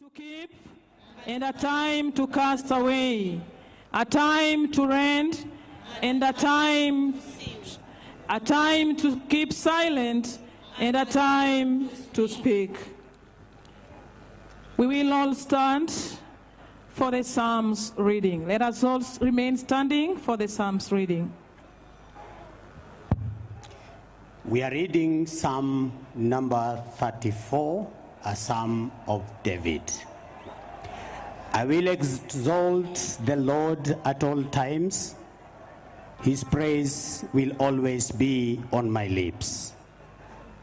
To keep and a time to cast away, a time to rend and a time to keep silent and a time to speak. We will all stand for the Psalms reading. Let us all remain standing for the Psalms reading. We are reading Psalm number 34, a Psalm of David. I will exalt the Lord at all times. His praise will always be on my lips.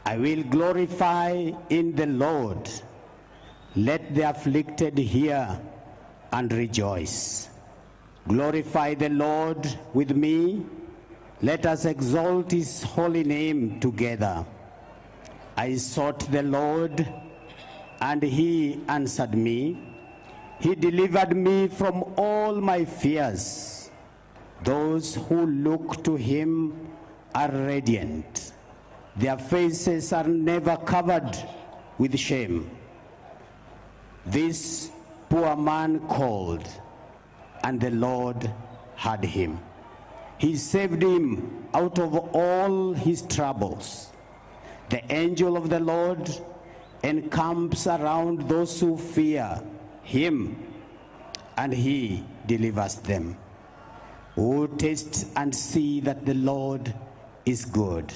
I will glorify in the Lord. Let the afflicted hear and rejoice. Glorify the Lord with me. Let us exalt his holy name together. I sought the Lord, and he answered me. He delivered me from all my fears. Those who look to him are radiant. Their faces are never covered with shame. This poor man called, and the Lord heard him. He saved him out of all his troubles. The angel of the Lord encamps around those who fear him, and he delivers them. Oh, taste and see that the Lord is good.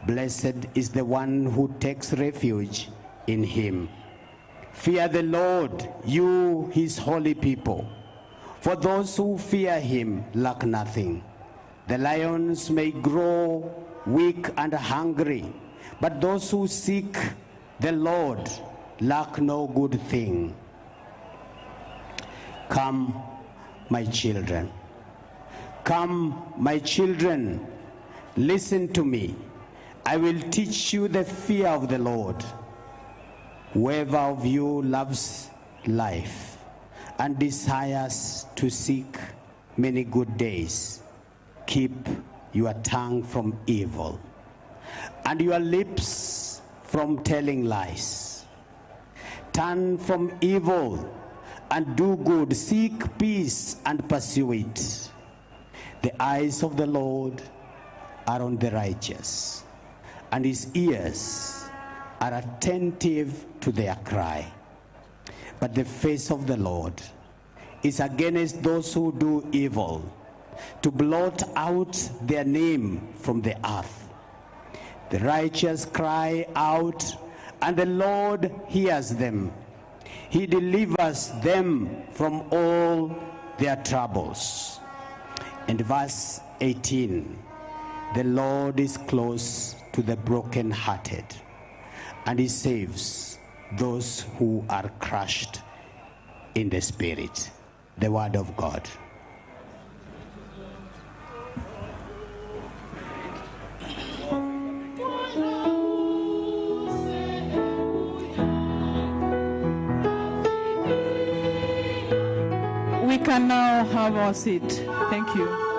Blessed is the one who takes refuge in him. Fear the Lord, you his holy people. For those who fear him lack nothing. The lions may grow weak and hungry, but those who seek the Lord lack no good thing. Come, my children. Come, my children, listen to me. I will teach you the fear of the Lord. Whoever of you loves life and desires to seek many good days, keep your tongue from evil and your lips from telling lies. Turn from evil and do good. Seek peace and pursue it. The eyes of the Lord are on the righteous, and his ears are attentive to their cry. But the face of the Lord is against those who do evil, to blot out their name from the earth. The righteous cry out, and the Lord hears them. He delivers them from all their troubles. And verse 18, the Lord is close to the brokenhearted, and he saves those who are crushed in the spirit. The word of God. We can now have our seat. Thank you.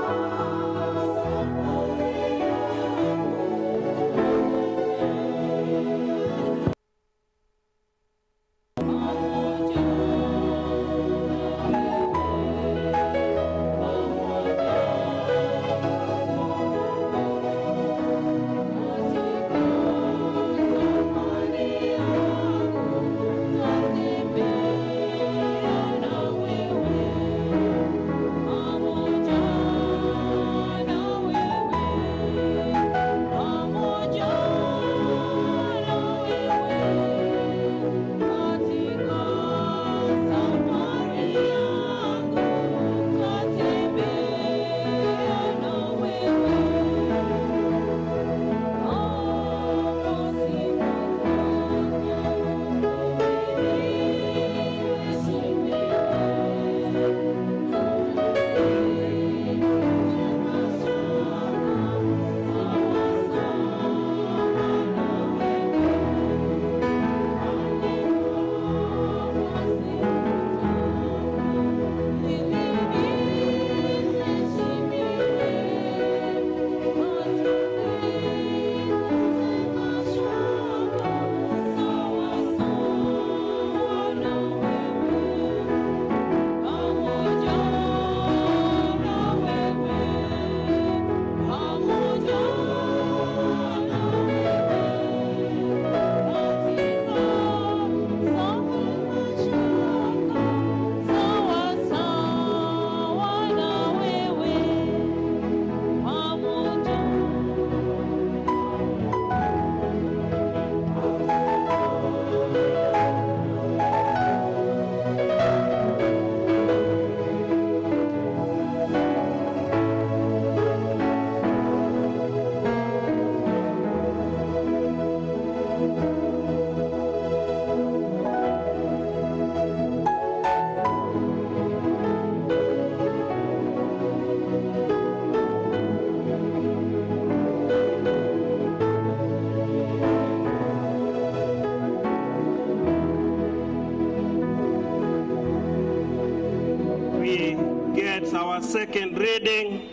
Is our second reading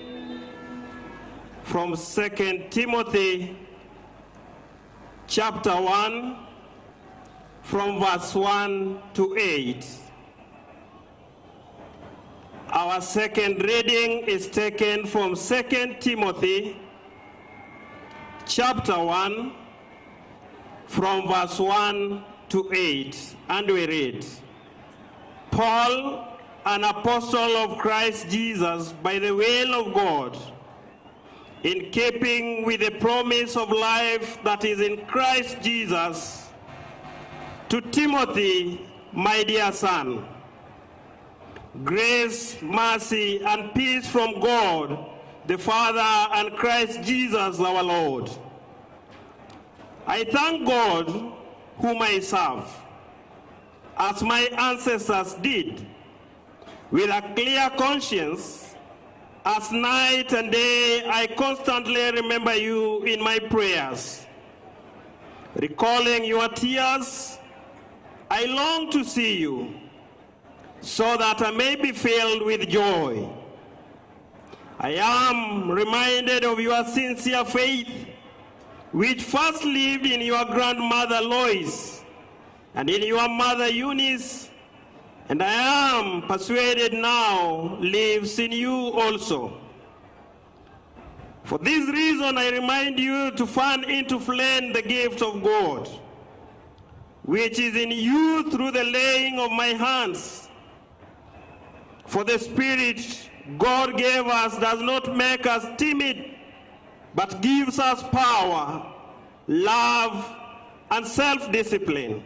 from 2 Timothy chapter 1 from verse 1 to 8. Our second reading is taken from 2 Timothy chapter 1 from verse 1 to 8 and we read Paul an apostle of Christ Jesus by the will of God in keeping with the promise of life that is in Christ Jesus to Timothy my dear son Grace, mercy, and peace from God, the Father, and Christ Jesus our Lord. I thank God, whom I serve, as my ancestors did, with a clear conscience, as night and day I constantly remember you in my prayers. Recalling your tears, I long to see you so that I may be filled with joy. I am reminded of your sincere faith, which first lived in your grandmother Lois and in your mother Eunice, and I am persuaded now lives in you also. For this reason, I remind you to fan into flame the gift of God, which is in you through the laying of my hands. For the Spirit God gave us does not make us timid, but gives us power, love, and self discipline.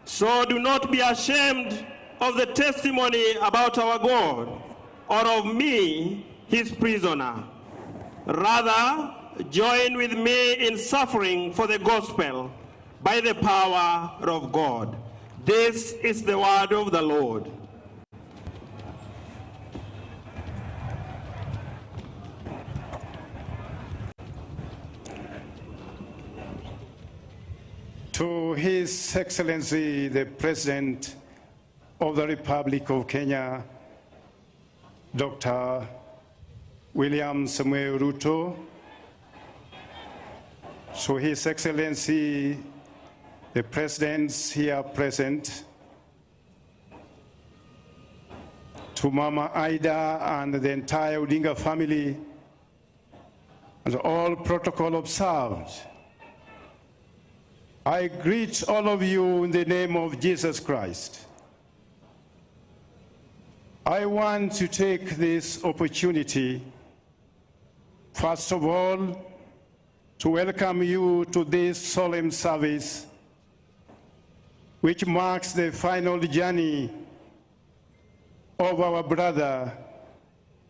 So do not be ashamed of the testimony about our God or of me, his prisoner. Rather, join with me in suffering for the gospel by the power of God. This is the word of the Lord. To His Excellency the President of the Republic of Kenya, Dr. William Samuel Ruto, to His Excellency the Presidents here present, to Mama Ida and the entire Odinga family, and all protocol observed. I greet all of you in the name of Jesus Christ. I want to take this opportunity, first of all, to welcome you to this solemn service, which marks the final journey of our brother,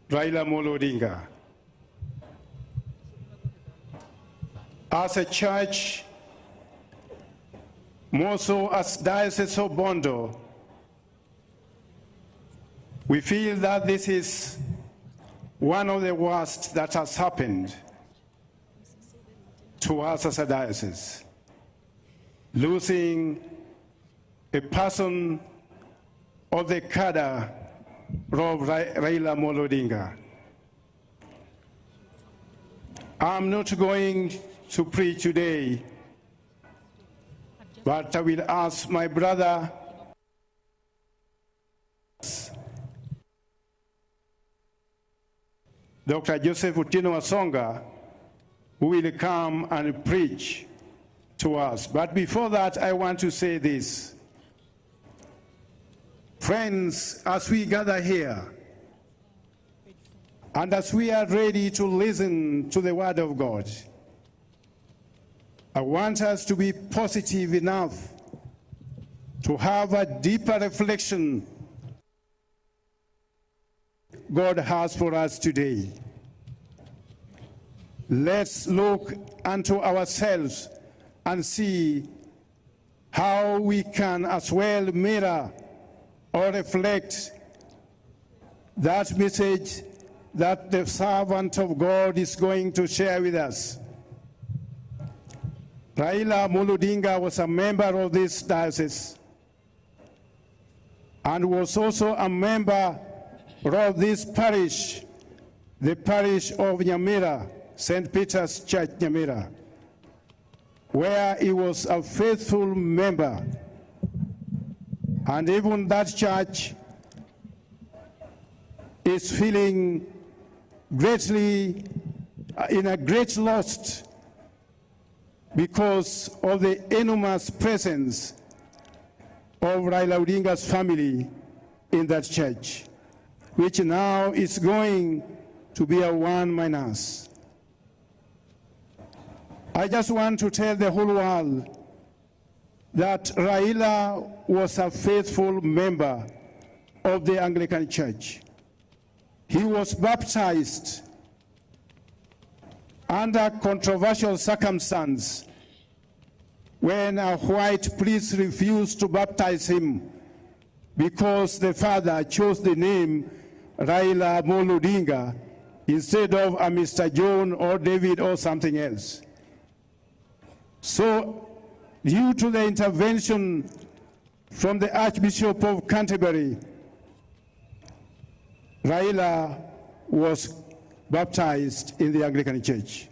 Raila Amolo Odinga. As a church, more so as Diocese of Bondo, we feel that this is one of the worst that has happened to us as a diocese. Losing a person of the cadre of Raila Amolo Odinga. I'm not going to preach today, but I will ask my brother Dr. Joseph Otieno Wasonga, who will come and preach to us. But before that, I want to say this. Friends, as we gather here, and as we are ready to listen to the Word of God, I want us to be positive enough to have a deeper reflection God has for us today. Let's look unto ourselves and see how we can as well mirror or reflect that message that the servant of God is going to share with us. Raila Amolo Odinga was a member of this diocese and was also a member of this parish, the parish of Nyamira, St. Peter's Church, Nyamira, where he was a faithful member. And even that church is feeling greatly in a great loss because of the enormous presence of Raila Odinga's family in that church, which now is going to be a one minus. I just want to tell the whole world that Raila was a faithful member of the Anglican Church. He was baptized under controversial circumstance when a white priest refused to baptize him because the father chose the name Raila Amolo Odinga instead of a Mr. John or David or something else. So, due to the intervention from the Archbishop of Canterbury, Raila was baptized in the Anglican Church.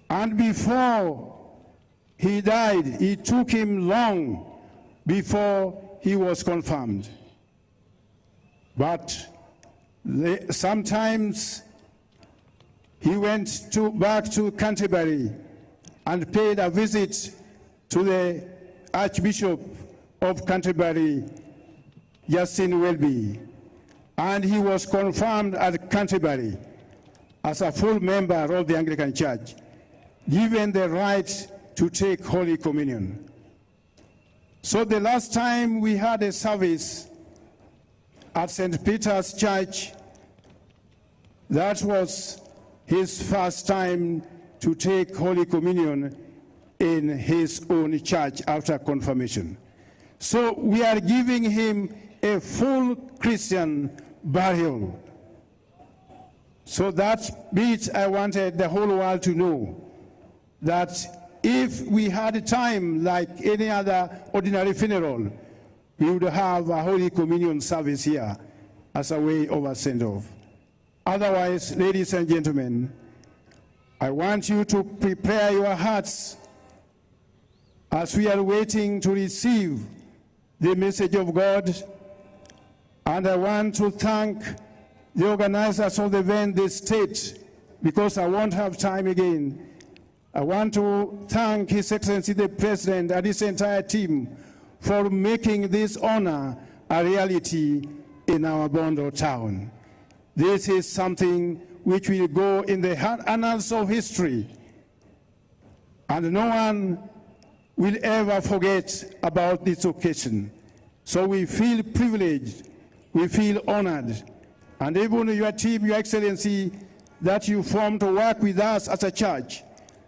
And before he died, it took him long before he was confirmed. But sometimes he went back to Canterbury and paid a visit to the Archbishop of Canterbury, Justin Welby. And he was confirmed at Canterbury as a full member of the Anglican Church, given the right to take Holy Communion. So the last time we had a service at St. Peter's Church, that was his first time to take Holy Communion in his own church after confirmation. So we are giving him a full Christian burial. So that bit I wanted the whole world to know, that if we had time like any other ordinary funeral, we would have a Holy Communion service here as a way of a send-off. Otherwise, ladies and gentlemen, I want you to prepare your hearts as we are waiting to receive the message of God. And I want to thank the organizers of the event, the state, because I won't have time again. I want to thank His Excellency the President and his entire team for making this honor a reality in our Bondo town. This is something which will go in the annals of history, and no one will ever forget about this occasion. So we feel privileged, we feel honored, and even your team, Your Excellency, that you formed to work with us as a church,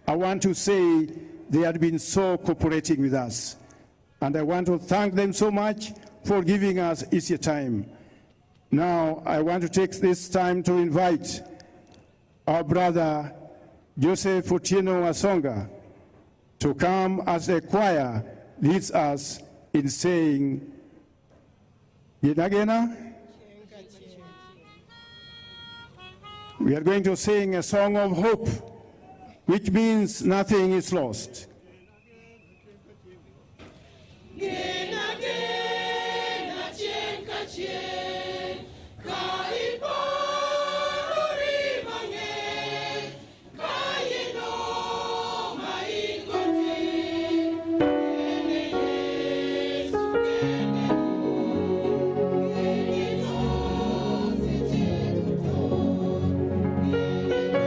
I want to say they have been so cooperating with us. And I want to thank them so much for giving us easier time. Now, I want to take this time to invite our brother Joseph Otieno Wasonga to come as the choir leads us in saying, Gena Gena. We are going to sing a song of hope, which means nothing is lost. Gena, gena, chien ka chien, ka iparo ri mang'eny, ka yeno ma in go tin, gene Yesu kende gene to seche duto, gene to gene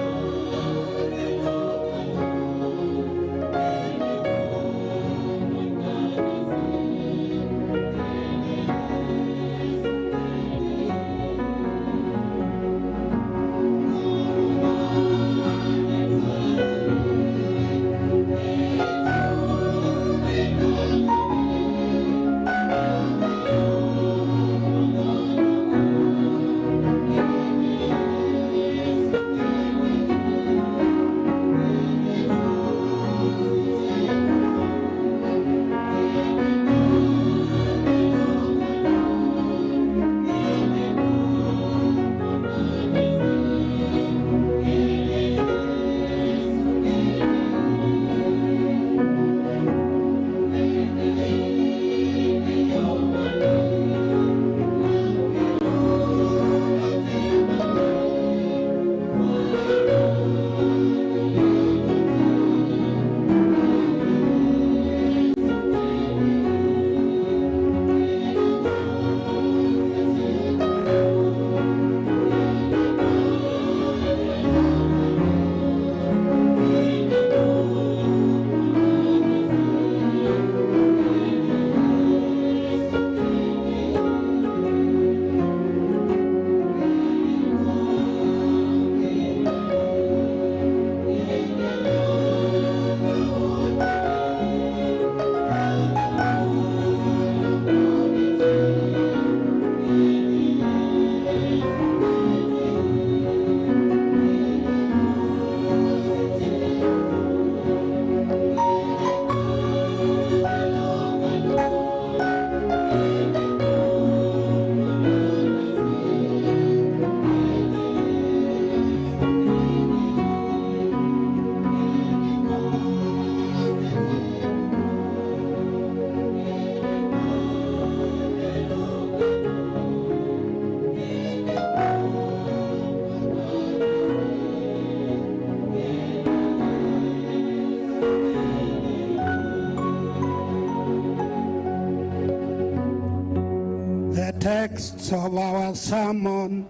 verse of our sermon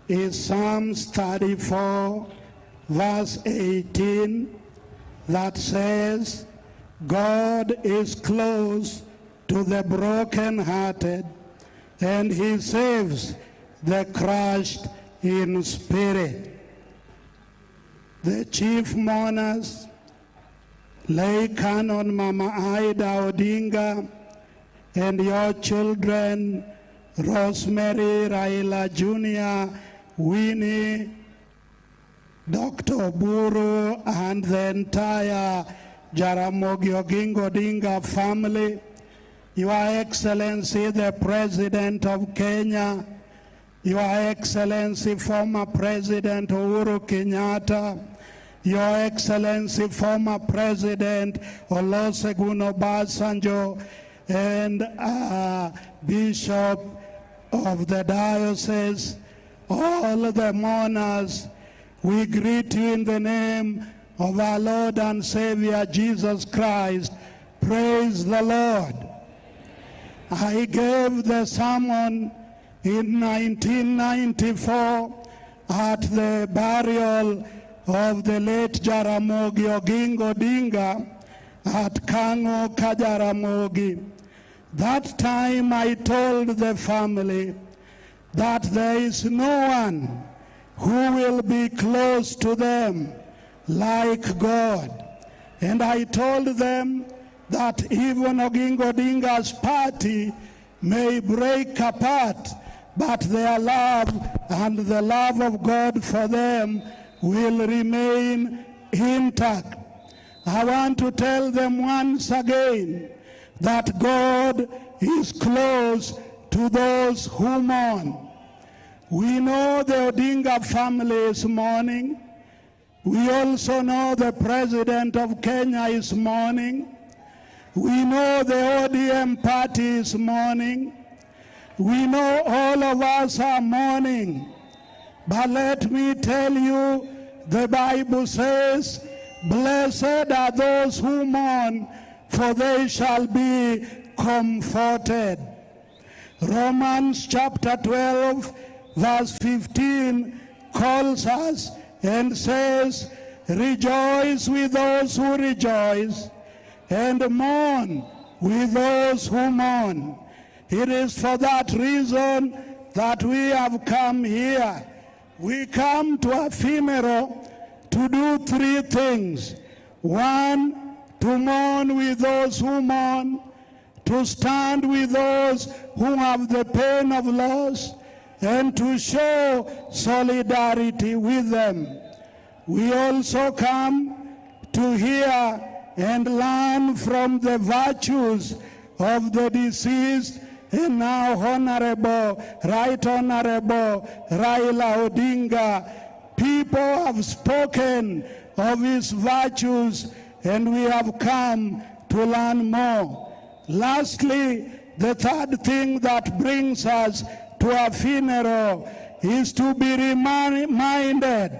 is Psalms 34, verse 18, that says, God is close to the brokenhearted and he saves the crushed in spirit. The chief mourners, lay Canon Mama Ida Odinga, and your children, Rosemary Raila Jr., Winnie, Dr. Buru, and the entire Jaramogi Oginga Odinga family, Your Excellency, the President of Kenya, Your Excellency, former President Uhuru Kenyatta, Your Excellency, former President Olusegun Obasanjo, and Bishop of the diocese, all the mourners, we greet you in the name of our Lord and Savior Jesus Christ. Praise the Lord. I gave the sermon in 1994 at the burial of the late Jaramogi Oginga Odinga at Kang'o Kajaramogi. That time I told the family that there is no one who will be close to them like God. And I told them that even Oginga Odinga's party may break apart, but their love and the love of God for them will remain intact. I want to tell them once again that God is close to those who mourn. We know the Odinga family is mourning. We also know the president of Kenya is mourning. We know the ODM party is mourning. We know all of us are mourning. But let me tell you, the Bible says, Blessed are those who mourn, for they shall be comforted. Romans chapter 12, verse 15 calls us and says, Rejoice with those who rejoice, and mourn with those who mourn. It is for that reason that we have come here. We come to a funeral to do three things. One, to mourn with those who mourn, to stand with those who have the pain of loss, and to show solidarity with them. We also come to hear and learn from the virtues of the deceased and now Honorable, Right Honorable Raila Odinga. People have spoken of his virtues and we have come to learn more. Lastly, the third thing that brings us to a funeral is to be reminded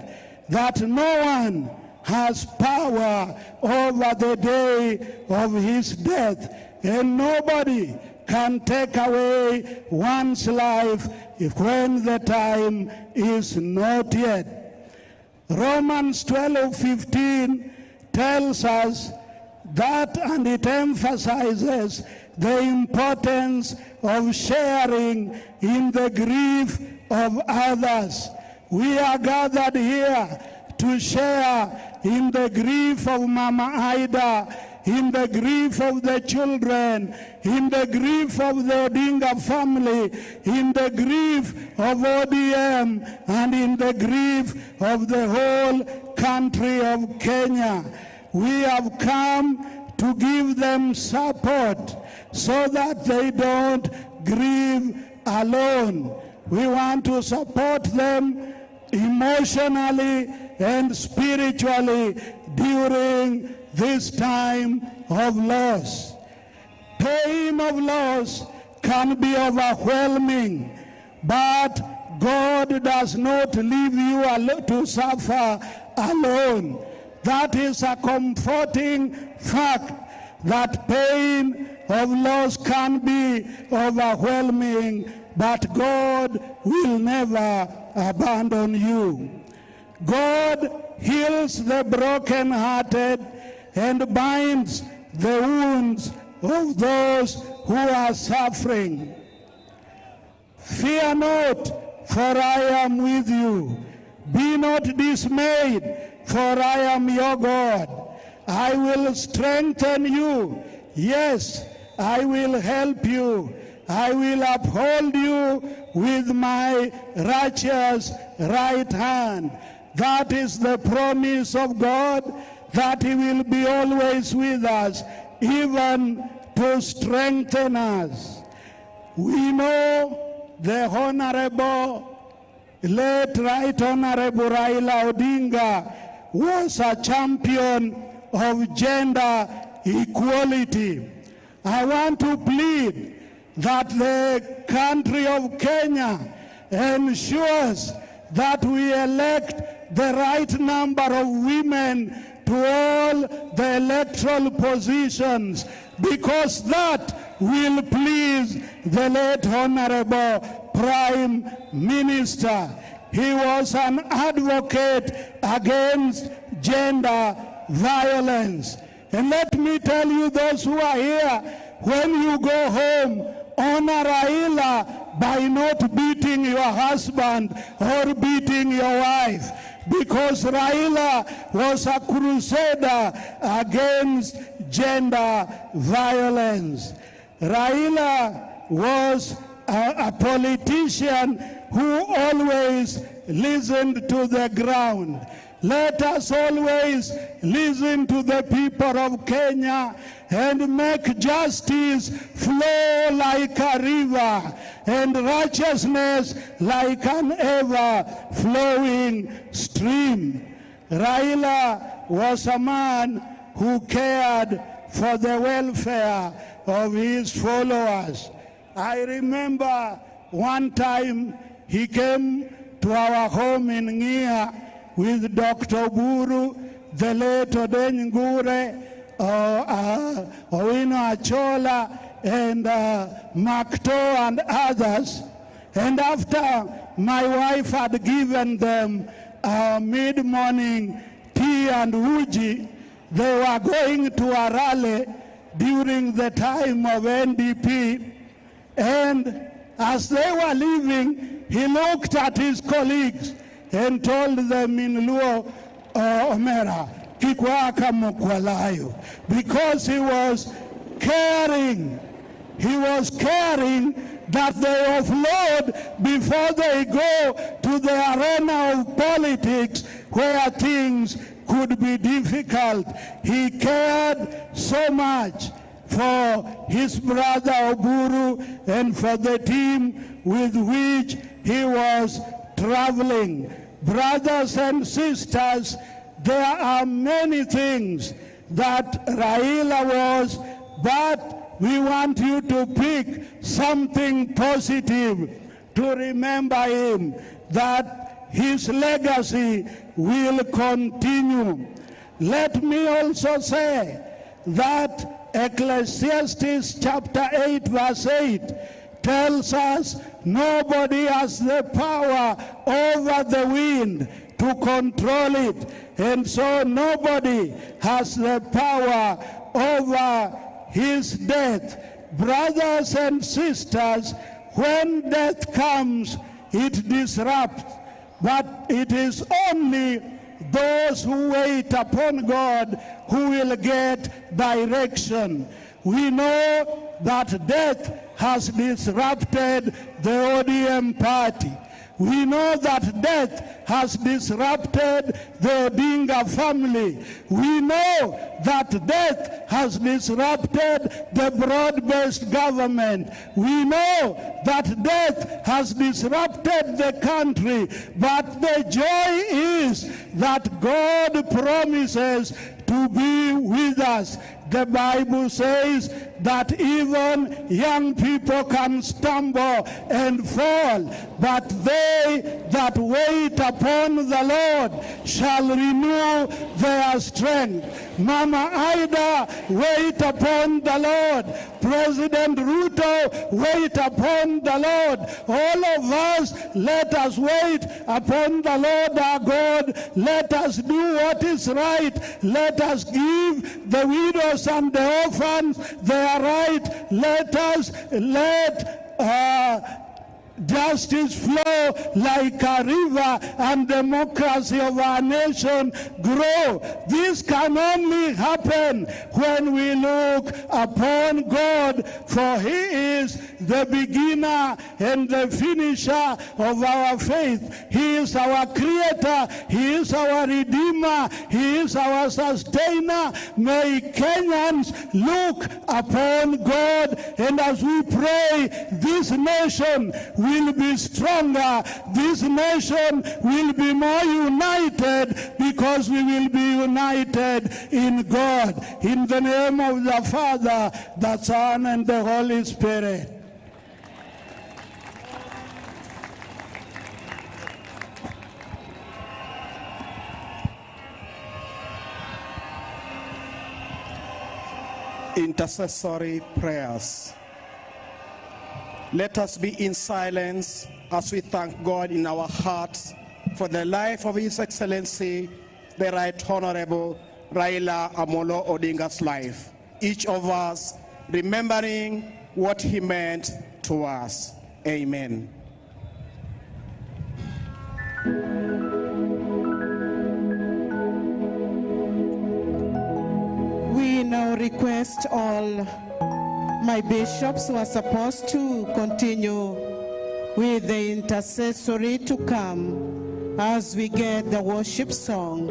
that no one has power over the day of his death, and nobody can take away one's life if when the time is not yet. Romans 12:15 tells us that, and it emphasizes the importance of sharing in the grief of others. We are gathered here to share in the grief of Mama Ida, in the grief of the children, in the grief of the Odinga family, in the grief of ODM, and in the grief of the whole country of Kenya. We have come to give them support so that they don't grieve alone. We want to support them emotionally and spiritually during this time of loss. Pain of loss can be overwhelming, but God does not leave you to suffer alone. That is a comforting fact, that pain of loss can be overwhelming, but God will never abandon you. God heals the brokenhearted and binds the wounds of those who are suffering. Fear not, for I am with you. Be not dismayed, for I am your God. I will strengthen you. Yes, I will help you. I will uphold you with my righteous right hand. That is the promise of God, that he will be always with us, even to strengthen us. We know the Honorable, late Right Honorable Raila Odinga was a champion of gender equality. I want to plead that the country of Kenya ensures that we elect the right number of women to all the electoral positions, because that will please the late Honorable Prime Minister. He was an advocate against gender violence. And let me tell you, those who are here, when you go home, honor Raila by not beating your husband or beating your wife, because Raila was a crusader against gender violence. Raila was a politician who always listened to the ground. Let us always listen to the people of Kenya and make justice flow like a river and righteousness like an ever-flowing stream. Raila was a man who cared for the welfare of his followers. I remember one time he came to our home in Ngia with Dr. Buru, the late Odeny Ngure, Owino Achola, and Makto and others. And after my wife had given them mid-morning tea and uji, they were going to a rally during the time of NDP. And as they were leaving, he looked at his colleagues and told them in Luo, Omera, Kikwaka Mukwalayo, because he was caring. He was caring that they offload before they go to the arena of politics where things could be difficult. He cared so much for his brother Oburu and for the team with which he was traveling. Brothers and sisters, there are many things that Raila was, but we want you to pick something positive to remember him, that his legacy will continue. Let me also say that Ecclesiastes chapter 8 verse 8 tells us nobody has the power over the wind to control it. And so nobody has the power over his death. Brothers and sisters, when death comes, it disrupts. But it is only those who wait upon God who will get direction. We know that death has disrupted the ODM party. We know that death has disrupted the Odinga family. We know that death has disrupted the broad-based government. We know that death has disrupted the country. But the joy is that God promises to be with us. The Bible says that even young people can stumble and fall, but they that wait upon the Lord shall renew their strength. Mama Ida, wait upon the Lord. President Ruto, wait upon the Lord. All of us, let us wait upon the Lord our God. Let us do what is right. Let us give the widows and the orphans their right. Let us let justice flow like a river and democracy of our nation grow. This can only happen when we look upon God, for he is the beginner and the finisher of our faith. He is our creator. He is our redeemer. He is our sustainer. May Kenyans look upon God, and as we pray, this nation will be stronger. This nation will be more united, because we will be united in God. In the name of the Father, the Son, and the Holy Spirit. Intercessory prayers. Let us be in silence as we thank God in our hearts for the life of His Excellency, the Right Honorable Raila Amolo Odinga's life. Each of us remembering what he meant to us. Amen. We now request all my bishops who are supposed to continue with the intercessory to come as we get the worship song.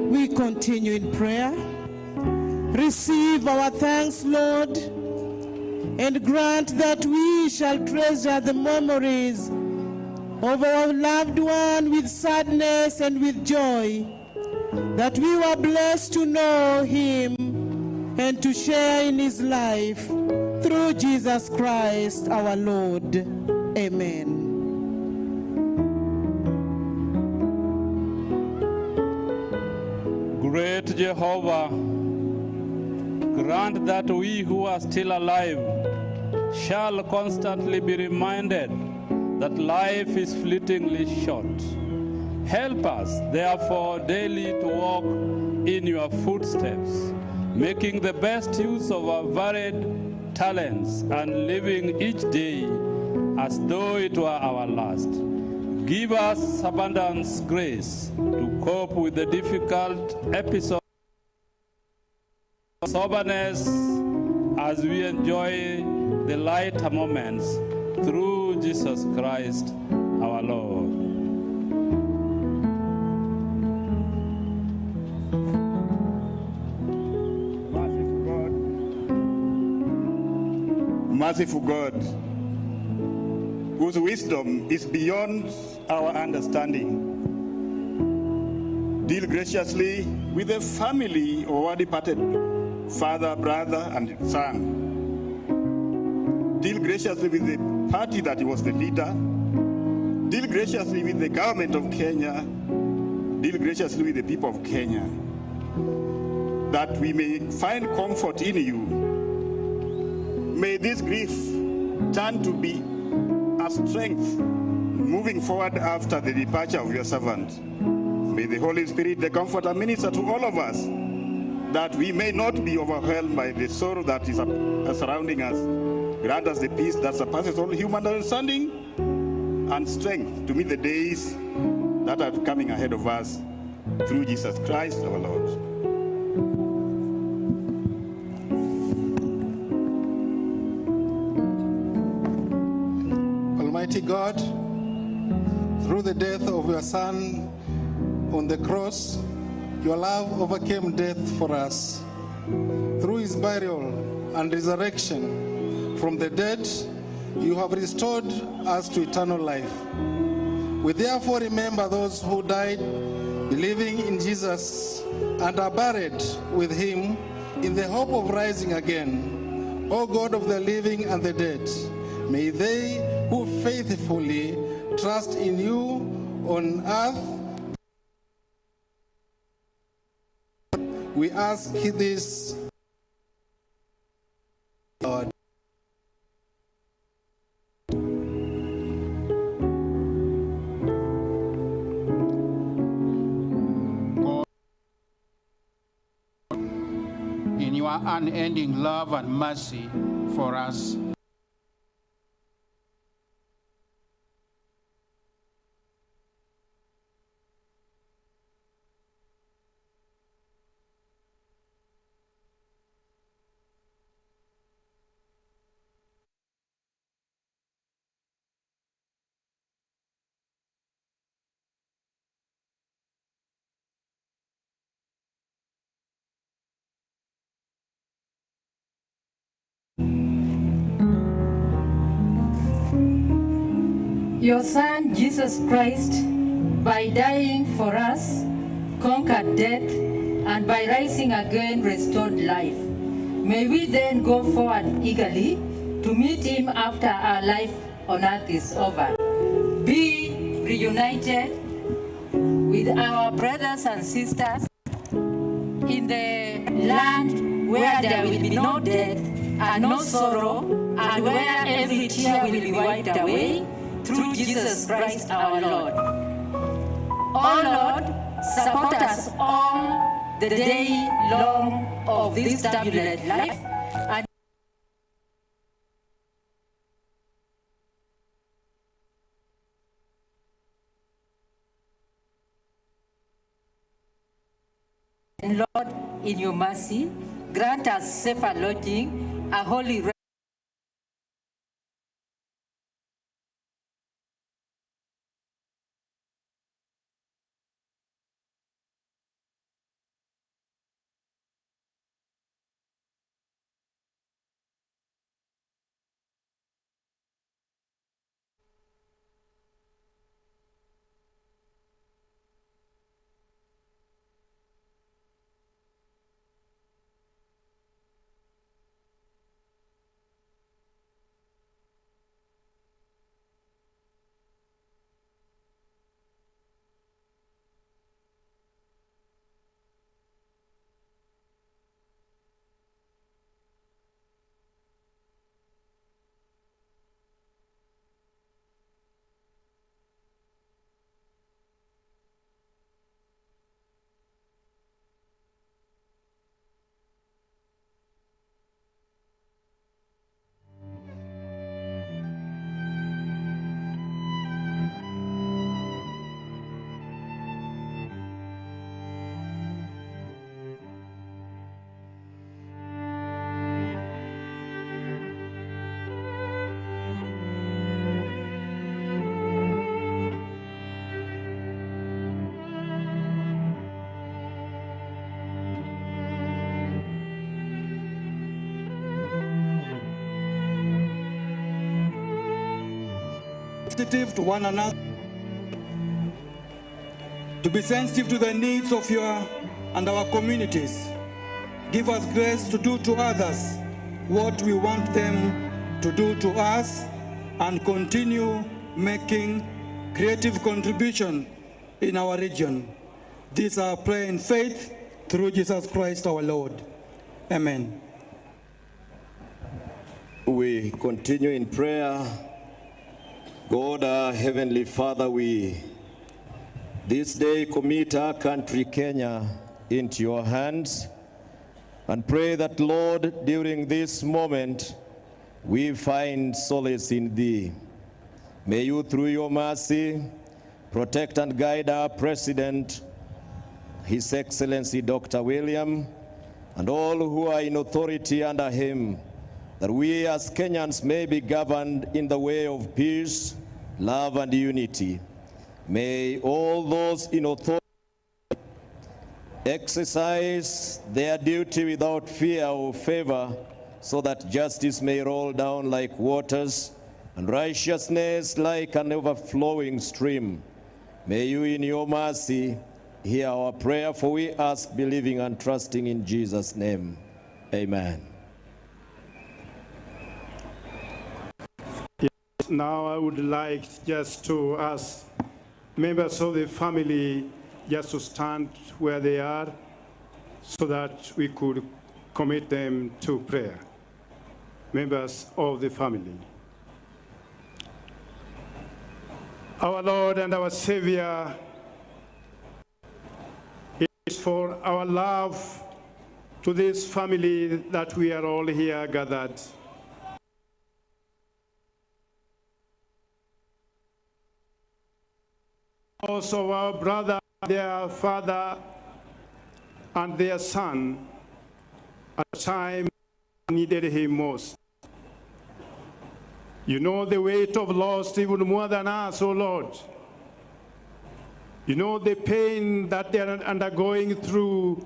We continue in prayer. Receive our thanks, Lord, and grant that we shall treasure the memories of our loved one with sadness and with joy, that we were blessed to know him and to share in his life through Jesus Christ our Lord. Amen. Great Jehovah, grant that we who are still alive shall constantly be reminded that life is fleetingly short. Help us, therefore, daily to walk in your footsteps, making the best use of our varied talents and living each day as though it were our last. Give us abundance grace to cope with the difficult episodes of soberness as we enjoy the lighter moments through Jesus Christ our Lord. Merciful God, whose wisdom is beyond our understanding, deal graciously with the family of our departed father, brother, and son. Deal graciously with the party that he was the leader. Deal graciously with the government of Kenya. Deal graciously with the people of Kenya. That we may find comfort in you. May this grief turn to be a strength moving forward after the departure of your servant. May the Holy Spirit, the Comforter, minister to all of us that we may not be overwhelmed by the sorrow that is surrounding us. Grant us the peace that surpasses all human understanding and strength to meet the days that are coming ahead of us through Jesus Christ our Lord. Almighty God, through the death of your Son on the cross, your love overcame death for us. Through his burial and resurrection from the dead, you have restored us to eternal life. We therefore remember those who died believing in Jesus and are buried with him in the hope of rising again. O God of the living and the dead, may they who faithfully trust in you on earth, we ask this, Lord. In your unending love and mercy for us. Your Son, Jesus Christ, by dying for us, conquered death, and by rising again, restored life. May we then go forward eagerly to meet him after our life on earth is over. Be reunited with our brothers and sisters in the land where there will be no death and no sorrow, and where every tear will be wiped away through Jesus Christ our Lord. O Lord, support us all the day long of this turbulent life and Lord, in your mercy, grant us safer lodging, a holy sensitive to one another, to be sensitive to the needs of your and our communities. Give us grace to do to others what we want them to do to us and continue making creative contribution in our region. This our prayer in faith through Jesus Christ our Lord. Amen. We continue in prayer. God, our Heavenly Father, we this day commit our country, Kenya, into your hands and pray that, Lord, during this moment, we find solace in thee. May you, through your mercy, protect and guide our President, His Excellency Dr. William, and all who are in authority under him, that we as Kenyans may be governed in the way of peace, love, and unity. May all those in authority exercise their duty without fear or favor, so that justice may roll down like waters and righteousness like an overflowing stream. May you, in your mercy, hear our prayer, for we ask, believing and trusting in Jesus' name. Amen. Yes, now I would like just to ask members of the family just to stand where they are so that we could commit them to prayer. Members of the family. Our Lord and our Savior, it is for our love to this family that we are all here gathered. Also our brother, their father, and their son, at a time needed him most. You know the weight of loss even more than us, O Lord. You know the pain that they are undergoing through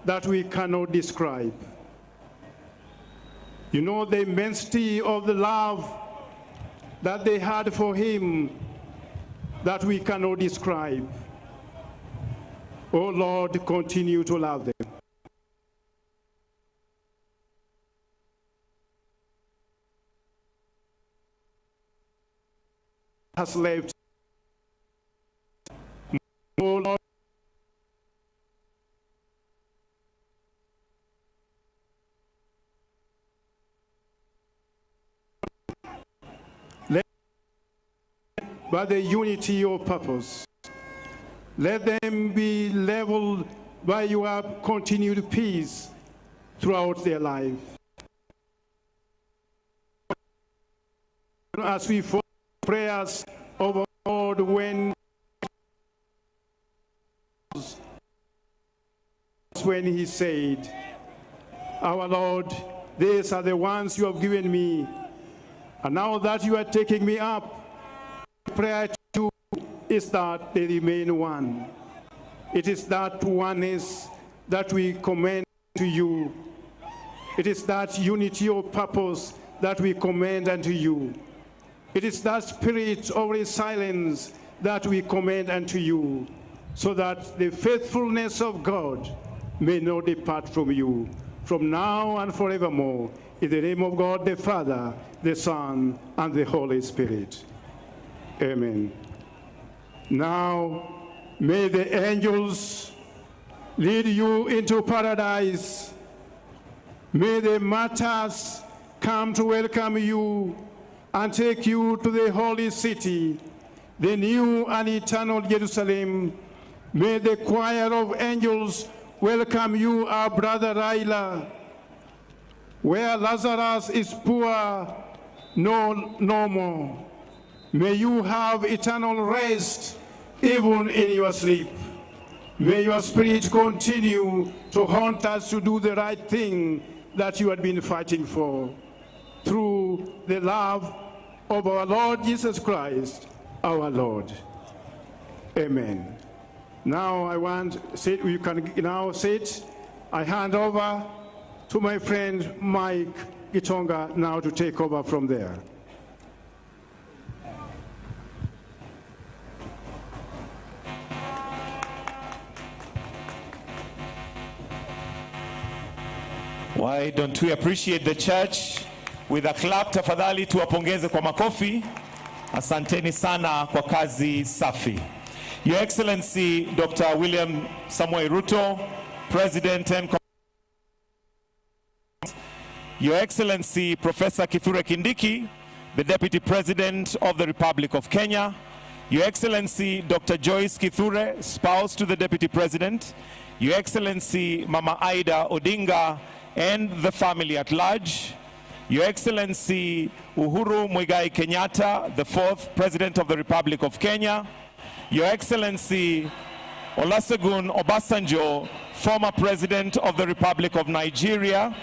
that we cannot describe. You know the immensity of the love that they had for him that we cannot describe. O Lord, continue to love them. Has left. O Lord, let by the unity of purpose. Let them be leveled by your continued peace throughout their life. As we follow prayers of our Lord when he said, Our Lord, these are the ones you have given me, and now that you are taking me up, prayer to you is that they remain one. It is that oneness that we commend to you. It is that unity of purpose that we commend unto you. It is that spirit of resilience that we commend unto you, so that the faithfulness of God may not depart from you, from now and forevermore. In the name of God, the Father, the Son, and the Holy Spirit. Amen. Now, may the angels lead you into paradise. May the martyrs come to welcome you and take you to the holy city, the new and eternal Jerusalem. May the choir of angels welcome you, our brother Raila. Where Lazarus is poor, no, no more. May you have eternal rest even in your sleep. May your spirit continue to haunt us to do the right thing that you had been fighting for. Through the love of our Lord Jesus Christ, our Lord. Amen. Now I want, sit, you can now sit. I hand over to my friend Mike Gitonga now to take over from there. Why don't we appreciate the church with a clap? Tafadhali tuwapongeze kwa makofi. Asanteni sana kwa kazi safi. Your Excellency Dr. William Samoei Ruto, President and Your Excellency Professor Kithure Kindiki, the Deputy President of the Republic of Kenya, Your Excellency Dr. Joyce Kithure, spouse to the Deputy President, Your Excellency Mama Ida Odinga and the family at large, Your Excellency Uhuru Muigai Kenyatta, the fourth President of the Republic of Kenya, Your Excellency Olusegun Obasanjo, former President of the Republic of Nigeria,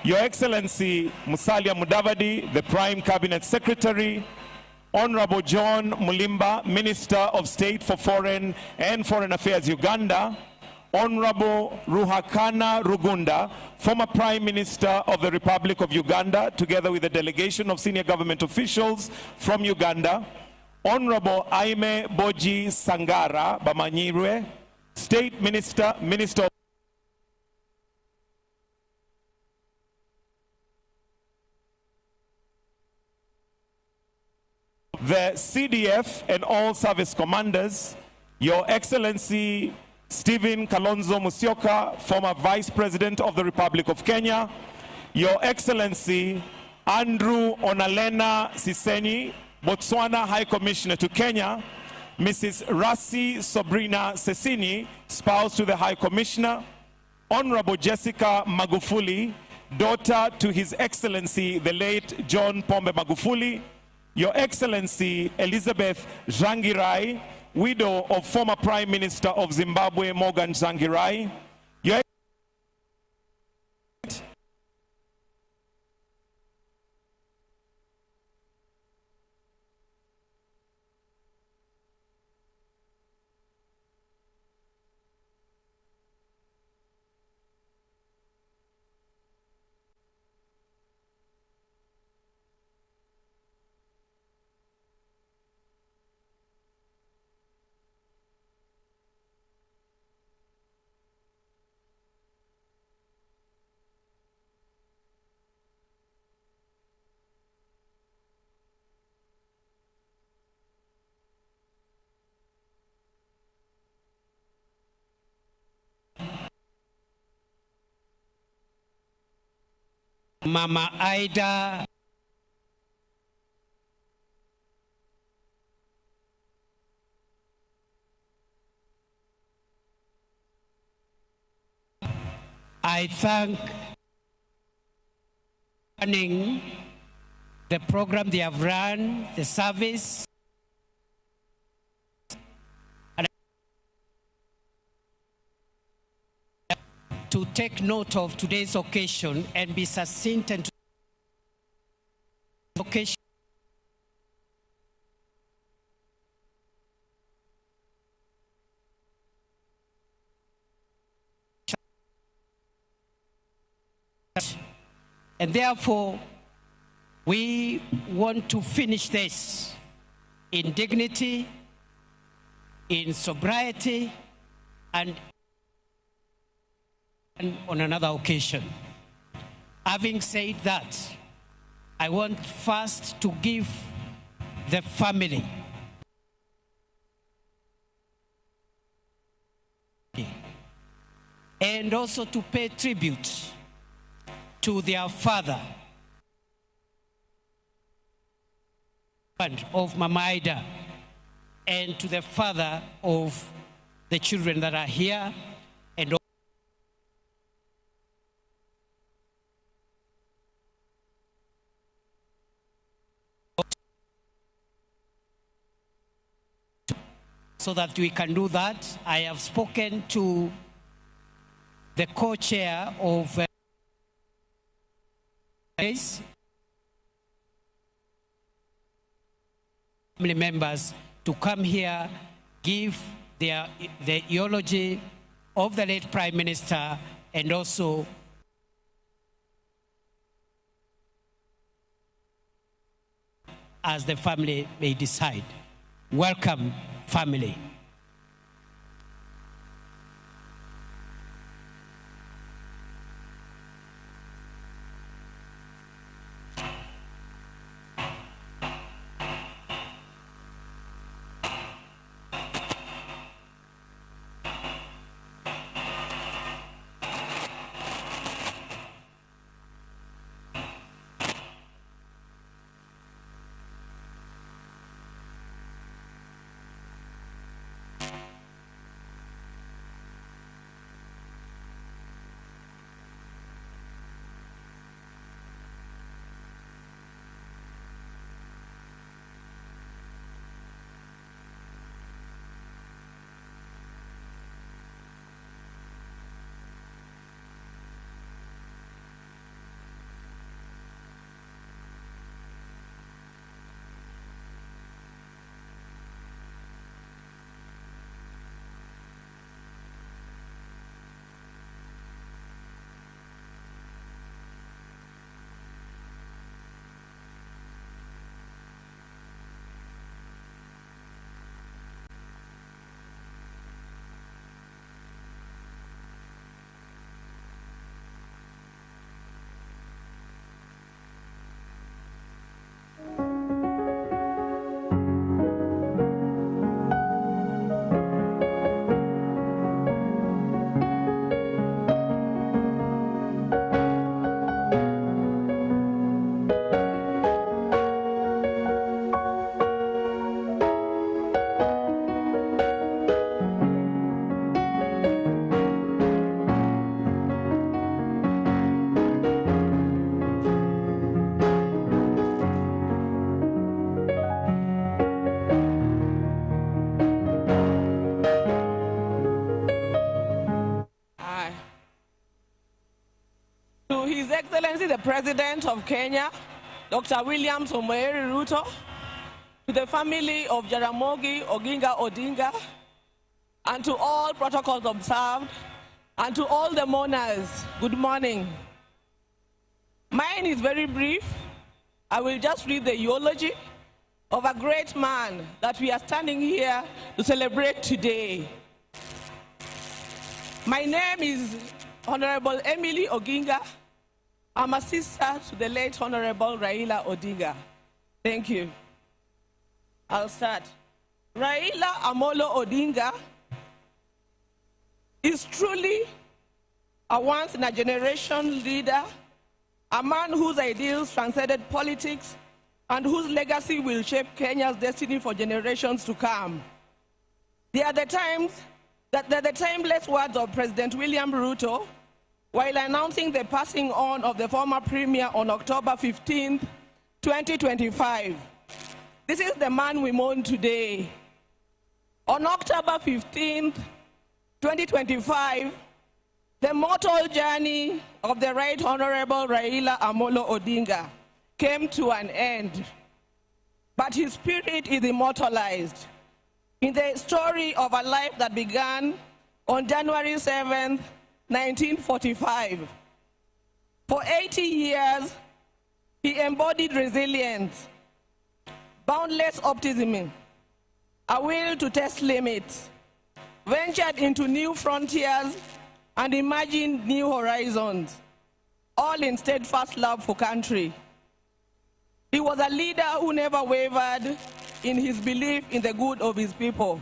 Your Excellency Musalia Mudavadi, the Prime Cabinet Secretary, Honorable John Mulimba, Minister of State for Foreign and Foreign Affairs Uganda, Honorable Ruhakana Rugunda, former Prime Minister of the Republic of Uganda, together with a delegation of senior government officials from Uganda, Honorable Aime Boji Sangara Bamanyirwe, State Minister, Minister of the CDF and all service commanders, Your Excellency Stephen Kalonzo Musyoka, former Vice President of the Republic of Kenya, Your Excellency Andrew Onalena Siseni, Botswana High Commissioner to Kenya, Mrs. Rasi Sabrina Sesini, spouse to the High Commissioner, Honorable Jessica Magufuli, daughter to His Excellency the late John Pombe Magufuli, Your Excellency Elizabeth Tsvangirai, widow of former Prime Minister of Zimbabwe Morgan Tsvangirai, Your Mama Ida I thank running the program they have run, the service, and to take note of today's occasion and be succinct and occasion. And therefore, we want to finish this in dignity, in sobriety, and on another occasion. Having said that, I want first to give the family and also to pay tribute to their father of Mama Ida and to the father of the children that are here, and so that we can do that. I have spoken to the co-chair of family members to come here, give the eulogy of the late Prime Minister, and also as the family may decide. Welcome, family. Excellency the President of Kenya, Doctor William Samoei Ruto, to the family of Jaramogi Oginga Odinga, and to all protocols observed, and to all the mourners, good morning. Mine is very brief. I will just read the eulogy of a great man that we are standing here to celebrate today. My name is Honorable Emily Oginga. I'm a sister to the late Honorable Raila Odinga. Thank you. I'll start. Raila Amolo Odinga is truly a once-in-a-generation leader, a man whose ideals transcended politics and whose legacy will shape Kenya's destiny for generations to come. They are the times that the timeless words of President William Ruto while announcing the passing on of the former premier on October 15th, 2025. This is the man we mourn today. On October 15th, 2025, the mortal journey of the Right Honorable Raila Amolo Odinga came to an end, but his spirit is immortalized in the story of a life that began on January 7th, 1945. For 80 years, he embodied resilience, boundless optimism, a will to test limits, ventured into new frontiers, and imagined new horizons, all in steadfast love for country. He was a leader who never wavered in his belief in the good of his people.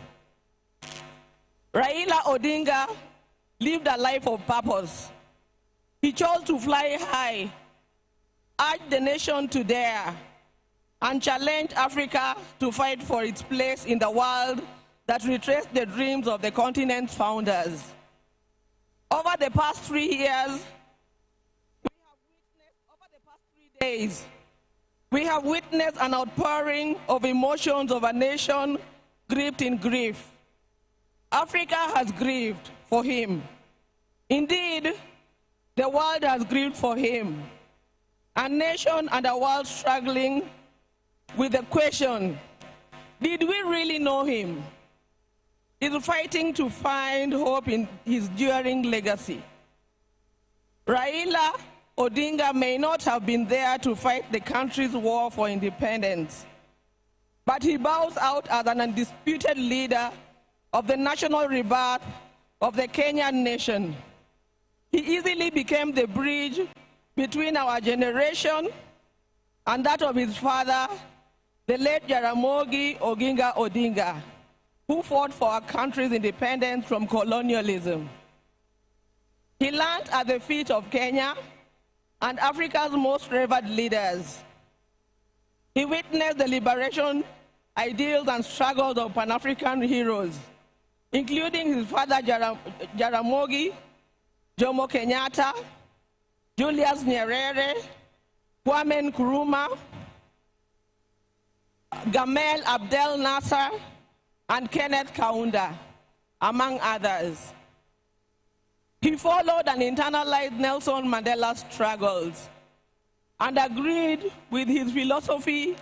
Raila Odinga lived a life of purpose. He chose to fly high, urge the nation to dare, and challenge Africa to fight for its place in the world that retraced the dreams of the continent's founders. Over the past 3 years, we have witnessed, over the past 3 days, we have witnessed an outpouring of emotions of a nation gripped in grief. Africa has grieved for him. Indeed, the world has grieved for him. A nation and a world struggling with the question, did we really know him? Is fighting to find hope in his enduring legacy. Raila Odinga may not have been there to fight the country's war for independence, but he bows out as an undisputed leader of the national rebirth of the Kenyan nation. He easily became the bridge between our generation and that of his father, the late Jaramogi Oginga Odinga, who fought for our country's independence from colonialism. He learned at the feet of Kenya and Africa's most revered leaders. He witnessed the liberation ideals and struggles of Pan-African heroes, including his father Jaramogi, Jomo Kenyatta, Julius Nyerere, Kwame Nkrumah, Gamal Abdel Nasser, and Kenneth Kaunda, among others. He followed and internalized Nelson Mandela's struggles and agreed with his philosophy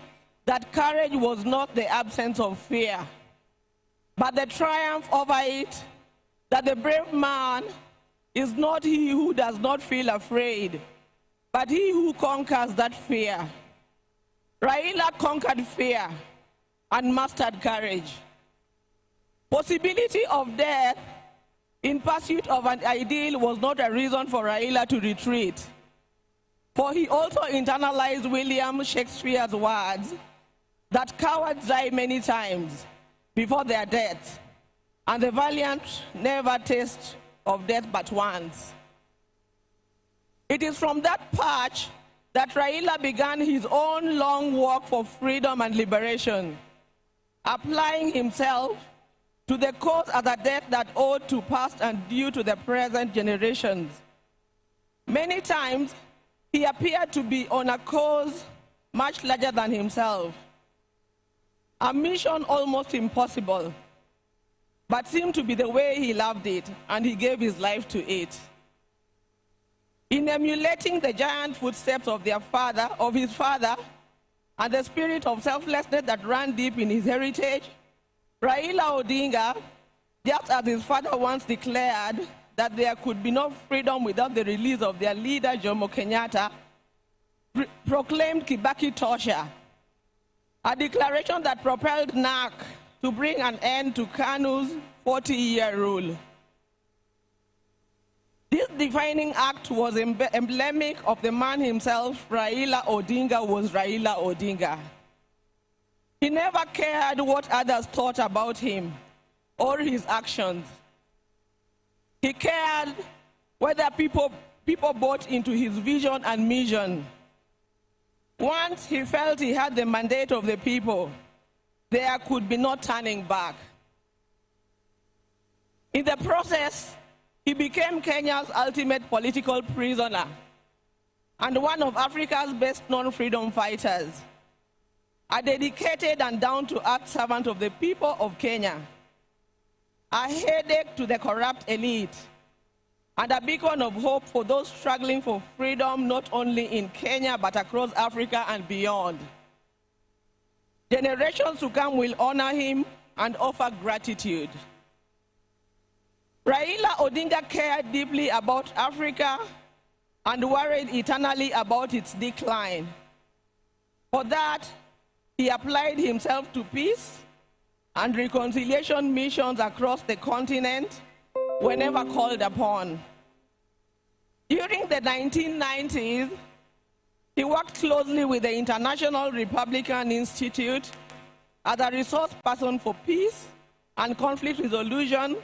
that courage was not the absence of fear, but the triumph over it, that the brave man is not he who does not feel afraid, but he who conquers that fear. Raila conquered fear and mastered courage. Possibility of death in pursuit of an ideal was not a reason for Raila to retreat, for he also internalized William Shakespeare's words that cowards die many times before their death, and the valiant never taste of death but once. It is from that patch that Raila began his own long walk for freedom and liberation, applying himself to the cause as a debt that owed to past and due to the present generations. Many times, he appeared to be on a cause much larger than himself, a mission almost impossible, but seemed to be the way he loved it, and he gave his life to it. In emulating the giant footsteps of their father, of his father, and the spirit of selflessness that ran deep in his heritage, Raila Odinga, just as his father once declared that there could be no freedom without the release of their leader, Jomo Kenyatta, proclaimed Kibaki Tosha, a declaration that propelled NAC to bring an end to KANU's 40-year rule. This defining act was emblematic of the man himself. Raila Odinga was Raila Odinga. He never cared what others thought about him or his actions. He cared whether people bought into his vision and mission. Once he felt he had the mandate of the people, there could be no turning back. In the process, he became Kenya's ultimate political prisoner and one of Africa's best-known freedom fighters, a dedicated and down-to-earth servant of the people of Kenya, a headache to the corrupt elite, and a beacon of hope for those struggling for freedom not only in Kenya but across Africa and beyond. Generations to come will honor him and offer gratitude. Raila Odinga cared deeply about Africa and worried eternally about its decline. For that, he applied himself to peace and reconciliation missions across the continent whenever called upon. During the 1990s, he worked closely with the International Republican Institute as a resource person for peace and conflict resolution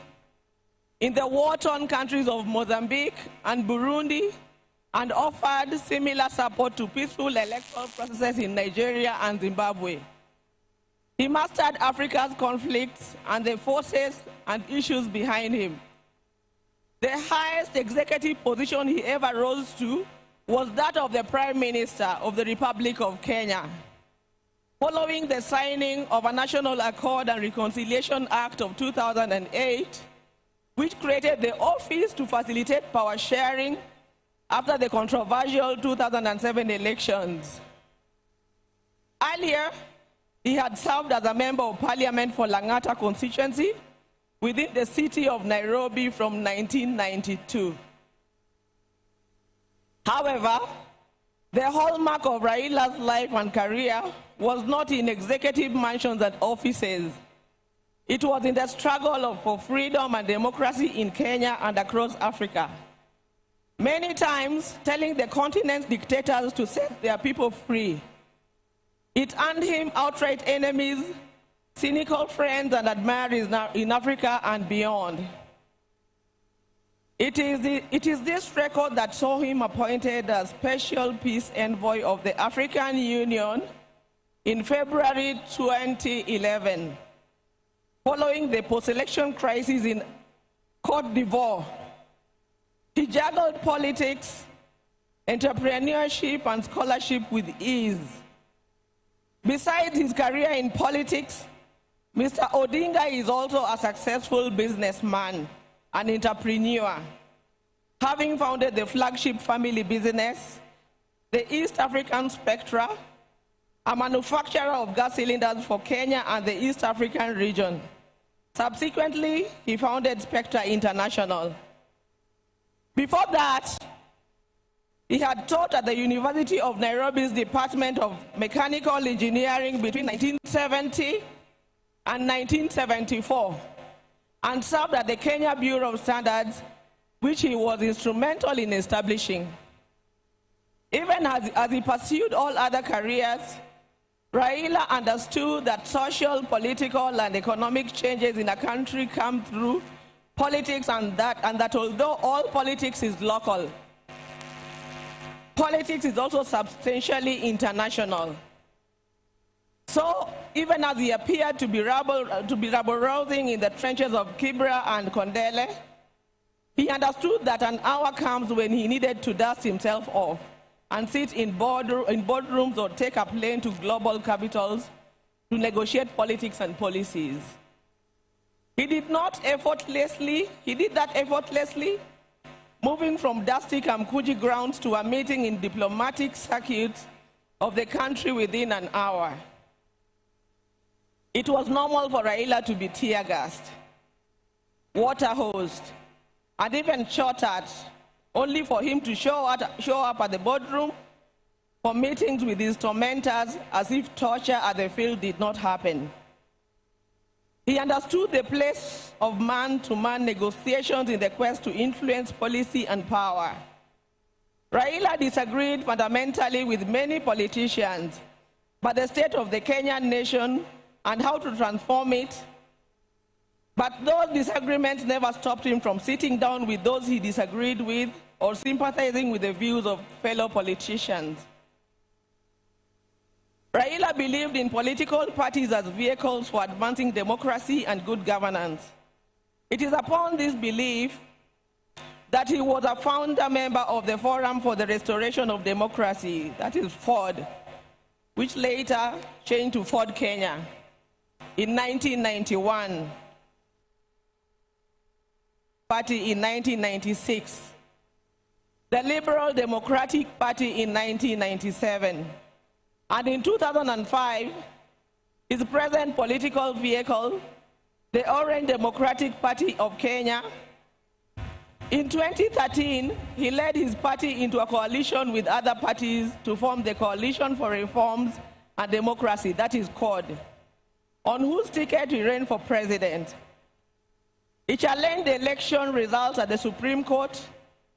in the war-torn countries of Mozambique and Burundi, and offered similar support to peaceful electoral processes in Nigeria and Zimbabwe. He mastered Africa's conflicts and the forces and issues behind him. The highest executive position he ever rose to was that of the Prime Minister of the Republic of Kenya. Following the signing of a National Accord and Reconciliation Act of 2008, which created the office to facilitate power sharing after the controversial 2007 elections. Earlier, he had served as a member of parliament for Lang'ata constituency within the city of Nairobi from 1992. However, the hallmark of Raila's life and career was not in executive mansions and offices. It was in the struggle for freedom and democracy in Kenya and across Africa. Many times telling the continent's dictators to set their people free. It earned him outright enemies, cynical friends, and admirers in Africa and beyond. It is this record that saw him appointed as Special Peace Envoy of the African Union in February 2011, following the post-election crisis in Cote d'Ivoire. He juggled politics, entrepreneurship, and scholarship with ease. Besides his career in politics, Mr. Odinga is also a successful businessman and entrepreneur, having founded the flagship family business, the East African Spectra, a manufacturer of gas cylinders for Kenya and the East African region. Subsequently, he founded Spectra International. Before that, he had taught at the University of Nairobi's Department of Mechanical Engineering between 1970 and 1974, and served at the Kenya Bureau of Standards, which he was instrumental in establishing. Even as he pursued all other careers, Raila understood that social, political, and economic changes in a country come through politics, and that although all politics is local, politics is also substantially international. So, even as he appeared to be rabble-rousing in the trenches of Kibra and Kondele, he understood that an hour comes when he needed to dust himself off and sit in boardrooms or take a plane to global capitals to negotiate politics and policies. He did not effortlessly, he did that effortlessly, moving from dusty Kamkunji grounds to a meeting in diplomatic circuits of the country within an hour. It was normal for Raila to be tear gassed, water hosed, and even shot at, only for him to show up, show up at the boardroom for meetings with his tormentors as if torture at the field did not happen. He understood the place of man to man negotiations in the quest to influence policy and power. Raila disagreed fundamentally with many politicians, but the state of the Kenyan nation and how to transform it. But those disagreements never stopped him from sitting down with those he disagreed with or sympathizing with the views of fellow politicians. Raila believed in political parties as vehicles for advancing democracy and good governance. It is upon this belief that he was a founder member of the Forum for the Restoration of Democracy, that is FORD, which later changed to Ford Kenya in 1991. Party in 1996, the Liberal Democratic Party in 1997, and in 2005, his present political vehicle, the Orange Democratic Party of Kenya. In 2013, he led his party into a coalition with other parties to form the Coalition for Reforms and Democracy, that is CORD, on whose ticket he ran for president. He challenged the election results at the Supreme Court,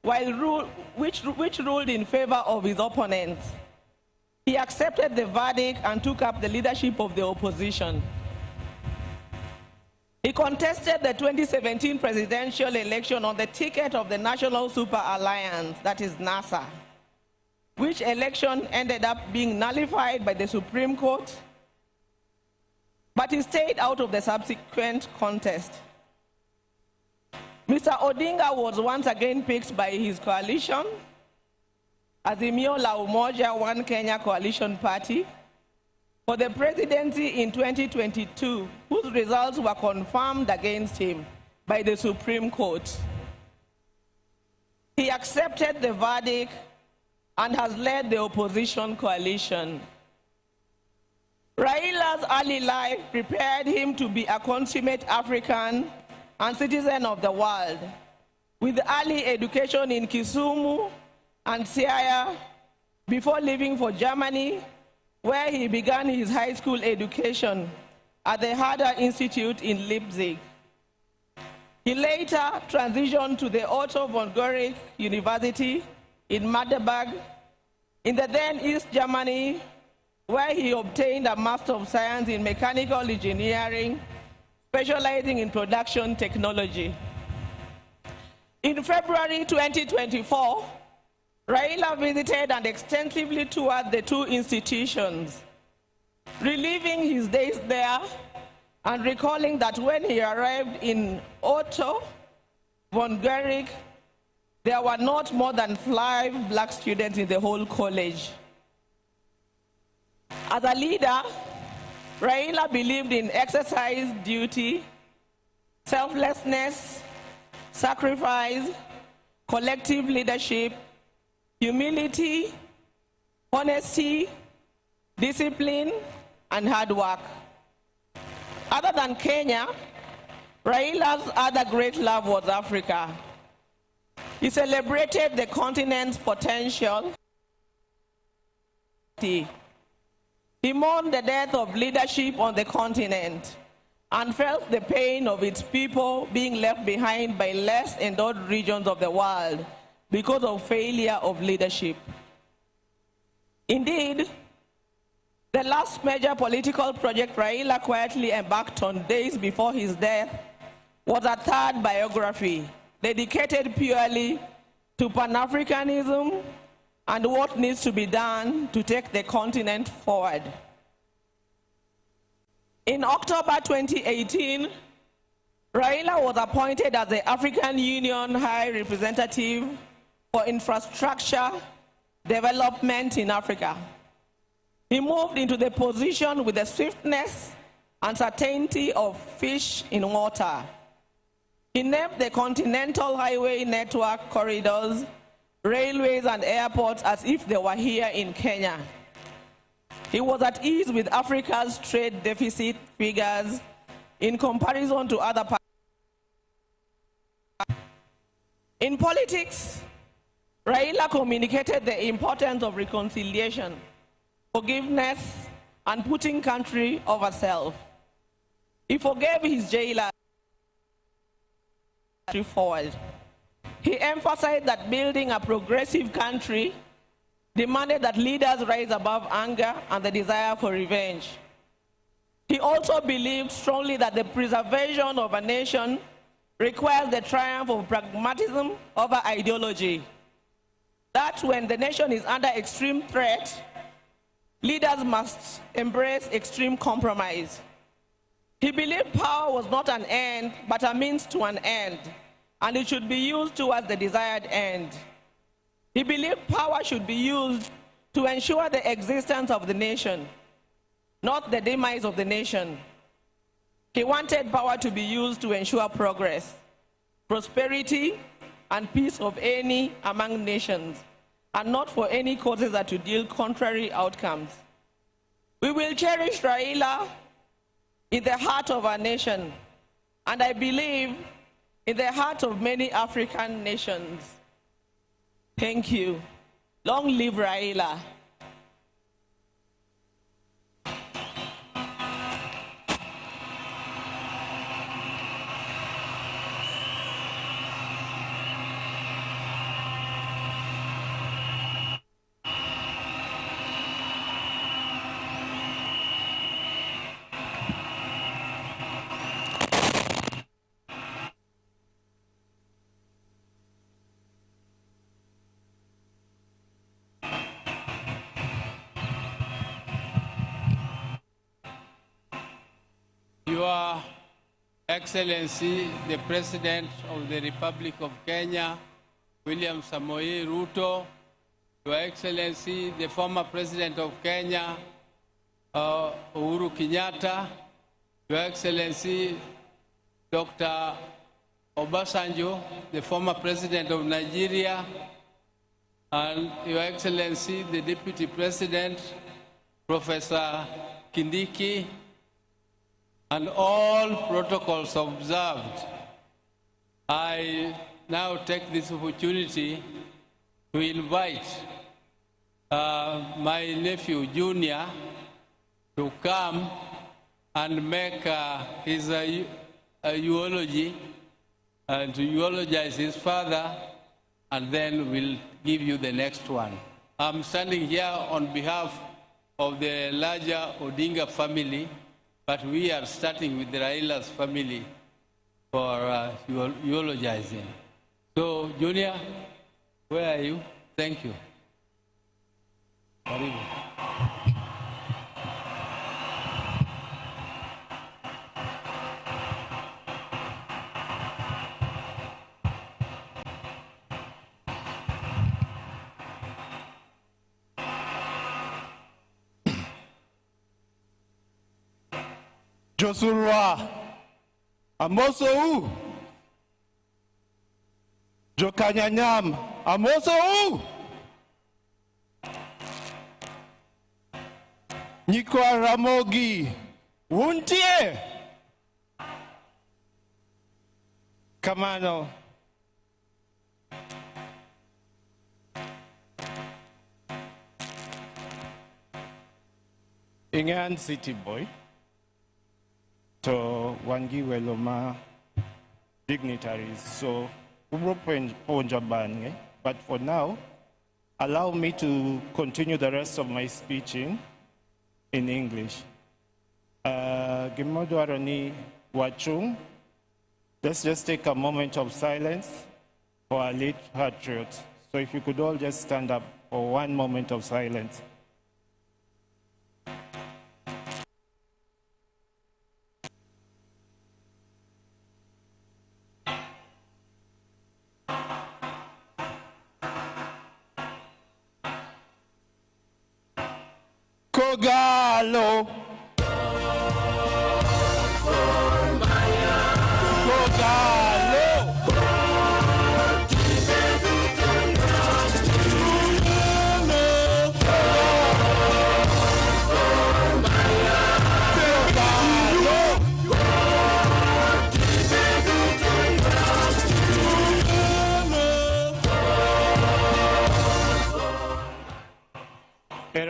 while rule, which, which ruled in favor of his opponents. He accepted the verdict and took up the leadership of the opposition. He contested the 2017 presidential election on the ticket of the National Super Alliance, that is NASA, which election ended up being nullified by the Supreme Court, but he stayed out of the subsequent contest. Mr. Odinga was once again picked by his coalition, Azimio La Umoja One Kenya Coalition Party, for the presidency in 2022, whose results were confirmed against him by the Supreme Court. He accepted the verdict and has led the opposition coalition. Raila's early life prepared him to be a consummate African and citizen of the world, with early education in Kisumu and Siaya before leaving for Germany, where he began his high school education at the Herder Institute in Leipzig. He later transitioned to the Otto von Guericke University in Magdeburg, in the then East Germany, where he obtained a Master of Science in Mechanical Engineering, specializing in production technology. In February 2024, Raila visited and extensively toured the two institutions, reliving his days there and recalling that when he arrived in Otto von Guericke, there were not more than five black students in the whole college. As a leader, Raila believed in exercise duty, selflessness, sacrifice, collective leadership, humility, honesty, discipline, and hard work. Other than Kenya, Raila's other great love was Africa. He celebrated the continent's potential. He mourned the death of leadership on the continent and felt the pain of its people being left behind by less endowed regions of the world because of failure of leadership. Indeed, the last major political project Raila quietly embarked on days before his death was a third biography dedicated purely to Pan-Africanism and what needs to be done to take the continent forward. In October 2018, Raila was appointed as the African Union High Representative for Infrastructure Development in Africa. He moved into the position with the swiftness and certainty of fish in water. He named the Continental Highway Network corridors, railways, and airports as if they were here in Kenya. He was at ease with Africa's trade deficit figures in comparison to other parts. In politics, Raila communicated the importance of reconciliation, forgiveness, and putting country over self. He forgave his jailer forward. He emphasized that building a progressive country demanded that leaders rise above anger and the desire for revenge. He also believed strongly that the preservation of a nation requires the triumph of pragmatism over ideology. That when the nation is under extreme threat, leaders must embrace extreme compromise. He believed power was not an end, but a means to an end, and it should be used towards the desired end. He believed power should be used to ensure the existence of the nation, not the demise of the nation. He wanted power to be used to ensure progress, prosperity, and peace of any among nations, and not for any causes that would yield contrary outcomes. We will cherish Raila in the heart of our nation, and I believe in the heart of many African nations. Thank you. Long live Raila. Your Excellency, the President of the Republic of Kenya, William Samoei Ruto, Your Excellency, the former President of Kenya, Uhuru Kenyatta, Your Excellency, Dr. Obasanjo, the former President of Nigeria, and Your Excellency, the Deputy President, Professor Kindiki, and all protocols observed. I now take this opportunity to invite my nephew, Junior, to come and make his eulogy and to eulogize his father, and then we'll give you the next one. I'm standing here on behalf of the larger Odinga family, but we are starting with Raila's family for eulogizing. So, Junior, where are you? Thank you. Karibu. Josurwa Amosou Jokanyanyam Amosou Nyikwa Ramogi Wuntie Kamano. Ingan City Boy to wan gi welo ma dignitaries. So ubro puonjo bang'e, but for now, allow me to continue the rest of my speech in English. Gima dwaro ni wachung. Let's just take a moment of silence for our late patriots. So if you could all just stand up for one moment of silence. Kogalo. Kogalo.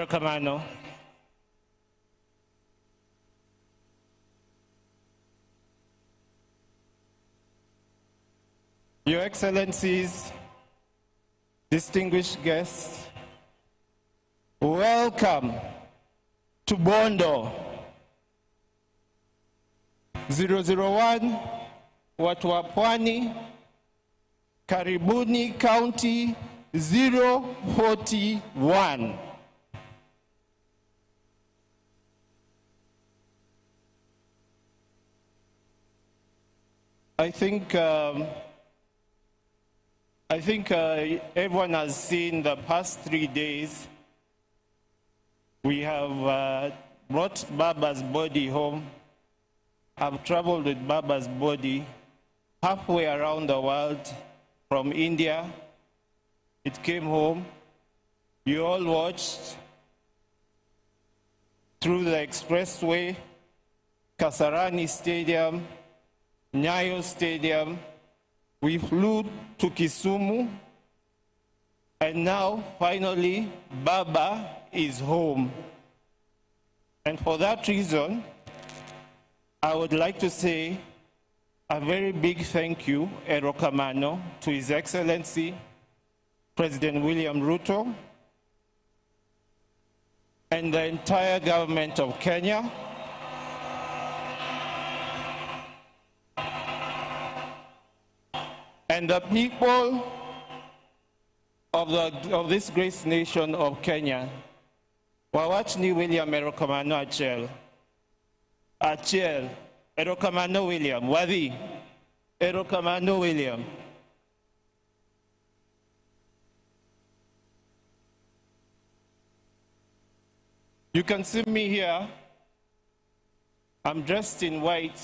Erokamano. Your Excellencies, distinguished guests, welcome to Bondo 001, watu wa Pwani, Karibuni County 041. I think, everyone has seen the past 3 days. We have brought Baba's body home. I've traveled with Baba's body halfway around the world from India. It came home. You all watched through the expressway, Kasarani Stadium, Nyayo Stadium. We flew to Kisumu, and now, finally, Baba is home. And for that reason, I would like to say a very big thank you, Erokamano, to His Excellency, President William Ruto, and the entire government of Kenya. And the people of this great nation of Kenya. Wawachni William Erokamano Achiel. Achiel. Erokamano William. Wadhi. Erokamano William. You can see me here. I'm dressed in white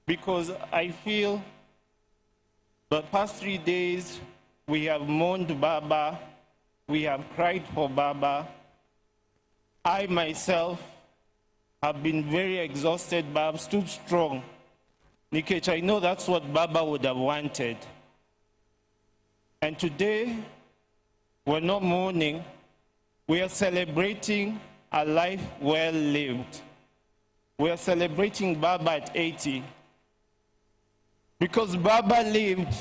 because I feel the past 3 days we have mourned Baba, we have cried for Baba. I myself have been very exhausted, but I've stood strong. Nikech, I know that's what Baba would have wanted. And today, we're not mourning, we are celebrating a life well lived. We are celebrating Baba at 80. Because Baba lived,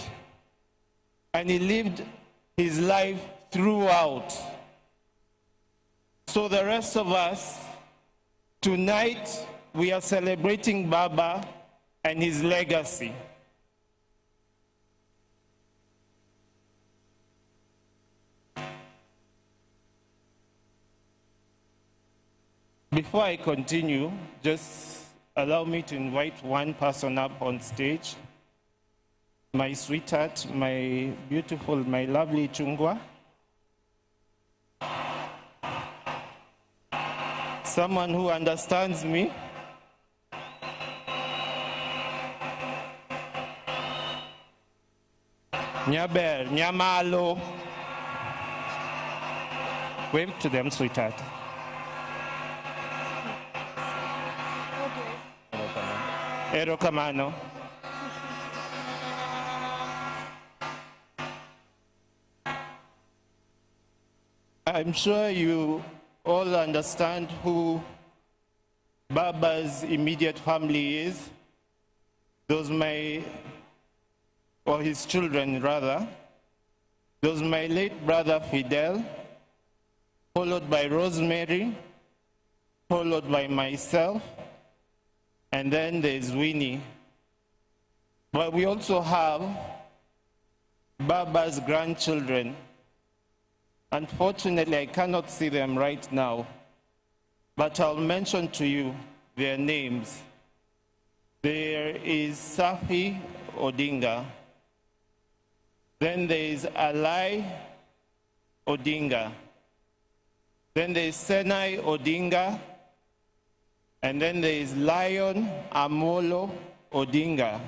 and he lived his life throughout. So the rest of us, tonight, we are celebrating Baba and his legacy. Before I continue, just allow me to invite one person up on stage. My sweetheart, my beautiful, my lovely Chungwa. Someone who understands me. Nyaber, Nyamalo. Wave to them, sweetheart. Erokamano. I'm sure you all understand who Baba's immediate family is. Those my, or his children rather. Those my late brother Fidel, followed by Rosemary, followed by myself, and then there's Winnie. But we also have Baba's grandchildren. Unfortunately, I cannot see them right now, but I'll mention to you their names. There is Safi Odinga. Then there is Alai Odinga. Then there is Senai Odinga. And then there is Lion Amolo Odinga.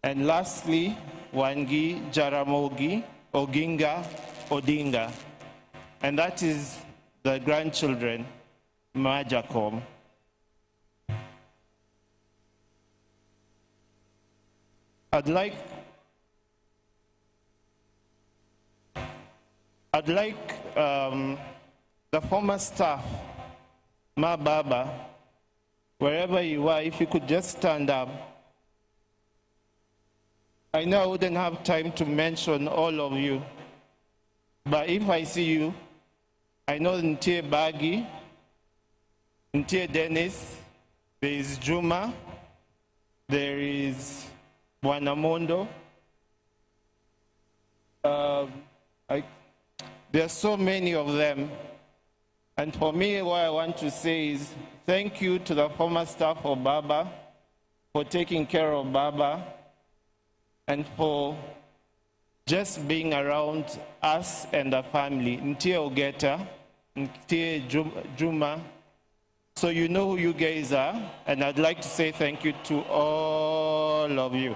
And lastly, Wangi Jaramogi Oginga Odinga. And that is the grandchildren, Majakom. I'd like The former staff, Ma Baba, wherever you are, if you could just stand up. I know I wouldn't have time to mention all of you, but if I see you, I know Ntie Bagi, Ntie Dennis, there is Juma, there is Bwanamondo. There are so many of them. And for me, what I want to say is thank you to the former staff of Baba for taking care of Baba and for just being around us and the family. Ntie Ogeta, Ntie Juma. So you know who you guys are, and I'd like to say thank you to all of you.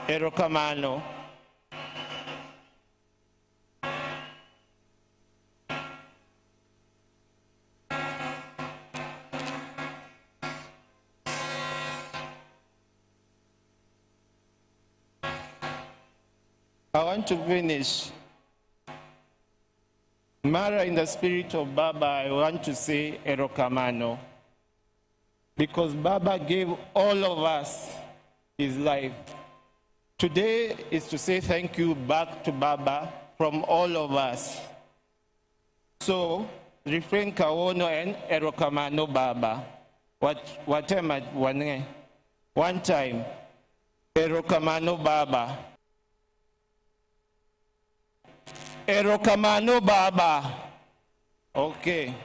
Erokamano. I want to finish. Mara, in the spirit of Baba, I want to say Erokamano. Because Baba gave all of us his life. Today is to say thank you back to Baba from all of us. So, refrain Kawono and Erokamano Baba. What, one, one time. Erokamano Baba. Erokamano Baba. Okay.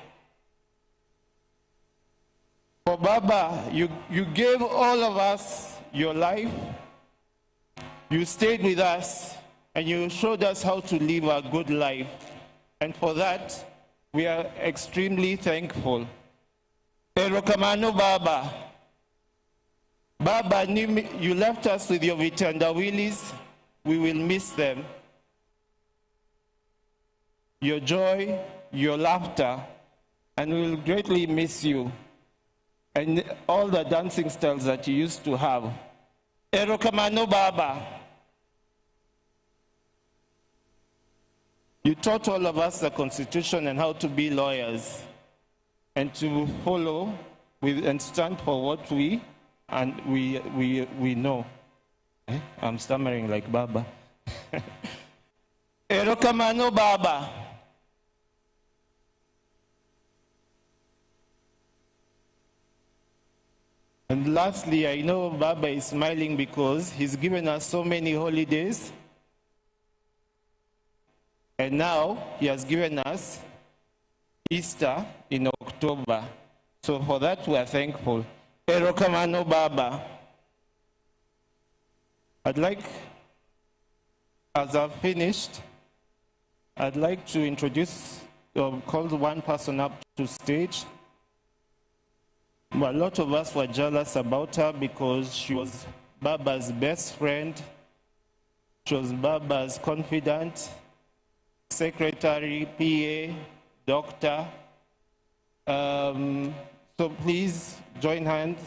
For Baba, you gave all of us your life. You stayed with us and you showed us how to live a good life. And for that, we are extremely thankful. Erokamano Baba. Baba, you left us with your vitendawilis. We will miss them. Your joy, your laughter, and we will greatly miss you. And all the dancing styles that you used to have. Erokamano Baba. You taught all of us the Constitution and how to be lawyers and to follow with and stand for what we know. I'm stammering like Baba. Erokamano Baba. And lastly, I know Baba is smiling because he's given us so many holidays. And now he has given us Easter in October. So for that, we are thankful. Erokamano Baba. I'd like, as I've finished, I'd like to introduce, call one person up to stage. A lot of us were jealous about her because she was Baba's best friend. She was Baba's confidant, secretary, PA, doctor. So please join hands.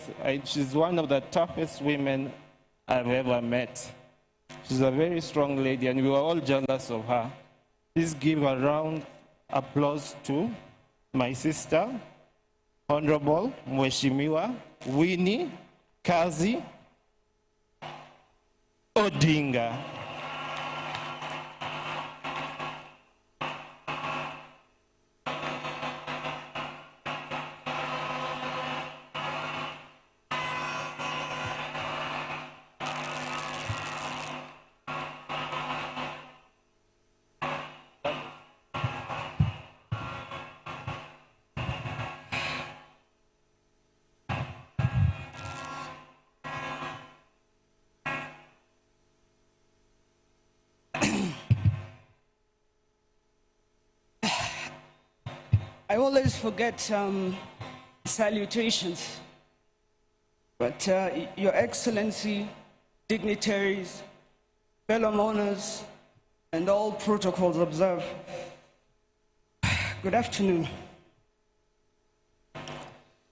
She's one of the toughest women I've ever met. She's a very strong lady, and we were all jealous of her. Please give a round applause to my sister, Honorable Mheshimiwa Winnie Kazi Odinga. I always forget salutations, but Your Excellency, dignitaries, fellow mourners, and all protocols observed. Good afternoon.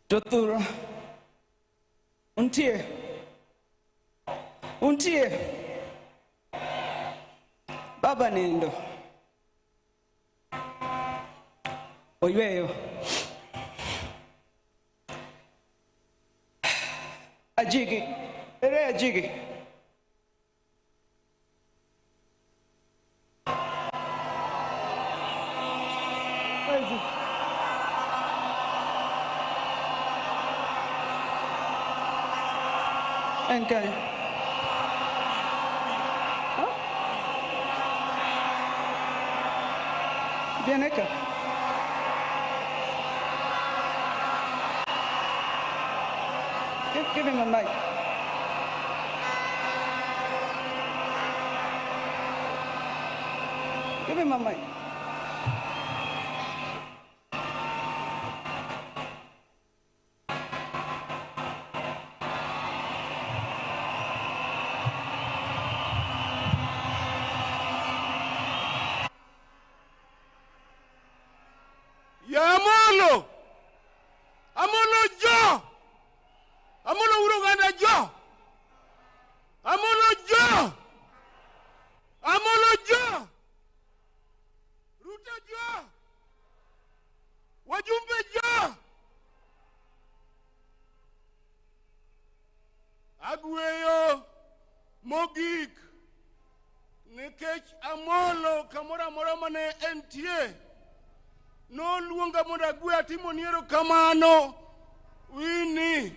Jothura, Untie, Untie, Baba Nendo. Oyweyo. Ajigi. Ere Ajigi. Where is he? Okay. Huh? Bianca. Give him a mic. Give him a mic. Ya Amolo! Amolo jo! Amolo wuro oganda jo! Amolo jo! Amolo jo! Ruto jo! Wajumbe jo! Agweyo mogik nikech Amolo kamoro amora mane entie noluonga mondo agwe atimoni erokamano Winnie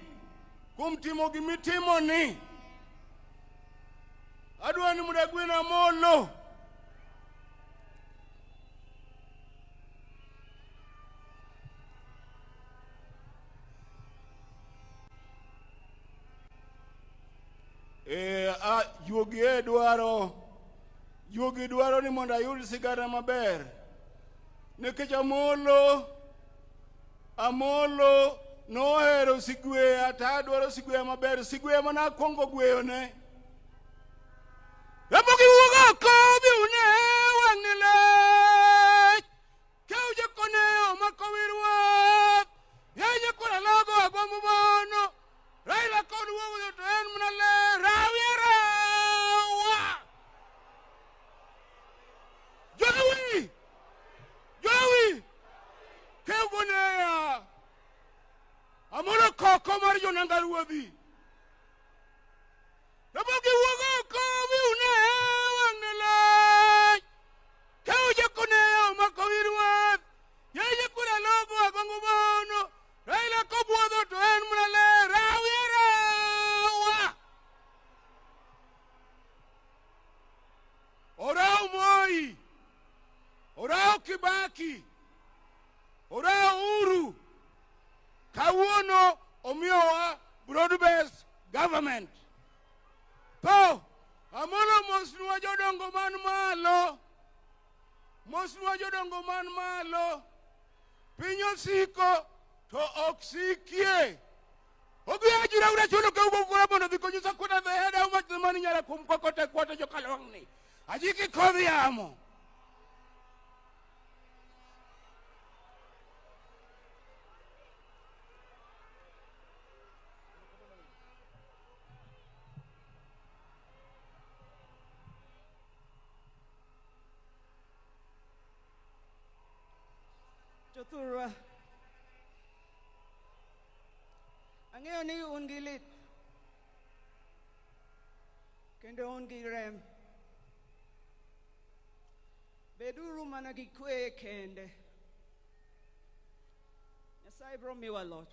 kuom timo gimitimoni. Adwa ni mondo agwen Amolo. Eh, ah, juogi e dwaro juogi dwaro ni mondo ayud sigana maber nikech Amolo Amolo nohero sigweya to adwaro sigweya maber sigweya mana akwongo gweyone Ramogi wuog oko bi une wang'ni lech Kew jokone omako wi ruoth Yenye kora logo agombo mono Raila kod wuoyo to en mana ler rawi rawa Jowi Jowi Kew goneya Amolo koko mar jonanga ruodhi Ramogi wuog oko bi une wang'ni lech Kew jokone omako wi ruoth Yenye kura logo agombo mono Raila kobuodho to en mana ler rawi rawa Oraw Moi Oraw Kibaki Oraw Uhuru Kawuono omiyowa broad based government To Amolo mosnwa jodongo man malo Mosnwa jodongo man malo Piny osiko to ok sikie. Obi ajira ura chulo ke ugo kura mondo dhi konyo sakuna the head how much the money nyara kum koko te kwata jokalwang'ni. Ajiki kodhi yamo. Jothurwa, ang'eyo ni un gi lit kendo un gi rem. Beduru mana gi kwe kende. Nyasaye biro miwa loch.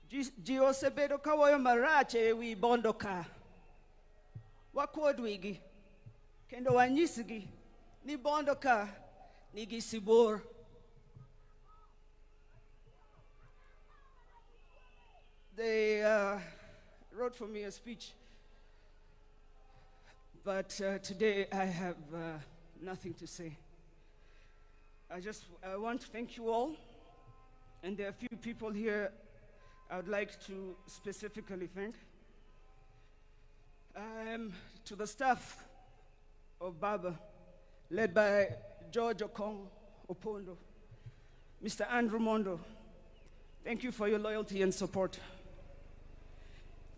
Ji osebedo kawuoyo marach e wi Bondo ka. Wakuod wigi kendo wanyisgi ni Bondo ka nigi sibuor. They wrote for me a speech, but today I have nothing to say. I want to thank you all, and there are a few people here I would like to specifically thank. To the staff of Baba, led by George Okong Opondo, Mr. Andrew Mondo, thank you for your loyalty and support.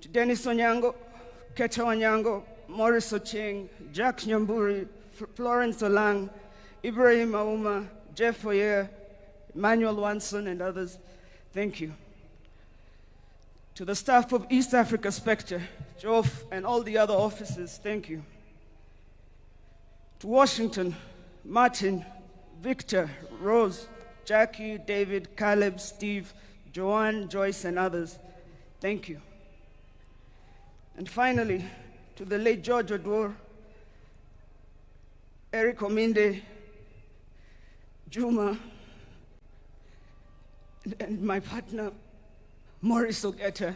To Dennis Onyango, Keto Onyango, Morris Ocheng, Jack Nyamburi, Florence Olang, Ibrahim Auma, Jeff Oyer, Emmanuel Wanson, and others, thank you. To the staff of East Africa Spectre, Joff, and all the other officers, thank you. To Washington, Martin, Victor, Rose, Jackie, David, Caleb, Steve, Joanne, Joyce, and others, thank you. And finally, to the late George Oduor, Eric Ominde, Juma, and my partner, Maurice Ogetta.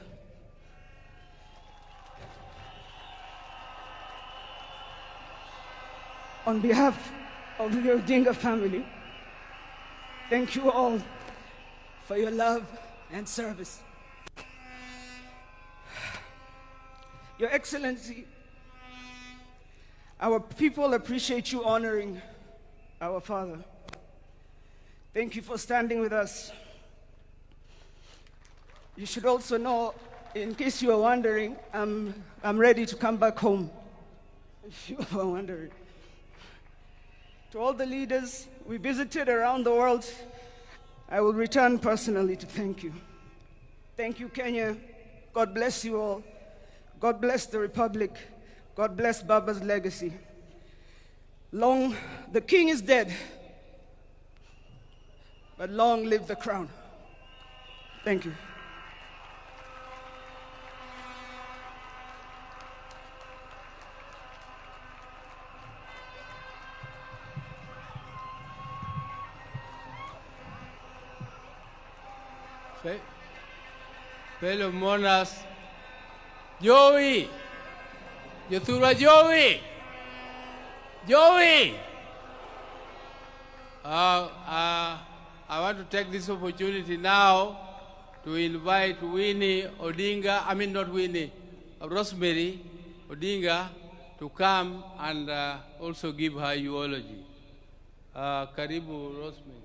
On behalf of the Odinga family, thank you all for your love and service. Your Excellency, our people appreciate you honoring our father. Thank you for standing with us. You should also know, in case you are wondering, I'm, I'm ready to come back home. If you are wondering. To all the leaders we visited around the world, I will return personally to thank you. Thank you, Kenya. God bless you all. God bless the Republic. God bless Baba's legacy. Long, the king is dead, but long live the crown. Thank you. Fellow mourners, Joey, Jothurwa Joey, Joey. I want to take this opportunity now to invite Winnie Odinga, I mean not Winnie, Rosemary Odinga to come and also give her eulogy. Karibu Rosemary.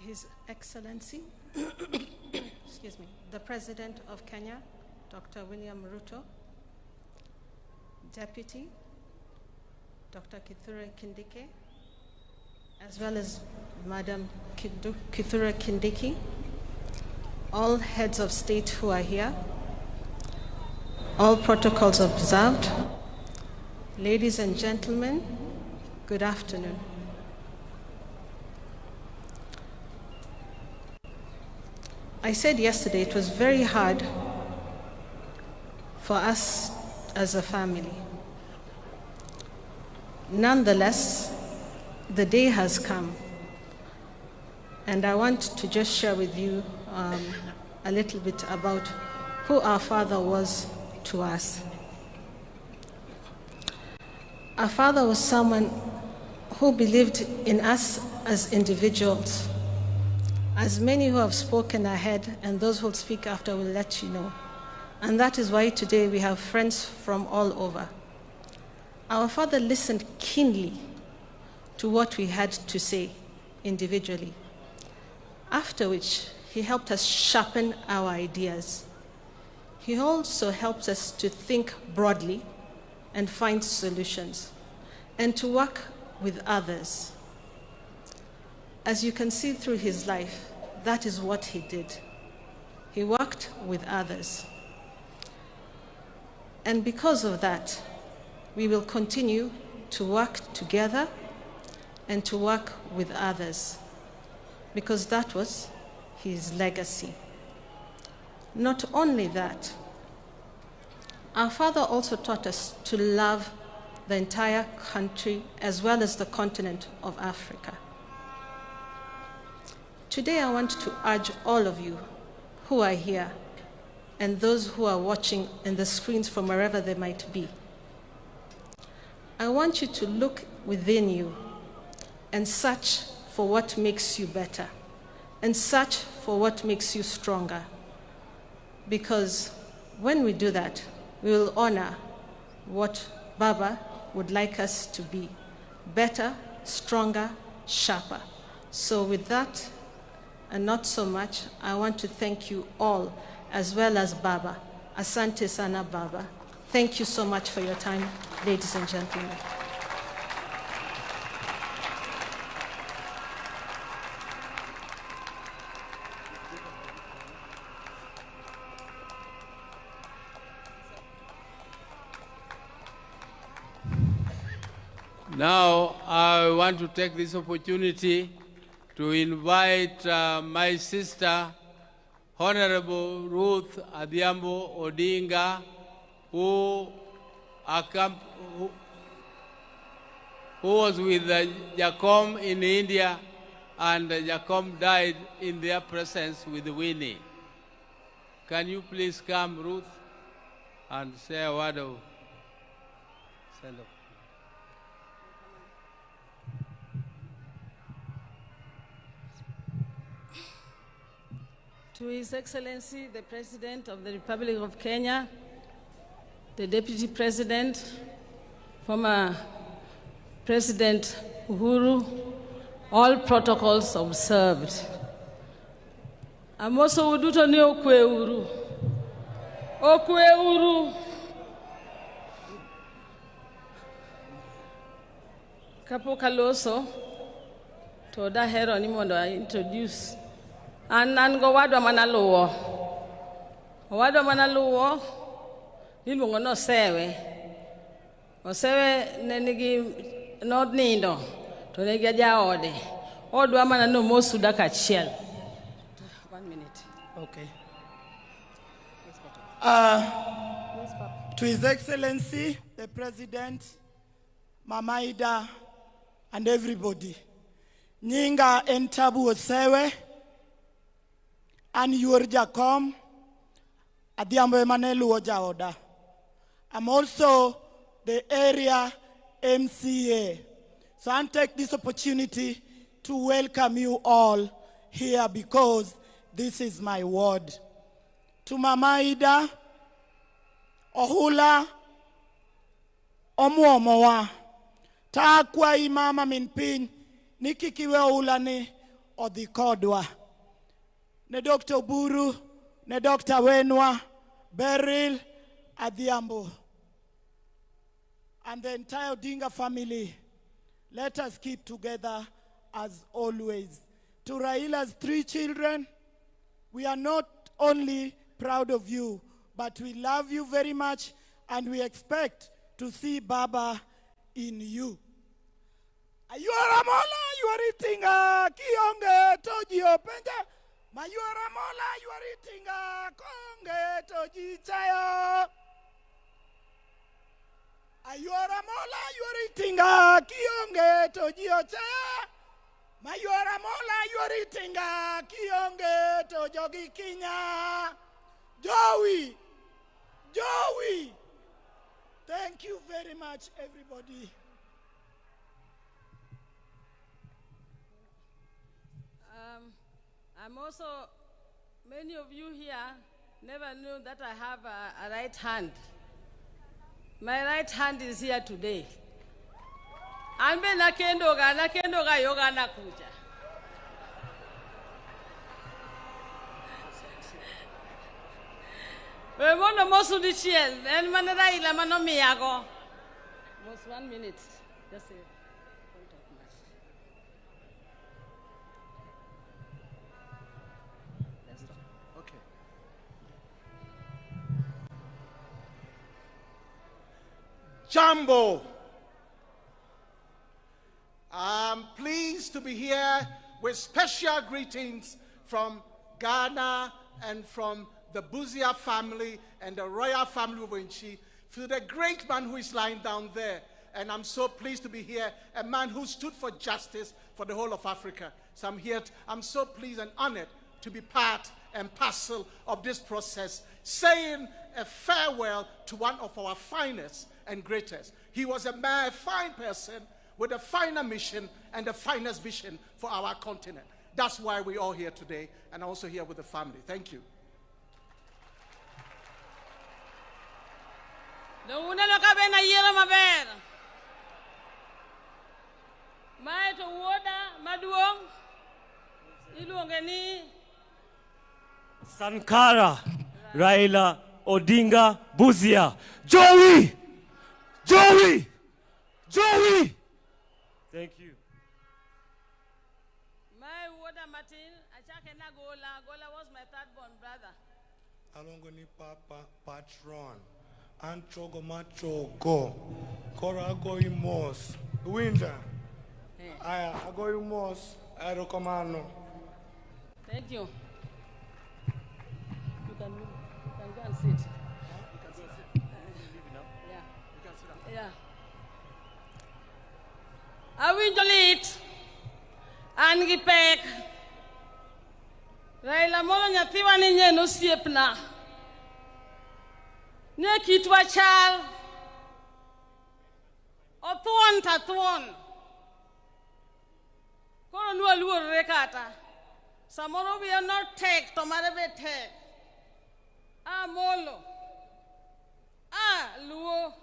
His Excellency, excuse me, the President of Kenya, Dr. William Ruto, Deputy, Dr. Kithure Kindiki, as well as Madam Kithure Kindiki, all heads of state who are here, all protocols observed, ladies and gentlemen, good afternoon. I said yesterday it was very hard for us as a family. Nonetheless, the day has come, and I want to just share with you a little bit about who our father was to us. Our father was someone who believed in us as individuals. As many who have spoken ahead and those who will speak after will let you know. And that is why today we have friends from all over. Our father listened keenly to what we had to say individually, after which he helped us sharpen our ideas. He also helped us to think broadly and find solutions and to work with others. As you can see through his life, that is what he did. He worked with others. And because of that, we will continue to work together and to work with others, because that was his legacy. Not only that, our father also taught us to love the entire country as well as the continent of Africa. Today I want to urge all of you who are here and those who are watching in the screens from wherever they might be, I want you to look within you and search for what makes you better and search for what makes you stronger. Because when we do that, we will honor what Baba would like us to be better, stronger, sharper. So, with that, and not so much, I want to thank you all, as well as Baba. Asante sana, Baba. Thank you so much for your time, ladies and gentlemen. Now, I want to take this opportunity to invite my sister, Honorable Ruth Adhiambo Odinga, who, who, who was with Jakom in India, and Jakom died in their presence with Winnie. Can you please come, Ruth, and say a word of send off? To His Excellency, the President of the Republic of Kenya, the Deputy President, former President Uhuru, all protocols observed. Amoso uduto ni okwe uru. Okwe uru. Kapok aloso, to dahero ni mondo a introduce. An an gowadwa manaluwo. Owadwa manaluwo iluongo ni Osewe. Osewe ne nigi nonindo to nigi jaode. Odwa mana ni omosu dakika achiel. One minute. Okay. To His Excellency, the President, Mama Ida, and everybody. Nyinga en Tabu Osewe, an yuor Jakom, Adhiambo ema ne luwo jaoda. I'm also the area MCA. So I take this opportunity to welcome you all here because this is my ward. To Mama Ida, Ohula, omuomowa. Ta akwayi mama min piny ni kik iwe ohula ni odhi kodwa. Ne Dr. Oburu, ne Dr. Wenwa, Beryl Adhiambo, and the entire Odinga family, let us keep together as always. To Raila's three children, we are not only proud of you, but we love you very much and we expect to see Baba in you. Ayuora mola yuori tinga kionge to ji openja. Mayuora mola yuori tinga konge to ji chayo. Ayuora mola yuori tinga kionge to ji ochaya. Mayuora mola yuori tinga kionge to jogi kinya. Joey, Joey. Thank you very much, everybody. I'm also, many of you here never knew that I have a right hand. My right hand is here today. Ambe nakendoga, nakendoga yoga nakuja. We mondo mosu dichiel, en mane Raila mano miyago. Mos 1 minute. Just say, don't talk much. Let's talk. Okay. Jambo. I'm pleased to be here with special greetings from Ghana and from the Busia family and the royal family of Wenchi, to the great man who is lying down there. And I'm so pleased to be here, a man who stood for justice for the whole of Africa. So I'm here, I'm so pleased and honored to be part and parcel of this process, saying a farewell to one of our finest. and greatest. He was a man, fine person with a finer mission and the finest vision for our continent. That's why we're all here today and also here with the family. Thank you. Dong uneno ka be nayiero maber. Mae to wuoda maduong' iluonge ni Sankara Raila Odinga Busia. Joey! Joey! Joey! Thank you. Mae wuoda matin achake nagola. Gola was my third born brother. Aluongo ni papa patron. An chogo ma chogo. Koro agoyi mos. Iwinja? Aya, agoyi mos. Erokamano. Thank you. You can move. You can go and sit. Yeah. Yeah. Awinjo lit. An gi pek. Raila moro nyathiwa ni nye en osiepna. Ne kitwa chal. Othuon ta thuon. Koro nwaluorre kata. Samoro wiye not tek to mare be tek. Amolo. A Luo.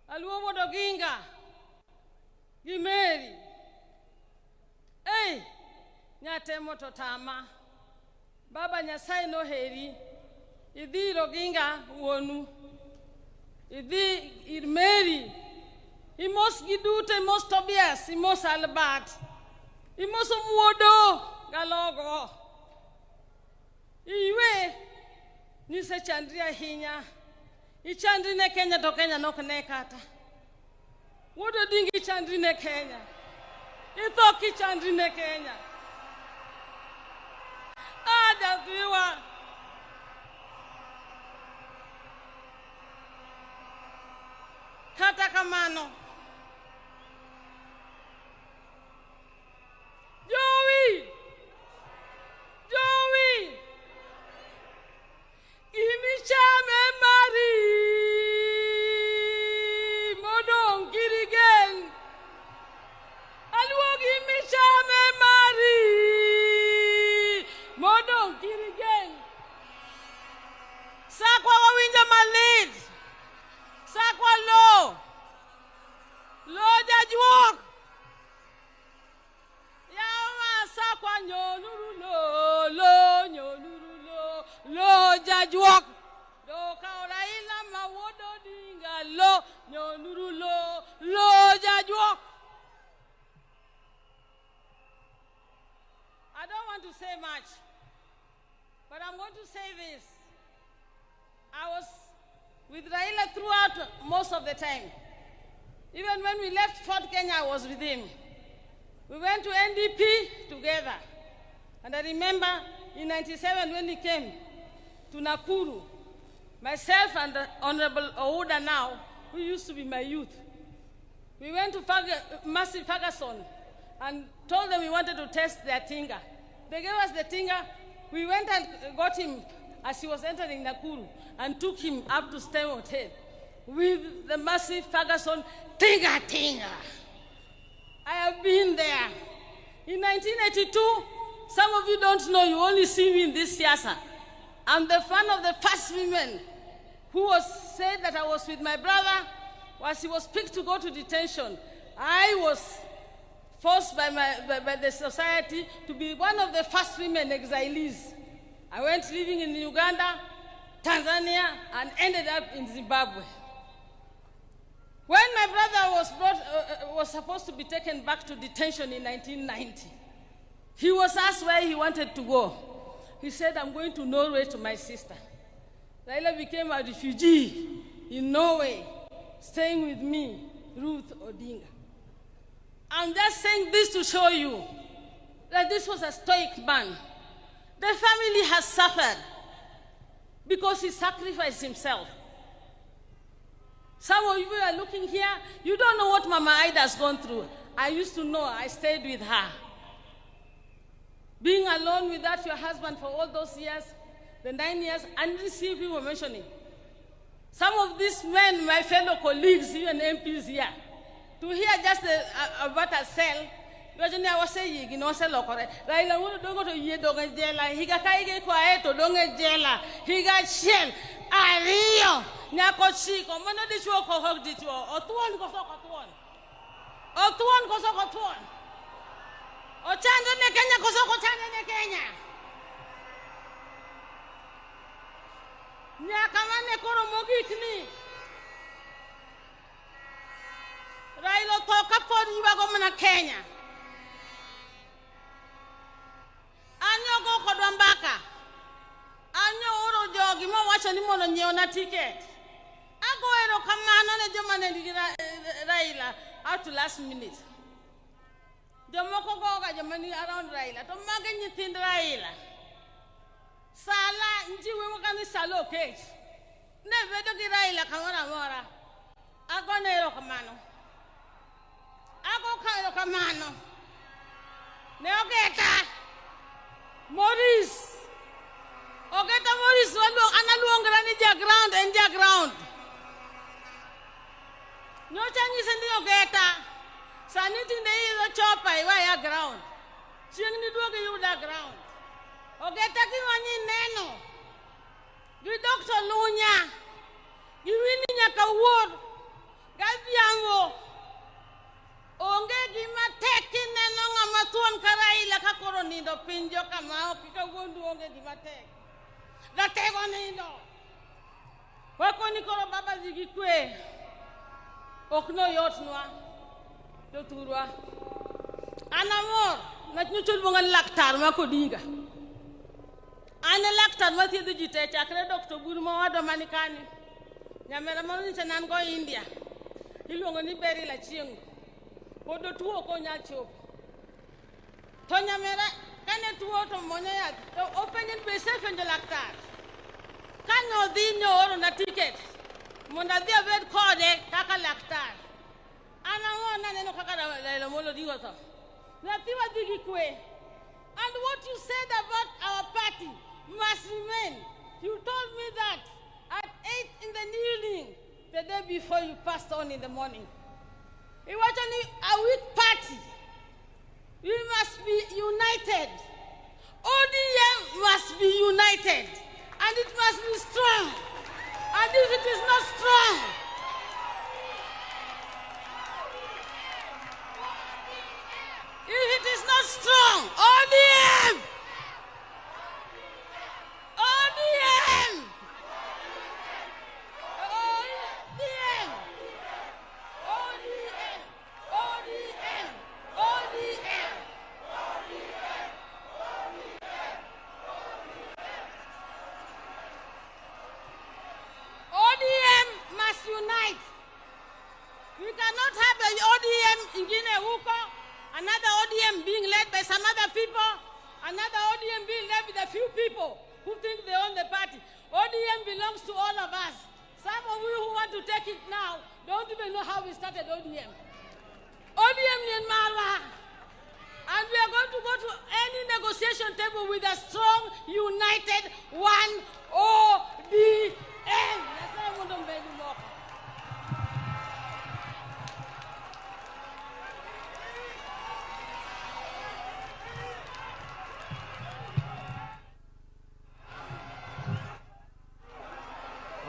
Aluo wuod Oginga. Gi Mary. Ei, nyatemo to tama. Baba Nyasaye noheri. Idhi ir Oginga wuonu. Idhi ir Mary. Imos gi duto, imos Tobias, imos Albert. Imos Omuodo galogo. Iywe nisechandri ahinya. Ichandri ne Kenya to Kenya nok ne kata. Wuod Odinga ichandri ne Kenya. Itho kichandri ne Kenya. Ah, jathiwa. Kata kamano, Jowi! Jowi! Gimichame mari modong' kirigen. Aluo gimichame mari modong' kirigen. Sakwa wawinjo malit. Sakwa lo. Lo jajuok. Yawa sakwa nyonuru lo lo nyonuru lo lo jajuok. Dokawo Raila ma wuod Odinga lo nyonuru lo lo jajuok. I don't want to say much, but I'm going to say this. I was with Raila throughout most of the time. Even when we left Fort Kenya, I was with him. We went to NDP together. And I remember in 97 when he came to Nakuru, myself and the Honorable Ouda now, who used to be my youth, we went to Massey Ferguson and told them we wanted to test their tinga. They gave us the tinga. We went and got him as he was entering Nakuru and took him up to Stem Hotel with the Massey Ferguson tinga tinga. I have been there. In 1982, some of you don't know, you only see me in this siasa. I'm the one of the first women who was said that I was with my brother as he was picked to go to detention. I was forced by, my, by, by the society to be one of the first women exilees. I went living in Uganda, Tanzania, and ended up in Zimbabwe. When my brother was, brought, was supposed to be taken back to detention in 1990, he was asked where he wanted to go. He said, I'm going to Norway to my sister. Raila became a refugee in Norway, staying with me, Ruth Odinga. I'm just saying this to show you that this was a stoic man. The family has suffered because he sacrificed himself. Some of you are looking here, you don't know what Mama Ida has gone through. I used to know, I stayed with her. Being alone without your husband for all those years, the 9 years, and didn't see people mentioning. Some of these men, my fellow colleagues, even MPs here, to hear just the, about a cell, iwacho ni waseyie gino waselokore. Raila Amolo Odinga to yie dong' e jela higa ka higa ikwaye to dong' e jela higa achiel ariyo nyaka ochiko. Mano dichuo koso ok dichuo? Othuon koso ok othuon? Othuon koso ok othuon? Ochando ne Kenya koso ok ochando ne Kenya? Nyaka mane koro mogik ni Raila otho kapod ywago mana Kenya. An nyogo kodwa mbaka. An nyooro jogi mowacho ni mondo onyiewna tiket. Ago erokamano ne joma ne nigi Raila up to last minute. Jomoko goga joma ni around Raila to magi nyithind Raila. Sala njiwe wakani Sala Okech. Ne bedo gi Raila kamoro amora. Agone erokamano. Ago ka erokamano. Ne Ogeta. Maurice. Ogeta Maurice waluong an aluongra ni ja ground en ja ground. Nyocha anyise ni Ogeta. Sani tinde iidho chopa iweya ground. Chieng' niduog iyuda ground. Ogeta gima neno. Gi Dr. Lunya. Gi Winnie nyaka wuor. Gadhiambo. Onge gima tek kineno ng'ama thuon ka Raila ka koro nindo piny joka ma ok kawuondu onge gima tek. Ratego nindo. Wakoni koro baba dhi gi kwe. Ok noyotnwa jothurwa. An amor ng'at nyocha oluonga ni laktar ma Kodinga. An e laktar mathiedho ji te chakre Dr. Oburu mowadwa mani kani. Nyamera moro nyocha ne an go India. Iluongo ni Beryl Achieng'. Pod otuo ok onyal chopo. To nyamera kane tuo to monyo yath to openjo ni be isepenjo laktar. Kane odhi ne oorona tiket mondo adhi abed kode kaka laktar. An ang'o naneno kaka Raila Amolo Odinga otho. Nyathiwa dhi gi kwe. And what you said about our party must remain. You told me that at 8 in the evening, the day before you passed on in the morning. Iwacho ni a weak party. We must be united. ODM must be united. And it must be strong. And if it is not strong, if it is not strong, ODM! ODM! ODM! ODM! ODM! ODM! ODM must unite. We cannot have an ODM ingine huko, another ODM being led by some other people, another ODM being led with a few people who think they own the party. ODM belongs to all of us. Some of you who want to take it now don't even know how we started ODM. ODM ni marwa. And we are going to go to any negotiation table with a strong, united one ODM. Nyasaye mondo omedu moko.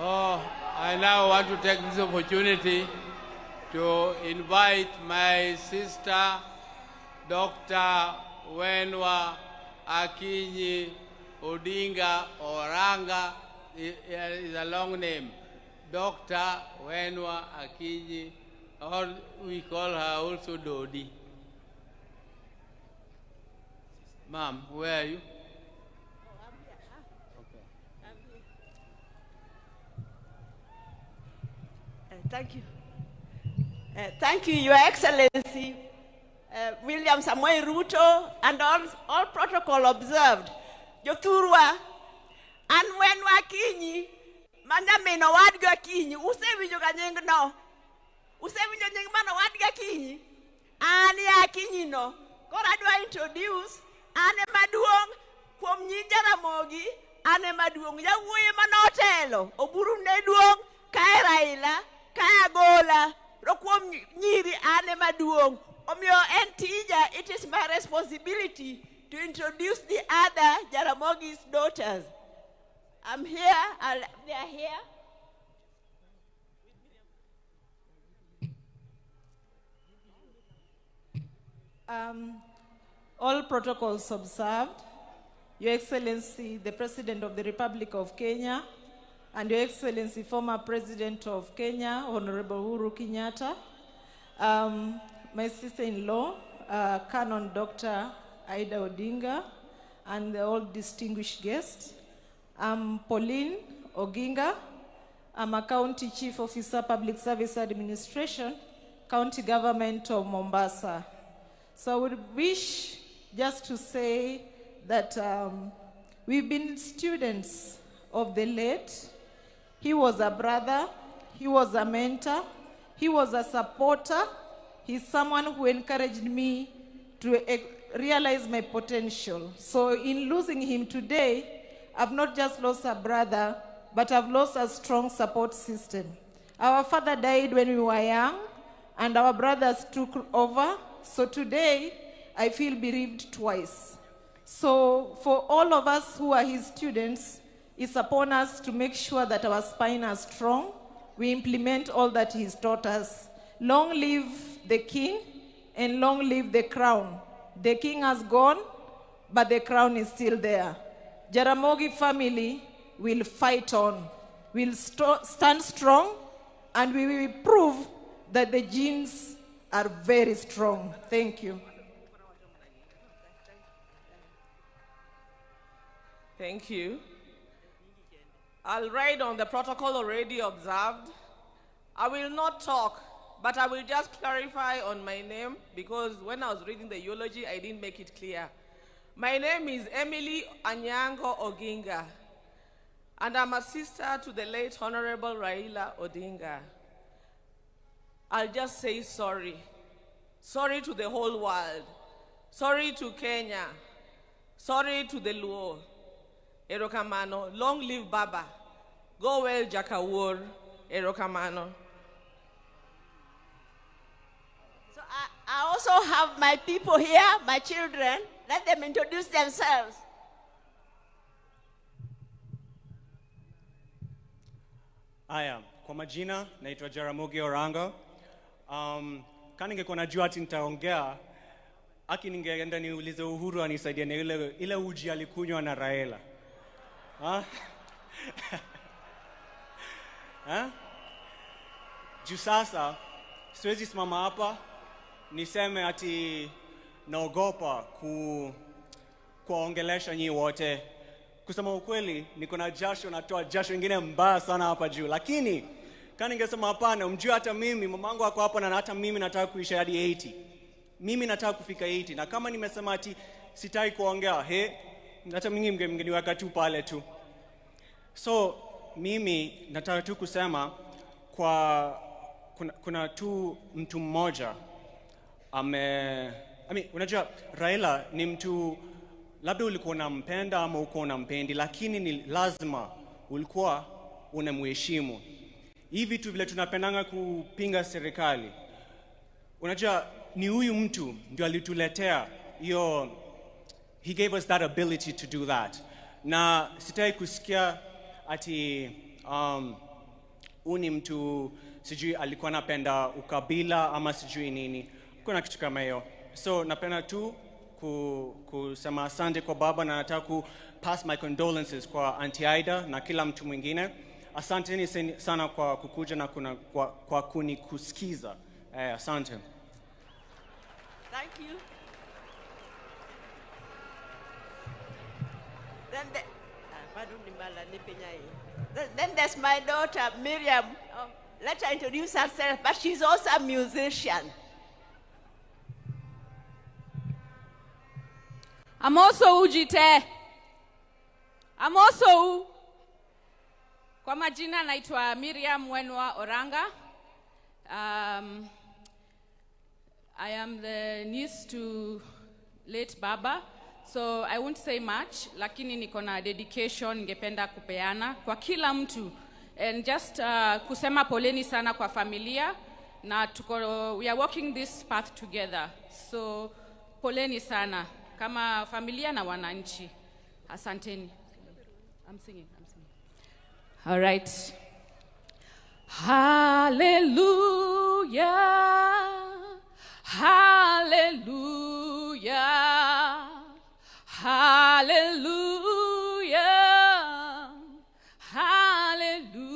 Oh, I now want to take this opportunity to invite my sister, Dr. Wenwa Akinyi Odinga Oranga. Is a long name. Dr. Wenwa Akinyi, or we call her also Dodi. Ma'am, where are you? Thank you. Thank you, Your Excellency, William Samoei Ruto, and all protocol observed. Jothurwa, an Wenwa Akinyi, ma nyamin owadgi Akinyi, usewinjo ga nying no? Usewinjo nying mano owadgi Akinyi? An e Akinyi no. Koro adwa introduce, an ema duong' kuom nying Jaramogi, an ema duong'. Yawuoyi ema notelo, Oburu ne duong', Kae Raila, kae Agola, to kuom nyiri an ema duong'. Omiyo en tija, it is my responsibility to introduce the other Jaramogi's daughters. I'm here, I'll, they are here. All protocols observed. Your Excellency, the President of the Republic of Kenya, and Your Excellency, former President of Kenya, Honorable Uhuru Kenyatta, my sister-in-law, Canon Dr. Ida Odinga, and the all distinguished guests. I'm Pauline Oginga. I'm a County Chief Officer, Public Service Administration, County Government of Mombasa. So I would wish just to say that we've been students of the late. He was a brother, he was a mentor, he was a supporter. He's someone who encouraged me to realize my potential. So in losing him today, I've not just lost a brother, but I've lost a strong support system. Our father died when we were young, and our brothers took over. So today, I feel bereaved twice. So for all of us who are his students, it's upon us to make sure that our spine are strong. We implement all that he's taught us. Long live the king and long live the crown. The king has gone, but the crown is still there. Jaramogi family will fight on, will stand strong, and we will prove that the genes are very strong. Thank you. Thank you. I'll ride on the protocol already observed. I will not talk, but I will just clarify on my name, because when I was reading the eulogy, I didn't make it clear. My name is Emily Anyango Oginga, and I'm a sister to the late Honorable Raila Odinga. I'll just say sorry. Sorry to the whole world. Sorry to Kenya. Sorry to the Luo. Erokamano. Long live Baba. Go well, Jakawor. Erokamano. So I also have my people here, my children. Let them introduce themselves. Aya, kwa majina naitwa Jaramogi Orango. Kama ningekuwa najua ati nitaongea, aki ningeenda niulize Uhuru anisaidie na ile uji alikunywa na Raila. Ha? Ha? Juu sasa siwezi simama hapa niseme ati naogopa kuwaongelesha nyinyi wote. Kusema ukweli, niko na jasho, natoa jasho ingine mbaya sana hapa juu. Lakini kama ningesema hapana, mjue hata mimi mamangu ako hapa na hata mimi nataka kuishi hadi 80. Mimi nataka kufika 80. Na kama nimesema ati sitaki kuongea, hata mimi mngeniweka tu pale tu. So mimi nataka tu kusema kwa kuna tu mtu mmoja ame, I mean, unajua Raila ni mtu labda ulikuwa unampenda ama ulikuwa unampendi, lakini ni lazima ulikuwa unamheshimu. Hivi vitu vile tunapendanga kupinga serikali, unajua ni huyu mtu ndio alituletea hiyo, he gave us that ability to do that. Na sitaki kusikia ati huyu ni mtu sijui alikuwa anapenda ukabila ama sijui nini. Kuna kitu kama hiyo. So napenda tu kusema asante kwa baba, na nataka ku pass my condolences kwa Auntie Ida na kila mtu mwingine. Asanteni sana kwa kukuja na kwa kunikusikiza. Asante. Thank you. Then there's my daughter, Miriam. Oh, let her introduce herself, but she's also a musician. I'm also Ujite. I'm also U. Kwa majina naitwa Miriam Wenwa Oranga. I am the niece to late Baba, so I won't say much, lakini niko na dedication ningependa kupeana kwa kila mtu. And just kusema poleni sana kwa familia na tuko, we are walking this path together. So poleni sana kama familia na wananchi. Asanteni. I'm singing, I'm singing. All right. Hallelujah. Hallelujah. Hallelujah. Hallelujah.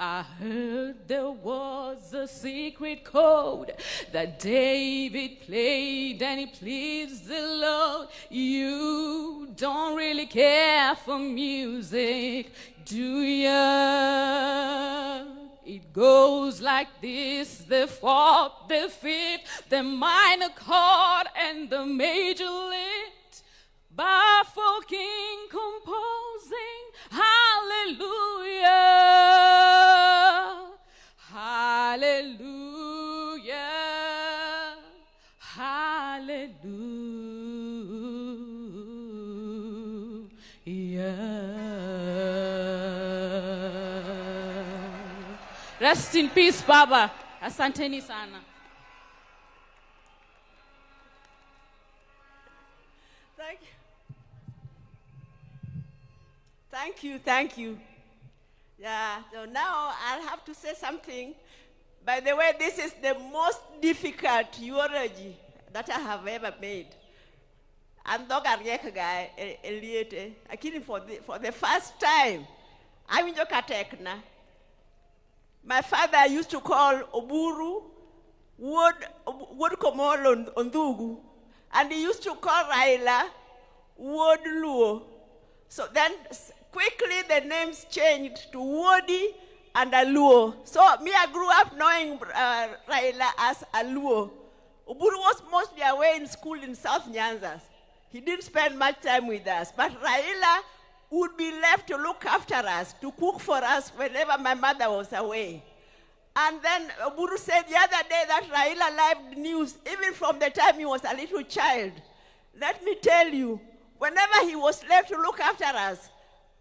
I heard there was a secret chord that David played and it pleased the Lord. You don't really care for music, do ya? It goes like this the fourth, the fifth, the minor chord, and the major lift. Baffling composing, hallelujah, hallelujah, hallelujah. Rest in peace, Baba. Asanteni sana. Thank you. Thank you, thank you. Yeah, so now I'll have to say something. By the way, this is the most difficult eulogy that I have ever made. And dhoga riek ga e e liete. Lakini for the first time, awinjo ka tekna. My father used to call Oburu Wuod, Wuod Komolo Ondhugu, and he used to call Raila Wuod Luo. So then quickly the names changed to Wodi and Aluo. So me, I grew up knowing Raila as Aluo. Oburu was mostly away in school in South Nyanza. He didn't spend much time with us. But Raila would be left to look after us, to cook for us whenever my mother was away. And then Oburu said the other day that Raila loved news, even from the time he was a little child. Let me tell you, whenever he was left to look after us,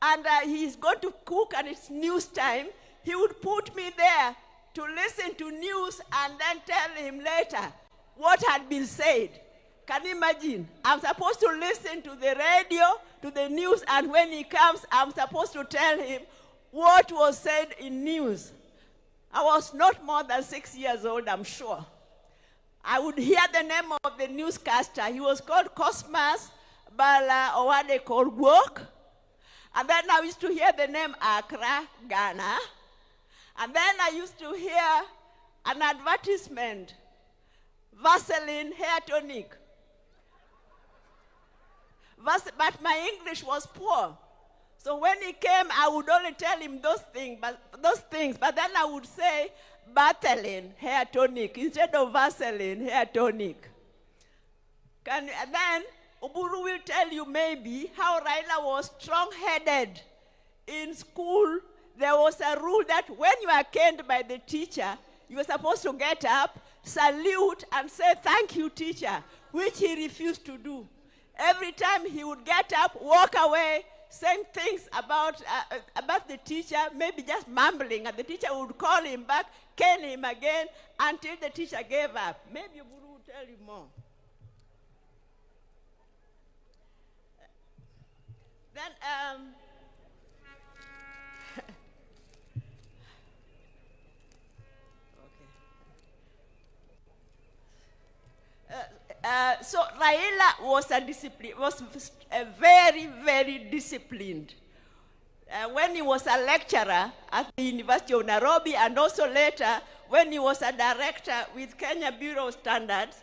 and he's going to cook and it's news time, he would put me there to listen to news and then tell him later what had been said. Can you imagine? I'm supposed to listen to the radio, to the news, and when he comes, I'm supposed to tell him what was said in news. I was not more than 6 years old, I'm sure. I would hear the name of the newscaster. He was called Cosmas Bala Owade Korgwok. And then I used to hear the name Accra, Ghana. And then I used to hear an advertisement, Vaseline hair tonic. But my English was poor. So when he came, I would only tell him those things. But then I would say, Vaseline hair tonic instead of Vaseline hair tonic. And then Oburu will tell you maybe how Raila was strong-headed. In school, there was a rule that when you are caned by the teacher, you were supposed to get up, salute, and say, thank you, teacher, which he refused to do. Every time he would get up, walk away, saying things about the teacher, maybe just mumbling, and the teacher would call him back, cane him again, until the teacher gave up. Maybe Oburu will tell you more. Then okay. So Raila was a discipline, was a very, very disciplined. When he was a lecturer at the University of Nairobi, and also later when he was a director with Kenya Bureau of Standards,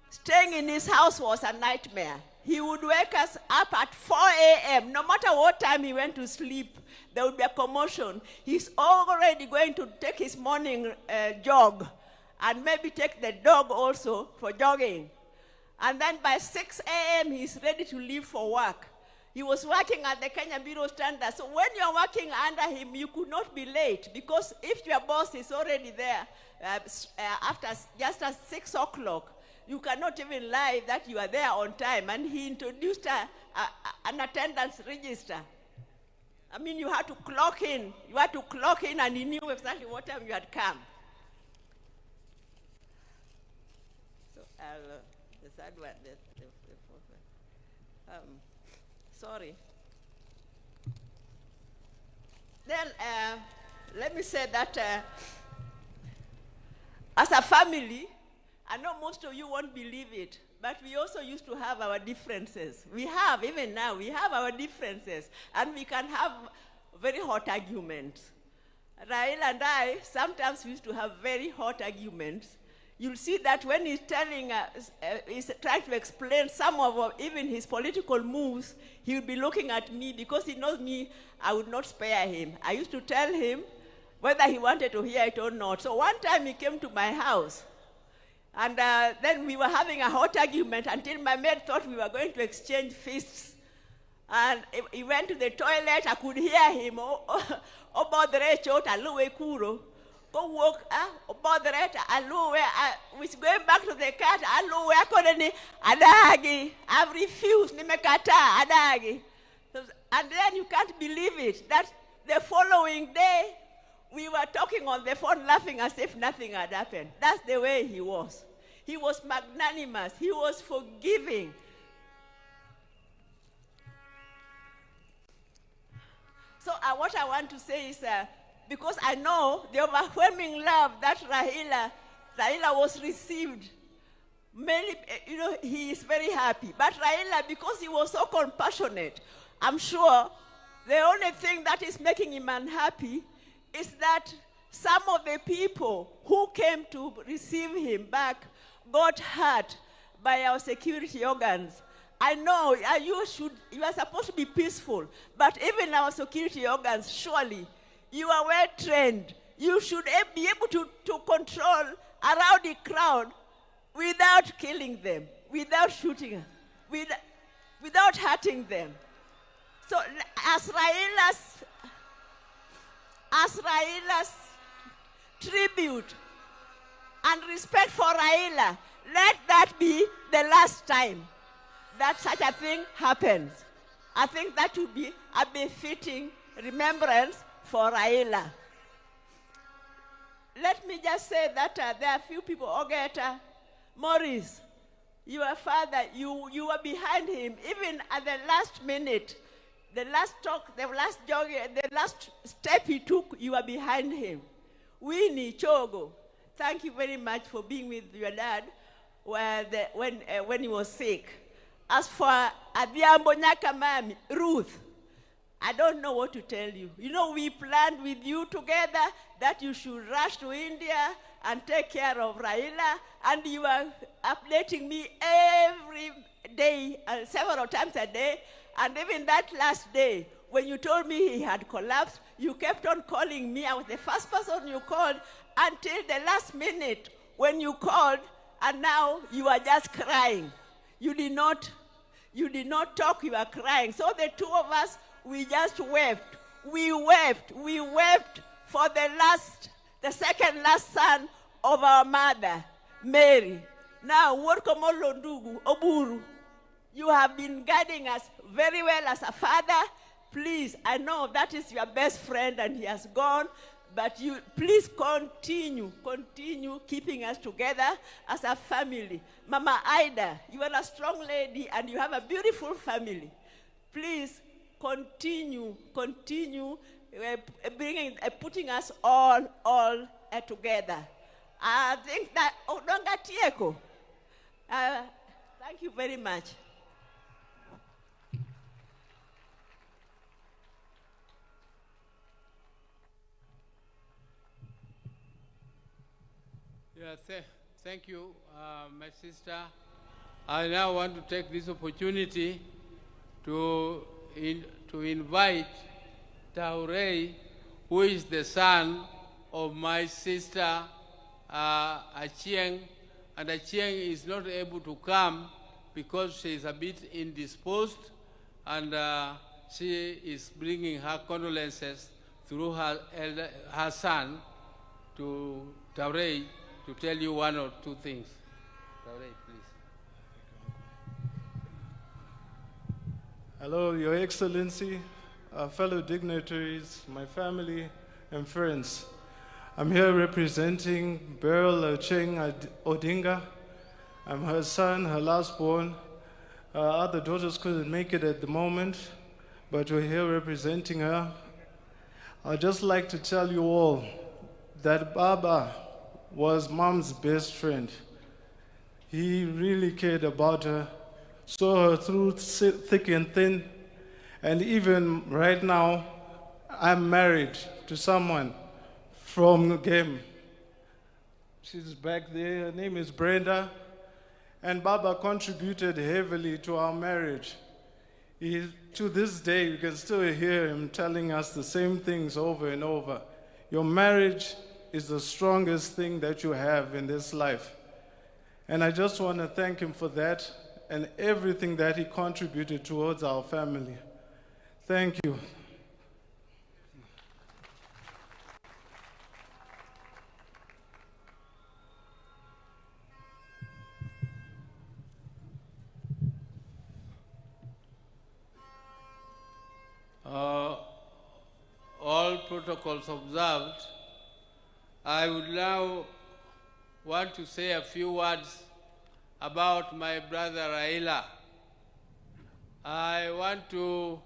staying in his house was a nightmare. He would wake us up at 4 a.m. No matter what time he went to sleep, there would be a commotion. He's already going to take his morning jog and maybe take the dog also for jogging. And then by 6 a.m., he's ready to leave for work. He was working at the Kenya Bureau of Standards. So when you're working under him, you could not be late, because if your boss is already there after just at 6 o'clock, you cannot even lie that you are there on time. And he introduced an attendance register. I mean, you had to clock in. You had to clock in, and he knew exactly what time you had come. So I'll, the third one, the fourth one. Sorry. Then let me say that as a family, I know most of you won't believe it, but we also used to have our differences. We have, even now, we have our differences, and we can have very hot arguments. Raila and I sometimes used to have very hot arguments. You'll see that when he's telling, he's trying to explain some of even his political moves, he'll be looking at me because he knows me, I would not spare him. I used to tell him whether he wanted to hear it or not. So one time he came to my house, and then we were having a hot argument until my maid thought we were going to exchange fists. And he went to the toilet. I could hear him. Obodre chot aluwe kuro. Go walk. Obodre aluwe. Was going back to the car. Aluwe akoneni adagi. I've refused. Nimekata adagi. And then you can't believe it that the following day we were talking on the phone, laughing as if nothing had happened. That's the way he was. He was magnanimous. He was forgiving. So what I want to say is, because I know the overwhelming love that Raila was received, many, he is very happy. But Raila, because he was so compassionate, I'm sure the only thing that is making him unhappy is that some of the people who came to receive him back got hurt by our security organs. I know you are supposed to be peaceful, but even our security organs, surely, you are well trained. You should be able to control a rowdy crowd without killing them, without shooting, without hurting them. So as Raila's tribute and respect for Raila, let that be the last time that such a thing happens. I think that would be a befitting remembrance for Raila. Let me just say that there are few people, Ogeta, Maurice, your father, you were behind him, even at the last minute, the last talk, the last jog, the last step he took, you were behind him. Winnie Chogo, thank you very much for being with your dad when he was sick. As for Adhiambo Nyakamami, Ruth, I don't know what to tell you. We planned with you together that you should rush to India and take care of Raila, and you are updating me every day, several times a day, and even that last day, when you told me he had collapsed, you kept on calling me. I was the first person you called until the last minute when you called, and now you are just crying. You did not talk, you were crying. So the two of us, we just wept. We wept. We wept for the second last son of our mother, Mary. Now, Wuod Ndugu, Oburu, you have been guiding us very well as a father. Please, I know that is your best friend and he has gone, but you please continue keeping us together as a family. Mama Ida, you are a strong lady and you have a beautiful family. Please continue putting us all together. I think that, oh, Donga Tieko. Thank you very much. Yeah, thank you my sister. I now want to take this opportunity to invite Taurei, who is the son of my sister, Achieng, and Achieng is not able to come because she is a bit indisposed, and she is bringing her condolences through her son to Taurei to tell you one or two things. Taurei, please. Hello, Your Excellency, fellow dignitaries, my family, and friends. I'm here representing Beryl Achieng Odinga. I'm her son, her last born. Her other daughters couldn't make it at the moment, but we're here representing her. I'd just like to tell you all that Baba was Mom's best friend. He really cared about her, saw her through thick and thin, and even right now, I'm married to someone from Gem. She's back there. Her name is Brenda. And Baba contributed heavily to our marriage. To this day, you can still hear him telling us the same things over and over. Your marriage is the strongest thing that you have in this life. And I just want to thank him for that and everything that he contributed towards our family. Thank you. All protocols observed, I would now want to say a few words about my brother Raila. I want to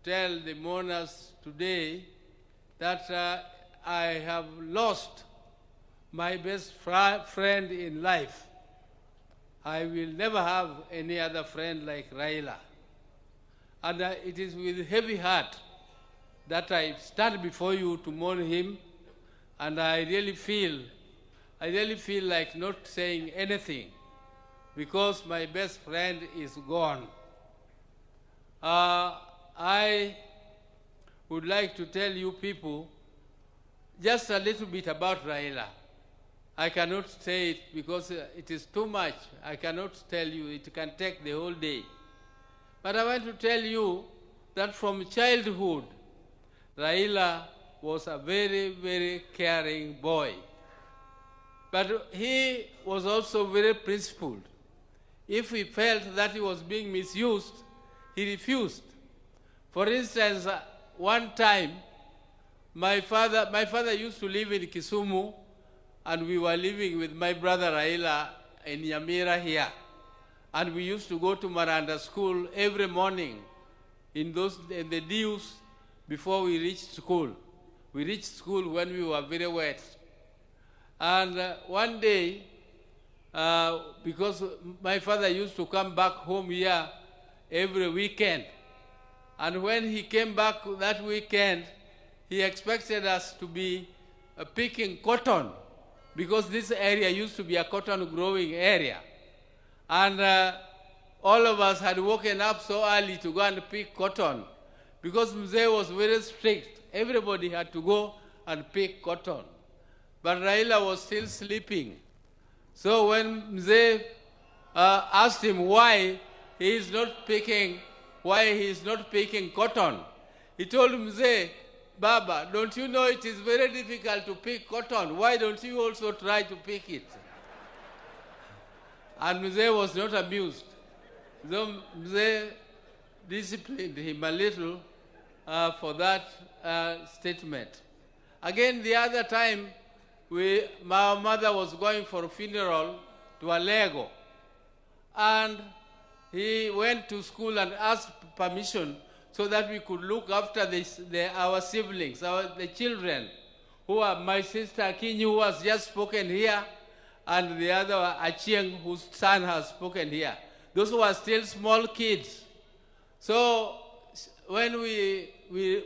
tell the mourners today that I have lost my best friend in life. I will never have any other friend like Raila. And it is with heavy heart that I stand before you to mourn him, and I really feel like not saying anything because my best friend is gone. I would like to tell you people just a little bit about Raila. I cannot say it because it is too much. I cannot tell you. It can take the whole day. But I want to tell you that from childhood, Raila was a very, very caring boy. But he was also very principled. If he felt that he was being misused, he refused. For instance, one time, my father used to live in Kisumu, and we were living with my brother Raila in Nyamira here. And we used to go to Maranda School every morning in the dews before we reached school. We reached school when we were very wet. And one day, because my father used to come back home here every weekend, and when he came back that weekend, he expected us to be picking cotton, because this area used to be a cotton growing area. And all of us had woken up so early to go and pick cotton, because Mzee was very strict. Everybody had to go and pick cotton. But Raila was still sleeping. So when Mzee asked him why he is not picking, why he is not picking cotton, he told Mzee, Baba, don't you know it is very difficult to pick cotton? Why don't you also try to pick it? And Mzee was not amused. So Mzee disciplined him a little for that statement. Again, the other time, my mother was going for a funeral to Alego. And he went to school and asked permission so that we could look after our siblings, the children, who are my sister Akinyi, who has just spoken here, and the other Achieng, whose son has spoken here. Those who are still small kids. So when we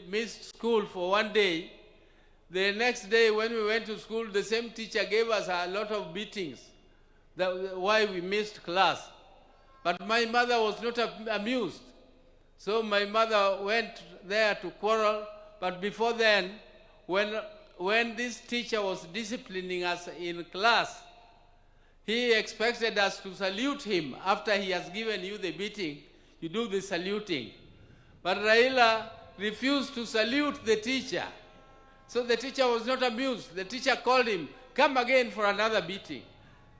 missed school for one day, the next day when we went to school, the same teacher gave us a lot of beatings, that why we missed class. But my mother was not amused. So my mother went there to quarrel. But before then, when this teacher was disciplining us in class, he expected us to salute him after he has given you the beating. You do the saluting. But Raila refused to salute the teacher. So the teacher was not amused. The teacher called him, come again for another beating.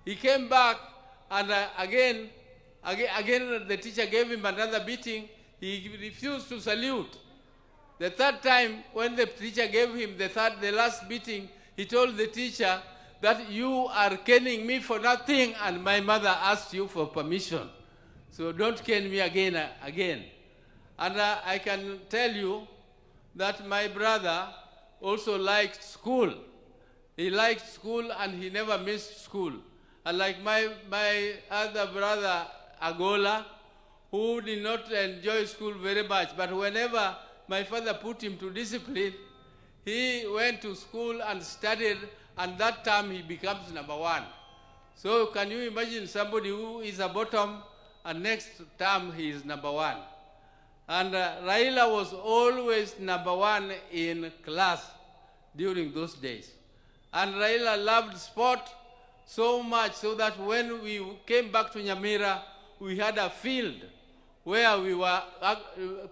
He came back, and again the teacher gave him another beating. He refused to salute. The third time, when the teacher gave him the, third, the last beating, he told the teacher that you are caning me for nothing, and my mother asked you for permission. So don't cane me again, again. And I can tell you that my brother also liked school. He liked school and he never missed school. And like my, my other brother, Agola, who did not enjoy school very much, but whenever my father put him to discipline, he went to school and studied, and that time he becomes number one. So can you imagine somebody who is a bottom, and next term he is number one? And Raila was always number one in class during those days. And Raila loved sport so much so that when we came back to Nyamira, we had a field where we were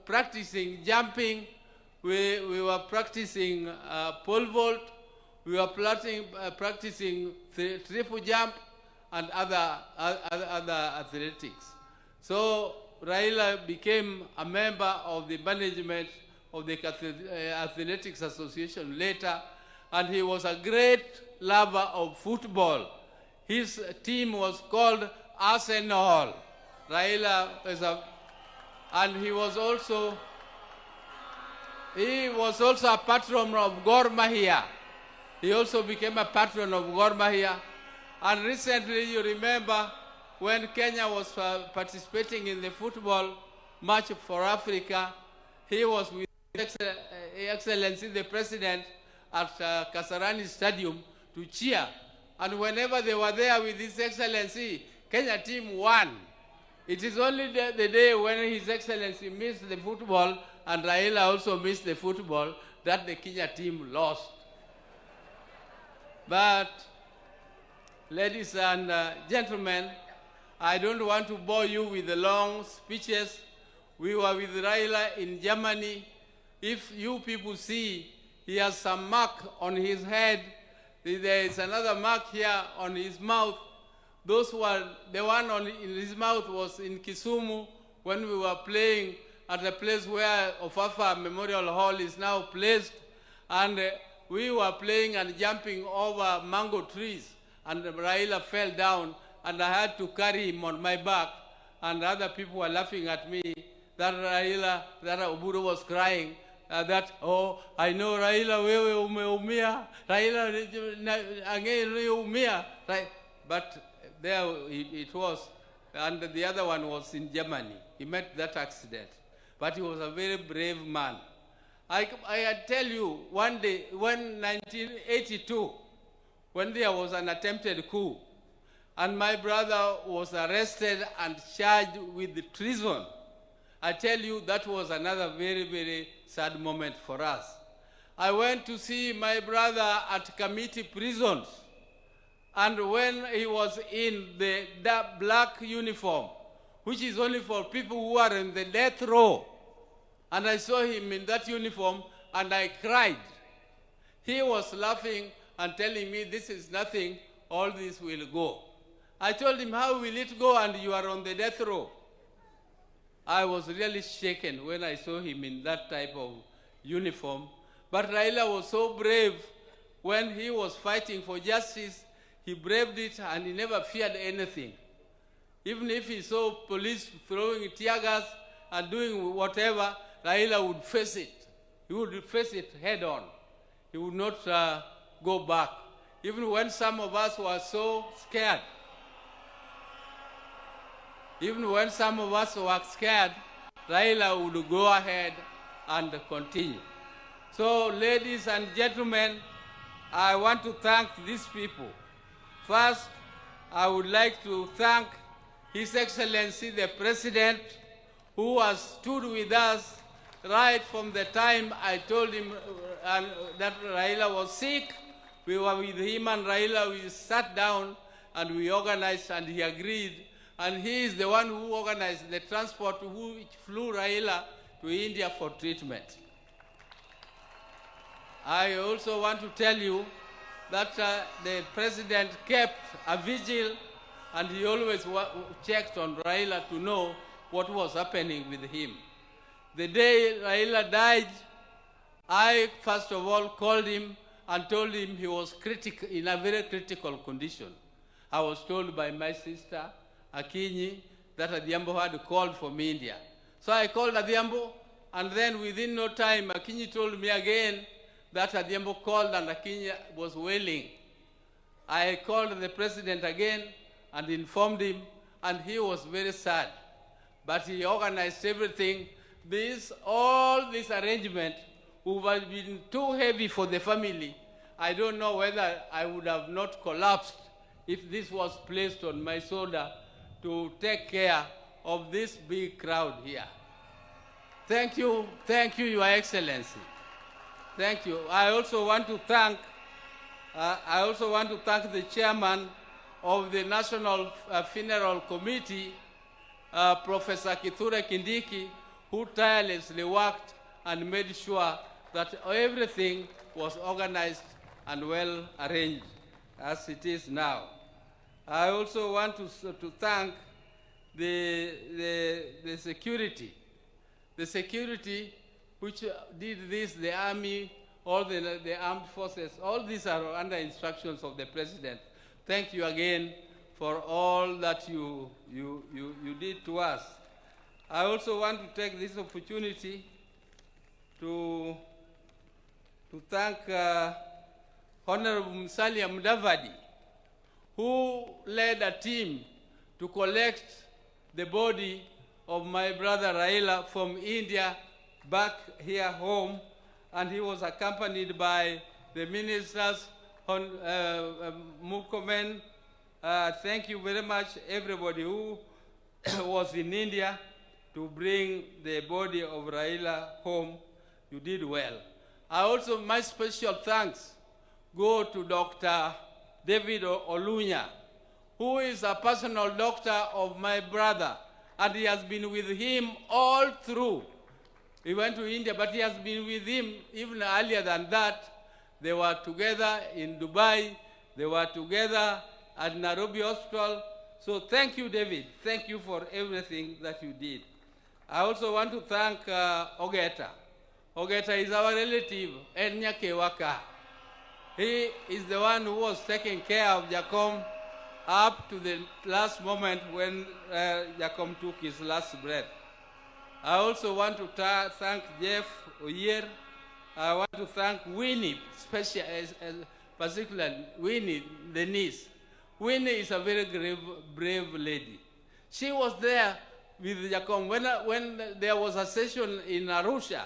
practicing jumping, we, we were practicing pole vault, we were practicing, practicing triple jump, and other, other, other athletics. So Raila became a member of the management of the Athletics Association later, and he was a great lover of football. His team was called Arsenal. Raila is a, and he was also he was also a patron of Gor Mahia. He also became a patron of Gor Mahia. And recently, you remember, when Kenya was uh, participating in the football match for Africa, he was with His Excellency the President at uh, Kasarani Stadium to cheer. And whenever they were there with His Excellency, Kenya team won. It is only the, the day when His Excellency missed the football and Raila also missed the football that the Kenya team lost. But, ladies and uh, gentlemen, I don't want to bore you with the long speeches. We were with Raila in Germany. If you people see, he has some mark on his head. There is another mark here on his mouth. Those were, the one on, in his mouth was in Kisumu when we were playing at the place where Ofafa Memorial Hall is now placed. And uh, we were playing and jumping over mango trees. And Raila fell down, and I had to carry him on my back. And other people were laughing at me that Raila, that Oburu was crying. Uh, that, oh, I know Raila, wewe umeumia. Raila, ang'eyo umia. Right? But there it was. And the other one was in Germany. He met that accident. But he was a very brave man. I, I tell you, one day, when 1982, when there was an attempted coup, and my brother was arrested and charged with treason, I tell you, that was another very, very sad moment for us. I went to see my brother at Kamiti prisons. And when he was in the black uniform, which is only for people who are in the death row, and I saw him in that uniform and I cried. He was laughing and telling me, This is nothing, all this will go. I told him, How will it go? And you are on the death row. I was really shaken when I saw him in that type of uniform. But Raila was so brave when he was fighting for justice. He braved it and he never feared anything. Even if he saw police throwing tear gas and doing whatever, Raila would face it. He would face it head on. He would not uh, go back. Even when some of us were so scared. Even when some of us were scared, Raila would go ahead and continue. So, ladies and gentlemen, I want to thank these people. First, I would like to thank His Excellency the President, who has stood with us right from the time I told him uh, that Raila was sick. We were with him and Raila, we sat down and we organized and he agreed. And he is the one who organized the transport who flew Raila to India for treatment. I also want to tell you that uh, the president kept a vigil and he always checked on Raila to know what was happening with him. The day Raila died, I first of all called him and told him he was critic, in a very critical condition. I was told by my sister, Akinyi, that Adhiambo had called from India. So I called Adhiambo, and then within no time, Akinyi told me again that Adhiambo called and Akinyi was wailing. I called the president again and informed him, and he was very sad. But he organized everything. This, all this arrangement would have been too heavy for the family. I don't know whether I would have not collapsed if this was placed on my shoulder to take care of this big crowd here. Thank you, thank you, Your Excellency. Thank you. I also want to thank, I also want to thank the chairman of the National Funeral Committee, Professor Kithure Kindiki, who tirelessly worked and made sure that everything was organized and well arranged as it is now. I also want to thank the security. The security which did this, the army, all the armed forces, all these are under instructions of the president. Thank you again for all that you did to us. I also want to take this opportunity to thank Honorable Musalia Mudavadi, who led a team to collect the body of my brother Raila from India back here home, and he was accompanied by the ministers, Murkomen. Thank you very much, everybody who was in India to bring the body of Raila home. You did well. I also, my special thanks go to Dr. David Olunya, who is a personal doctor of my brother, and he has been with him all through. He went to India, but he has been with him even earlier than that. They were together in Dubai. They were together at Nairobi Hospital. So thank you, David. Thank you for everything that you did. I also want to thank Ogeta. Ogeta is our relative, Enya Kewaka. He is the one who was taking care of Jakom up to the last moment when Jakom took his last breath. I also want to thank Jeff Oyer. I want to thank Winnie, particularly Winnie, the niece. Winnie is a very brave lady. She was there with Jakom when there was a session in Arusha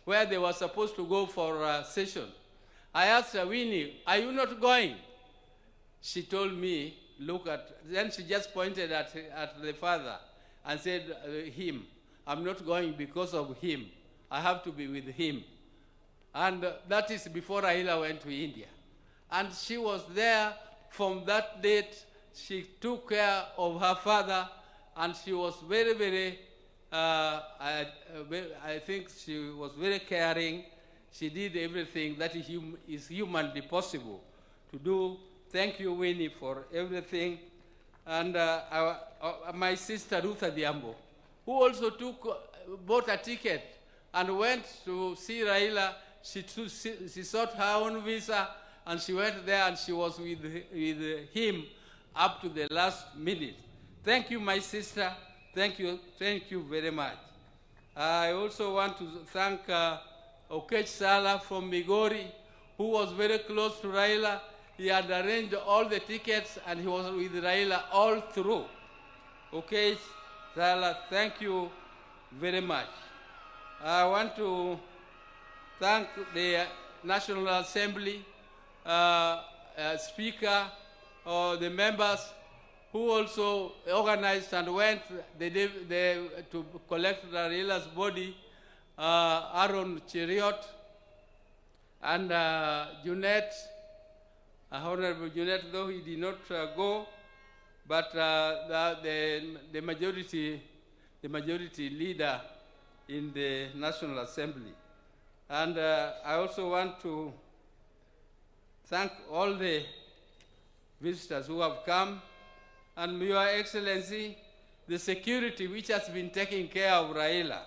where they were supposed to go for a session. I asked her, Winnie, are you not going? She told me, look at, then she just pointed at the father and said, him. I'm not going because of him. I have to be with him. And that is before Raila went to India. And she was there from that date. She took care of her father, and she was very, very, I think she was very caring. She did everything that is humanly possible to do. Thank you, Winnie, for everything. And my sister, Ruth Adhiambo, who also bought a ticket and went to see Raila. She sought her own visa, and she went there, and she was with him up to the last minute. Thank you, my sister. Thank you, thank you very much. I also want to thank Okech Sala from Migori, who was very close to Raila. He had arranged all the tickets, and he was with Raila all through. Okech Sala, thank you very much. I want to thank the National Assembly Speaker, or the members who also organized and went to collect Raila's body, Aaron Cheruiyot and Junet, Honorable Junet, though he did not go, but the majority leader in the National Assembly. And I also want to thank all the visitors who have come, and Your Excellency, the security which has been taking care of Raila.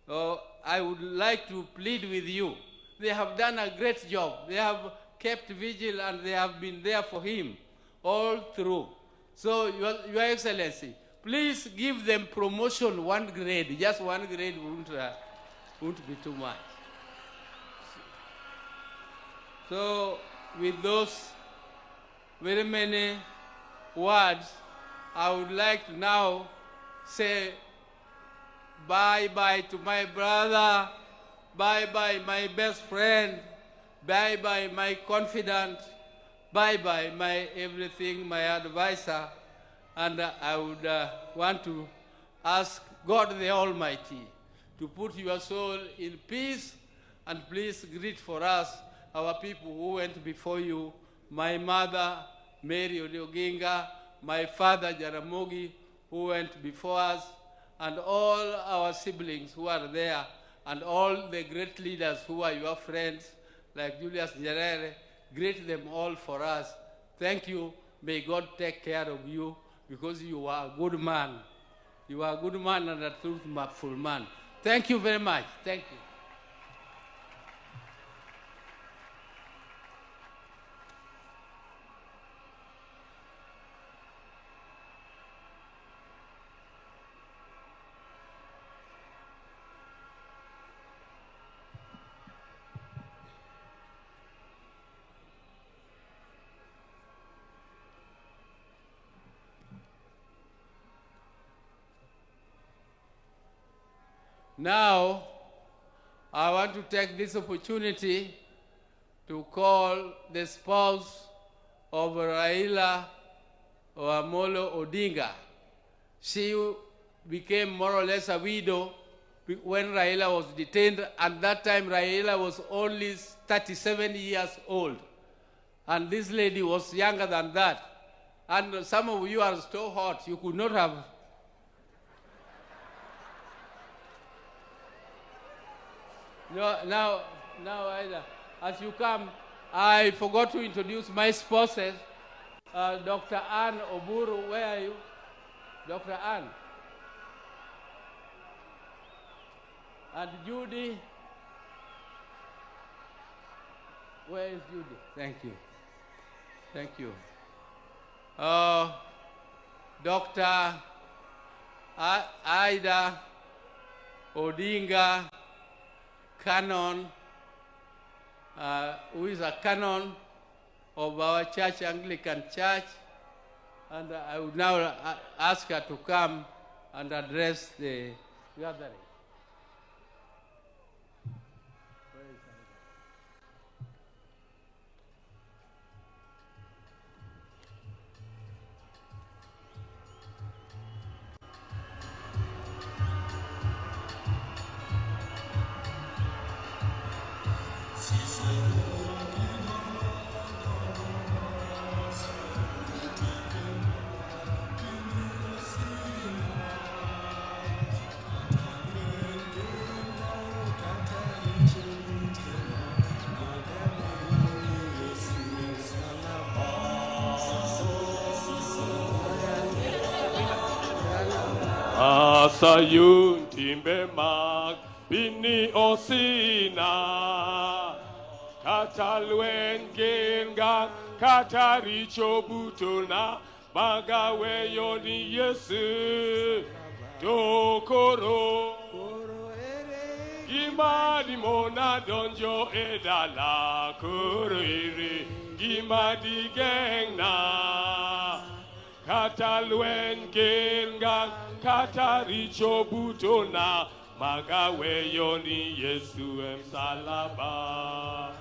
Oh, I would like to plead with you. They have done a great job. They have kept vigil and they have been there for him all through. So, Your Excellency, please give them promotion one grade. Just one grade won't be too much. So, with those very many words, I would like to now say bye-bye to my brother, bye-bye my best friend, bye-bye my confidant, bye-bye my everything, my advisor, and I would want to ask God the Almighty to put your soul in peace, and please greet for us our people who went before you, my mother, Mary Oginga, my father, Jaramogi, who went before us, and all our siblings who are there, and all the great leaders who are your friends, like Julius Nyerere. Greet them all for us. Thank you. May God take care of you, because you are a good man. You are a good man and a truthful man. Thank you very much. Thank you. Now, I want to take this opportunity to call the spouse of Raila Amolo Odinga. She became more or less a widow when Raila was detained. At that time, Raila was only 37 years old. And this lady was younger than that. And some of you are so hot, you could not have. No, now, Ida, as you come, I forgot to introduce my spouses, Dr. Ann Oburu. Where are you? Dr. Ann. And Judy. Where is Judy? Thank you. Thank you. Dr. Ida Odinga Canon, who is a canon of our church, Anglican Church, and I would now ask her to come and address the gathering. Asayun timbe mag bini osina kata lweny genga kata richo butona magaweyo ni Yesu to koro gima dimona donjo e dala koro ere gima digeng'na kata lweny genga kata richo butona magaweyo ni Yesu e msalaba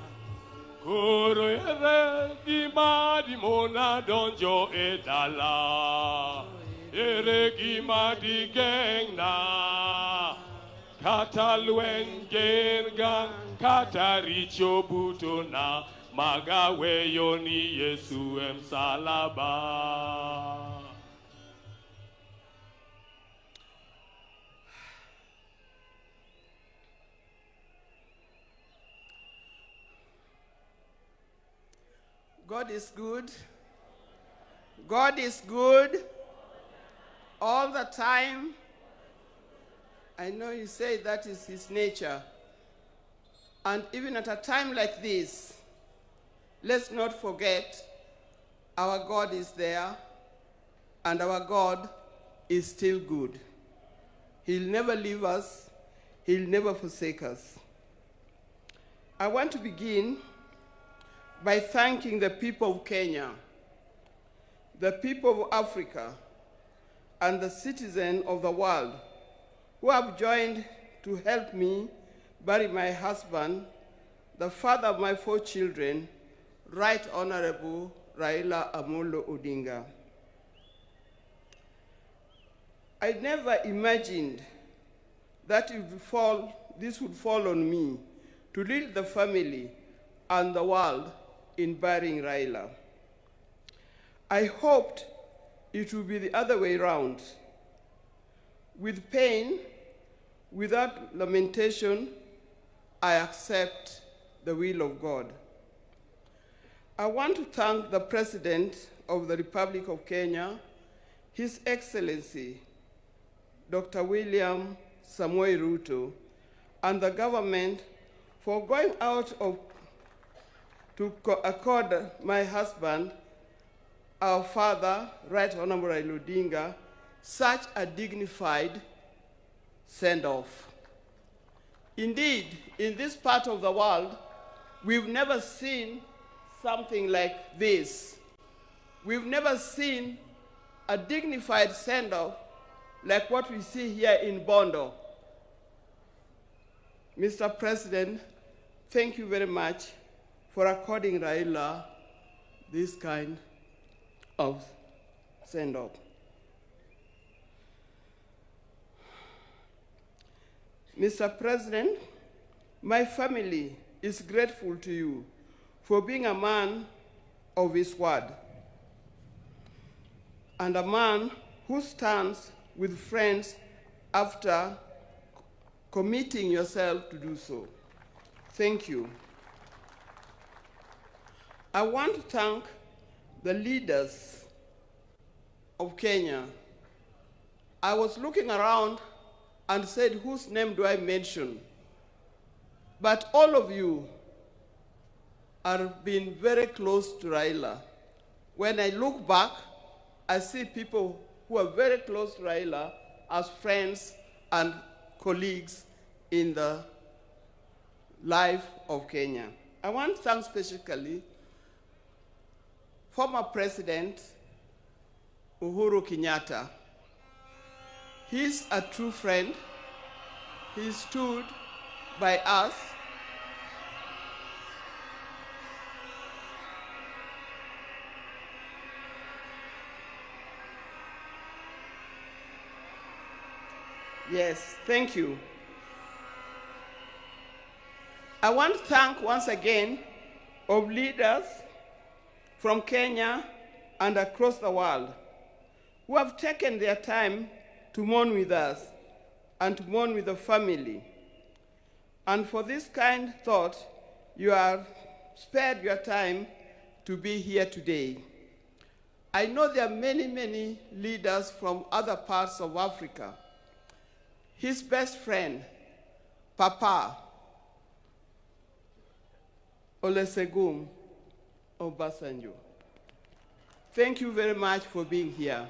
koro ere gima dimona donjo e dala ere gima digeng'na kata lweny genga kata richo butona magaweyo ni Yesu e msalaba. God is good. God is good all the time. I know you say that is his nature. And even at a time like this, let's not forget our God is there and our God is still good. He'll never leave us, He'll never forsake us. I want to begin by thanking the people of Kenya, the people of Africa, and the citizens of the world who have joined to help me bury my husband, the father of my four children, Right Honorable Raila Amolo Odinga. I never imagined that it would fall, this would fall on me to lead the family and the world in burying Raila. I hoped it would be the other way round. With pain, without lamentation, I accept the will of God. I want to thank the President of the Republic of Kenya, His Excellency, Dr. William Samoei Ruto, and the government for going out of, to accord my husband, our father, Right Honorable Raila Odinga, such a dignified send-off. Indeed, in this part of the world, we've never seen something like this. We've never seen a dignified send-off like what we see here in Bondo. Mr. President, thank you very much for according Raila this kind of send-off. Mr. President, my family is grateful to you for being a man of his word and a man who stands with friends after committing yourself to do so. Thank you. I want to thank the leaders of Kenya. I was looking around and said, whose name do I mention? But all of you are been very close to Raila. When I look back, I see people who are very close to Raila as friends and colleagues in the life of Kenya. I want to thank specifically former President Uhuru Kenyatta. He's a true friend. He stood by us. Yes, thank you. I want to thank once again of leaders from Kenya and across the world who have taken their time to mourn with us and to mourn with the family. And for this kind thought, you have spared your time to be here today. I know there are many, many leaders from other parts of Africa. His best friend, Papa Olusegun Obasanjo. Thank you very much for being here.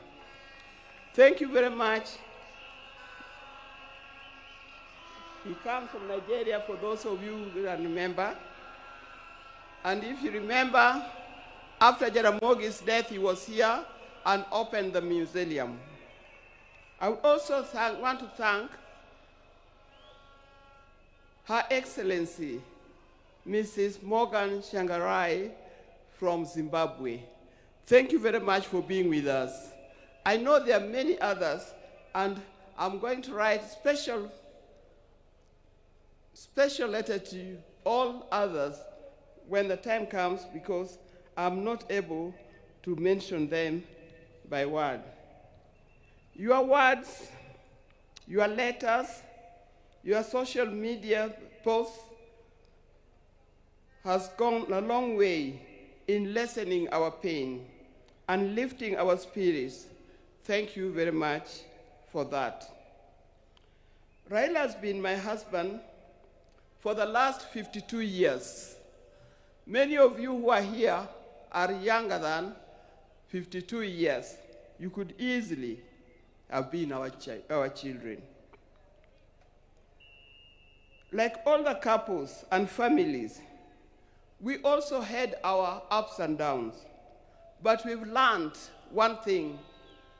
Thank you very much. He comes from Nigeria, for those of you who can remember. And if you remember, after Jaramogi's death, he was here and opened the museum. I would also thank, want to thank Her Excellency, Mrs. Morgan Tsvangirai from Zimbabwe. Thank you very much for being with us. I know there are many others, and I'm going to write special, special letter to all others when the time comes because I'm not able to mention them by word. Your words, your letters, your social media posts has gone a long way in lessening our pain and lifting our spirits. Thank you very much for that. Raila has been my husband for the last 52 years. Many of you who are here are younger than 52 years. You could easily have been our, chi- our children. Like all the couples and families, we also had our ups and downs. But we've learned one thing,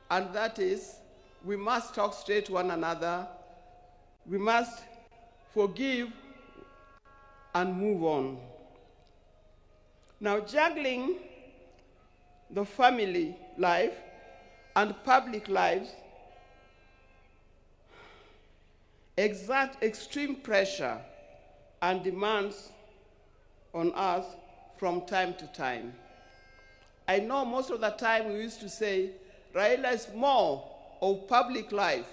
and that is we must talk straight to one another, we must forgive and move on. Now, juggling the family life and public lives exert extreme pressure and demands on us from time to time. I know most of the time we used to say Raila is more of public life,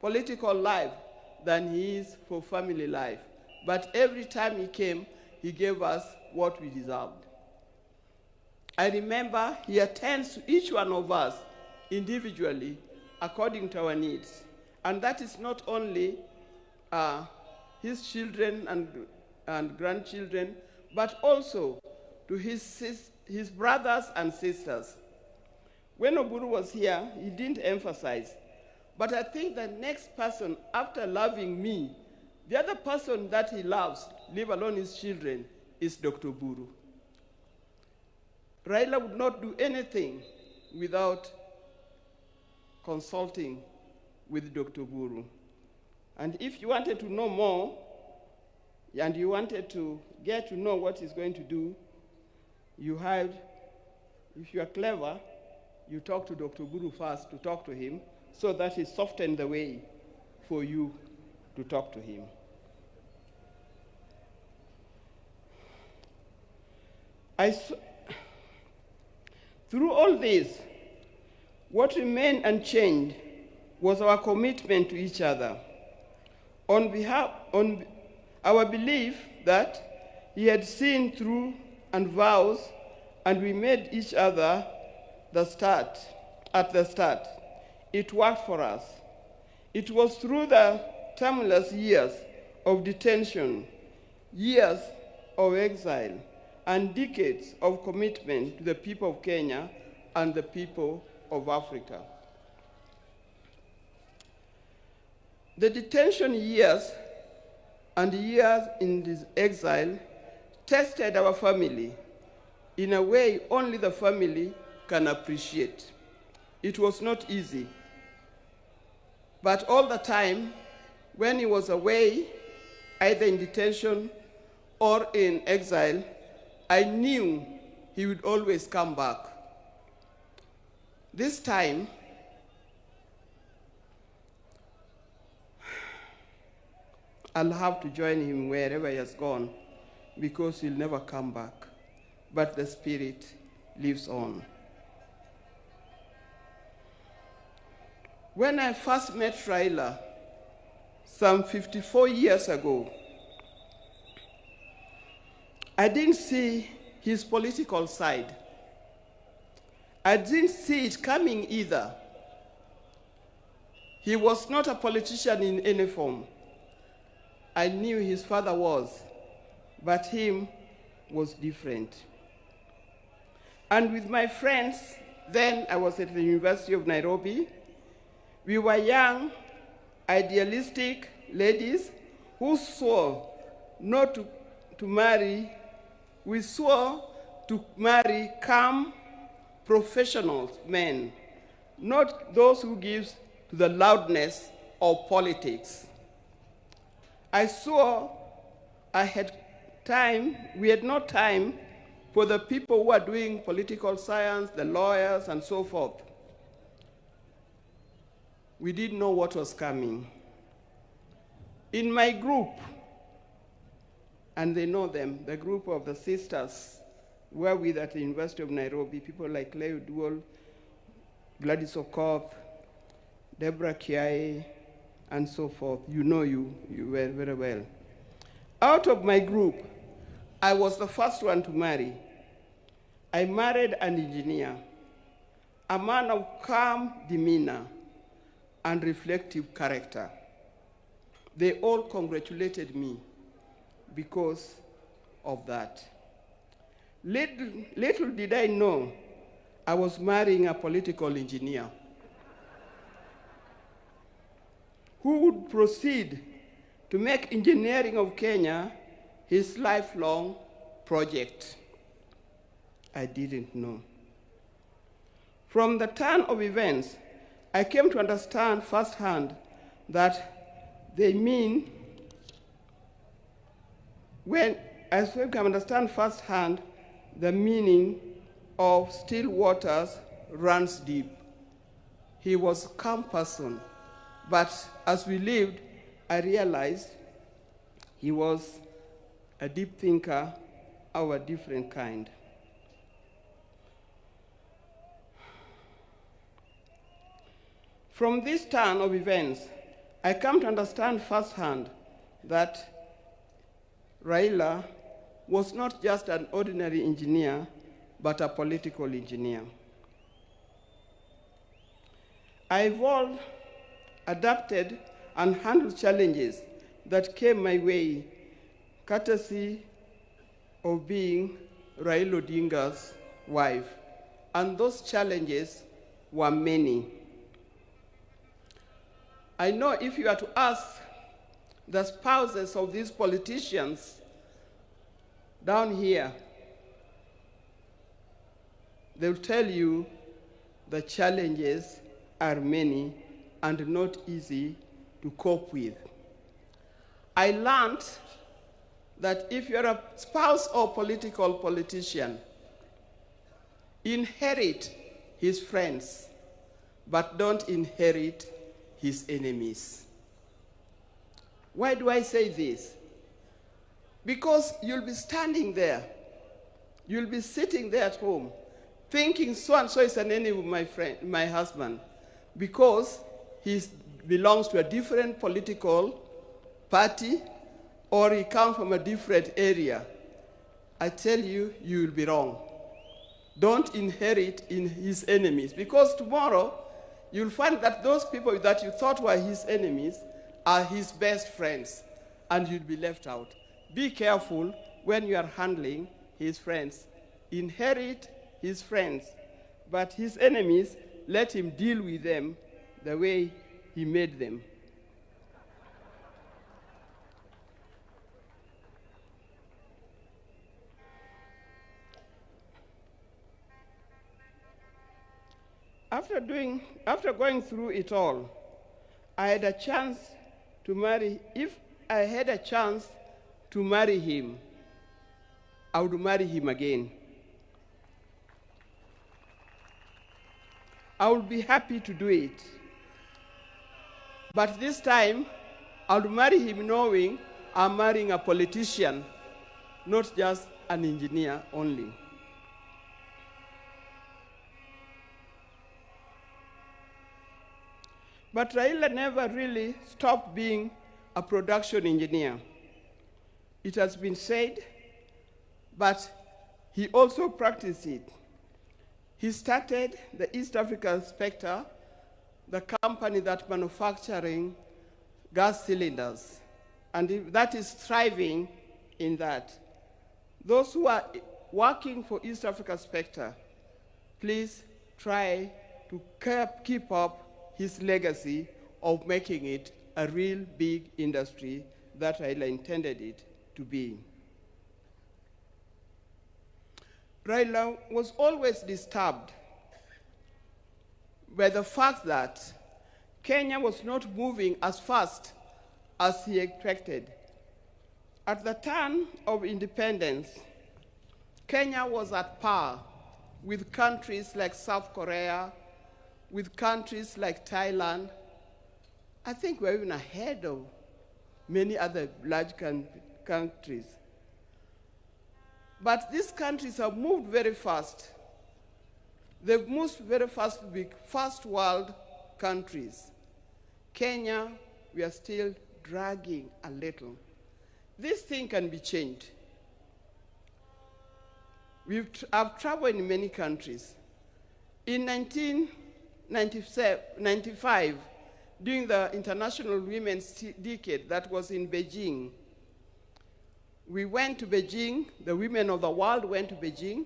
political life, than he is for family life. But every time he came, he gave us what we deserved. I remember he attends to each one of us individually according to our needs. And that is not only his children and, and grandchildren, but also to his, sis- his brothers and sisters. When Oburu was here, he didn't emphasize. But I think the next person after loving me, the other person that he loves, leave alone his children, is Dr. Oburu. Raila would not do anything without consulting with Dr. Oburu. And if you wanted to know more, and you wanted to get to know what he's going to do, you had, if you are clever, you talk to Dr. Oburu first to talk to him so that he softened the way for you to talk to him. I, through all this, what remained unchanged was our commitment to each other. On behalf, on our belief that he had seen through and vows, and we made each other the start, at the start. It worked for us. It was through the tumultuous years of detention, years of exile, and decades of commitment to the people of Kenya and the people of Africa. The detention years and years in this exile tested our family in a way only the family can appreciate. It was not easy. But all the time, when he was away, either in detention or in exile, I knew he would always come back. This time, I'll have to join him wherever he has gone because he'll never come back. But the spirit lives on. When I first met Raila, some 54 years ago, I didn't see his political side. I didn't see it coming either. He was not a politician in any form. I knew his father was, but him was different. And with my friends, then I was at the University of Nairobi, we were young, idealistic ladies who swore not to, to marry, we swore to marry calm, professional men, not those who give to the loudness of politics. I saw I had time, we had no time for the people who are doing political science, the lawyers, and so forth. We didn't know what was coming. In my group, and they know them, the group of the sisters were with at the University of Nairobi, people like Leo Duol, Gladys Okoth, Deborah Kiai, and so forth. You know you, you very, very well. Out of my group, I was the first one to marry. I married an engineer, a man of calm demeanor and reflective character. They all congratulated me because of that. Little, little did I know I was marrying a political engineer who would proceed to make engineering of Kenya his lifelong project. I didn't know. From the turn of events, I came to understand firsthand that they mean when I came to understand firsthand the meaning of still waters runs deep. He was a calm person, but as we lived, I realized he was a deep thinker of a different kind. From this turn of events, I come to understand firsthand that Raila was not just an ordinary engineer, but a political engineer. I evolved, adapted, and handled challenges that came my way, courtesy of being Raila Odinga's wife. And those challenges were many. I know if you are to ask the spouses of these politicians down here, they'll tell you the challenges are many and not easy to cope with. I learned that if you're a spouse or political politician, inherit his friends, but don't inherit his enemies. Why do I say this? Because you'll be standing there, you'll be sitting there at home, thinking so and so is an enemy of my friend, my husband, because he belongs to a different political party or he comes from a different area. I tell you, you will be wrong. Don't inherit in his enemies, because tomorrow you'll find that those people that you thought were his enemies are his best friends, and you'll be left out. Be careful when you are handling his friends. Inherit his friends, but his enemies, let him deal with them the way he made them. After, doing, after going through it all, I had a chance to marry. If I had a chance to marry him, I would marry him again. I would be happy to do it. But this time, I would marry him knowing I'm marrying a politician, not just an engineer only. But Raila never really stopped being a production engineer. It has been said, but he also practiced it. He started the East African Spectre, the company that manufacturing gas cylinders, and that is thriving in that. Those who are working for East Africa Spectre, please try to keep up his legacy of making it a real big industry that Raila intended it to be. Raila was always disturbed by the fact that Kenya was not moving as fast as he expected. At the turn of independence, Kenya was at par with countries like South Korea, with countries like Thailand. I think we're even ahead of many other large countries. But these countries have moved very fast. They've moved very fast to be first world countries. Kenya, we are still dragging a little. This thing can be changed. I've traveled in many countries. In 1995, during the International Women's Decade that was in Beijing. We went to Beijing, the women of the world went to Beijing,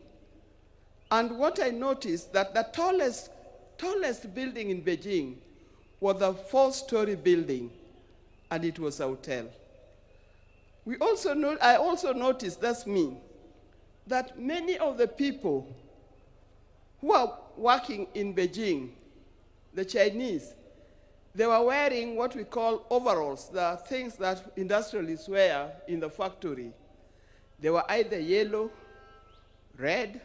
and what I noticed that the tallest building in Beijing was a 4-story building, and it was a hotel. I also noticed, that's me, that many of the people who are working in Beijing, the Chinese, they were wearing what we call overalls, the things that industrialists wear in the factory. They were either yellow, red,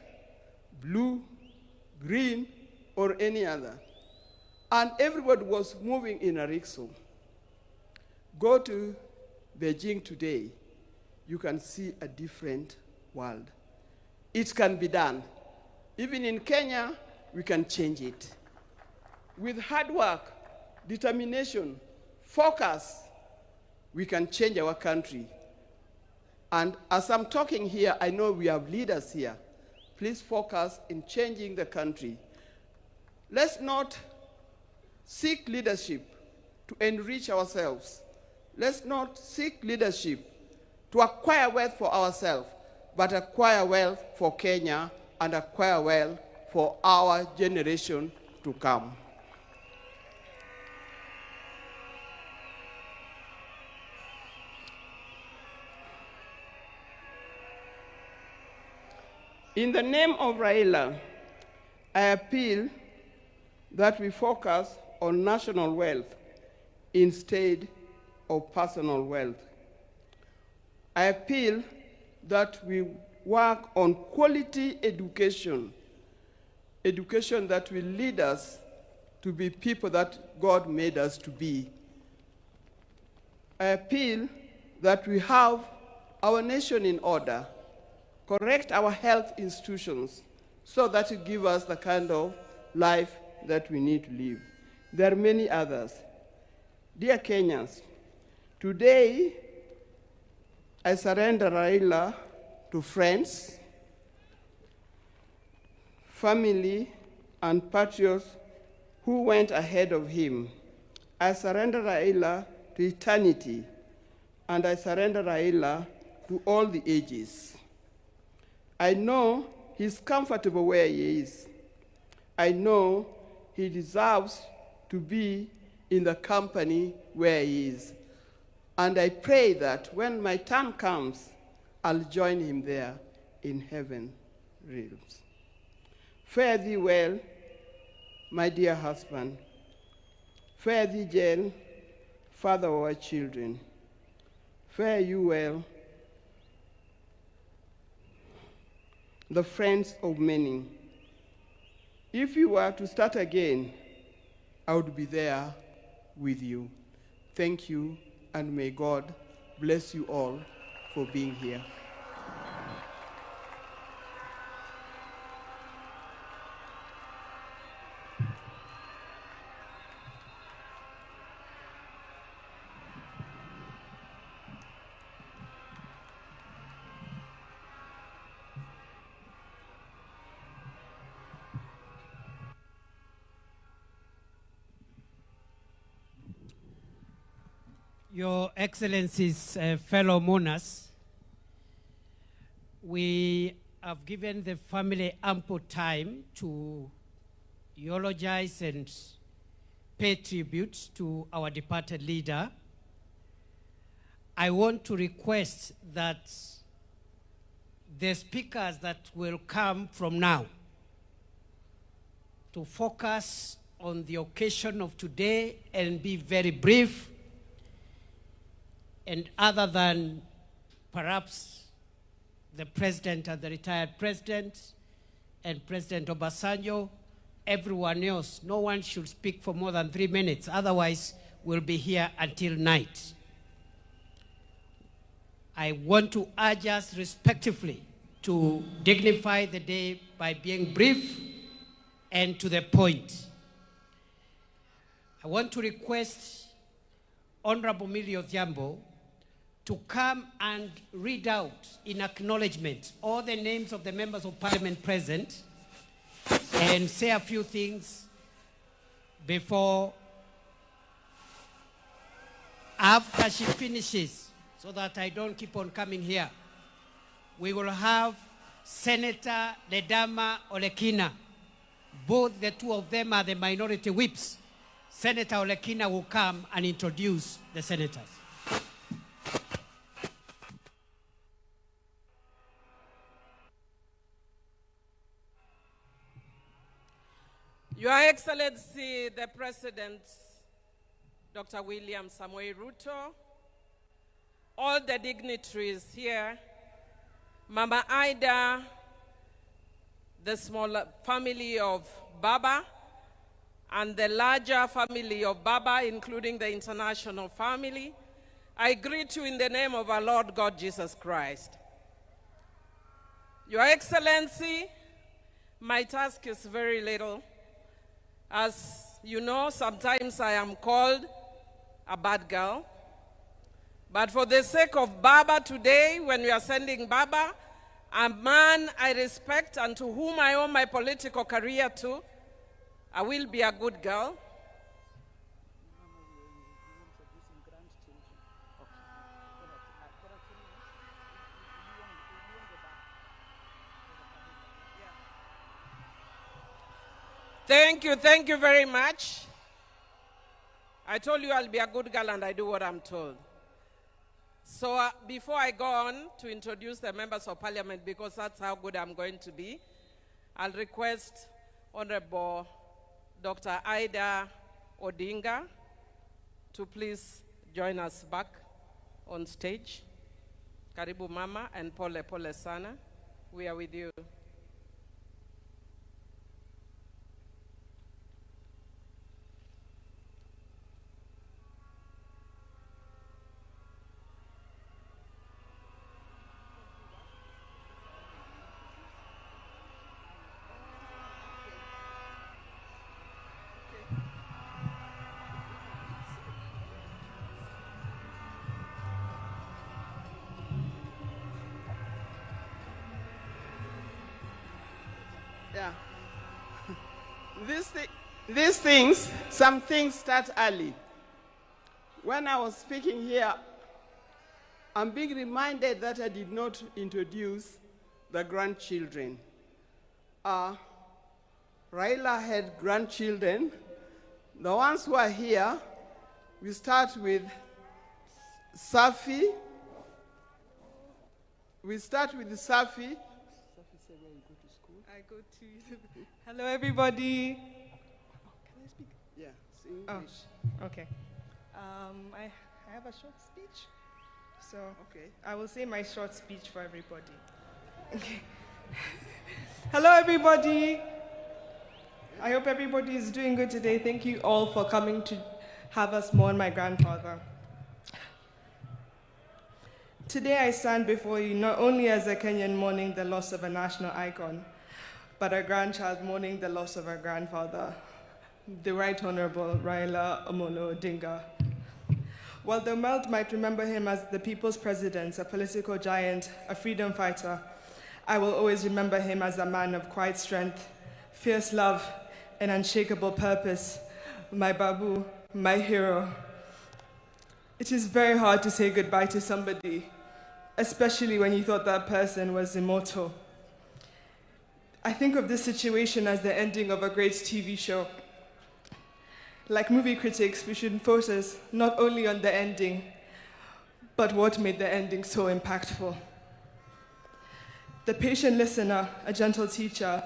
blue, green, or any other. And everybody was moving in a rickshaw. Go to Beijing today, you can see a different world. It can be done. Even in Kenya, we can change it. With hard work, determination, focus, we can change our country. And as I'm talking here, I know we have leaders here. Please focus in changing the country. Let's not seek leadership to enrich ourselves. Let's not seek leadership to acquire wealth for ourselves, but acquire wealth for Kenya and acquire wealth for our generation to come. In the name of Raila, I appeal that we focus on national wealth instead of personal wealth. I appeal that we work on quality education, education that will lead us to be people that God made us to be. I appeal that we have our nation in order, correct our health institutions so that it gives us the kind of life that we need to live. There are many others. Dear Kenyans, today I surrender Raila to friends, family, and patriots who went ahead of him. I surrender Raila to eternity, and I surrender Raila to all the ages. I know he's comfortable where he is. I know he deserves to be in the company where he is. And I pray that when my time comes, I'll join him there in heaven realms. Fare thee well, my dear husband. Fare thee, Jane, father of our children. Fare you well, the friends of many. If you were to start again, I would be there with you. Thank you, and may God bless you all for being here. Your Excellencies, fellow mourners, we have given the family ample time to eulogize and pay tribute to our departed leader. I want to request that the speakers that will come from now to focus on the occasion of today and be very brief, and other than perhaps the president and the retired president and President Obasanjo, everyone else, no one should speak for more than 3 minutes. Otherwise, we'll be here until night. I want to urge us respectively to dignify the day by being brief and to the point. I want to request Honorable Millie Odhiambo to come and read out in acknowledgement all the names of the members of parliament present and say a few things before After she finishes, so that I don't keep on coming here, we will have Senator Ledama Olekina. Both the two of them are the minority whips. Senator Olekina will come and introduce the senators. Your Excellency, the President, Dr. William Samoei Ruto, all the dignitaries here, Mama Ida, the small family of Baba, and the larger family of Baba, including the international family, I greet you in the name of our Lord God Jesus Christ. Your Excellency, my task is very little. As you know, sometimes I am called a bad girl. But for the sake of Baba today, when we are sending Baba, a man I respect and to whom I owe my political career to, I will be a good girl. Thank you, thank you very much. I told you I'll be a good girl and I do what I'm told. So uh, before I go on to introduce the members of parliament, because that's how good I'm going to be, I'll request Honorable Dr. Ida Odinga to please join us back on stage. Karibu Mama and Pole Pole Sana. We are with you. Yeah. These, thi- these things, some things start early. When I was speaking here, I'm being reminded that I did not introduce the grandchildren. Uh, Raila had grandchildren. The ones who are here, we start with Safi. We start with Safi. I go to. Hello, everybody. Yeah, it's English. Oh, okay. Um, I, I have a short speech. So okay. I will say my short speech for everybody. Okay. Hello, everybody. I hope everybody is doing good today. Thank you all for coming to have us mourn my grandfather. Today I stand before you not only as a Kenyan mourning the loss of a national icon, but a grandchild mourning the loss of her grandfather, the Right Honorable Raila Amolo Odinga. While the world might remember him as the people's president, a political giant, a freedom fighter, I will always remember him as a man of quiet strength, fierce love, and unshakable purpose. My babu, my hero. It is very hard to say goodbye to somebody, especially when you thought that person was immortal. I think of this situation as the ending of a great TV show. Like movie critics, we should focus not only on the ending, but what made the ending so impactful. The patient listener, a gentle teacher,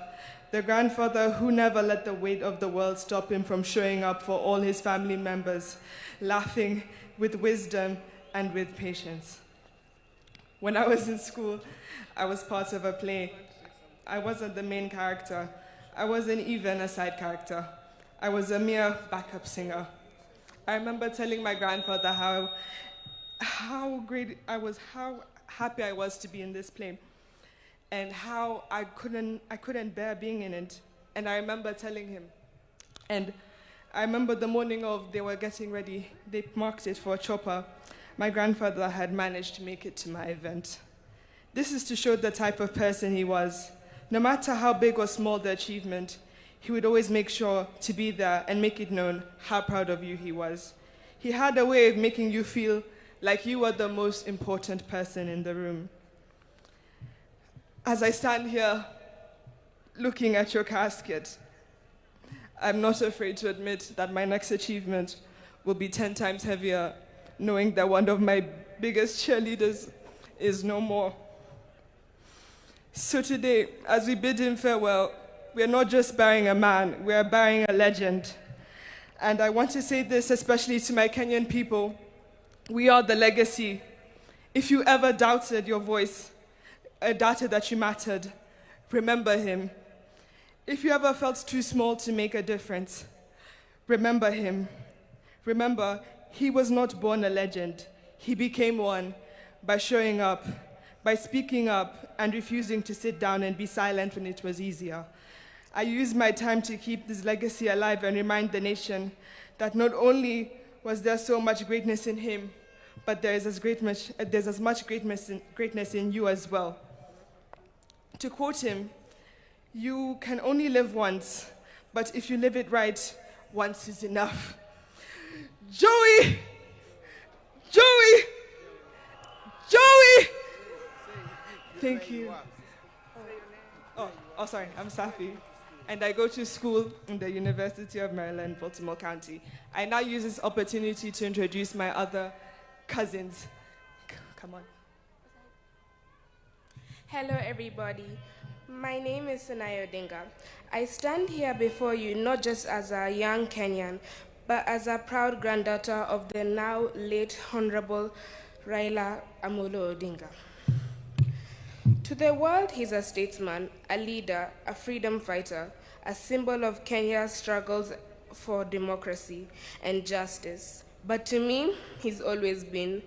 the grandfather who never let the weight of the world stop him from showing up for all his family members, laughing with wisdom and with patience. When I was in school, I was part of a play. I wasn't the main character. I wasn't even a side character. I was a mere backup singer. I remember telling my grandfather how, how great I was, how happy I was to be in this play, and how I couldn't, I couldn't bear being in it. And I remember telling him. And I remember the morning of they were getting ready, they marked it for a chopper. My grandfather had managed to make it to my event. This is to show the type of person he was. No matter how big or small the achievement, he would always make sure to be there and make it known how proud of you he was. He had a way of making you feel like you were the most important person in the room. As I stand here looking at your casket, I'm not afraid to admit that my next achievement will be 10 times heavier, knowing that one of my biggest cheerleaders is no more. So today, as we bid him farewell, we are not just burying a man, we are burying a legend. And I want to say this especially to my Kenyan people. We are the legacy. If you ever doubted your voice, doubted that you mattered, remember him. If you ever felt too small to make a difference, remember him. Remember, he was not born a legend. He became one by showing up, by speaking up, and refusing to sit down and be silent when it was easier. I use my time to keep this legacy alive and remind the nation that not only was there so much greatness in him, but there is as, great much, there's as much greatness in, greatness in you as well. To quote him, you can only live once, but if you live it right, once is enough. Joey! Joey! Joey! Thank you. Oh, oh, sorry, I'm Safi. And I go to school in the University of Maryland, Baltimore County. I now use this opportunity to introduce my other cousins. Come on. Hello, everybody. My name is Sanaya Odinga. I stand here before you not just as a young Kenyan, but as a proud granddaughter of the now late Honorable Raila Amolo Odinga. To the world, he's a statesman, a leader, a freedom fighter, a symbol of Kenya's struggles for democracy and justice. But to me, he's always been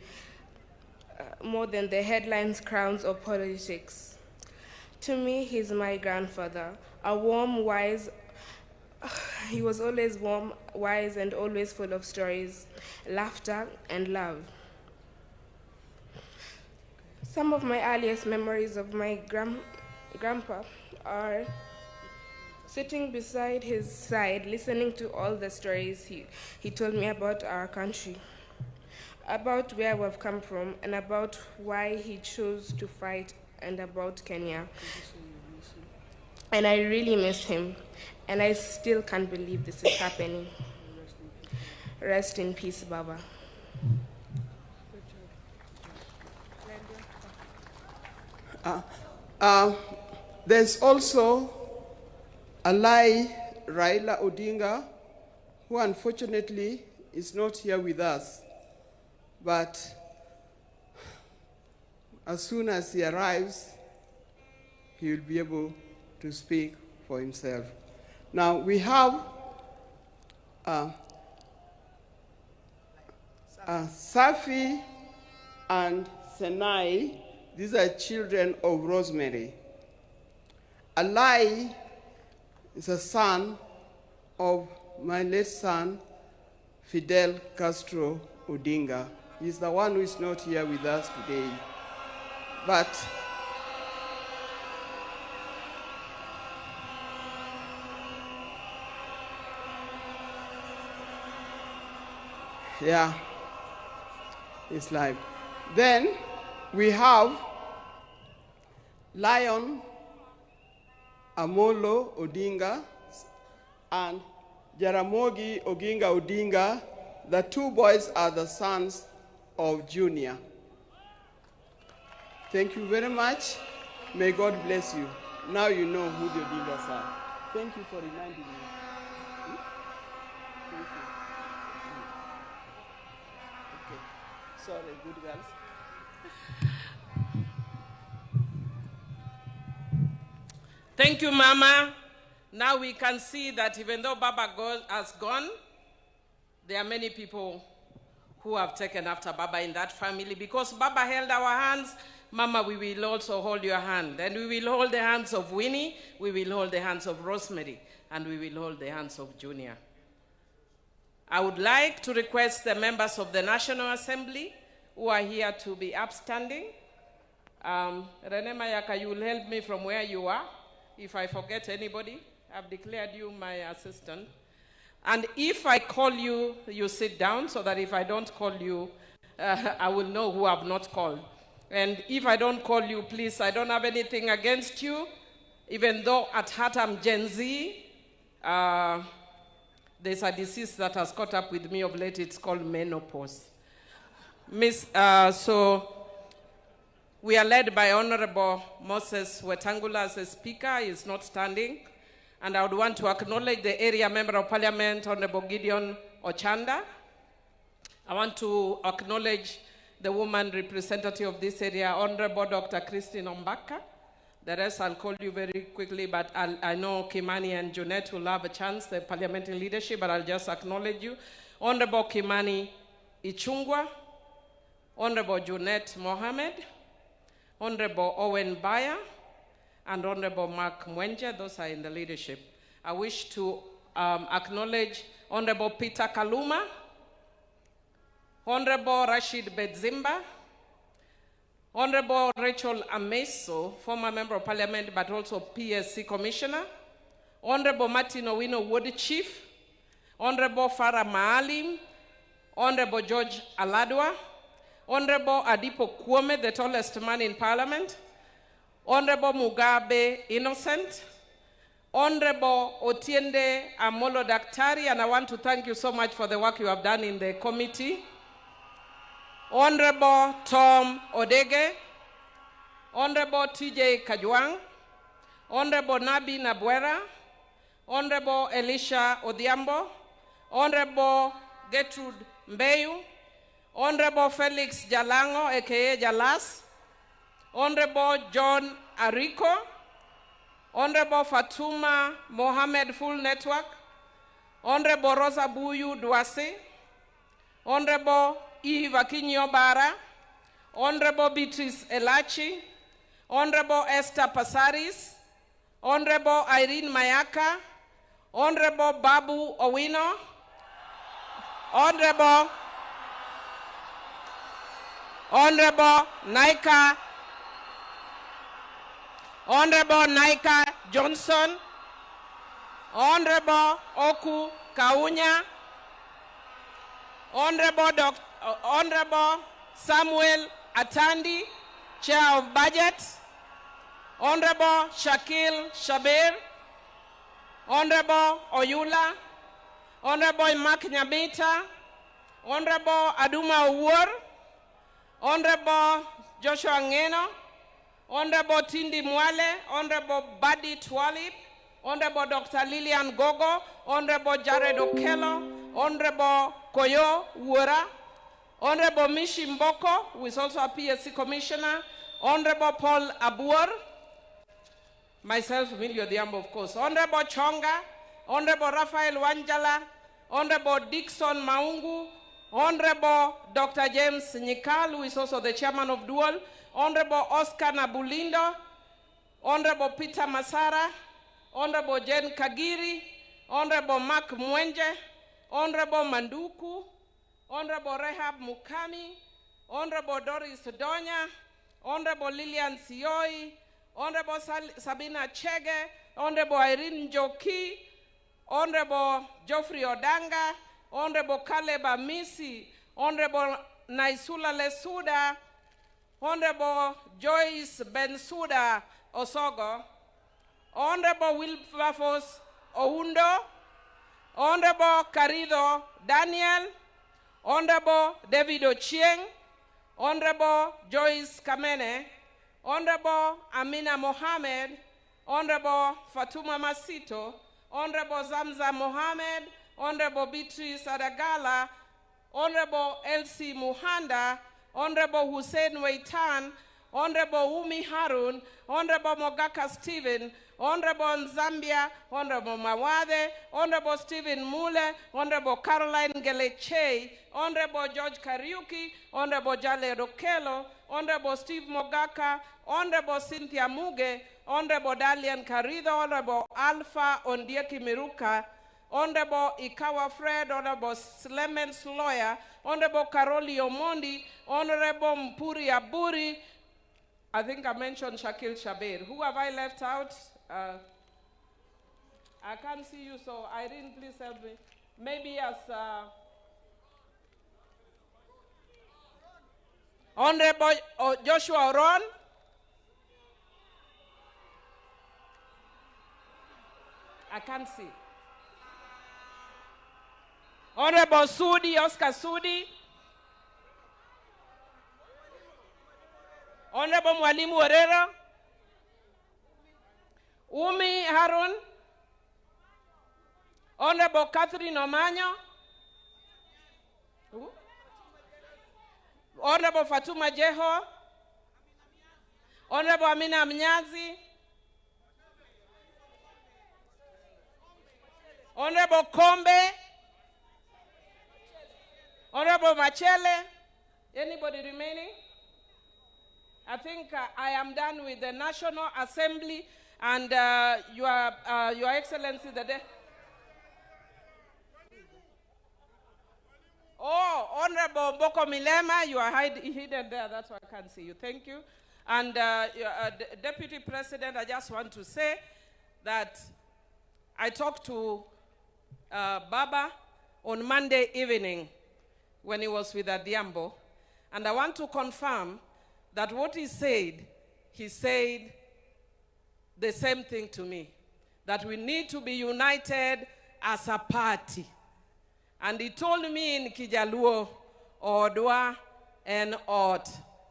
more than the headlines, crowns, or politics. To me, he's my grandfather, a warm, wise, he was always warm, wise, and always full of stories, laughter, and love. Some of my earliest memories of my grandpa are sitting beside his side, listening to all the stories he told me about our country, about where we've come from, and about why he chose to fight, and about Kenya. And I really miss him, and I still can't believe this is happening. Rest in peace, Baba. There's also Alai Raila Odinga, who unfortunately is not here with us. But as soon as he arrives, he will be able to speak for himself. Now we have Safi and Senai. These are children of Rosemary. Alai is a son of my late son, Fidel Castro Odinga. He's the one who is not here with us today. But yeah, it's live. Then we have Lion Amolo Odinga and Jaramogi Oginga Odinga. The two boys are the sons of Junior. Thank you very much. May God bless you. Now you know who the Odingas are. Thank you for reminding me. Thank you. Okay. Sorry, good girls. Thank you, Mama. Now we can see that even though Baba has gone, there are many people who have taken after Baba in that family. Because Baba held our hands, Mama, we will also hold your hand. And we will hold the hands of Winnie, we will hold the hands of Rosemary, and we will hold the hands of Junior. I would like to request the members of the National Assembly who are here to be upstanding. Rene Mayaka, you will help me from where you are. If I forget anybody, I've declared you my assistant. And if I call you, you sit down so that if I don't call you, I will know who I've not called. And if I don't call you, please, I don't have anything against you, even though at heart I'm Gen Z. There's a disease that has caught up with me of late. It's called menopause. Miss, so we are led by Honorable Moses Wetangula as a speaker. He is not standing. And I would want to acknowledge the area member of parliament, Honorable Gideon Ochanda. I want to acknowledge the woman representative of this area, Honorable Dr. Christine Ombaka. The rest I'll call you very quickly, but I know Kimani and Junet will have a chance, the parliamentary leadership, but I'll just acknowledge you. Honorable Kimani Ichung'wah, Honorable Junet Mohammed, Honorable Owen Baya, and Honorable Mark Mwenje. Those are in the leadership. I wish to acknowledge Honorable Peter Kaluma, Honorable Rashid Bedzimba, Honorable Rachel Ameso, former Member of Parliament, but also PSC Commissioner, Honorable Martin Owino Wood Chief, Honorable Farah Maalim, Honorable George Aladwa, Honorable Adipo Kwome, the tallest man in Parliament, Honorable Mugabe Innocent, Honorable Otiende Amolo Daktari, and I want to thank you so much for the work you have done in the committee. Honorable Tom Odege, Honorable TJ Kajwang, Honorable Nabi Nabwera, Honorable Elisha Odhiambo, Honorable Gertrude Mbeyu, Honorable Felix Jalango, aka Jalas, Honorable John Ariko, Honorable Fatuma Mohammed Full Network, Honorable Rosa Buyu Dwase, Honorable Eve Akinyi Obara, Honorable Beatrice Elachi, Honorable Esther Passaris, Honorable Irene Mayaka, Honorable Babu Owino, Honorable Naika, Honorable Naika Johnson, Honorable Oku Kaunya, Honorable Samuel Atandi, Chair of Budget, Honorable Shakil Shabir, Honorable Oyula, Honorable Mark Nyamita, Honorable Aduma Owuor, Honorable Joshua Ngeno, Honorable Tindi Mwale, Honorable Badi Twalib, Honorable Dr. Lilian Gogo, Honorable Jared Okello, Honorable Koyo Wura, Honorable Mishi Mboko, who is also a PSC Commissioner, Honorable Paul Abuor, myself, Millie Odhiambo, of course, Honorable Chonga, Honorable Raphael Wanjala, Honorable Dixon Maungu, Honorable Dr. James Nyikal, who is also the chairman of Dual, Honorable Oscar Nabulindo, Honorable Peter Masara, Honorable Jane Kagiri, Honorable Mark Mwenje, Honorable Manduku, Honorable Rehab Mukami, Honorable Doris Donya, Honorable Lilian Siyoi, Honorable Sabina Chege, Honorable Irene Njoki, Honorable Geoffrey Odanga, Honorable Caleb Amisi, Honorable Naisula Lesuuda, Honorable Joyce Bensuda Osogo, Honorable Wilberforce Oundo, Honorable Carido Daniel, Honorable David Ochieng, Honorable Joyce Kamene, Honorable Amina Mohamed, Honorable Fatuma Masito, Honorable Zamza Mohamed, Honorable Beatrice Adagala, Honorable Elsie Muhanda, Honorable Hussein Weitan, Honorable Umi Harun, Honorable Mogaka Stephen, Honorable Nzambia, Honorable Mawathe, Honorable Stephen Mule, Honorable Caroline Geleche, Honorable George Kariuki, Honorable Jale Okello, Honorable Steve Mogaka, Honorable Cynthia Muge, Honorable Dalian Karido, Honorable Alpha Ondieki Miruka, Honorable Ikawa Fred, Honorable Slemens Lawyer, Honorable Caroli Omondi, Honorable Mpuri Aburi, I think I mentioned Shakil Shabir. Who have I left out? I can't see you, so Irene, please help me. Maybe as Honorable Joshua Oron. I can't see. Honorable Sudi, Oscar Sudi. Honorable Mwalimu Orero. Umi Harun. Honorable Catherine Omanyo. Who? Honorable Fatuma Jeho. Honorable Amina Mnyazi. Honorable Kombe. Honorable Machele. Anybody remaining? I think I am done with the National Assembly and Your Excellency, the Oh, Honorable Boko Milema, you are hidden there. That's why I can't see you. Thank you. And your Deputy President, I just want to say that I talked to Baba on Monday evening when he was with Adhiambo, and I want to confirm that what he said, he said the same thing to me, that we need to be united as a party. And he told me in Kijaluo, Odwa en ot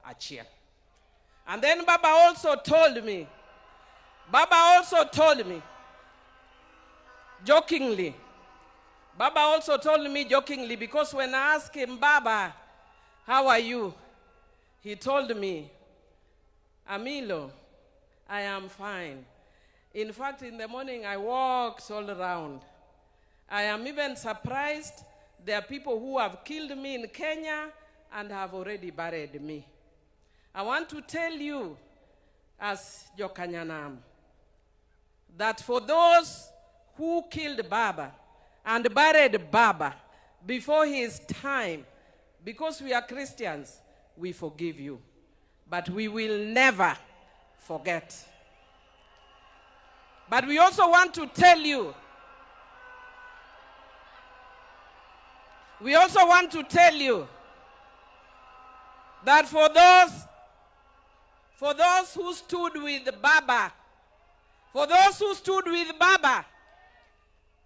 achiel. And then Baba also told me, Baba also told me, jokingly, Baba also told me jokingly, because when I asked him, Baba, how are you? He told me, Amilo, I am fine. In fact, in the morning, I walked all around. I am even surprised there are people who have killed me in Kenya and have already buried me. I want to tell you, as Jokanyanam, that for those who killed Baba and buried Baba before his time, because we are Christians, we forgive you. But we will never forget. But we also want to tell you, we also want to tell you that for those who stood with Baba, for those who stood with Baba,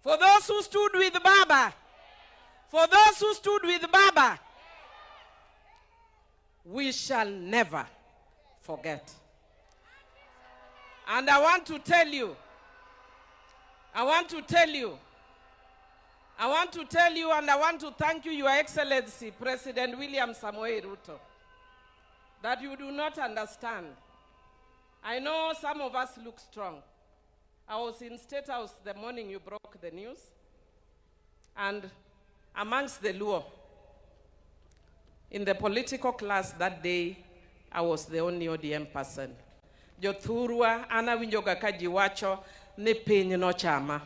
for those who stood with Baba, for those who stood with Baba, we shall never forget. And I want to tell you, I want to tell you, I want to tell you, and I want to thank you, Your Excellency, President William Samoei Ruto, that you do not understand. I know some of us look strong. I was in State House the morning you broke the news, and amongst the Luo, in the political class that day, I was the only ODM person. Jothurwa, ana winjoga ka ji wacho ni piny nochama.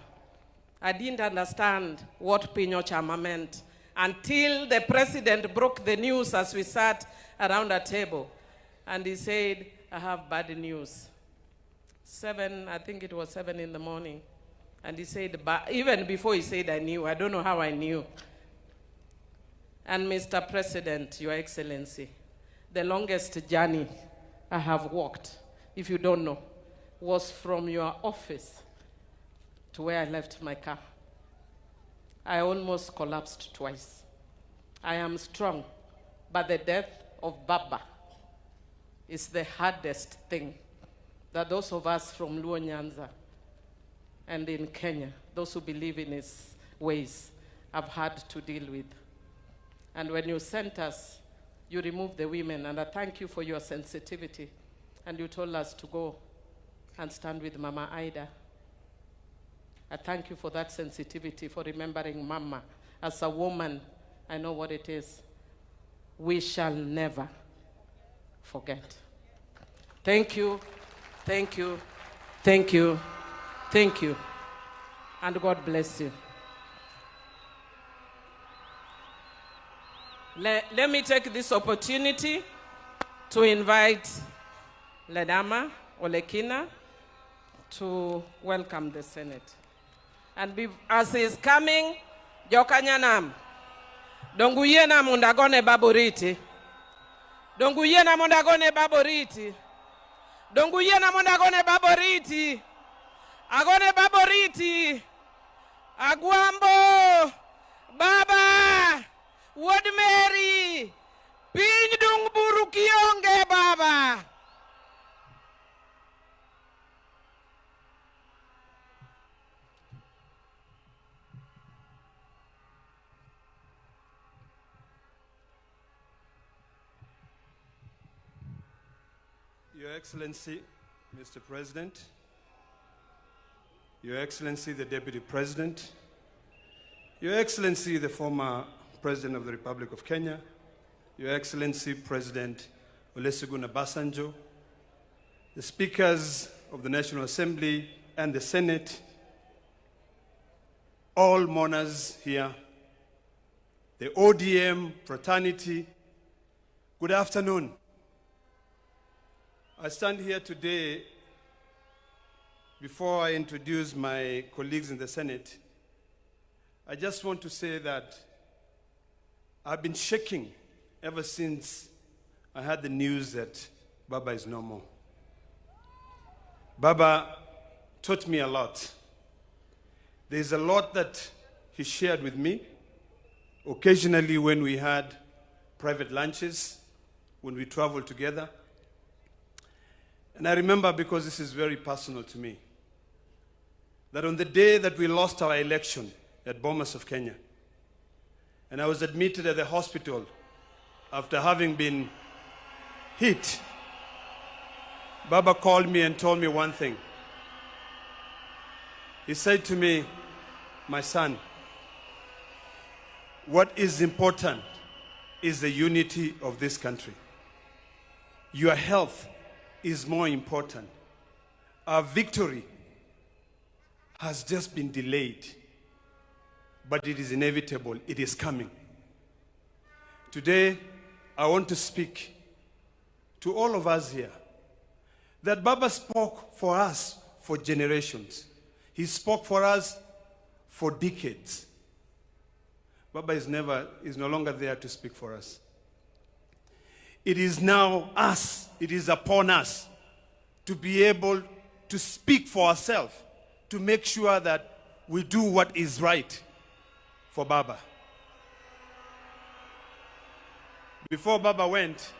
I didn't understand what piny ochama meant until the president broke the news as we sat around a table. And he said, I have bad news. 7, I think it was 7 in the morning. And he said, but even before he said I knew, I don't know how I knew. And Mr. President, Your Excellency, the longest journey I have walked, if you don't know, was from your office to where I left my car. I almost collapsed twice. I am strong, but the death of Baba is the hardest thing that those of us from Luo Nyanza and in Kenya, those who believe in his ways, have had to deal with. And when you sent us, you removed the women, and I thank you for your sensitivity. And you told us to go and stand with Mama Ida. I thank you for that sensitivity, for remembering Mama. As a woman, I know what it is. We shall never forget. Thank you, thank you, thank you, thank you. And God bless you. Let me take this opportunity to invite Ledama Olekina to welcome the Senate. And as he is coming, Jokanyanam, donge uyiena mondo agone baba oriti? Donge uyiena mondo agone baba oriti? Donge uyiena mondo agone baba oriti? Agone baba oriti! Agwambo! Baba! Wuod Mary! Piny dung' buru kionge baba! Your Excellency, Mr. President, Your Excellency, the Deputy President, Your Excellency, the former President of the Republic of Kenya, Your Excellency, President Olusegun Obasanjo, the Speakers of the National Assembly and the Senate, all mourners here, the ODM fraternity, good afternoon. I stand here today before I introduce my colleagues in the Senate. I just want to say that I've been shaking ever since I heard the news that Baba is no more. Baba taught me a lot. There's a lot that he shared with me. Occasionally, when we had private lunches, when we traveled together. And I remember, because this is very personal to me, that on the day that we lost our election at Bomas of Kenya, and I was admitted at the hospital after having been hit, Baba called me and told me one thing. He said to me, My son, what is important is the unity of this country. Your health is more important. Our victory has just been delayed, but it is inevitable. It is coming. Today, I want to speak to all of us here that Baba spoke for us for generations. He spoke for us for decades. Baba is never is no longer there to speak for us. It is now us, it is upon us to be able to speak for ourselves, to make sure that we do what is right for Baba. Before Baba went,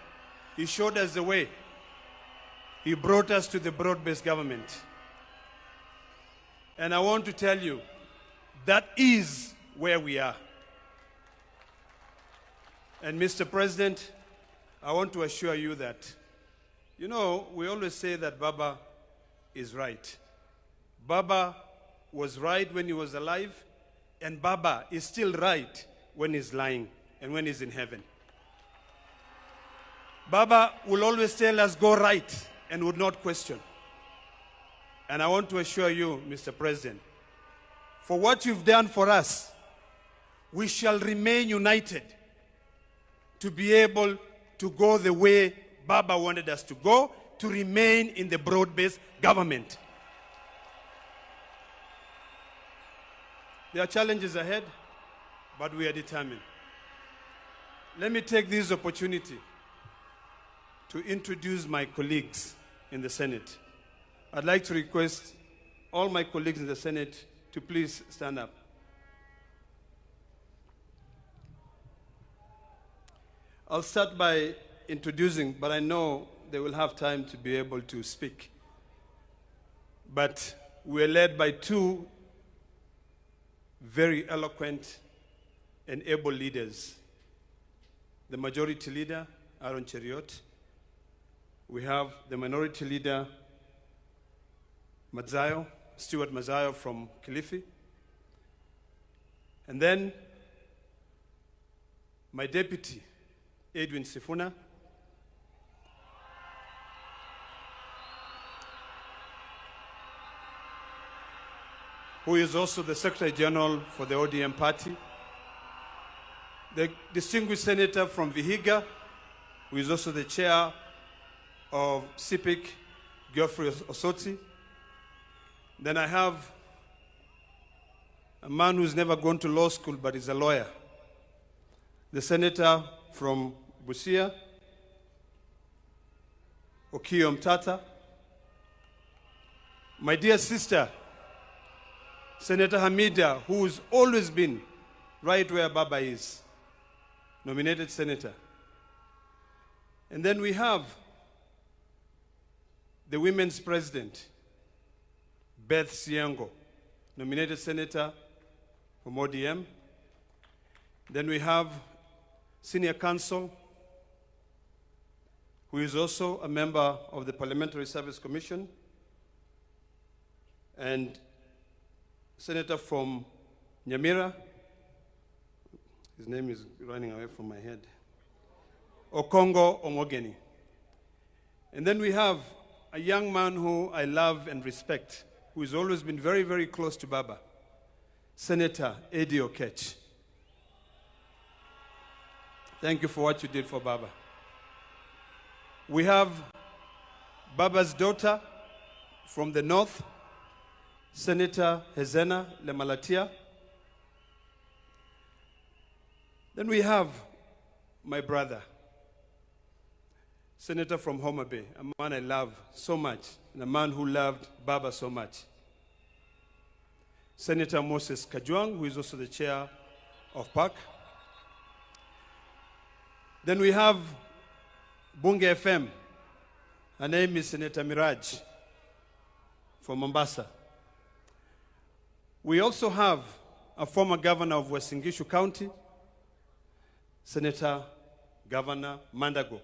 he showed us the way. He brought us to the broad-based government. And I want to tell you, that is where we are. And Mr. President, I want to assure you that, you know, we always say that Baba is right. Baba was right when he was alive, and Baba is still right when he's lying and when he's in heaven. Baba will always tell us, go right, and would not question. And I want to assure you, Mr. President, for what you've done for us, we shall remain united to be able to go the way Baba wanted us to go, to remain in the broad-based government. There are challenges ahead, but we are determined. Let me take this opportunity to introduce my colleagues in the Senate. I'd like to request all my colleagues in the Senate to please stand up. I'll start by introducing, but I know they will have time to be able to speak. But we're led by two very eloquent and able leaders. The majority leader, Aaron Cheruiyot. We have the minority leader, Madzayo, Stewart Madzayo from Kilifi. And then my deputy, Edwin Sifuna. Who is also the Secretary General for the ODM party. The distinguished senator from Vihiga, who is also the chair of CPIC, Geoffrey Osotsi. Then I have a man who's never gone to law school but is a lawyer, the senator from Busia, Okiya Omtatah, my dear sister, Senator Hamida, who's always been right where Baba is, nominated senator. And then we have the women's president, Beth Syengo, nominated senator from ODM. Then we have senior counsel, who is also a member of the Parliamentary Service Commission, and senator from Nyamira, his name is running away from my head, Okongo Omogeni. And then we have a young man who I love and respect, who has always been very, very close to Baba, Senator Eddie Oketch. Thank you for what you did for Baba. We have Baba's daughter from the north, Senator Hezena Lemalatia. Then we have my brother, Senator from Homa Bay, a man I love so much, and a man who loved Baba so much. Senator Moses Kajwang, who is also the chair of PAC. Then we have Bunge FM. Her name is Senator Miraj from Mombasa. We also have a former governor of Uasin Gishu County, Senator Governor Mandago.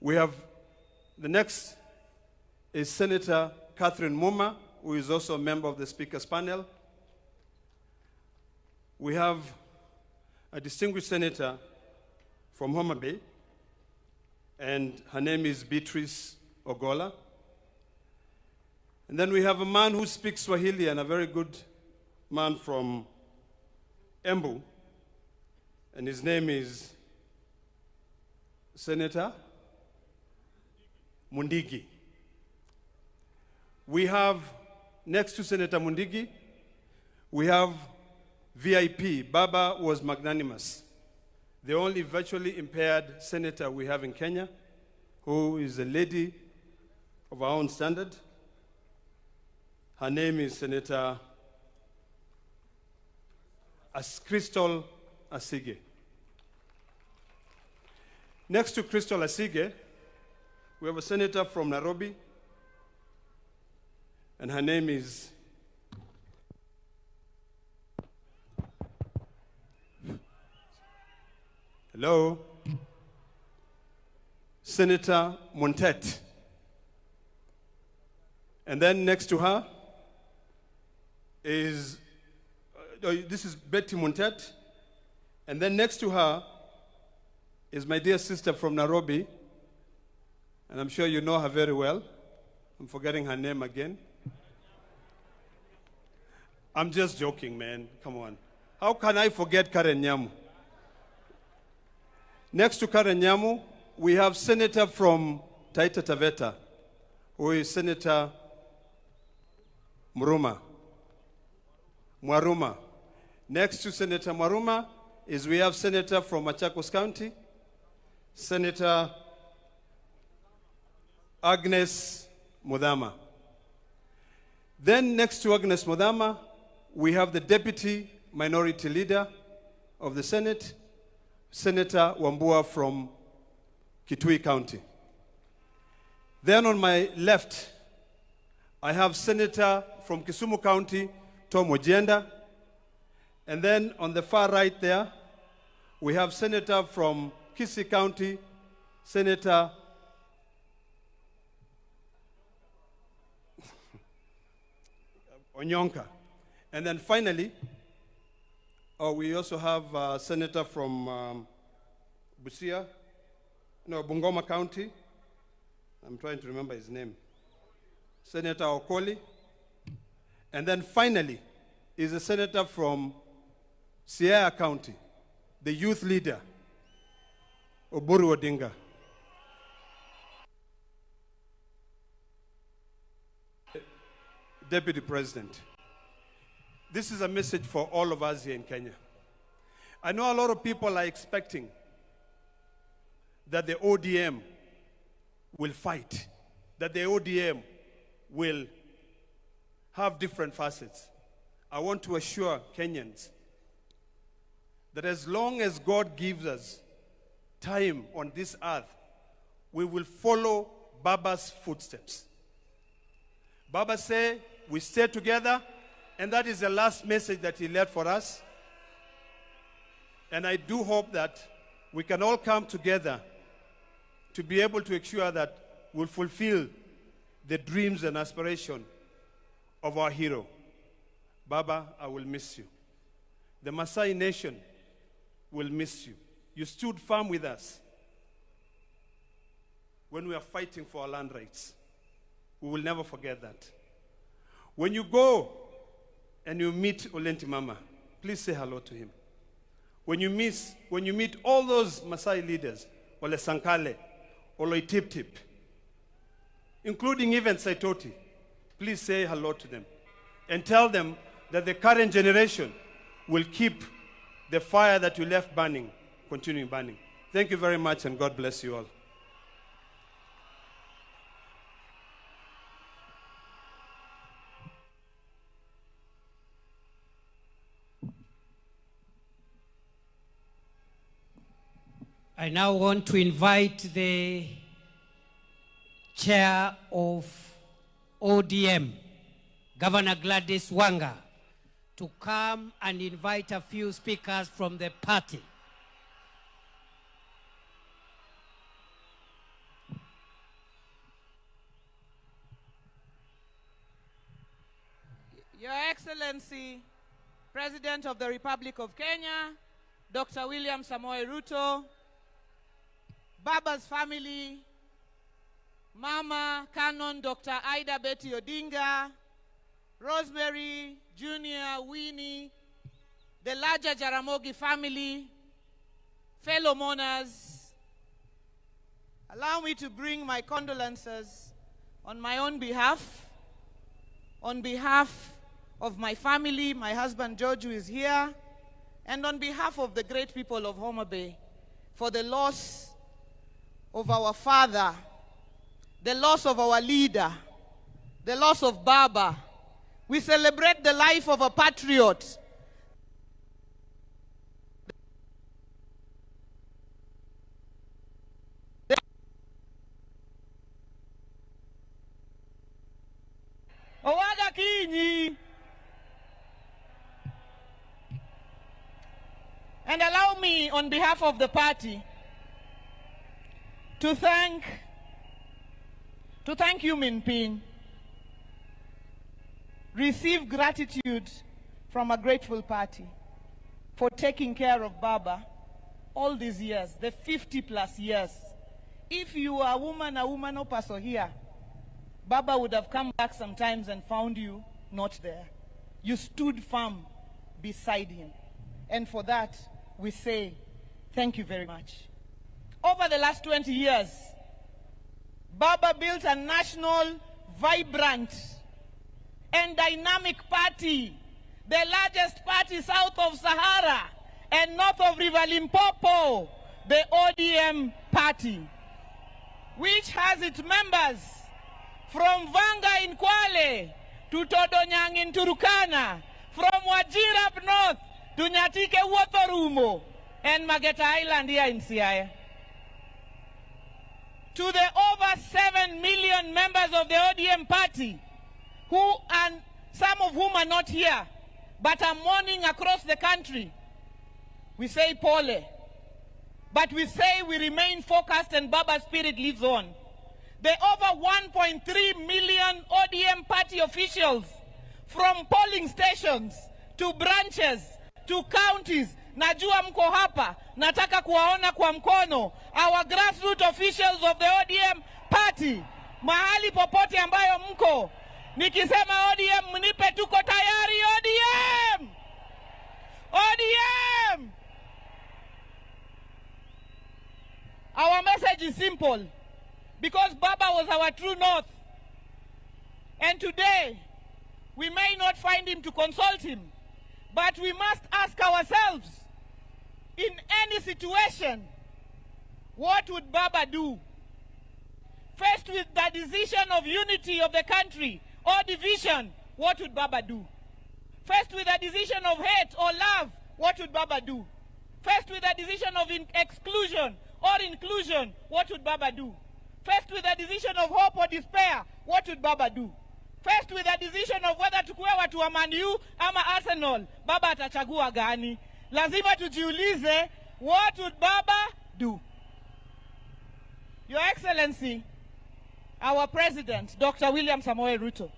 We have the next is Senator Catherine Muma, who is also a member of the Speaker's panel. We have a distinguished senator from Homa Bay, and her name is Beatrice Ogola. And then we have a man who speaks Swahili and a very good man from Embu, and his name is Senator Mundigi. We have, next to Senator Mundigi, we have VIP. Baba was magnanimous, the only virtually impaired senator we have in Kenya, who is a lady of our own standard. Her name is Senator Crystal Asige. Next to Crystal Asige, we have a senator from Nairobi, and her name is Hello? Senator Montet. And then next to her is, this is Betty Montet. And then next to her is my dear sister from Nairobi, and I'm sure you know her very well. I'm forgetting her name again. I'm just joking, man. Come on. How can I forget Karen Nyamu? Next to Karen Nyamu, we have Senator from Taita Taveta, who is Senator Mruma. Mwaruma. Next to Senator Mwaruma is we have Senator from Machakos County, Senator Agnes Muthama. Then next to Agnes Muthama, we have the Deputy Minority Leader of the Senate, Senator Wambua from Kitui County. Then on my left, I have Senator from Kisumu County, Tom Ojienda. And then on the far right there, we have Senator from Kisii County, Senator Onyonka. And then finally, we also have a senator from Busia, no, Bungoma County. I'm trying to remember his name. Senator Okoli. And then finally is a senator from Siaya County, the youth leader, Oburu Odinga. Deputy President. This is a message for all of us here in Kenya. I know a lot of people are expecting that the ODM will fight, that the ODM will have different facets. I want to assure Kenyans that as long as God gives us time on this earth, we will follow Baba's footsteps. Baba said, we stay together, and that is the last message that he left for us. And I do hope that we can all come together to be able to ensure that we'll fulfill the dreams and aspiration of our hero. Baba, I will miss you. The Maasai nation will miss you. You stood firm with us when we are fighting for our land rights. We will never forget that. When you go and you meet Ole Ntimama, please say hello to him. When you, miss, when you meet all those Maasai leaders, Ole Sankale, Oloitiptip, including even Saitoti, please say hello to them and tell them that the current generation will keep the fire that you left burning, continuing burning. Thank you very much, and God bless you all. I now want to invite the chair of ODM, Governor Gladys Wanga, to come and invite a few speakers from the party. Your Excellency, President of the Republic of Kenya, Dr. William Samoei Ruto, Baba's family, Mama Canon Dr. Ida Betty Odinga, Rosemary, Junior, Winnie, the larger Jaramogi family, fellow mourners, allow me to bring my condolences on my own behalf, on behalf of my family, my husband George, who is here, and on behalf of the great people of Homa Bay for the loss of our father, the loss of our leader, the loss of Baba. We celebrate the life of a patriot. Owaga Kinyi. And allow me, on behalf of the party, to thank, to thank you, Minping. Receive gratitude from a grateful party for taking care of Baba all these years, the 50 plus years. If you are a woman, a woman or here, Baba would have come back sometimes and found you not there. You stood firm beside him. And for that, we say thank you very much. Over the last 20 years, Baba built a national, vibrant, and dynamic party, the largest party south of Sahara and north of River Limpopo, the ODM party, which has its members from Vanga in Kwale to Todonyang in Turkana, from Wajir up north to Nyatike Wothorumo and Mageta Island here in Siaya. To the over 7 million members of the ODM party, who and some of whom are not here, but are mourning across the country, we say pole. But we say we remain focused and Baba's spirit lives on. The over 1.3 million ODM party officials from polling stations to branches to counties, najua mko hapa, nataka kuwaona kwa mkono, our grassroots officials of the ODM party, mahali popote ambayo mko, nikisema ODM mnipe, tuko tayari. ODM, ODM. Our message is simple, because Baba was our true north. And today, we may not find him to consult him, But we must ask ourselves, in any situation, what would Baba do? Faced with the decision of unity of the country or division, what would Baba do? Faced with a decision of hate or love, what would Baba do? Faced with a decision of exclusion or inclusion, what would Baba do? Faced with a decision of hope or despair, what would Baba do? Faced with a decision of whether tukue watu wa Man U ama Arsenal, Baba atachagua gani? Lazima tujiulize, what would Baba do? Your Excellency, our President, Dr. William Samoei Ruto,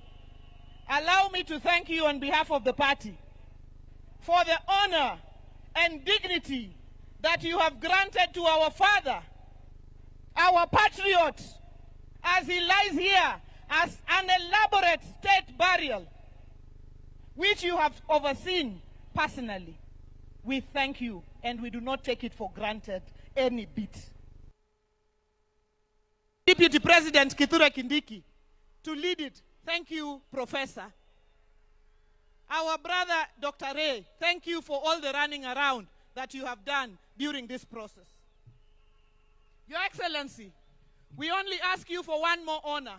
allow me to thank you on behalf of the party for the honor and dignity that you have granted to our father, our patriot, as he lies here as an elaborate state burial, which you have overseen personally. We thank you, and we do not take it for granted any bit. Deputy President Kithure Kindiki to lead it. Thank you, Professor. Our brother, Dr. Ray, thank you for all the running around that you have done during this process. Your Excellency, we only ask you for one more honor.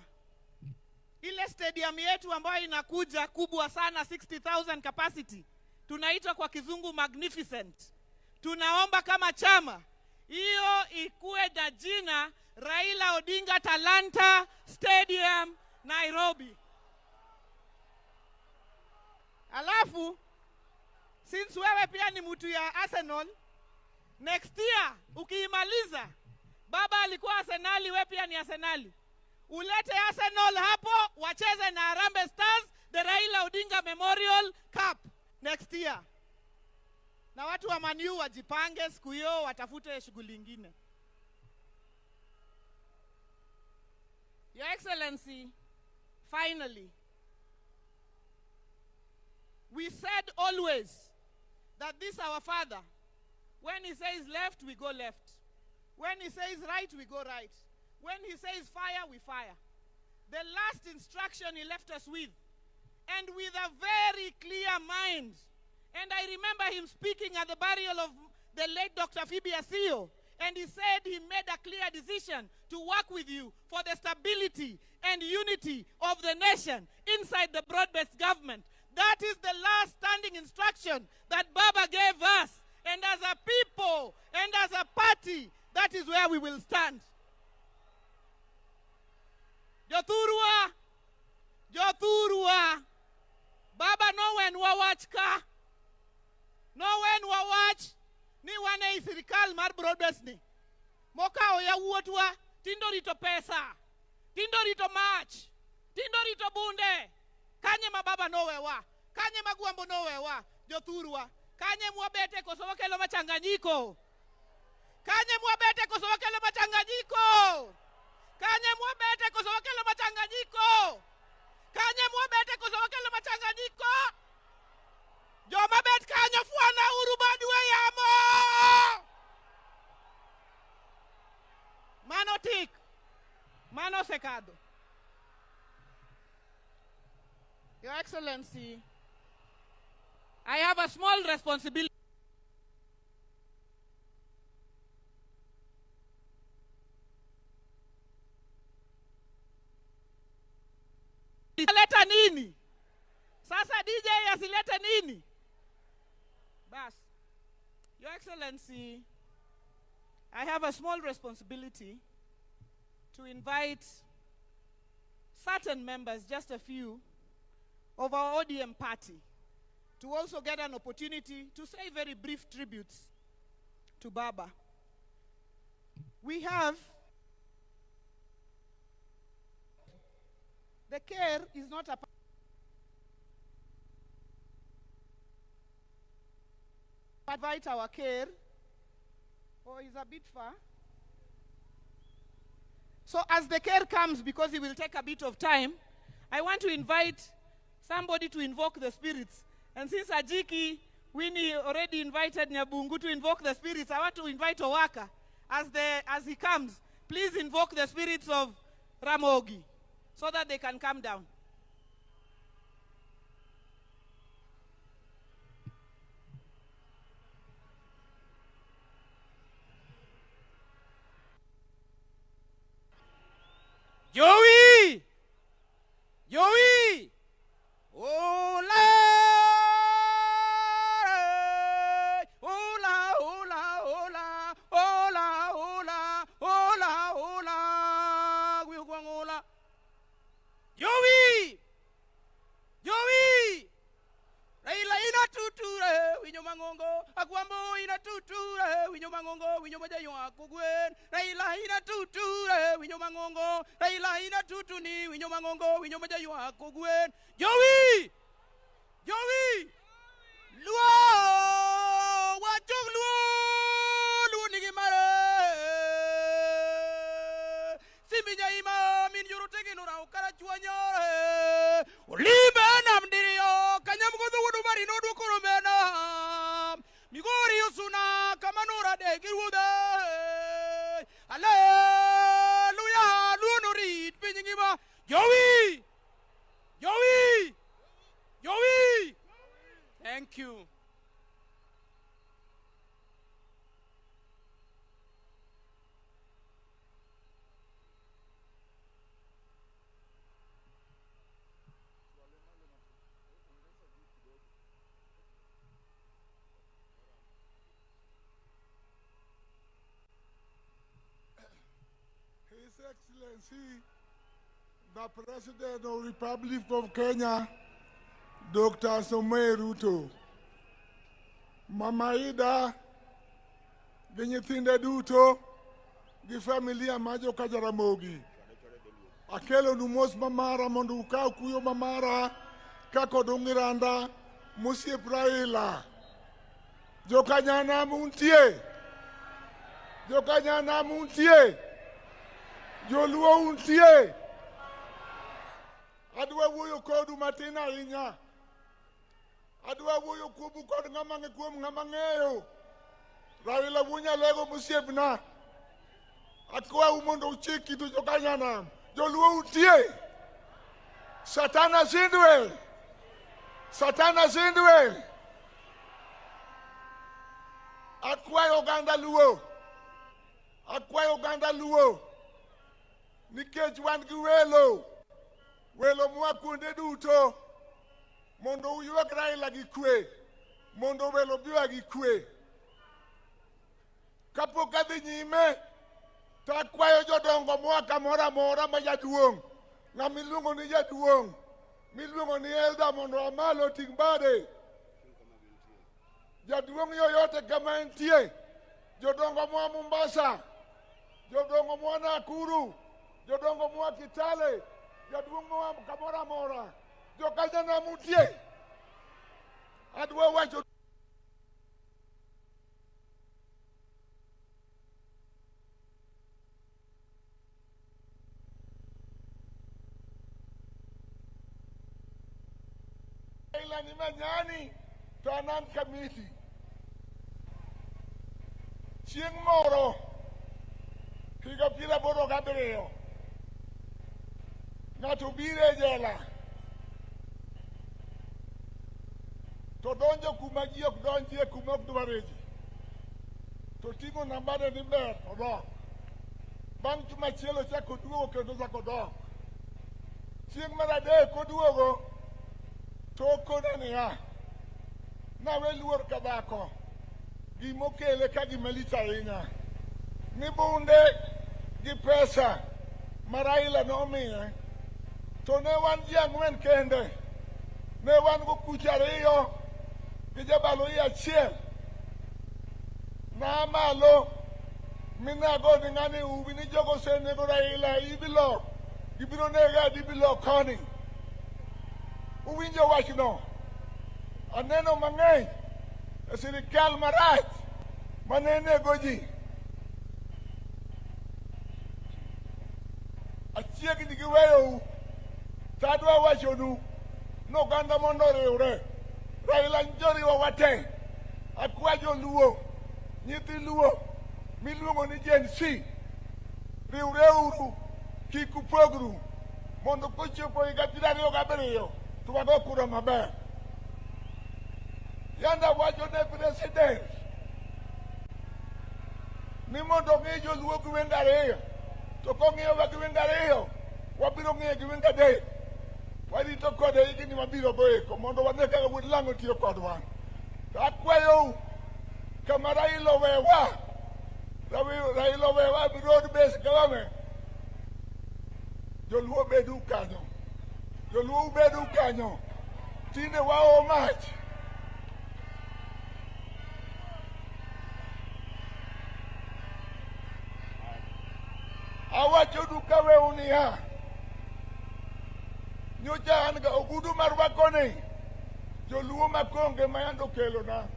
Ile stadium yetu ambayo inakuja kubwa sana, 60,000 capacity, tunaitwa kwa kizungu magnificent. Tunaomba kama chama hiyo ikuwe na jina Raila Odinga Talanta Stadium Nairobi. Alafu since wewe pia ni mtu ya Arsenal, next year ukiimaliza, baba alikuwa Arsenali, we pia ni Arsenali, ulete Arsenal hapo wacheze na Harambee Stars the Raila Odinga Memorial Cup next year. Na watu wa Man U wajipange siku hiyo, watafute shughuli ingine. Your Excellency, finally, we said always that this our father, when he says left, we go left. When he says right, we go right. When he says fire, we fire. The last instruction he left us with, and with a very clear mind, and I remember him speaking at the burial of the late Dr. Phoebe Asiyo, and he said he made a clear decision to work with you for the stability and unity of the nation inside the broad-based government. That is the last standing instruction that Baba gave us. And as a people and as a party, that is where we will stand. Jothurwa, Jothurwa, Baba nowenwa wach ka. Nowenwa wach ni wan ei sirikal mar broad-based ni. Mokawo yawuotwa tindo rito pesa, tindo rito mach, tindo rito bunde. Kanye ma baba nowewa, kanye ma gwambo nowewa, jothurwa, kanye mwabete koso wakelo machanganyiko? Kanye mwabete koso wakelo machanganyiko? Kanye mwabete koso wakelo machanganyiko? Kanye mwabete koso wakelo machanganyiko? Joma bet kanyo fwana uru badwe yamo. Mano tik, mano sekado. Your Excellency, I have a small responsibility. Leta nini? Sasa DJ asilete nini? Bas. Your Excellency, I have a small responsibility to invite certain members, just a few, of our ODM party to also get an opportunity to say very brief tributes to Baba. We have the care is not a invite our care, or is a bit far. So as the care comes, because it will take a bit of time, I want to invite somebody to invoke the spirits. And since Ajiki Winnie already invited Nyabungu to invoke the spirits, I want to invite Owaka as he comes. Please invoke the spirits of Ramogi so that they can come down. mang'ongo, winyo ma jaywak ogwen. Raila ina tuture, winyo mang'ongo, Raila ina tutuni, winyo mang'ongo, winyo ma jaywak ogwen. Jowi! Jowi! Luo! Wachok luo! Luo nigi mare! Simbi nyaima, min jorotenge norawo karachuonyo. Olimbe nam diriyo, kanyamgo dho wuod Omari nodwoko rombe nam. Migori osuna kama norade gi ruodhe. Haleluya, luo norit piny ngima. Jowi! Jowi! Jowi! Thank you. His Excellency, the President of Republic of Kenya, Dr. Samoei Ruto, Mama Ida, gi nyithinde duto, gi familia ma joka Jaramogi. Akelonu mos mamara mondo ukaw kuyo mamara kaka Odungiranda mosiep Raila. Jokanyanam untie? Jokanyanam untie? Joluo untie? Adwa wuoyo kodu matin ahinya. Adwa wuoyo kuomu kod ng'ama kuom ng'ama ng'eyo. Raila wuo Nyalego mosiepna. Akwau mondo uchik itu jokanyanam. Joluo untie? Satana shindwe! Satana shindwe! Akwayo oganda Luo. Akwayo oganda Luo. Nikech wan gi welo. Welo moa kuonde duto. Mondo uywag Raila gi kwe. Mondo welo obi gi kwe. Kapok adhi nyime, to akwayo jodongo moa kamoro amora ma jaduong', ng'ama iluongo ni jaduong', miluongo ni elder mondo oa malo oting' bade. Jaduong' yoyote kama entie, jodongo moa Mombasa, jodongo moa Nakuru, jodongo moa Kitale, jaduong' moa kamoro amora, jokanyanam untie. Adwa wacho Raila ni manyani to an an kamiti. Chieng' moro higa piero aboro gabiriyo ng'ato biro e jela to donjo kuma ji ok donjie kuma ok dware ji to ting'o nambane ni ber odok. Bang' juma achiel ochako oduogo kendo ochako odok. Chieng' mar adek oduogo to okona niya, nawe luor ka dhako, gimokele ka gima lich ahinya, ni bunde gi pesa ma Raila nomiye to ne wan ji ang'wen kende, ne wan gokuche ariyo gi jabalo iye achiel. Naa malo mi nago ni ng'ani uwi ni jogo osenego Raila Ibilok, gibiro nega e Ibilok koni. Uwinjo wachno? Aneno mang'eny e sirikal marach mane nego ji. Achiegni gi weyou to adwa wachonu ni oganda mondo oriwre. Raila joriwo wate. Akwa joluo, nyithi luo miluongo ni Gen Z, riwreuru kik upogru mondo kochopo higa piero ariyo gabiriyo to wago kura maber. Yanda wacho ne president ni mondo ong'i joluo gi wenge ariyo to kong'iyowa gi wenge ariyo wabiro ng'iye gi wenge adek. Warito kode higni mabiro go eko mondo wane kaka wuod lang'o tiyo kodwa. To akwayou kama Raila owewa, Raila owewa broad based government. Joluo bedu kanyo. Joluo ubedu kanyo. Tinde wao mach. niya, nyocha an ga ogudu marwakoni, joluo makonge ma yande okelona.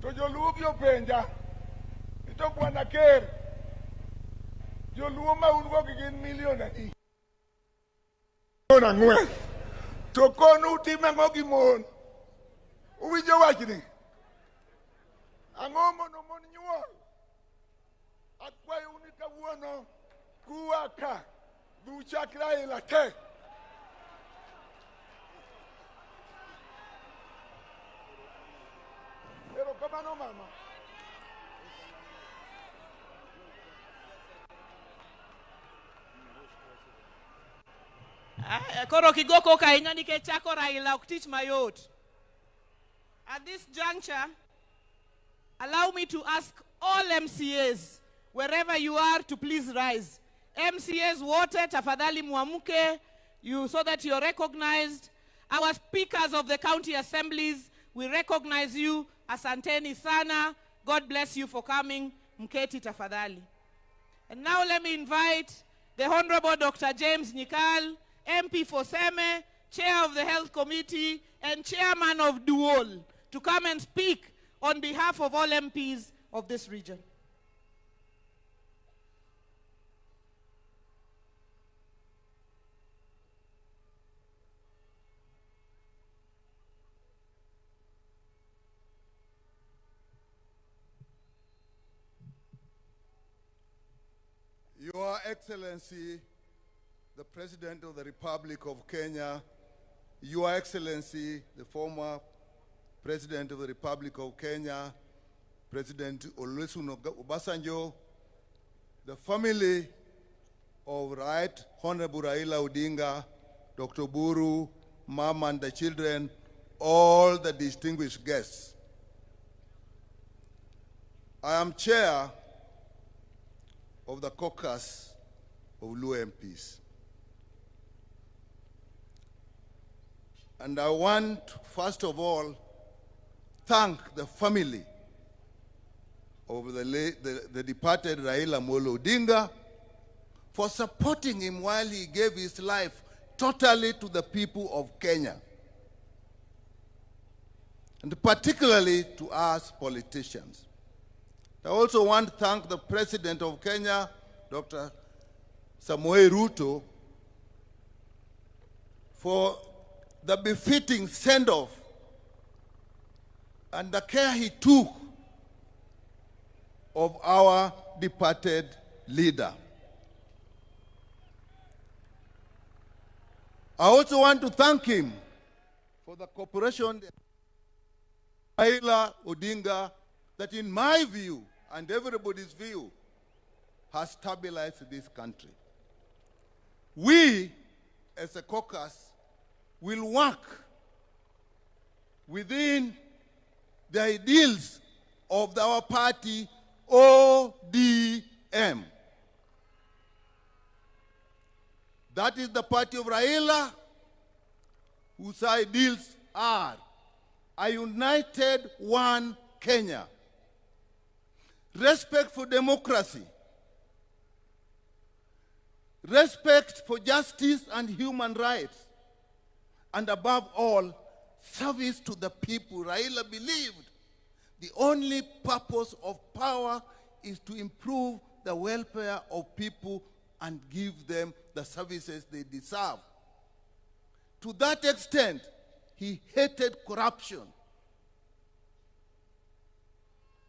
To joluo gi openja, ni to bwana ker, joluo ma un go gi gin milion adi? Milion ang'wen. To kono utimo ang'o gi mon? Uwinjo wachni? Ang'o mono mon nyuol? Akwayou ni kawuono kua ka dhi uchak Raila te. Erokamano mama. Ah, Koro kigo koko ahinya nikech chako Raila ok tich mayot. At this juncture, allow me to ask all MCAs, wherever you are, to please rise. MCAs wote, tafadhali muamke, you, so that you're recognized. Our speakers of the county assemblies, we recognize you. Asanteni sana. God bless you for coming. Mketi tafadhali. And now let me invite the Honorable Dr. James Nyikal, MP for Seme, Chair of the Health Committee, and Chairman of Duol, to come and speak on behalf of all MPs of this region. Your Excellency, the President of the Republic of Kenya, Your Excellency, the former President of the Republic of Kenya, President Olusegun Obasanjo, the family of Right Honorable Raila Odinga, Dr. Buru, Mama and the children, all the distinguished guests. I am chair of the caucus of Luo MPs. And I want, first of all, thank the family of the, the, the departed Raila Molo Odinga for supporting him while he gave his life totally to the people of Kenya, and particularly to us politicians. I also want to thank the President of Kenya, Dr. Samoei Ruto, for the befitting send-off and the care he took of our departed leader. I also want to thank him for the cooperation Raila Odinga that in my view and everybody's view has stabilized this country. We, as a caucus, will work within the ideals of our party, ODM. That is the party of Raila, whose ideals are a united one Kenya, respect for democracy, respect for justice and human rights, and above all, service to the people. Raila believed the only purpose of power is to improve the welfare of people and give them the services they deserve. To that extent, he hated corruption.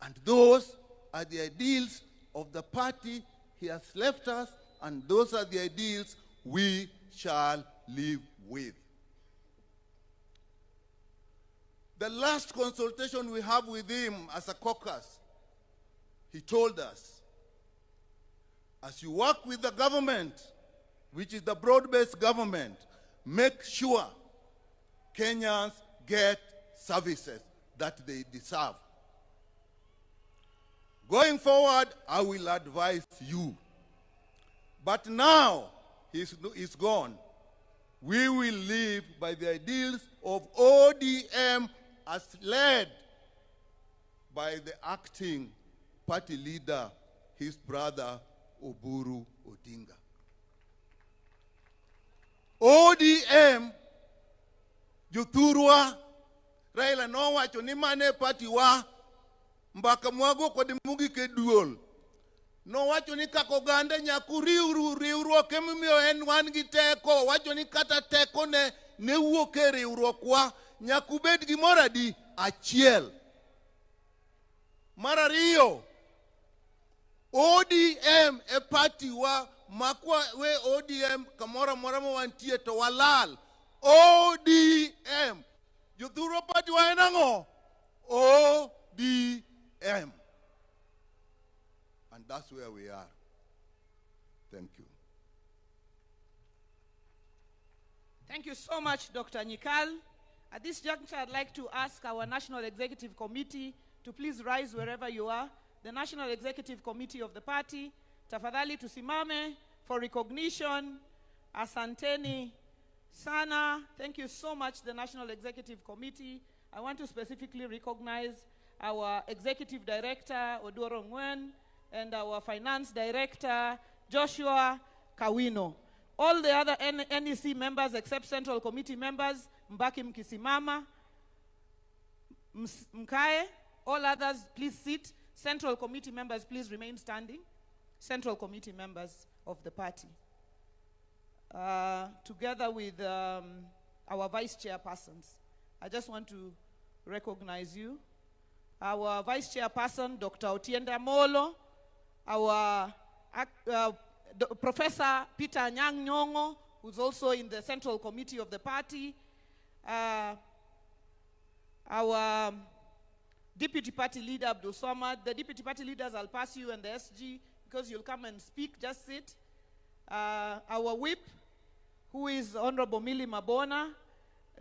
And those are the ideals of the party he has left us, and those are the ideals we shall live with. The last consultation we have with him as a caucus, he told us, as you work with the government, which is the broad-based government, make sure Kenyans get services that they deserve. Going forward, I will advise you. But now, he's, he's gone. We will live by the ideals of ODM as led by the acting party leader, his brother, Oburu Odinga. ODM jothurwa Raila nowacho ni mane e party wa mbaka mwago kod mogik e duol. Nowacho ni kaka oganda nyaka uriwru riwruok emomiyo en wan gi teko. Owacho ni kata teko ne ne wuok e riwruokwa nyaka ubed gimoro adi achiel. Mar ariyo, ODM e party wa makwa we ODM kamoro amora ma wantie to walal. ODM. Jothurwa party wa en ang'o? ODM. And that's where we are. Thank you. Thank you so much, Dr. Nyikal. At this juncture, I'd like to ask our National Executive Committee to please rise wherever you are. The National Executive Committee of the party, tafadhali tusimame for recognition. Asanteni sana. Thank you so much, the National Executive Committee. I want to specifically recognize our Executive Director, Oduro Ngwen, and our Finance Director, Joshua Kawino. All the other NEC members except Central Committee members, Mbaki Mkisimama, Mkae, all others, please sit. Central Committee members, please remain standing. Central Committee members of the party. Together with our vice chairpersons. I just want to recognize you. Our vice chairperson, Dr. Otiende Amollo, our Professor Peter Anyang' Nyong'o, who's also in the Central Committee of the party, our Deputy Party Leader, Abdul Somad. The Deputy Party Leaders, I'll pass you, and the SG, because you'll come and speak, just sit. Our whip, who is Honorable Millie Mabona,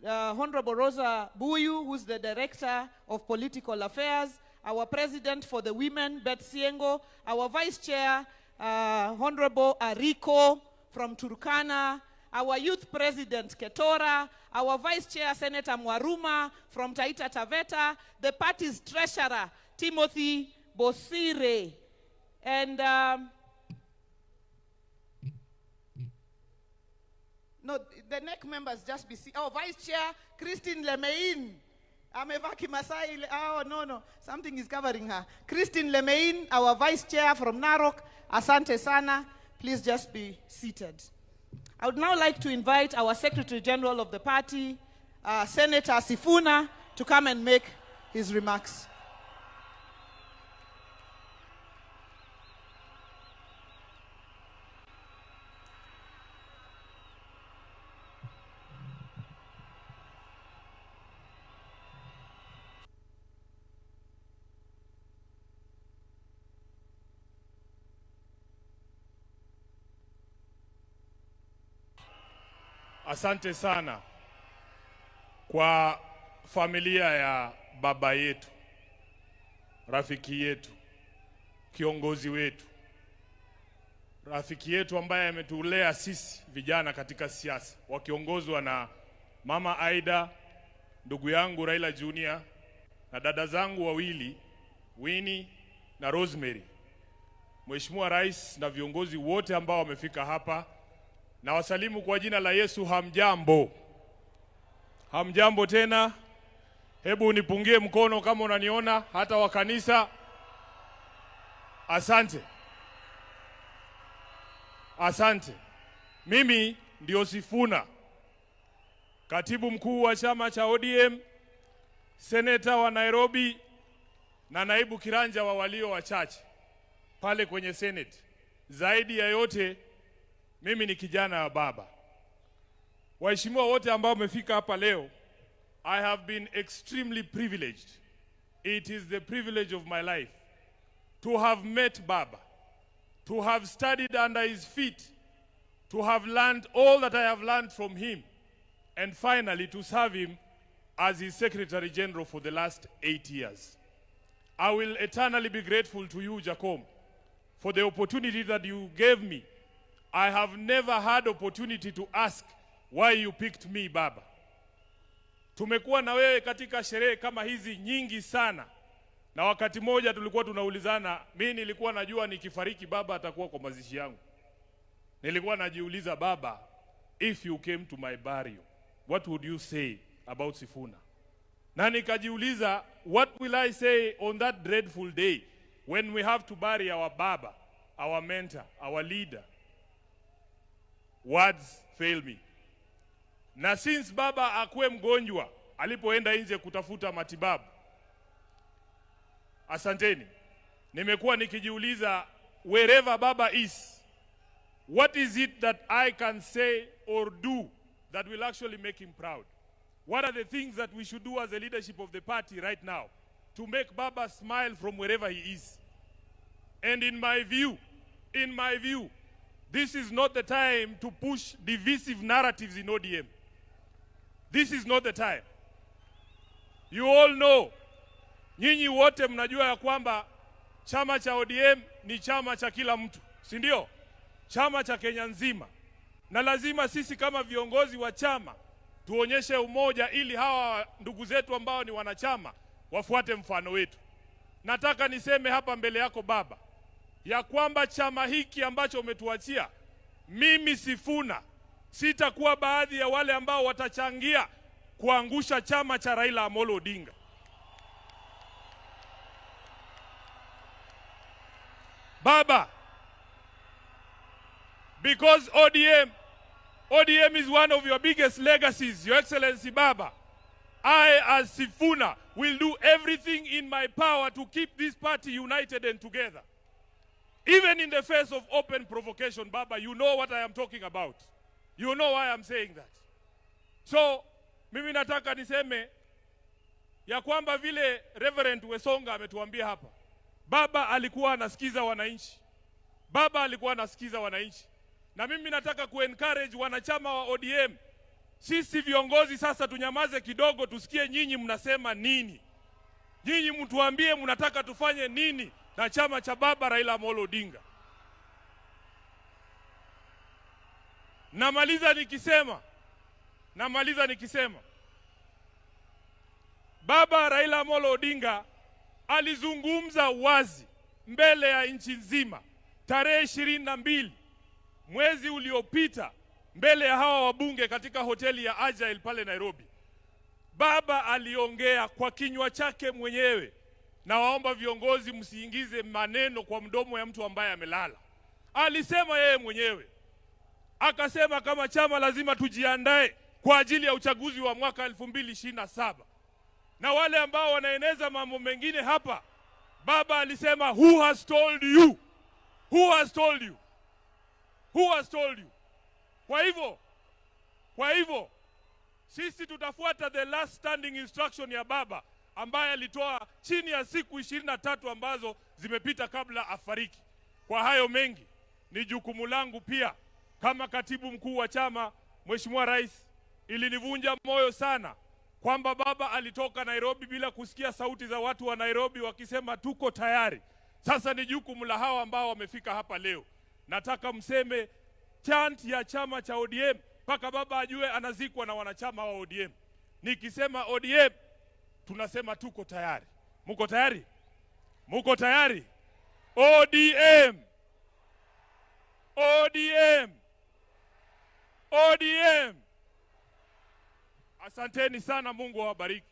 Honorable Rosa Buyu, who's the Director of Political Affairs, our President for the Women, Beth Siengo, our Vice Chair, Honorable Ariko from Turkana, our Youth President, Ketora, our Vice Chair, Senator Mwaruma from Taita Taveta, the party's Treasurer, Timothy Bosire, and no, the NEC members just be, oh, Vice Chair, Christine Lemein. Amevaa Kimasai. Oh, no, no, something is covering her. Christine Lemein, our Vice Chair from Narok. Asante sana. Please just be seated. I would now like to invite our Secretary General of the party, Senator Sifuna, to come and make his remarks. Asante sana kwa familia ya baba yetu, rafiki yetu, kiongozi wetu, rafiki yetu ambaye ametulea sisi vijana katika siasa, wakiongozwa na Mama Aida, ndugu yangu Raila Junior na dada zangu wawili Winnie na Rosemary. Mheshimiwa Rais na viongozi wote ambao wamefika hapa, na wasalimu kwa jina la Yesu. Hamjambo? Hamjambo tena? Hebu nipungie mkono kama unaniona, hata wa kanisa. Asante. Asante. Mimi ndio Sifuna, katibu mkuu wa chama cha ODM, seneta wa Nairobi na naibu kiranja wa walio wachache pale kwenye Senate. Zaidi ya yote, mimi ni kijana wa baba. Waheshimiwa wote ambao wamefika hapa leo, I have been extremely privileged. It is the privilege of my life to have met Baba, to have studied under his feet, to have learned all that I have learned from him, and finally to serve him as his Secretary General for the last 8 years. I will eternally be grateful to you, Jakom, for the opportunity that you gave me. I have never had opportunity to ask why you picked me, Baba. Tumekuwa na wewe katika sherehe kama hizi nyingi sana. Na wakati moja tulikuwa tunaulizana, mimi nilikuwa najua nikifariki baba atakuwa kwa mazishi yangu. Nilikuwa najiuliza, baba, if you came to my burial, what would you say about Sifuna? Na nikajiuliza, what will I say on that dreadful day when we have to bury our baba, our mentor, our leader? Words fail me. Na since baba akuwe mgonjwa alipoenda nje kutafuta matibabu, asanteni, nimekuwa nikijiuliza wherever baba is, what is it that I can say or do that will actually make him proud? What are the things that we should do as a leadership of the party right now to make Baba smile from wherever he is? And in my view, in my view, this is not the time to push divisive narratives in ODM. This is not the time. You all know, nyinyi wote mnajua ya kwamba chama cha ODM ni chama cha kila mtu, si ndio? Chama cha Kenya nzima, na lazima sisi kama viongozi wa chama tuonyeshe umoja ili hawa ndugu zetu ambao ni wanachama wafuate mfano wetu. Nataka niseme hapa mbele yako baba, ya kwamba chama hiki ambacho umetuachia, mimi Sifuna sitakuwa baadhi ya wale ambao watachangia kuangusha chama cha Raila Amolo Odinga. Baba, because ODM, ODM is one of your biggest legacies, Your Excellency Baba. I, as Sifuna, will do everything in my power to keep this party united and together. Even in the face of open provocation, Baba, you know what I am talking about. You know why I'm saying that. So, mimi nataka niseme ya kwamba vile Reverend Wesonga ametuambia hapa, Baba alikuwa anasikiza wananchi. Baba alikuwa anasikiza wananchi. Na mimi nataka kuencourage wanachama wa ODM, sisi viongozi sasa tunyamaze kidogo, tusikie nyinyi mnasema nini. Nyinyi mtuambie mnataka tufanye nini na chama cha baba Raila Amolo Odinga. Namaliza nikisema, namaliza nikisema Baba Raila Amolo Odinga alizungumza wazi mbele ya nchi nzima tarehe 22 mwezi uliopita mbele ya hawa wabunge katika hoteli ya Agile pale Nairobi. Baba aliongea kwa kinywa chake mwenyewe, na waomba viongozi msiingize maneno kwa mdomo ya mtu ambaye amelala. Alisema yeye mwenyewe, akasema kama chama lazima tujiandae kwa ajili ya uchaguzi wa mwaka 2027 na wale ambao wanaeneza mambo mengine hapa, baba alisema who has told you? Who has told you? Who has told you? Kwa hivyo, kwa hivyo sisi tutafuata the last standing instruction ya baba ambaye alitoa chini ya siku 23 ambazo zimepita kabla afariki. Kwa hayo mengi, ni jukumu langu pia kama katibu mkuu wa chama, Mheshimiwa Rais, ilinivunja moyo sana kwamba baba alitoka Nairobi bila kusikia sauti za watu wa Nairobi wakisema tuko tayari. Sasa ni jukumu la hawa ambao wamefika hapa leo. Nataka mseme chant ya chama cha ODM mpaka baba ajue anazikwa na wanachama wa ODM. Nikisema ODM tunasema tuko tayari. Muko tayari? Muko tayari? ODM! ODM! ODM! Asanteni sana, Mungu awabariki.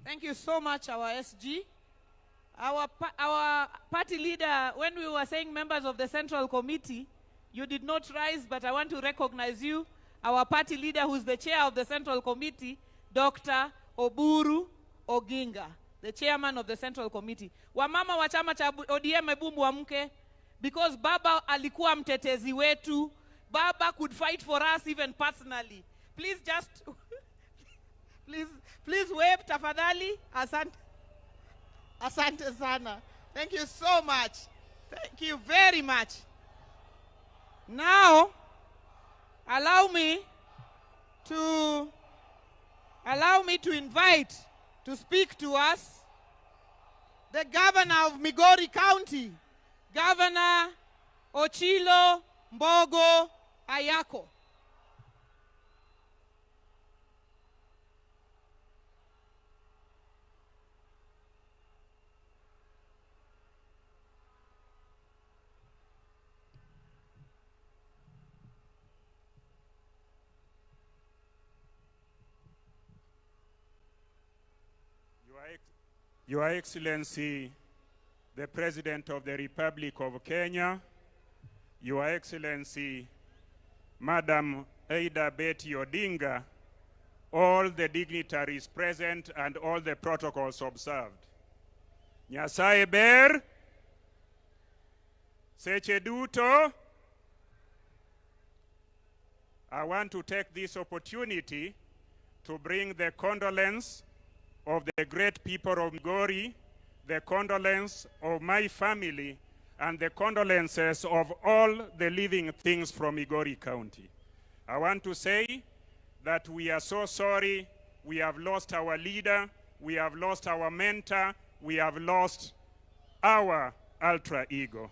Thank you so much, our SG. Our, pa- our party leader, when we were saying members of the Central Committee, you did not rise, but I want to recognize you. Our party leader, who's the chair of the Central Committee, Dr. Oburu Oginga, the chairman of the Central Committee. Wamama wa chama cha ODM, hebu muamke, because baba alikuwa mtetezi wetu. Baba could fight for us even personally. Please just please, please wave tafadhali. Asante. Asante sana. Thank you so much. Thank you very much. Now, allow me to allow me to invite to speak to us the governor of Migori County, Governor Ochilo Mbogo Ayako. Your Excellency, the President of the Republic of Kenya, Your Excellency, Madam Ada Betty Odinga, all the dignitaries present and all the protocols observed. Nyasaye ber, seche duto, I want to take this opportunity to bring the condolence of the great people of Migori, the condolence of my family, and the condolences of all the living things from Migori County. I want to say that we are so sorry we have lost our leader, we have lost our mentor, we have lost our ultra ego.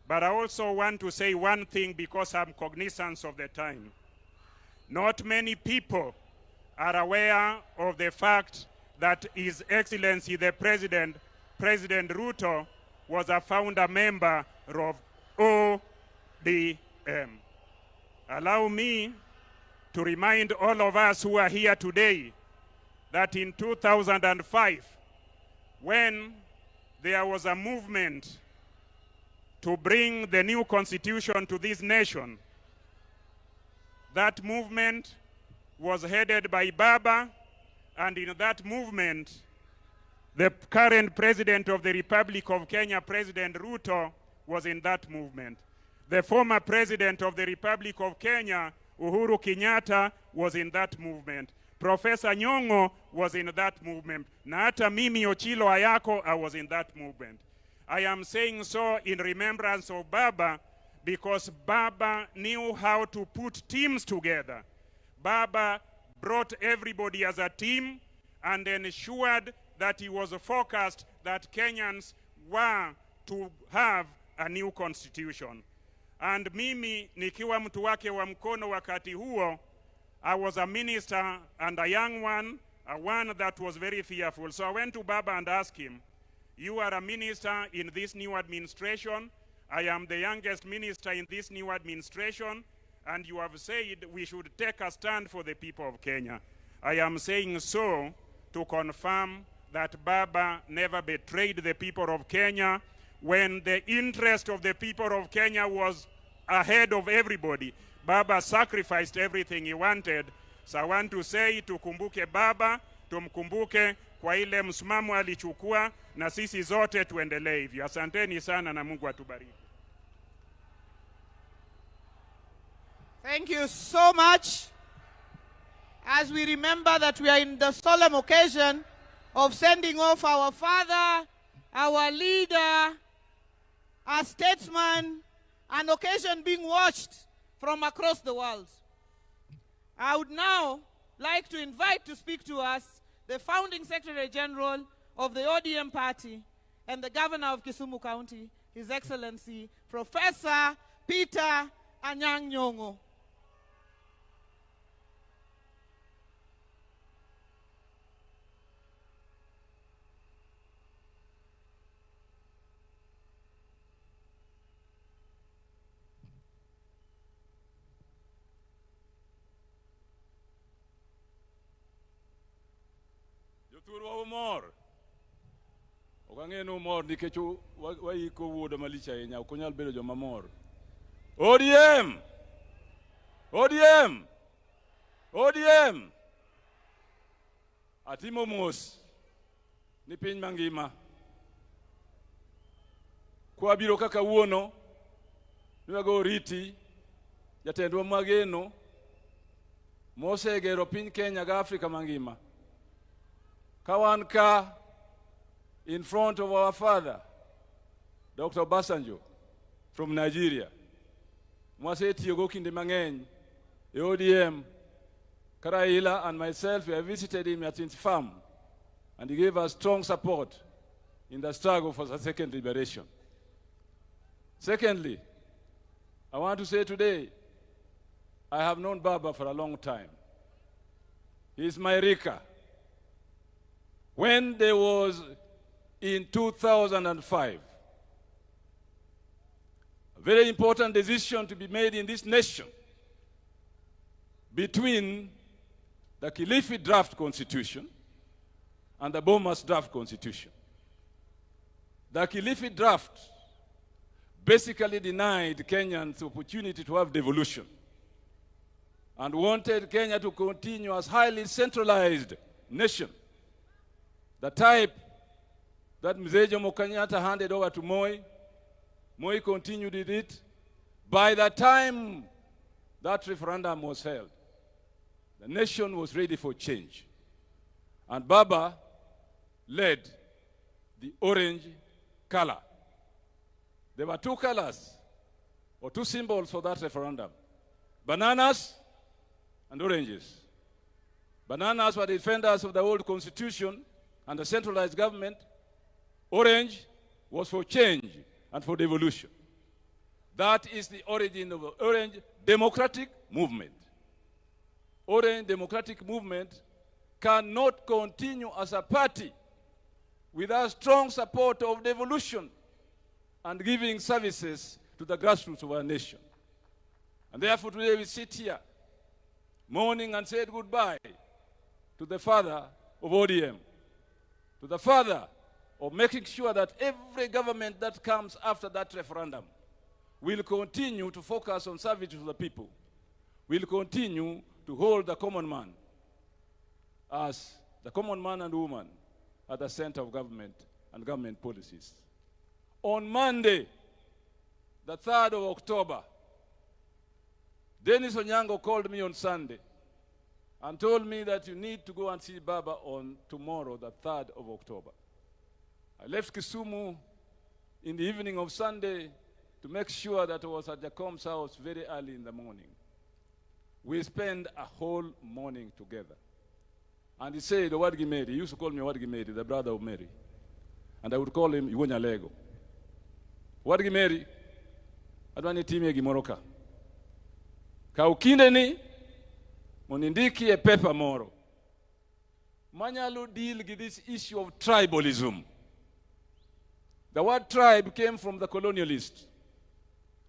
But I also want to say one thing because I'm cognizant of the time. Not many people are aware of the fact that His Excellency the President, President Ruto, was a founder member of ODM. Allow me to remind all of us who are here today that in 2005, when there was a movement to bring the new constitution to this nation, that movement was headed by Baba, and in that movement, the current president of the Republic of Kenya, President Ruto, was in that movement. The former president of the Republic of Kenya, Uhuru Kenyatta, was in that movement. Professor Nyong'o was in that movement. Na hata mimi Ochilo Ayako, I was in that movement. I am saying so in remembrance of Baba because Baba knew how to put teams together. Baba brought everybody as a team and ensured that he was focused that Kenyans were to have a new constitution. And mimi nikiwa mtu wake wa mkono wakati huo, I was a minister and a young one, a one that was very fearful. So I went to Baba and asked him, you are a minister in this new administration. I am the youngest minister in this new administration, and you have said we should take a stand for the people of Kenya. I am saying so to confirm that Baba never betrayed the people of Kenya when the interest of the people of Kenya was ahead of everybody. Baba sacrificed everything he wanted. So I want to say tukumbuke Baba, tumkumbuke kwa ile msimamo alichukua, na sisi zote tuendelee hivyo. Asanteni sana na Mungu atubariki. Thank you so much. As we remember that we are in the solemn occasion of sending off our father, our leader, our statesman, an occasion being watched from across the world. I would now like to invite to speak to us the founding Secretary General of the ODM Party and the Governor of Kisumu County, His Excellency Professor Peter Anyang' Nyong'o. Jothurwa umor. Ok ang'e ni umor nikech waiko wuoda malich ahinya, ok unyal bedo joma mor. ODM! ODM! ODM! Atimo mos ni piny mangima. Kwabiro kaka wuono, ni wago oriti jatendwa mwageno mosegero piny Kenya gi Afrika mangima. Ka wan ka in front of our father, Dr. Obasanjo from Nigeria. Mwasetiyogo kinde mang'eny e ODM. Karaila and myself, we have visited him at his farm, and he gave us strong support in the struggle for the second liberation. Secondly, I want to say today, I have known Baba for a long time. He is my Rika. When there was, in 2005, a very important decision to be made in this nation between the Kilifi draft constitution and the Bomas draft constitution. The Kilifi draft basically denied Kenyans the opportunity to have devolution and wanted Kenya to continue as highly centralized nation, the type that Mzee Jomo Kenyatta handed over to Moi. Moi continued with it. By the time that referendum was held, the nation was ready for change. And Baba led the orange color. There were two colors or two symbols for that referendum bananas and oranges. Bananas were the defenders of the old constitution and the centralized government. Orange was for change and for devolution. That is the origin of the Orange Democratic Movement. Orange Democratic Movement cannot continue as a party without strong support of devolution and giving services to the grassroots of our nation. And therefore today we sit here mourning and said goodbye to the father of ODM, to the father of making sure that every government that comes after that referendum will continue to focus on service to the people, will continue to hold the common man as the common man and woman at the center of government and government policies. On Monday, the 3rd of October, Dennis Onyango called me on Sunday and told me that you need to go and see Baba on tomorrow, the 3rd of October. I left Kisumu in the evening of Sunday to make sure that I was at Jacom's house very early in the morning. We spent a whole morning together. And he said, Owadgi Mary, he used to call me Owadgi Mary, the brother of Mary. And I would call him Iwonya Lego. Owadgi Mary, adwa ni itimie gimoro ka. Kaw kindeni mondo indikie paper moro manyalo deal with this issue of tribalism. The word tribe came from the colonialists.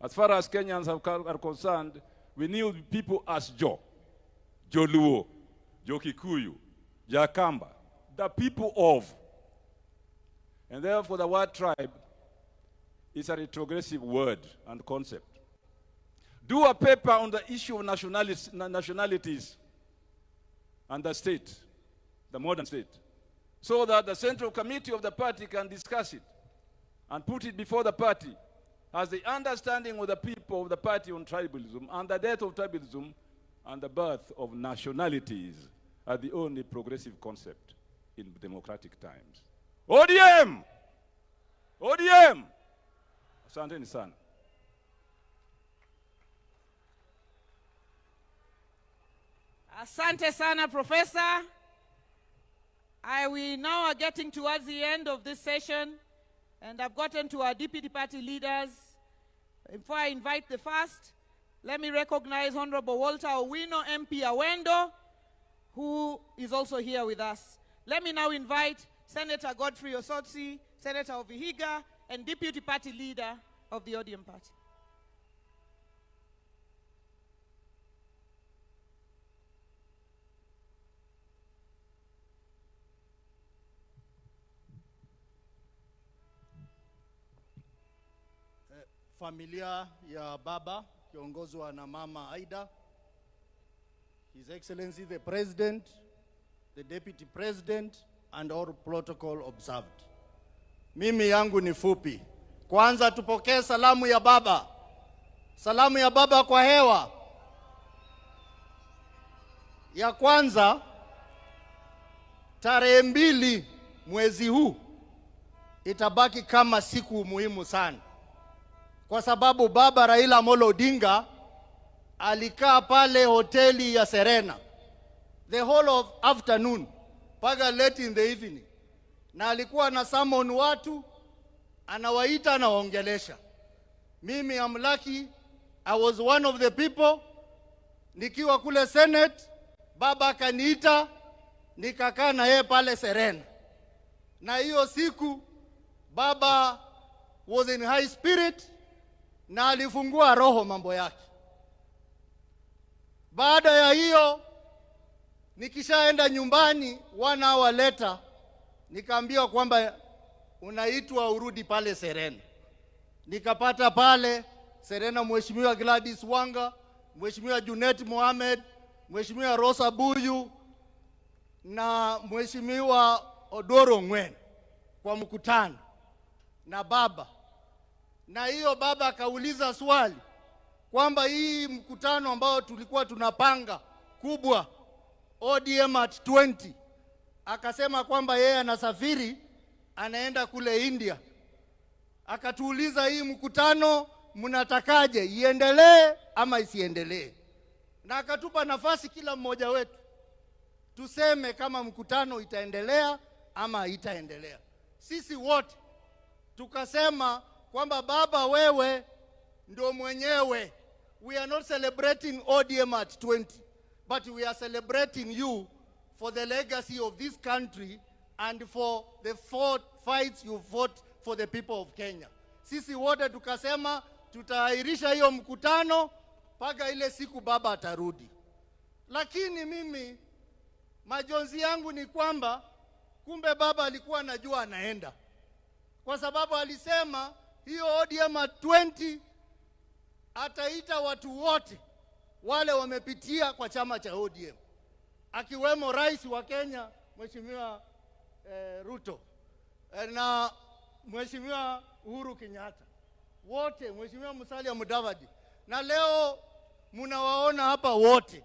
As far as Kenyans are concerned, we knew people as Jo, Joluo, Jokikuyu, Jakamba, the people of. And therefore, the word tribe is a retrogressive word and concept. Do a paper on the issue of nationalities and the state, the modern state, so that the Central Committee of the party can discuss it and put it before the party as the understanding of the people of the party on tribalism and the death of tribalism and the birth of nationalities are the only progressive concept in democratic times. ODM! ODM! Asanteni sana. Asante sana, Professor. We now are getting towards the end of this session, and I've gotten to our deputy party leaders. Before I invite the first, let me recognize Honorable Walter Owino, MP Awendo, who is also here with us. Let me now invite Senator Godfrey Osotsi, Senator of Vihiga, and Deputy Party Leader of the ODM Party. Familia ya baba kiongozwa na mama Aida, His Excellency the President, the Deputy President and all protocol observed. Mimi yangu ni fupi. Kwanza tupokee salamu ya baba. Salamu ya baba kwa hewa. Ya kwanza, tarehe 2 mwezi huu itabaki kama siku muhimu sana, kwa sababu baba Raila Amolo Odinga alikaa pale hoteli ya Serena the whole of afternoon mpaka late in the evening, na alikuwa na summon watu, anawaita, anawaongelesha. Mimi am lucky, I was one of the people. Nikiwa kule Senate, baba akaniita, nikakaa na yeye pale Serena. Na hiyo siku baba was in high spirit na alifungua roho mambo yake. Baada ya hiyo, nikishaenda nyumbani 1 hour later, nikaambiwa kwamba unaitwa urudi pale Serena. Nikapata pale Serena Mheshimiwa Gladys Wanga, Mheshimiwa Junet Mohamed, Mheshimiwa Rosa Buyu na Mheshimiwa Odoro Ngwen kwa mkutano na baba. Na hiyo baba akauliza swali kwamba hii mkutano ambao tulikuwa tunapanga kubwa ODM at 20, akasema kwamba yeye anasafiri anaenda kule India. Akatuuliza hii mkutano mnatakaje, iendelee ama isiendelee? Na akatupa nafasi kila mmoja wetu tuseme kama mkutano itaendelea ama haitaendelea. Sisi wote tukasema kwamba baba, wewe ndio mwenyewe. We are not celebrating ODM at 20, but we are celebrating you for the legacy of this country and for the four fights you fought for the people of Kenya. Sisi wote tukasema tutaahirisha hiyo mkutano mpaka ile siku baba atarudi. Lakini mimi majonzi yangu ni kwamba kumbe baba alikuwa anajua anaenda, kwa sababu alisema hiyo ODM at 20 ataita watu wote wale wamepitia kwa chama cha ODM, akiwemo rais wa Kenya Mheshimiwa Ruto na Mheshimiwa Uhuru Kenyatta, wote, Mheshimiwa Musalia Mudavadi, na leo mnawaona hapa wote.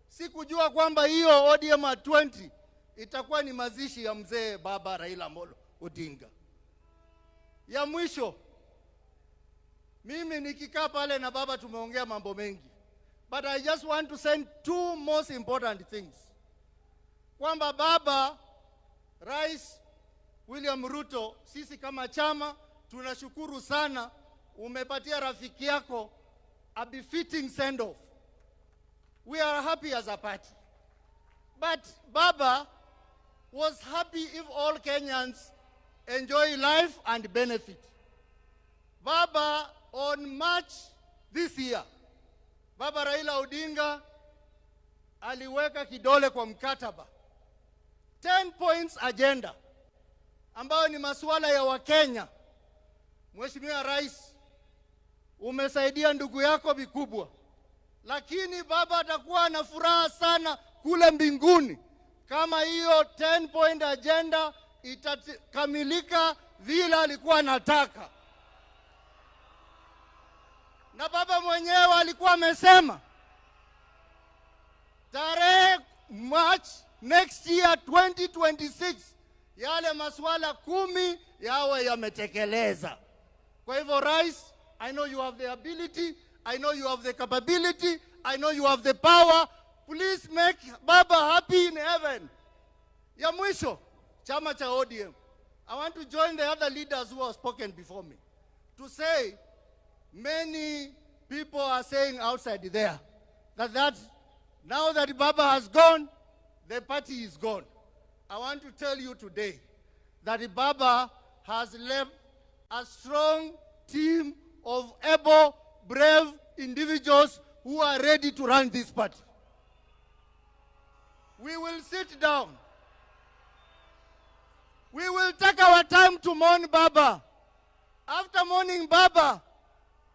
Sikujua kwamba hiyo ODM at 20 itakuwa ni mazishi ya mzee baba Raila Amolo Odinga. Ya mwisho, mimi nikikaa pale na baba tumeongea mambo mengi, but I just want to send two most important things, kwamba baba Rais William Ruto, sisi kama chama tunashukuru sana, umepatia rafiki yako a befitting send off. We are happy as a party. But Baba was happy if all Kenyans enjoy life and benefit. Baba, on March this year, Baba Raila Odinga aliweka kidole kwa mkataba 10 points agenda ambayo ni masuala ya Wakenya. Mheshimiwa Rais, umesaidia ndugu yako vikubwa, lakini baba atakuwa na furaha sana kule mbinguni kama hiyo 10 point agenda itakamilika vile alikuwa anataka. Na baba mwenyewe alikuwa amesema tarehe March next year 2026 yale masuala 10 yawe yametekeleza. Kwa hivyo Rais, I know you have the ability, I know you have the capability, I know you have the power. Please make Baba happy in heaven. Ya mwisho, chama cha ODM. I want to join the other leaders who have spoken before me to say many people are saying outside there that now that Baba has gone, the party is gone. I want to tell you today that Baba has left a strong team of able, brave individuals who are ready to run this party. We will sit down. We will take our time to mourn Baba. After mourning Baba,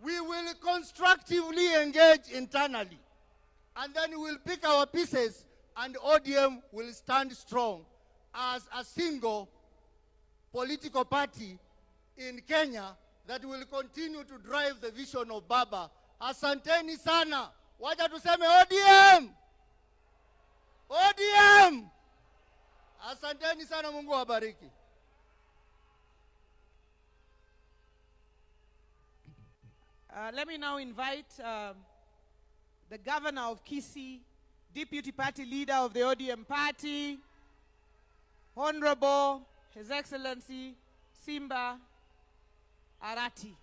we will constructively engage internally. And then we will pick our pieces and ODM will stand strong as a single political party in Kenya that will continue to drive the vision of Baba. Asanteni sana. Wacha tuseme ODM. ODM. Asanteni sana, Mungu awabariki. Let me now invite the governor of Kisii, deputy party leader of the ODM party, Honorable His Excellency Simba Arati.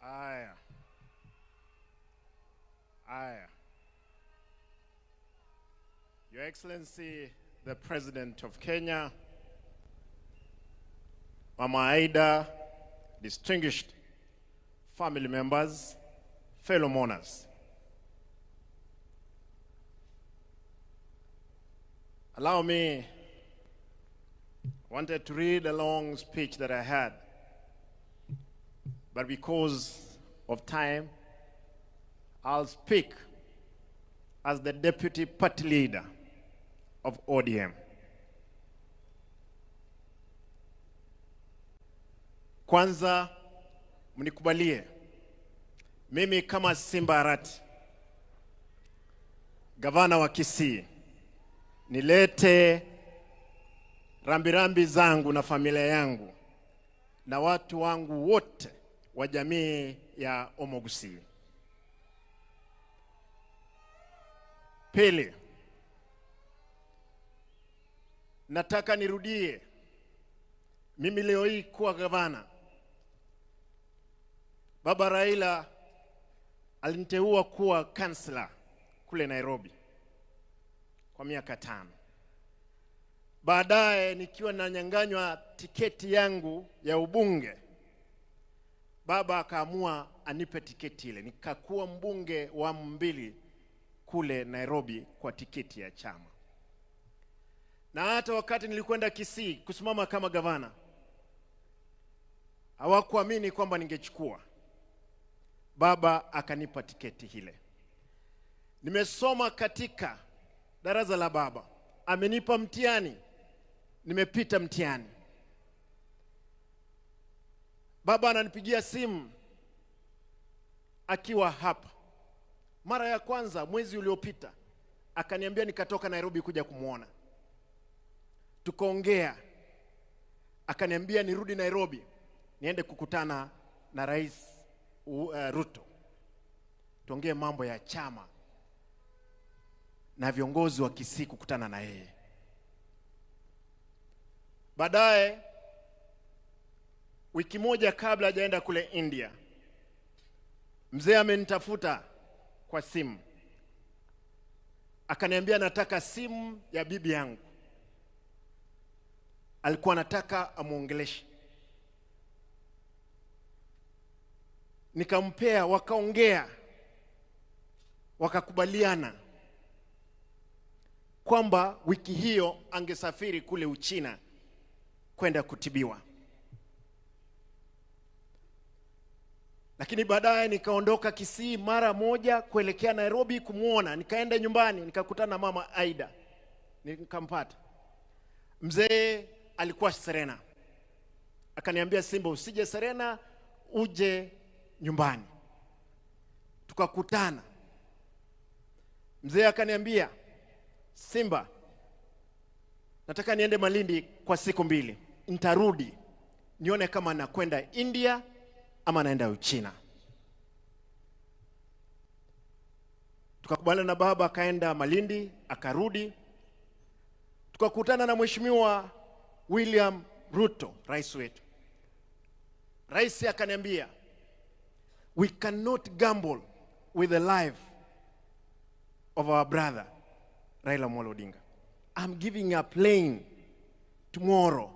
Aya. Aya. Your Excellency, the President of Kenya, Mama Aida, distinguished family members, fellow mourners. Allow me, I wanted to read a long speech that I had, but because of time, I'll speak as the deputy party leader of ODM. Kwanza mnikubalie mimi kama Simba Arati, gavana wa Kisii, nilete rambirambi zangu na familia yangu na watu wangu wote wa jamii ya Omogusii. Pili, nataka nirudie mimi leo hii kuwa gavana. Baba Raila aliniteua kuwa kansla kule Nairobi kwa miaka 5. Baadaye nikiwa nanyang'anywa tiketi yangu ya ubunge, baba akaamua anipe tiketi ile, nikakuwa mbunge wa 2 kule Nairobi kwa tiketi ya chama. Na hata wakati nilikwenda Kisii kusimama kama gavana, hawakuamini kwamba ningechukua. Baba akanipa tiketi ile. Nimesoma katika darasa la baba, amenipa mtihani, nimepita mtihani. Baba ananipigia simu akiwa hapa mara ya kwanza mwezi uliopita, akaniambia nikatoka Nairobi kuja kumuona. Tukaongea, akaniambia nirudi Nairobi niende kukutana na Rais Ruto, tuongee mambo ya chama na viongozi wa Kisii kukutana na yeye. Baadaye wiki moja kabla hajaenda kule India, mzee amenitafuta kwa simu, akaniambia nataka simu ya bibi yangu. Alikuwa anataka amuongeleshe. Nikampea, wakaongea, wakakubaliana kwamba wiki hiyo angesafiri kule Uchina kwenda kutibiwa. Lakini baadaye nikaondoka Kisii mara moja kuelekea Nairobi kumuona. Nikaenda nyumbani nikakutana na mama Aida, nikampata. Mzee alikuwa Serena, akaniambia Simba, usije Serena, uje nyumbani. Tukakutana. Mzee akaniambia, Simba, nataka niende Malindi kwa siku 2, nitarudi nione kama nakwenda India ama naenda Uchina. Tukakubaliana na baba, akaenda Malindi, akarudi. Tukakutana na Mheshimiwa William Ruto, rais wetu. Rais akaniambia, we cannot gamble with the life of our brother Raila Amolo Odinga. I'm giving a plane tomorrow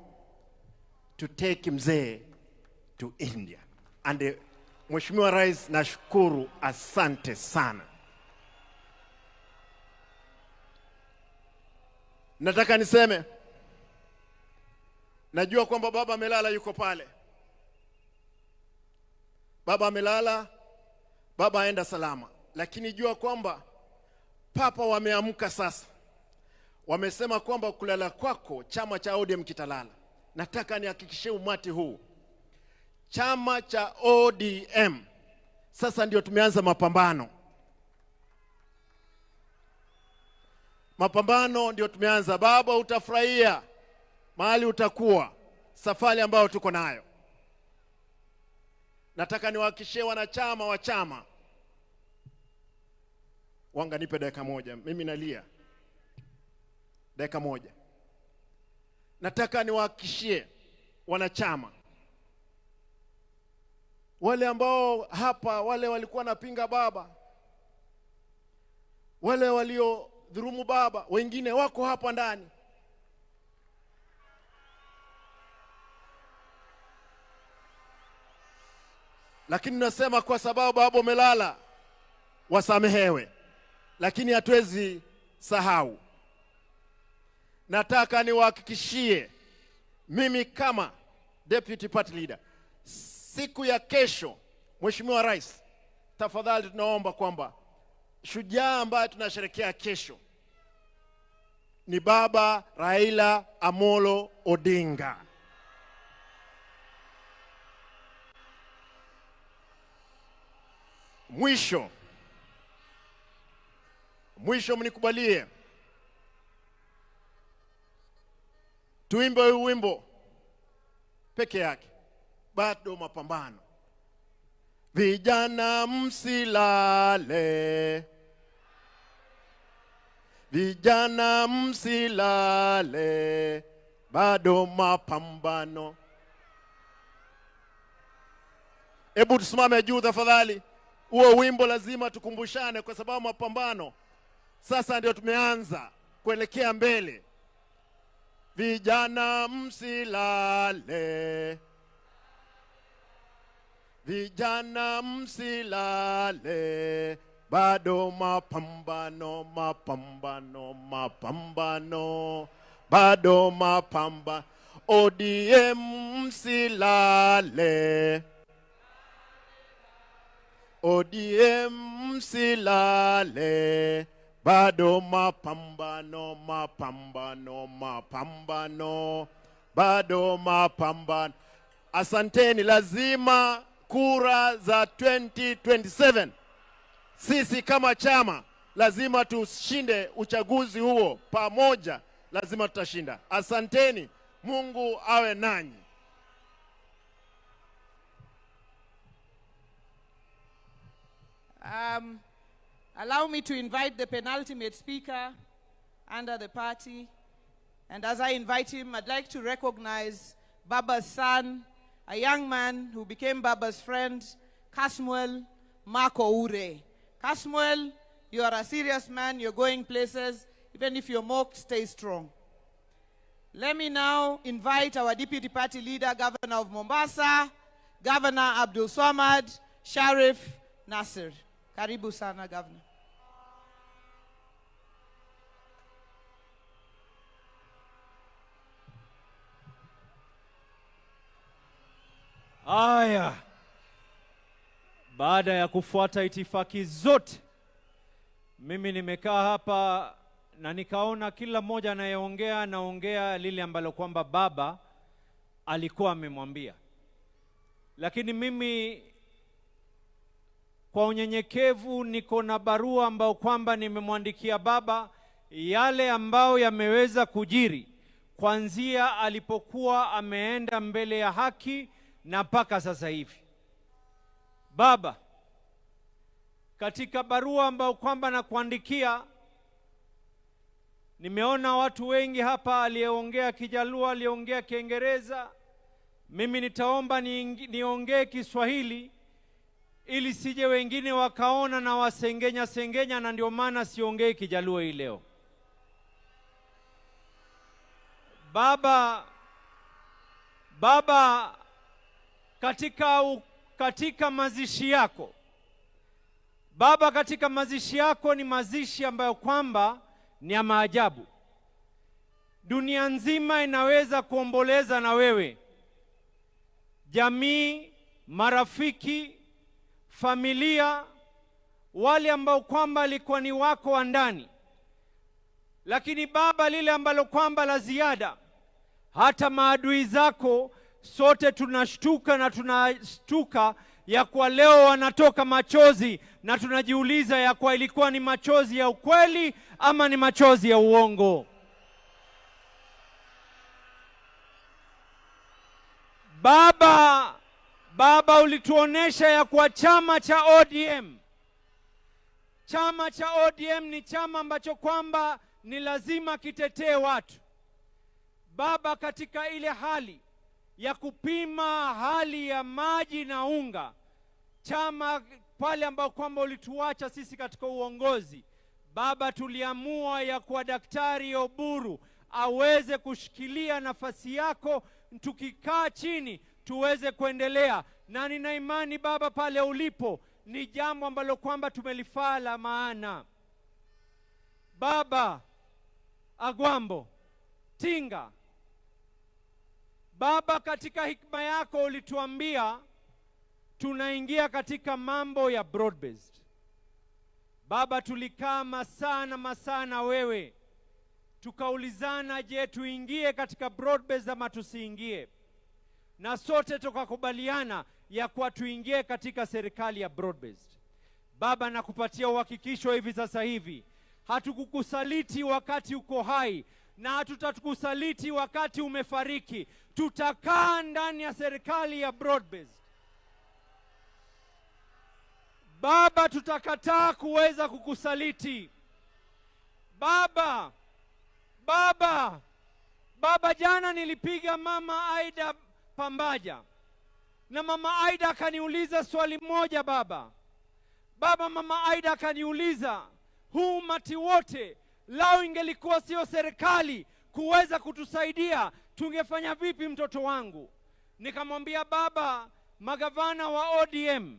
to take mzee to India. And Mheshimiwa Rais, nashukuru, asante sana. Nataka niseme, najua kwamba baba amelala, yuko pale. Baba amelala, baba aenda salama. Lakini jua kwamba papa wameamka sasa. Wamesema kwamba kulala kwako chama cha ODM kitalala. Nataka nihakikishie umati huu, chama cha ODM sasa ndio tumeanza mapambano. Mapambano ndio tumeanza. Baba, utafurahia mahali utakuwa, safari ambayo tuko nayo. Nataka niwahakikishie wanachama wa chama. Wanga, nipe dakika moja, mimi nalia. Dakika moja. Nataka niwahakikishie wanachama wale ambao hapa, wale walikuwa wanapinga baba, wale waliodhulumu baba, wengine wako hapa ndani. Lakini nasema kwa sababu baba umelala, wasamehewe, lakini hatuwezi sahau. Nataka niwahakikishie mimi kama deputy party leader, siku ya kesho, Mheshimiwa Rais, tafadhali tunaomba kwamba shujaa ambaye tunasherekea kesho ni Baba Raila Amolo Odinga. Mwisho, mwisho mnikubalie tuimbe huu wimbo peke yake, bado mapambano. Vijana msilale, vijana msilale, bado mapambano. Hebu tusimame juu tafadhali. Huo wimbo lazima tukumbushane, kwa sababu mapambano sasa ndio tumeanza kuelekea mbele. Vijana msilale, vijana msilale, bado mapambano, mapambano, mapambano, bado mapamba. ODM msilale, ODM msilale, bado mapambano, mapambano, mapambano, bado mapambano. Asanteni, lazima kura za 2027 sisi kama chama lazima tushinde uchaguzi huo pamoja, lazima tutashinda. Asanteni, Mungu awe nanyi. Allow me to invite the penultimate speaker under the party. And as I invite him, I'd like to recognize Baba's son, a young man who became Baba's friend, Kasmuel Makoure. Kasmuel, you are a serious man. You're going places. Even if you're mocked, stay strong. Let me now invite our deputy party leader, Governor of Mombasa, Governor Abdulswamad Sharif Nassir. Karibu sana, Governor. Aya, baada ya kufuata itifaki zote, mimi nimekaa hapa na nikaona kila mmoja anayeongea anaongea lile ambalo kwamba baba alikuwa amemwambia, lakini mimi kwa unyenyekevu niko na barua ambayo kwamba nimemwandikia baba yale ambayo yameweza kujiri kuanzia alipokuwa ameenda mbele ya haki na mpaka sasa hivi. Baba, katika barua ambayo kwamba nakuandikia, nimeona watu wengi hapa, aliyeongea Kijaluo, aliyeongea Kiingereza. Mimi nitaomba niongee Kiswahili ili sije wengine wakaona na wasengenya sengenya, na ndio maana siongei Kijaluo hii leo. Baba, baba, katika mazishi yako baba, katika mazishi yako ni mazishi ambayo kwamba ni ya maajabu. Dunia nzima inaweza kuomboleza na wewe, jamii, marafiki, familia, wale ambao kwamba alikuwa ni wako wa ndani. Lakini baba, lile ambalo kwamba la ziada, hata maadui zako sote tunashtuka na tunashtuka ya kuwa leo wanatoka machozi, na tunajiuliza ya kuwa ilikuwa ni machozi ya ukweli ama ni machozi ya uongo. Baba, baba, ulituonesha ya kuwa chama cha ODM, chama cha ODM ni chama ambacho kwamba ni lazima kitetee watu. Baba, katika ile hali ya kupima hali ya maji na unga, chama pale ambao kwamba ulituacha sisi katika uongozi, baba, tuliamua ya kuwa Daktari Oburu aweze kushikilia nafasi yako. Tukikaa chini tuweze kuendelea, na nina imani Baba, pale ulipo ni jambo ambalo kwamba tumelifaa la maana. Baba Agwambo Tinga, Baba, katika hikma yako ulituambia tunaingia katika mambo ya broad based. Baba, tulikaa masaa na masaa na wewe tukaulizana, je, tuingie katika broad based ama tusiingie? Na sote tukakubaliana ya kuwa tuingie katika serikali ya broad based. Baba, nakupatia uhakikisho hivi sasa hivi, hatukukusaliti wakati uko hai na hatutakusaliti wakati umefariki. Tutakaa ndani ya serikali ya broad based. Baba, tutakataa kuweza kukusaliti. Baba, Baba, Baba, jana nilipiga mama Aida Pambaja na mama Aida akaniuliza swali moja baba. Baba, mama Aida akaniuliza huu umati wote lao ingelikuwa sio serikali kuweza kutusaidia tungefanya vipi mtoto wangu? Nikamwambia baba, magavana wa ODM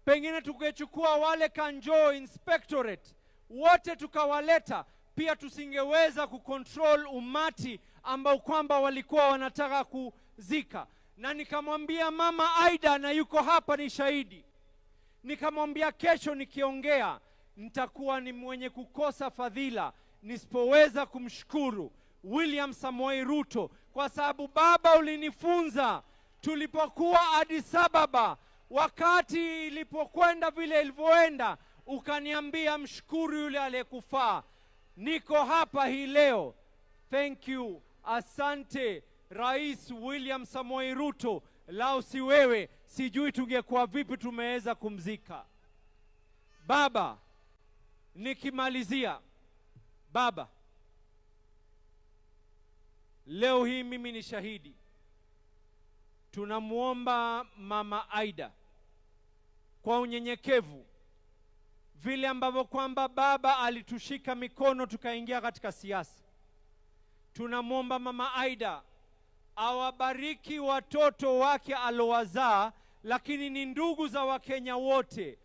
pengine tungechukua wale Kanjo Inspectorate wote tukawaleta, pia tusingeweza kucontrol umati ambao kwamba walikuwa wanataka kuzika. Na nikamwambia mama Aida, na yuko hapa ni shahidi, nikamwambia kesho nikiongea nitakuwa ni mwenye kukosa fadhila nisipoweza kumshukuru William Samoei Ruto, kwa sababu baba ulinifunza tulipokuwa Addis Ababa, wakati ilipokwenda vile ilivyoenda, ukaniambia mshukuru yule aliyekufaa. Niko hapa hii leo. Thank you, asante Rais William Samoei Ruto. Lao si wewe, sijui tungekuwa vipi tumeweza kumzika baba. Nikimalizia baba, leo hii mimi ni shahidi, tunamwomba mama Aida kwa unyenyekevu, vile ambavyo kwamba baba alitushika mikono tukaingia katika siasa. Tunamwomba mama Aida awabariki watoto wake alowazaa, lakini ni ndugu za Wakenya wote,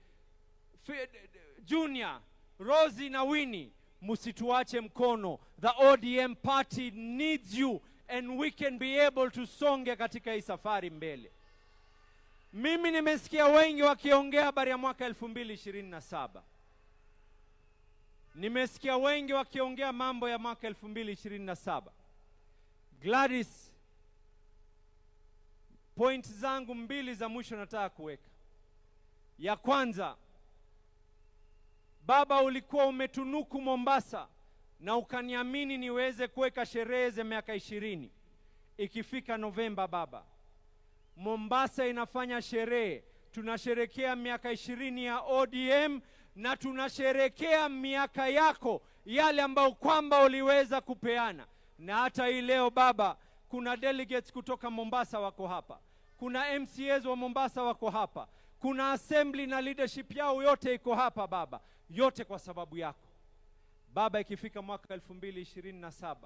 Junior, Rosie na Winnie, msituache mkono. The ODM party needs you and we can be able to songe katika hii safari mbele. Mimi nimesikia wengi wakiongea habari ya mwaka 2027. Nimesikia wengi wakiongea mambo ya mwaka 2027. Gladys, point zangu mbili za mwisho nataka kuweka. Ya kwanza, baba ulikuwa umetunuku Mombasa na ukaniamini niweze kuweka sherehe za miaka 20. Ikifika Novemba baba, Mombasa inafanya sherehe. Tunasherekea miaka 20 ya ODM na tunasherekea miaka yako, yale ambayo kwamba uliweza kupeana. Na hata hii leo baba, kuna delegates kutoka Mombasa wako hapa, kuna MCAs wa Mombasa wako hapa, kuna assembly na leadership yao yote iko hapa baba, yote kwa sababu yako baba. Ikifika mwaka 2027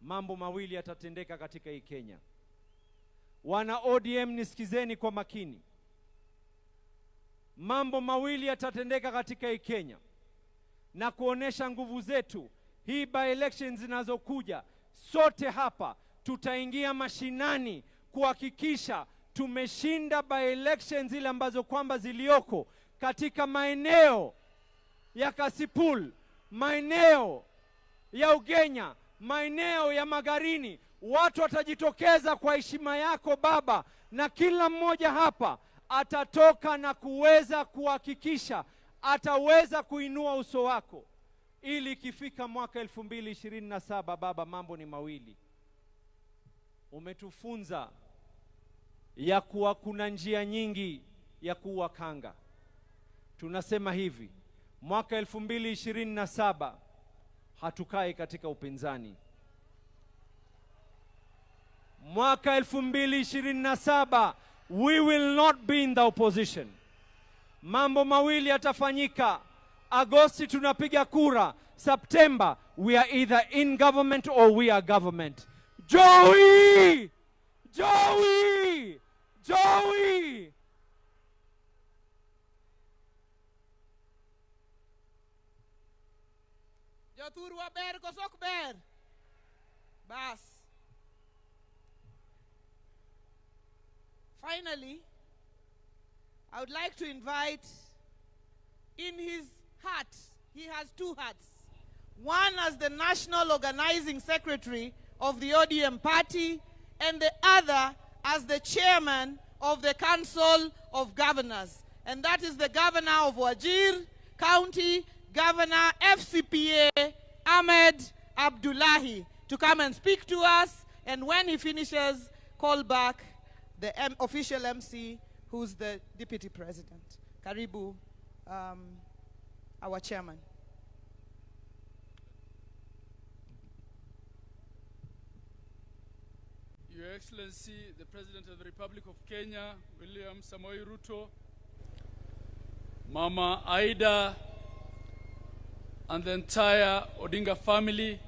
mambo mawili yatatendeka katika hii Kenya. Wana ODM nisikizeni kwa makini. Mambo mawili yatatendeka katika hii Kenya na kuonesha nguvu zetu. Hii by elections zinazokuja, sote hapa tutaingia mashinani kuhakikisha tumeshinda by elections zile ambazo kwamba zilioko katika maeneo ya Kasipul, maeneo ya Ugenya, maeneo ya Magarini. Watu watajitokeza kwa heshima yako baba, na kila mmoja hapa atatoka na kuweza kuhakikisha ataweza kuinua uso wako, ili ikifika mwaka 2027 baba, mambo ni mawili. Umetufunza ya kuwa kuna njia nyingi ya kuua kanga. Tunasema hivi, mwaka 2027 hatukai katika upinzani. Mwaka 2027 we will not be in the opposition. Mambo mawili yatafanyika. Agosti tunapiga kura, September we are either in government or we are government. Joey! Jowi! Jowi! Jothurwa ber koso ok ber? Bas. Finally, I would like to invite in his heart, he has two hearts. One as the National Organizing Secretary of the ODM Party, and the other as the Chairman of the Council of Governors. And that is the Governor of Wajir County, Governor FCPA Ahmed Abdullahi, to come and speak to us. And when he finishes, call back the M- official MC, who's the Deputy President. Karibu, um, our chairman. Your Excellency, the President of the Republic of Kenya, William Samoei Ruto, Mama Aida, and the entire Odinga family,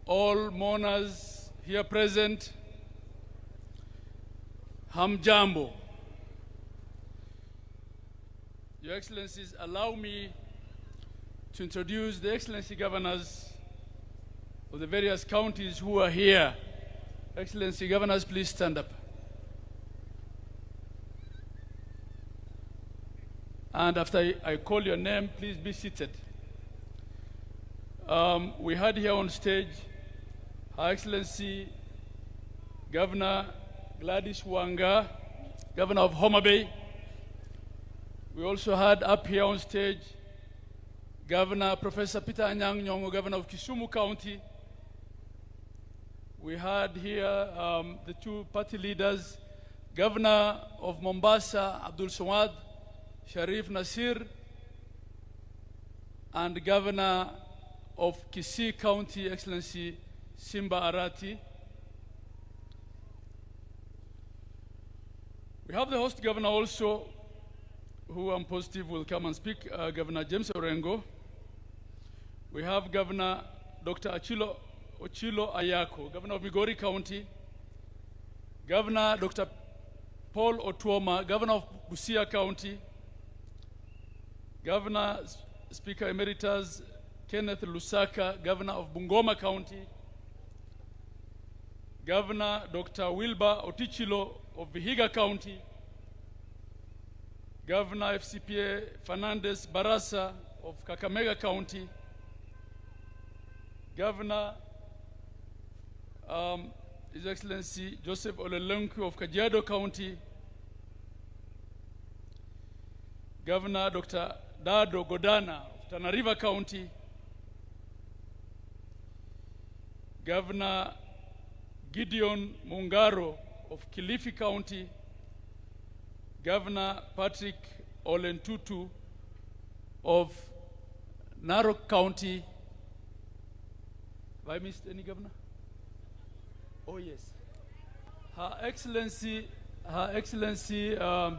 all mourners here present, Hamjambo. Your Excellencies, allow me to introduce the Excellency Governors of the various counties who are here. Excellency Governors, please stand up. And after I, I call your name, please be seated. Um, we had here on stage Her Excellency Governor Gladys Wanga, Governor of Homa Bay. We also had up here on stage Governor Professor Peter Anyang' Nyong'o, Governor of Kisumu County. We had here um, the two party leaders, Governor of Mombasa, Abdul Somad Sharif Nasir, and Governor of Kisii County, Excellency Simba Arati. We have the host governor also, who I'm positive will come and speak, uh, Governor James Orengo. We have Governor Dr. Achilo, Ochilo Ayako, Governor of Migori County. Governor Dr. Paul Otuoma, Governor of Busia County. Governor Speaker Emeritus Kenneth Lusaka, Governor of Bungoma County. Governor Dr. Wilbur Otichilo of Vihiga County. Governor FCPA Fernandez Barasa of Kakamega County. Governor um, His Excellency Joseph Ole Lenku of Kajiado County. Governor Dr. Dado Godana of Tana River County. Governor Gideon Mungaro of Kilifi County, Governor Patrick Ole Ntutu of Narok County. Have I missed any governor? Oh, yes. Her Excellency, Her Excellency um,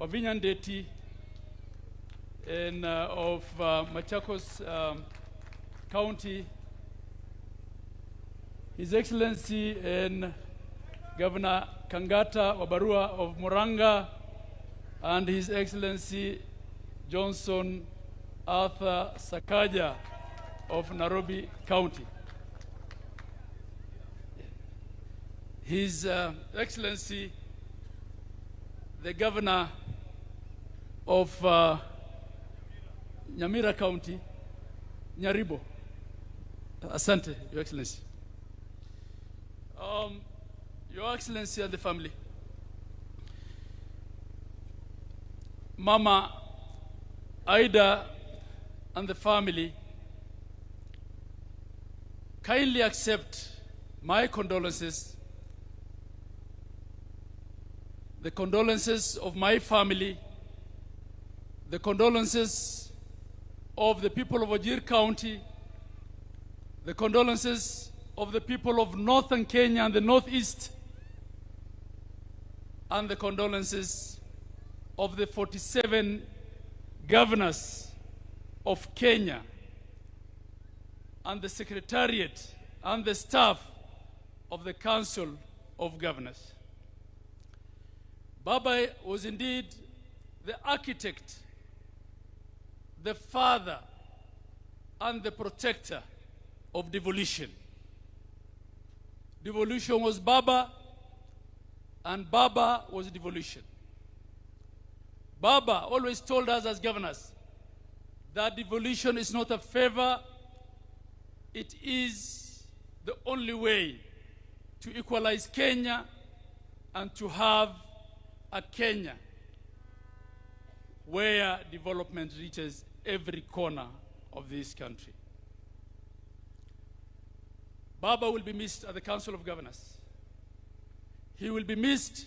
Wavinya Ndeti in, uh, of uh, Machakos um, County, His Excellency and Governor Kangata Wabarua of Muranga, and His Excellency Johnson Arthur Sakaja of Nairobi County. His uh, Excellency, the Governor of uh, Nyamira County, Nyaribo. Asante, Your Excellency. Um, Your Excellency and the family. Mama Aida and the family kindly accept my condolences, the condolences of my family, the condolences of the people of Wajir County, the condolences of the people of northern Kenya and the northeast, and the condolences of the 47 governors of Kenya and the secretariat and the staff of the Council of Governors. Baba was indeed the architect, the father, and the protector of devolution. Devolution was Baba, and Baba was devolution. Baba always told us as governors that devolution is not a favor, it is the only way to equalize Kenya and to have a Kenya where development reaches every corner of this country. Baba will be missed at the Council of Governors. He will be missed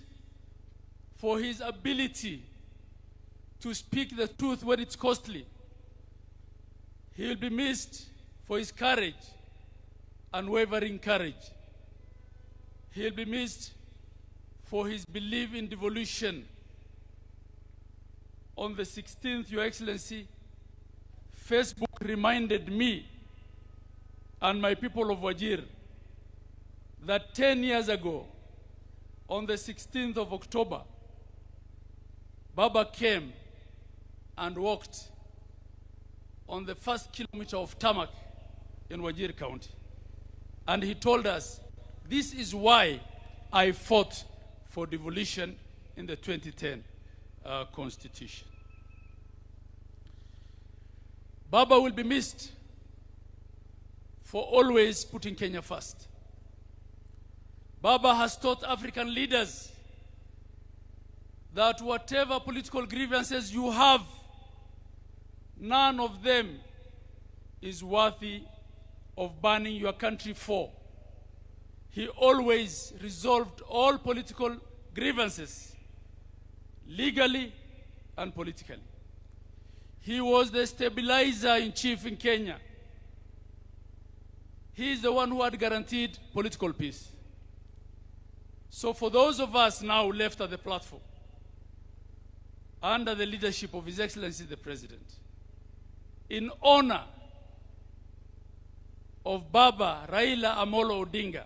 for his ability to speak the truth when it's costly. He will be missed for his courage, unwavering courage. He'll be missed for his belief in devolution. On the 16th, Your Excellency, Facebook reminded me and my people of Wajir that 10 years ago, on the 16th of October, Baba came and walked on the first kilometer of tarmac in Wajir County. And he told us, this is why I fought for devolution in the 2010 uh, constitution. Baba will be missed for always putting Kenya first. Baba has taught African leaders that whatever political grievances you have, none of them is worthy of burning your country for. He always resolved all political grievances, legally and politically. He was the stabilizer in chief in Kenya. He is the one who had guaranteed political peace. So for those of us now left at the platform, under the leadership of His Excellency the President, in honor of Baba Raila Amolo Odinga,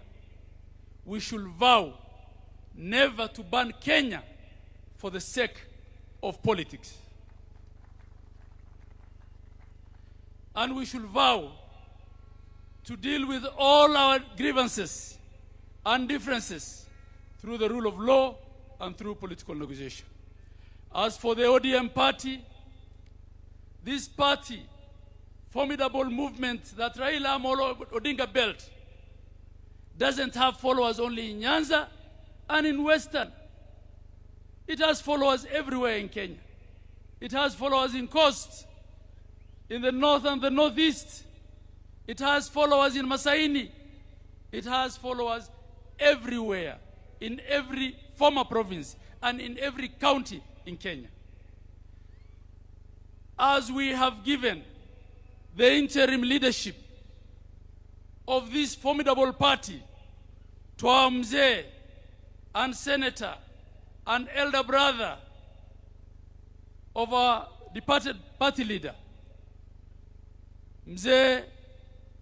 we should vow never to ban Kenya for the sake of politics. And we should vow to deal with all our grievances and differences through the rule of law and through political negotiation. As for the ODM party, this party, formidable movement that Raila Amolo Odinga built, doesn't have followers only in Nyanza and in Western. It has followers everywhere in Kenya. It has followers in Coast, in the north and the northeast. It has followers in Masaini. It has followers everywhere, in every former province and in every county in Kenya. As we have given the interim leadership of this formidable party to our mzee and senator and elder brother of our departed party leader, Mzee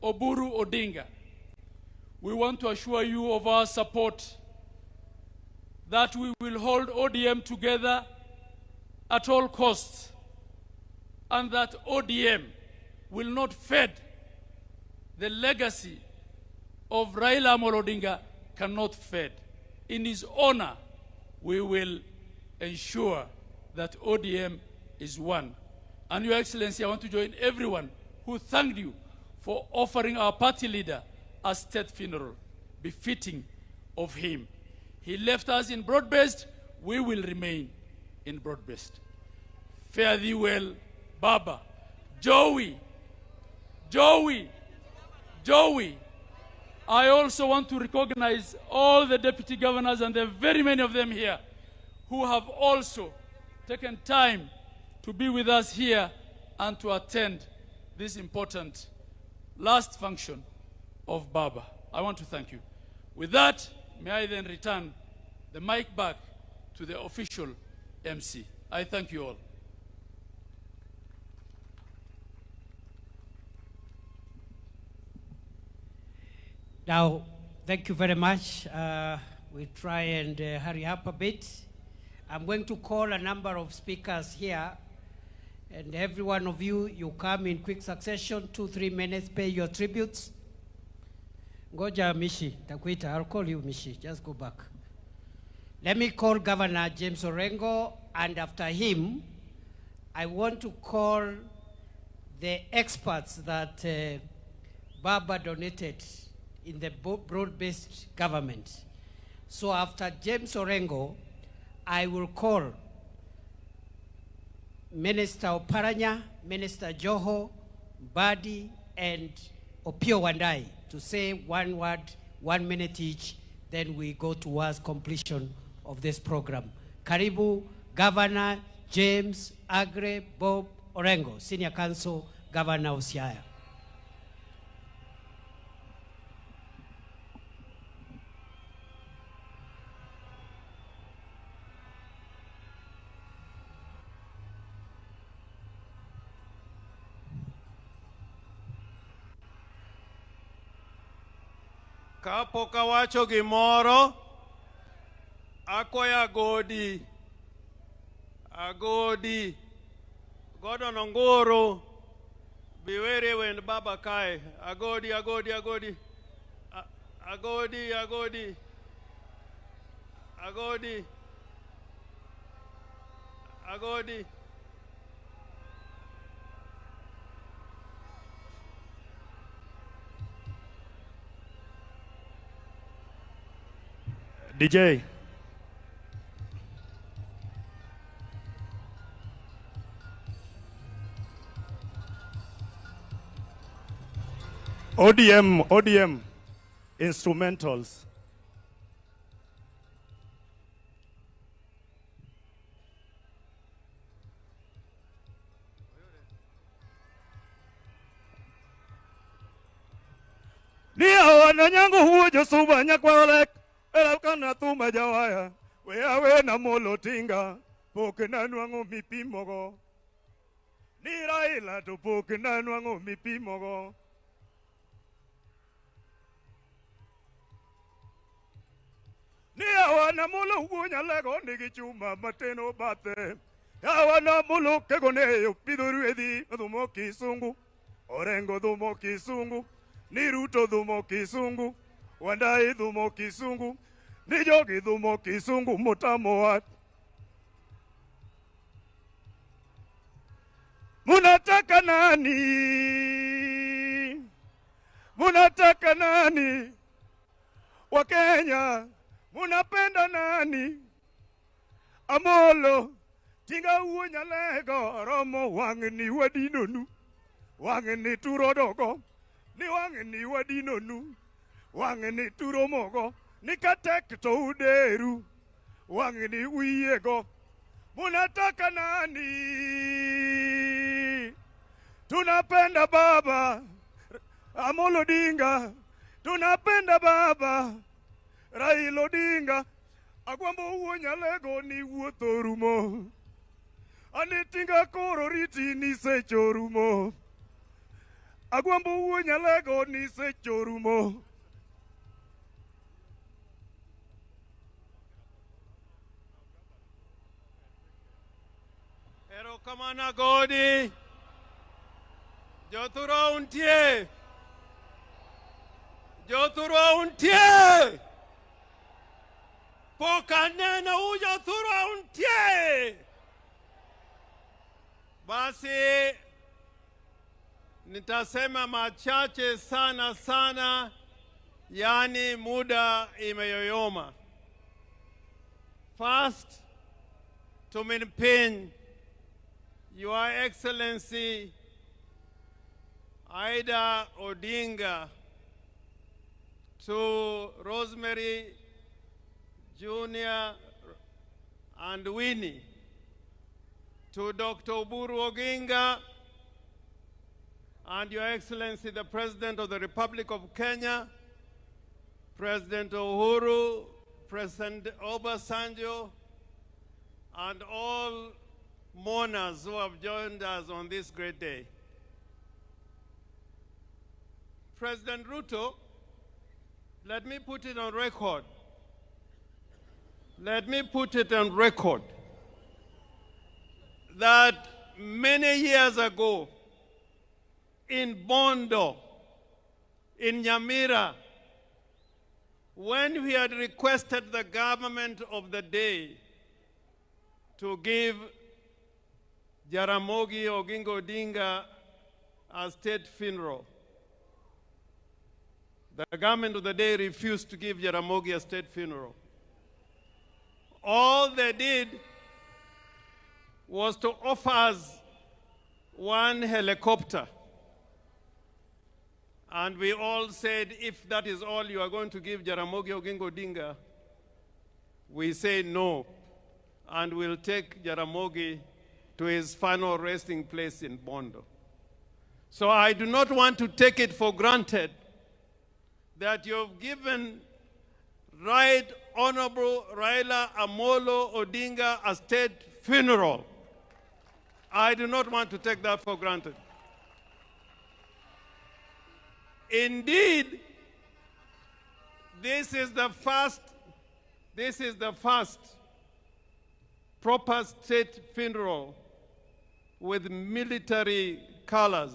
Oburu Odinga, we want to assure you of our support that we will hold ODM together at all costs and that ODM will not fade. The legacy of Raila Amolo Odinga cannot fade. In his honor, we will ensure that ODM is one. And Your Excellency, I want to join everyone who thanked you for offering our party leader a state funeral befitting of him. He left us in broad-based, we will remain in broad-based. Fare thee well, Baba. Joey, Joey, Joey. I also want to recognize all the deputy governors, and there are very many of them here, who have also taken time to be with us here and to attend this important last function of Baba. I want to thank you. With that, may I then return the mic back to the official MC. I thank you all. Now, Thank you very much. We try and hurry up a bit. I'm going to call a number of speakers here, and every one of you, you come in quick succession, 2-3 minutes, pay your tributes. Ngoja Mishi, takuita, I'll call you Mishi, just go back. Let me call Governor James Orengo, and after him, I want to call the experts that Baba donated in the broad-based government. So after James Orengo, I will call Minister Oparanya, Minister Joho, Mbadi, and Opiyo Wandayi to say one word, 1 minute each, then we go towards completion of this program. Karibu, Governor James Aggrey Bob Orengo, Senior Counsel, Governor of Siaya. Kapok awacho gimoro, akwayo Agodi, Agodi, Gordon Ongoro, biwere wend baba kae, Agodi, Agodi, Agodi, Agodi, Agodi, Agodi, Agodi. DJ. ODM, ODM, instrumentals. Ni awana nyangu huo josuba nyakwalek. Era kana thuma jawaya, we awe na molo tinga, pok na nwang'o mipimogo. Ni Raila to pok na nwang'o mipimogo. Ni awana molo wuo nyalego nigi chuma mateno bathe. Awana molo kego ne pidho rwedhi dhumo kisungu. Orengo dhumo kisungu. Ni Ruto dhumo kisungu. Wandayi dhumo kisungu. Ni jogi dhumo kisungu mutamo wat. Munataka nani? Munataka nani? Wakenya, munapenda nani? Amolo, tinga wuo nyalego, romo wang'ni wadinonu. Wang'ni turodogo, ni wang'ni wadinonu. Wang'ni turomogo, ni katek to uderu. Wang'ni uyiego. Munataka nani? Tunapenda baba Amolo Odinga, tunapenda baba Raila Odinga. Agwambo wuo nyalego ni wuotho rumo. Ani tinga koro riti ni secho rumo. Agwambo wuo nyalego ni secho rumo. Erokamano Agodi. Jothurwa untie. Jothurwa untie. Pok aneno u jothurwa untie. Basi nitasema machache sana sana, yani muda imeyoyoma. First, to maintain Your Excellency Ida Odinga, to Rosemary Junior and Winnie, to Dr. Oburu Oginga, and Your Excellency the President of the Republic of Kenya, President Uhuru, President Obasanjo, and all mourners who have joined us on this great day. President Ruto Let me put it on record. Let me put it on record that many years ago in Bondo, in Nyamira, when we had requested the government of the day to give Jaramogi Oginga Odinga a state funeral, the government of the day refused to give Jaramogi a state funeral. All they did was to offer us one helicopter. And we all said, if that is all you are going to give Jaramogi Oginga Odinga, we say no, and we'll take Jaramogi to his final resting place in Bondo. So I do not want to take it for granted that you've given Right Honorable Raila Amolo Odinga a state funeral. I do not want to take that for granted. Indeed, this is the first, this is the first proper state funeral with military colors,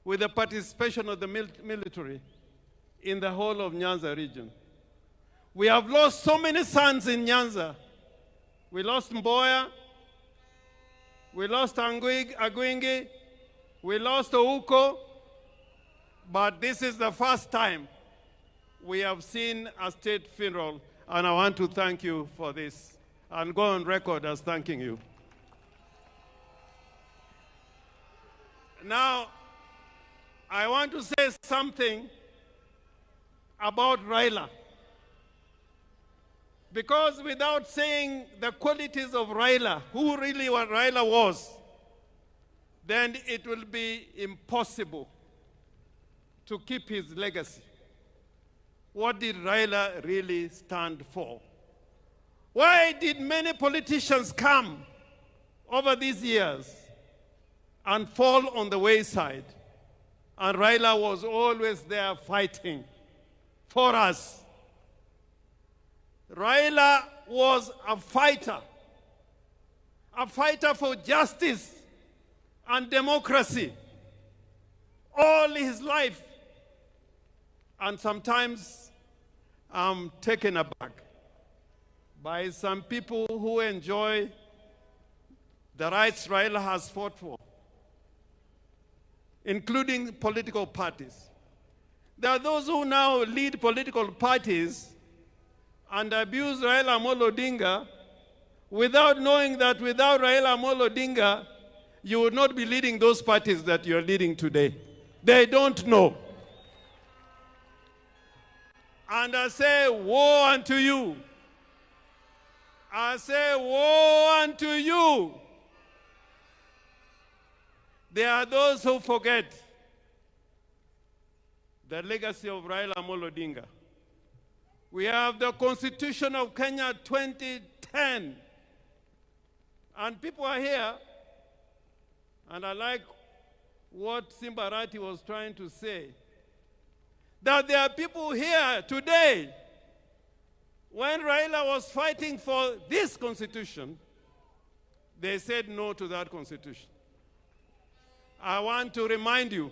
with the participation of the military in the whole of Nyanza region. We have lost so many sons in Nyanza. We lost Mboya, we lost Argwingi, we lost Ouko, but this is the first time we have seen a state funeral, and I want to thank you for this and go on record as thanking you. Now, I want to say something about Raila. Because without saying the qualities of Raila, who really what Raila was, then it will be impossible to keep his legacy. What did Raila really stand for? Why did many politicians come over these years and fall on the wayside? And Raila was always there fighting for us. Raila was a fighter, a fighter for justice and democracy all his life. And sometimes I'm taken aback by some people who enjoy the rights Raila has fought for, including political parties. There are those who now lead political parties and abuse Raila Amolo Odinga without knowing that without Raila Amolo Odinga, you would not be leading those parties that you're leading today. They don't know. And I say, woe unto you. I say, woe unto you. There are those who forget the legacy of Raila Amolo Odinga. We have the Constitution of Kenya 2010. And people are here, and I like what Simba Arati was trying to say, that there are people here today, when Raila was fighting for this constitution, they said no to that constitution. I want to remind you,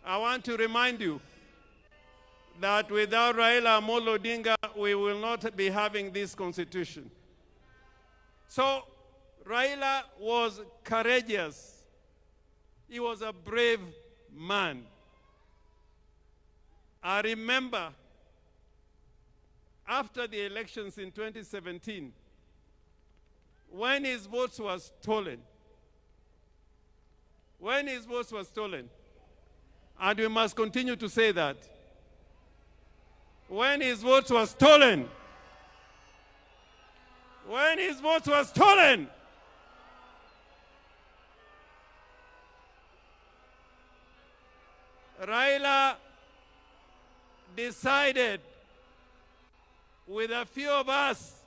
I want to remind you that without Raila Amolo Odinga, we will not be having this constitution. So Raila was courageous. He was a brave man. I remember after the elections in 2017, when his votes were stolen, when his votes were stolen, and we must continue to say that, when his votes were stolen, when his votes were stolen, Raila decided with a few of us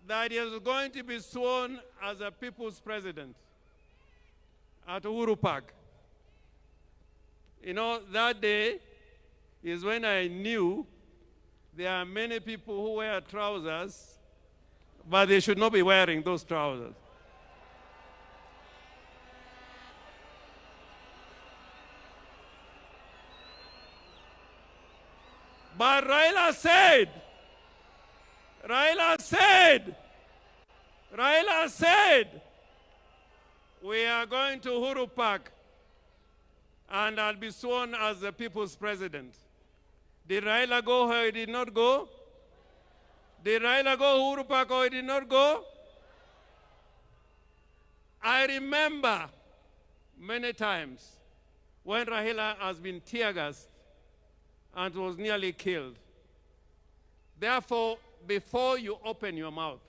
that he was going to be sworn as a people's president at Uhuru Park. That day, is when I knew there are many people who wear trousers, but they should not be wearing those trousers. But Raila said, Raila said, Raila said, we are going to Uhuru Park and I'll be sworn as the people's president. Did Raila go or he did not go? Did Raila go Uhuru Park or he did not go? I remember many times when Raila has been tear gassed and was nearly killed. Therefore, before you open your mouth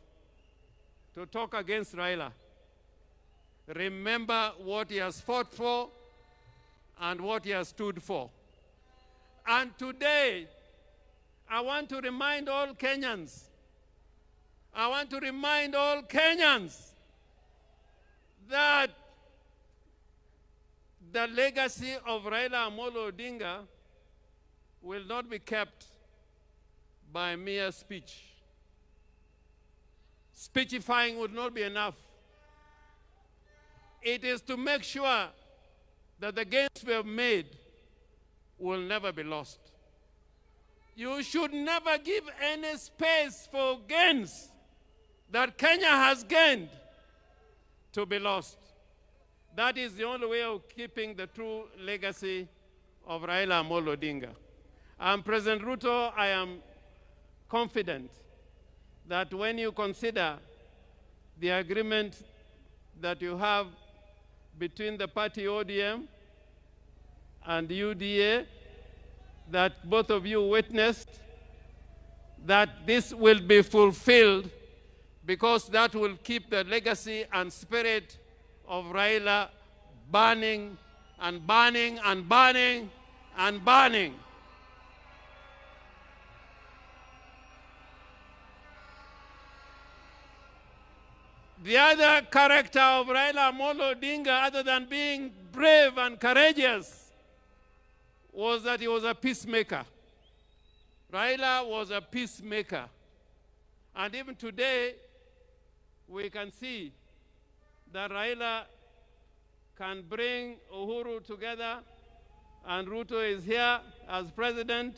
to talk against Raila, remember what he has fought for and what he has stood for. And today, I want to remind all Kenyans, I want to remind all Kenyans that the legacy of Raila Amolo Odinga will not be kept by mere speech. Speechifying would not be enough. It is to make sure that the gains we have made will never be lost. You should never give any space for gains that Kenya has gained to be lost. That is the only way of keeping the true legacy of Raila Amolo Odinga. And President Ruto, I am confident that when you consider the agreement that you have between the party ODM and UDA, that both of you witnessed, that this will be fulfilled because that will keep the legacy and spirit of Raila burning and burning and burning and burning. The other character of Raila Amolo Odinga, other than being brave and courageous, was that he was a peacemaker. Raila was a peacemaker. And even today, we can see that Raila can bring Uhuru together, and Ruto is here as president.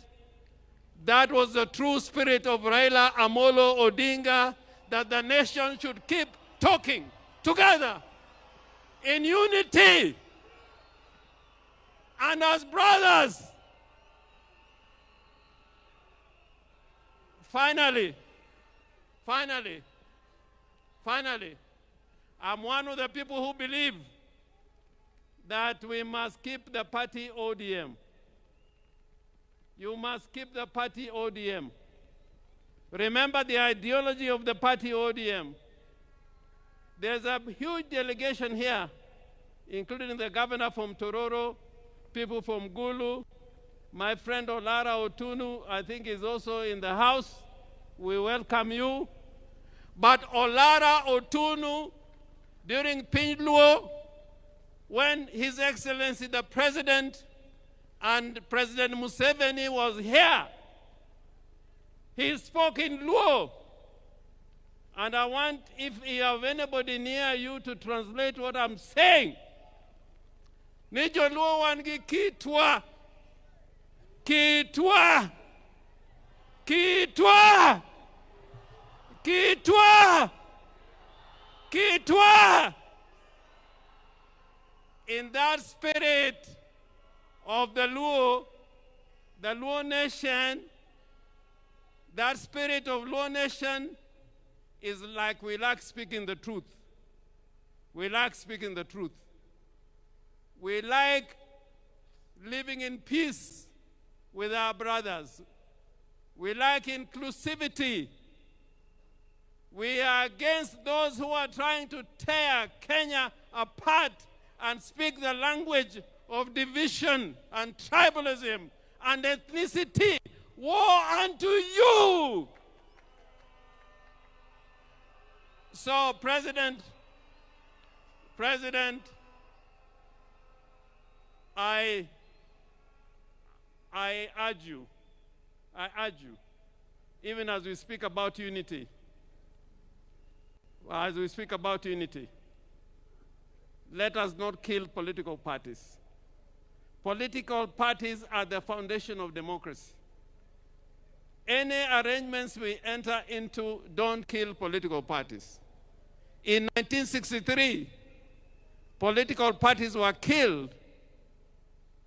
That was the true spirit of Raila Amolo Odinga, that the nation should keep talking together in unity and as brothers. Finally, finally, finally, I'm one of the people who believe that we must keep the party ODM. You must keep the party ODM. Remember the ideology of the party ODM. There's a huge delegation here, including the governor from Tororo, people from Gulu, my friend Olara Otunu, I think, is also in the house. We welcome you. But Olara Otunu, during Piny Luo, when His Excellency the President and President Museveni was here, he spoke in Luo. And I want, if you have anybody near you, to translate what I'm saying. Ni joluo wan gi kitwa. Kitwa. Kitwa. Kitwa. Kitwa. In that spirit of the Luo, the Luo nation, that spirit of Luo nation is like we like speaking the truth. We like speaking the truth. We like living in peace with our brothers. We like inclusivity. We are against those who are trying to tear Kenya apart and speak the language of division and tribalism and ethnicity. Woe unto you! So, President, President, I, I urge you, I urge you, even as we speak about unity, as we speak about unity, let us not kill political parties. Political parties are the foundation of democracy. Any arrangements we enter into don't kill political parties. In 1963, political parties were killed,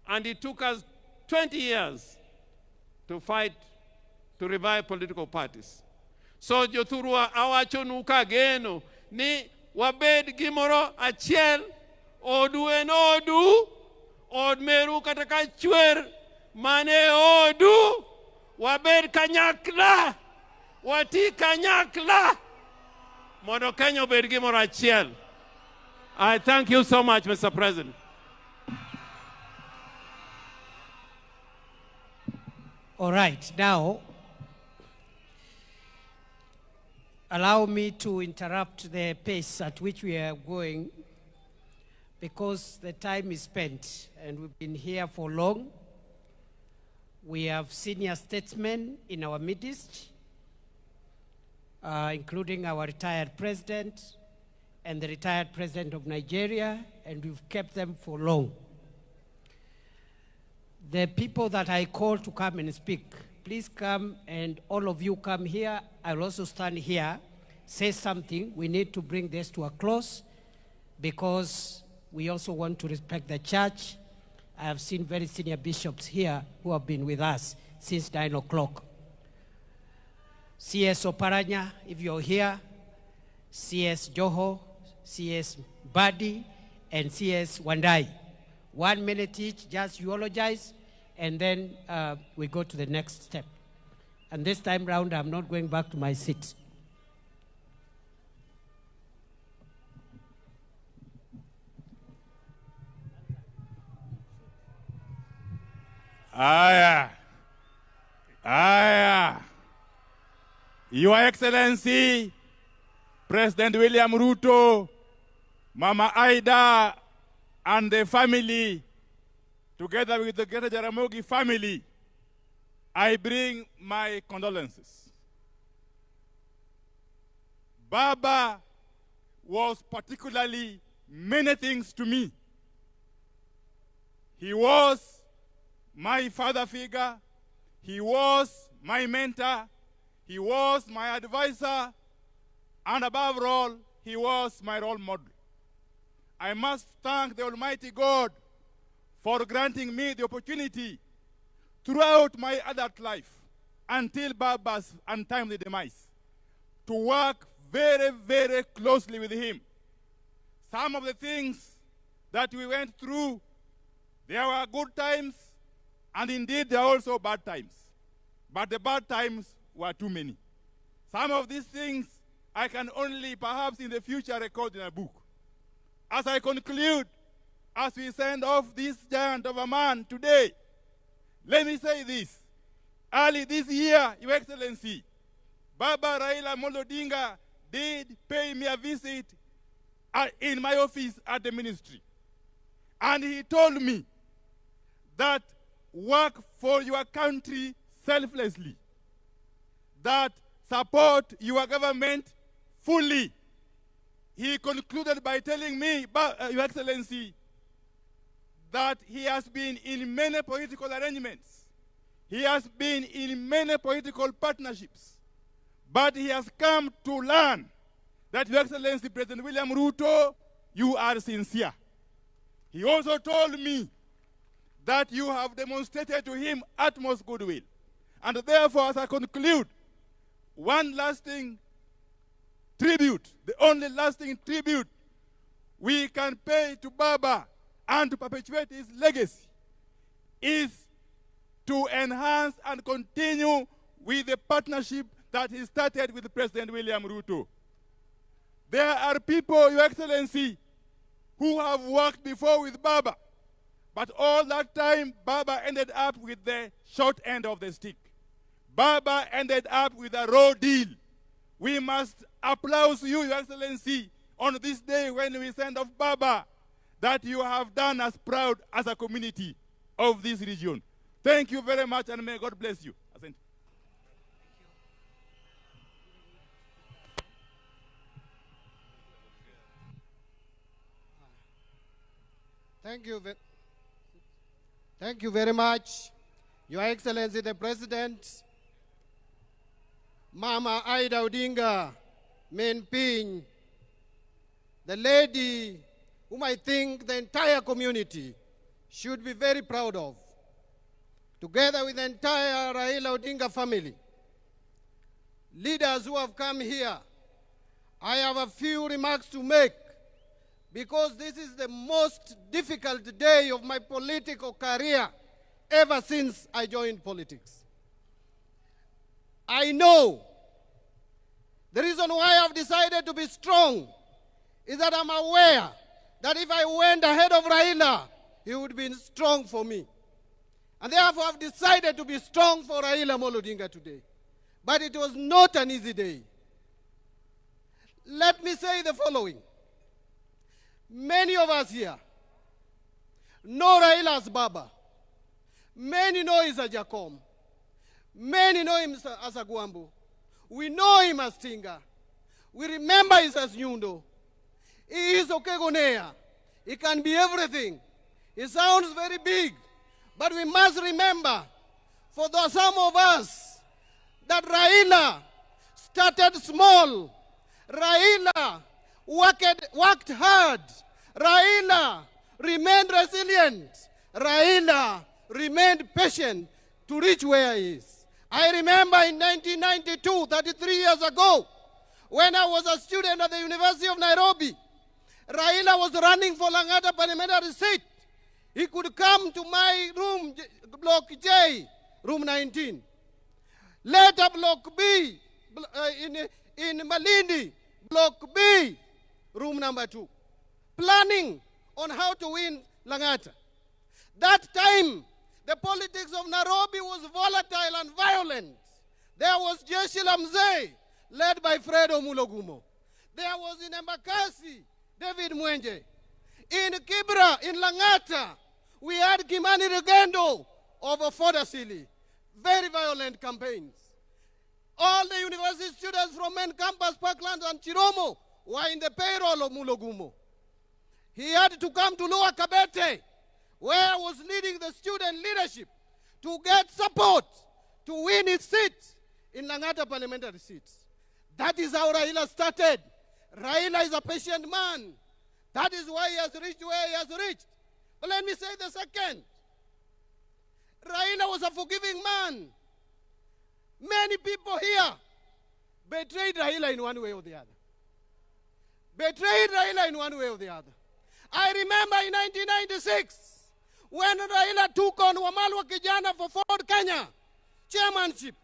and it took us 20 years to fight to revive political parties. So jothurwa awachonu kageno ni wabed gimoro achiel, odu en odu, od meru kata ka chwer mane odu, wabed kanyakla, wati kanyakla mondo Kenya obed gimoro achiel. I thank you so much, Mr. President. All right, now allow me to interrupt the pace at which we are going because the time is spent and we've been here for long. We have senior statesmen in our midst, including our retired president and the retired president of Nigeria, and we've kept them for long. The people that I call to come and speak, please come, and all of you come here. I'll also stand here, say something. We need to bring this to a close because we also want to respect the church. I have seen very senior bishops here who have been with us since 9 o'clock. CS Oparanya, if you're here, CS Joho, CS Badi, and CS Wandayi. 1 minute each, just eulogize, and then we go to the next step. And this time round, I'm not going back to my seat. Aya. Aya. Your Excellency, President William Ruto, Mama Ida, and the family, together with the Greater Jaramogi family, I bring my condolences. Baba was particularly many things to me. He was my father figure, he was my mentor, he was my advisor, and above all, he was my role model. I must thank the Almighty God for granting me the opportunity throughout my adult life until Baba's untimely demise to work very, very closely with him. Some of the things that we went through, there were good times, and indeed there are also bad times. But the bad times were too many. Some of these things I can only perhaps in the future record in a book. As I conclude, as we send off this giant of a man today, let me say this. Early this year, Your Excellency, Baba Raila Amolo Odinga did pay me a visit in my office at the ministry. And he told me that work for your country selflessly, that support your government fully. He concluded by telling me, Your Excellency, that he has been in many political arrangements. He has been in many political partnerships. But he has come to learn that, Your Excellency, President William Ruto, you are sincere. He also told me that you have demonstrated to him utmost goodwill. And therefore, as I conclude, one lasting tribute, the only lasting tribute we can pay to Baba and to perpetuate his legacy is to enhance and continue with the partnership that he started with President William Ruto. There are people, Your Excellency, who have worked before with Baba, but all that time, Baba ended up with the short end of the stick. Baba ended up with a raw deal. We must applaud you, Your Excellency, on this day when we send off Baba, that you have done us proud as a community of this region. Thank you very much and may God bless you. Asante. Thank you. Thank you very much, Your Excellency the President, Mama Ida Odinga, Min Piny, the lady whom I think the entire community should be very proud of, together with the entire Raila Odinga family, leaders who have come here, I have a few remarks to make because this is the most difficult day of my political career ever since I joined politics. I know the reason why I've decided to be strong is that I'm aware that if I went ahead of Raila, he would be strong for me. And therefore, I've decided to be strong for Raila Amolo Odinga today. But it was not an easy day. Let me say the following. Many of us here know Raila as Baba. Many know he's a Jakom. Many know him as Agwambo. We know him as Tinga. We remember him as Nyundo. He is Okegonea. He can be everything. He sounds very big. But we must remember, for some of us, that Raila started small. Raila worked hard. Raila remained resilient. Raila remained patient to reach where he is. I remember in 1992, 33 years ago, when I was a student at the University of Nairobi, Raila was running for Lang'ata parliamentary seat. He could come to my room, Block J, room 19. Later, Block B, in Malindi, Block B, room number 2. Planning on how to win Lang'ata. That time, the politics of Nairobi was volatile and violent. There was Jeshi la Mzee, led by Fred Omulo Gumo. There was in Embakasi, David Mwenje. In Kibra, in Lang'ata, we had Kimani Rugendo of Ford Asili. Very violent campaigns. All the university students from main campus, Parklands, and Chiromo were in the payroll of Mulo Gumo. He had to come to Lower Kabete, where I was leading the student leadership, to get support to win his seat in Lang'ata parliamentary seats. That is how Raila started. Raila is a patient man. That is why he has reached where he has reached. But let me say the second. Raila was a forgiving man. Many people here betrayed Raila in one way or the other. Betrayed Raila in one way or the other. I remember in 1996, when Raila took on Wamalwa Kijana for Ford Kenya chairmanship.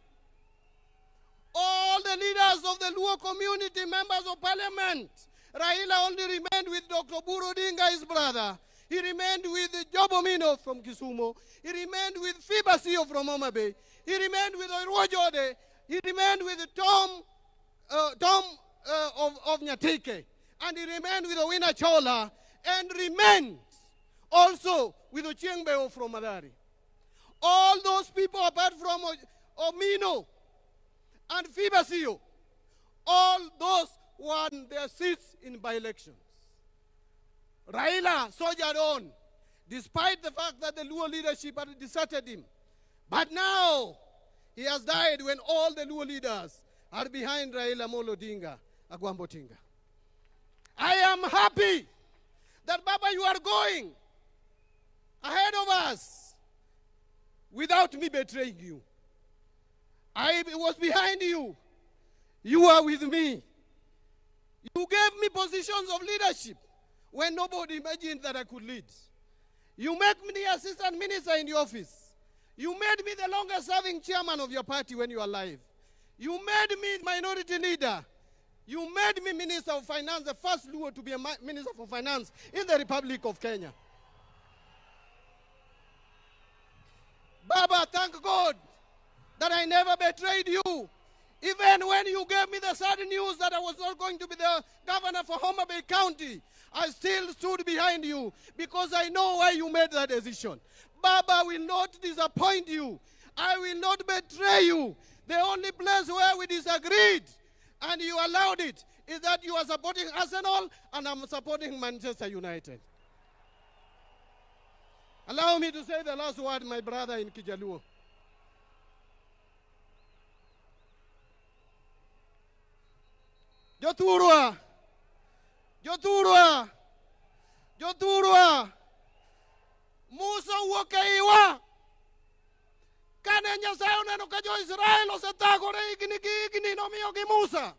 All the leaders of the Luo community, members of parliament, Raila only remained with Dr. Oburu Odinga, his brother. He remained with Job Omino from Kisumu. He remained with Phoebe Asiyo from Homa Bay. He remained with Oirwo Jode. He remained with Tom of Nyatike. And he remained with Owino Chola, and remained also with Ochieng Beo from Mathari. All those people apart from Omino and Phoebe Asiyo, all those won their seats in by-elections. Raila soldiered on, despite the fact that the Luo leadership had deserted him. But now, he has died when all the Luo leaders are behind Raila Amolo Odinga, Agwambo Tinga. I am happy that, Baba, you are going ahead of us without me betraying you. I was behind you. You are with me. You gave me positions of leadership when nobody imagined that I could lead. You made me the assistant minister in the office. You made me the longest serving chairman of your party when you were alive. You made me minority leader. You made me Minister of Finance, the first Luo to be a Minister for Finance in the Republic of Kenya. Baba, thank God that I never betrayed you. Even when you gave me the sad news that I was not going to be the governor for Homa Bay County, I still stood behind you because I know why you made that decision. Baba will not disappoint you. I will not betray you. The only place where we disagreed and you allowed it is that you are supporting Arsenal and I'm supporting Manchester United. Allow me to say the last word, my brother in Kijaluo. Jothurwa, jothurwa, jothurwa, Musa owuok e iwa. Kane Nyasaye oneno ka jo-Israel osethagore higni gi higni, nomiyogi Musa.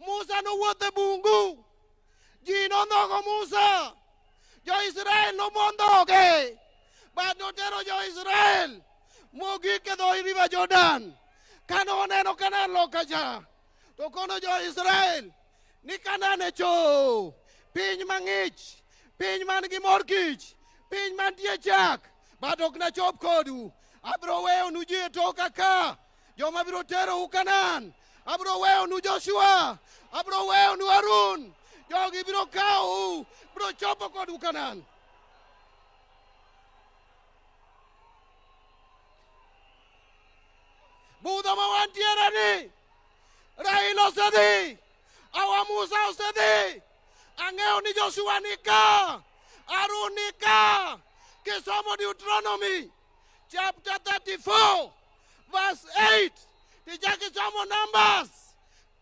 Musa nowuotho e bungu, ji nondhogo Musa, jo-Israel nomondhoge, but notero jo-Israel mogik e dho River Jordan. Kane oneno Kanaan loka cha, to kono jo-Israel ni Kanaan e cho, piny mang'ich, piny man gi mor kich, piny mantie chak, but ok nachop kodu. Abiro weyonu ji e toka ka, joma biro terou Kanaan. Abiro weyonu Joshua, abiro weyonu Harun. Jogi biro kawou, biro chopo kodu Kanaan. Budho ma wantiere ni, Raila osedhi, Awa Musa osedhi. Ang'eyo ni Joshua ni ka, Harun ni ka. Kisomo Deuteronomy chapter 34 verse 8 tichak isomo Numbers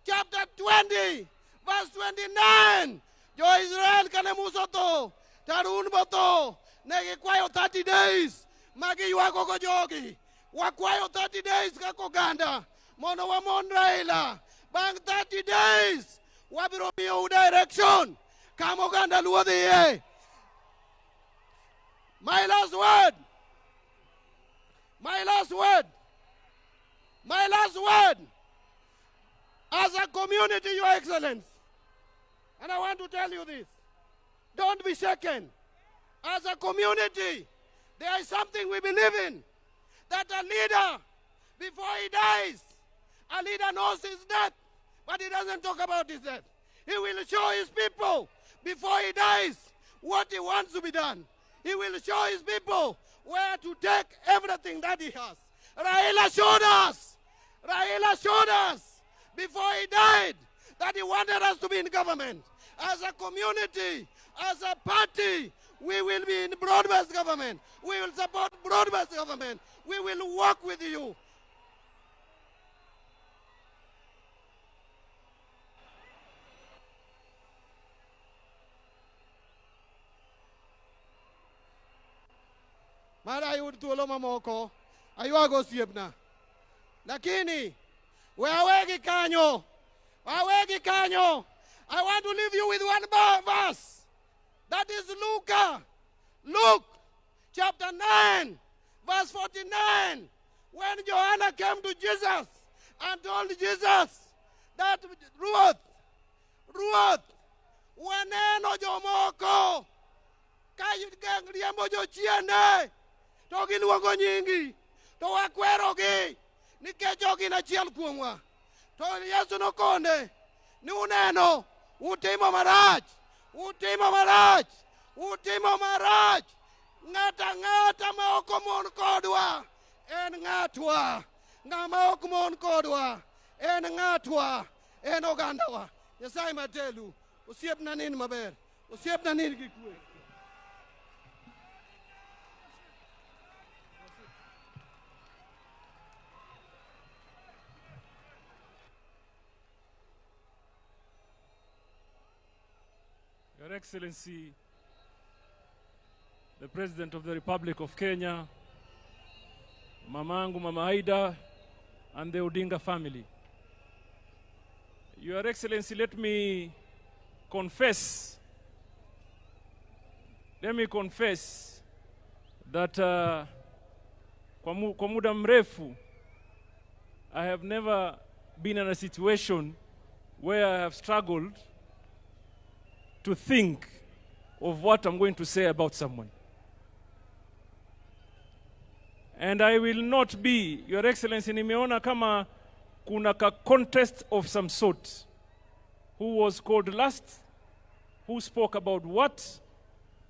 chapter 20 verse 29 Jo-Israel kane Musa otho to Harun botho ne gikwayo 30 days ma giywagogo jogi. Wakwayo 30 days kaka oganda mondo wamon Raila. Bang' 30 days wabiro miyou direction kama oganda luo dhiye. My last word. My last word. My last word. As a community, Your Excellency, and I want to tell you this don't be shaken. As a community, there is something we believe in that a leader, before he dies, a leader knows his death, but he doesn't talk about his death. He will show his people before he dies what he wants to be done. He will show his people where to take everything that he has. Raila showed us. Raila showed us before he died that he wanted us to be in government. As a community, as a party, we will be in broad-based government. We will support broad-based government. We will work with you. Mara ayud thuolo mamoko, aywago osiepna. Lakini, we awegi kanyo. Awegi kanyo. I want to leave you with one verse. That is Luka. Luke chapter 9, verse 49. When Joanna came to Jesus and told Jesus that Ruoth, Ruoth, waneno jomoko ka riembo jochiende to giluongo nyingi to wakwerogi nikech ok gin achiel kuomwa. To Yesu nokone ni uneno utimo marach, utimo marach, utimo marach. Ng'ato ang'ata ma ok omon kodwa en ng'atwa. Ng'ama ok mon kodwa en ng'atwa, en ogandawa. Nyasaye matelu, osiepna nind maber, osiepna nind gi kwe. Your Excellency, the President of the Republic of Kenya, Mamangu Mama Aida, and the Odinga family. Your Excellency, let me confess, let me confess that kwa, mu, kwa muda mrefu I have never been in a situation where I have struggled to think of what I'm going to say about someone. And I will not be, Your Excellency, nimeona kama kuna ka contest of some sort. Who was called last who spoke about what,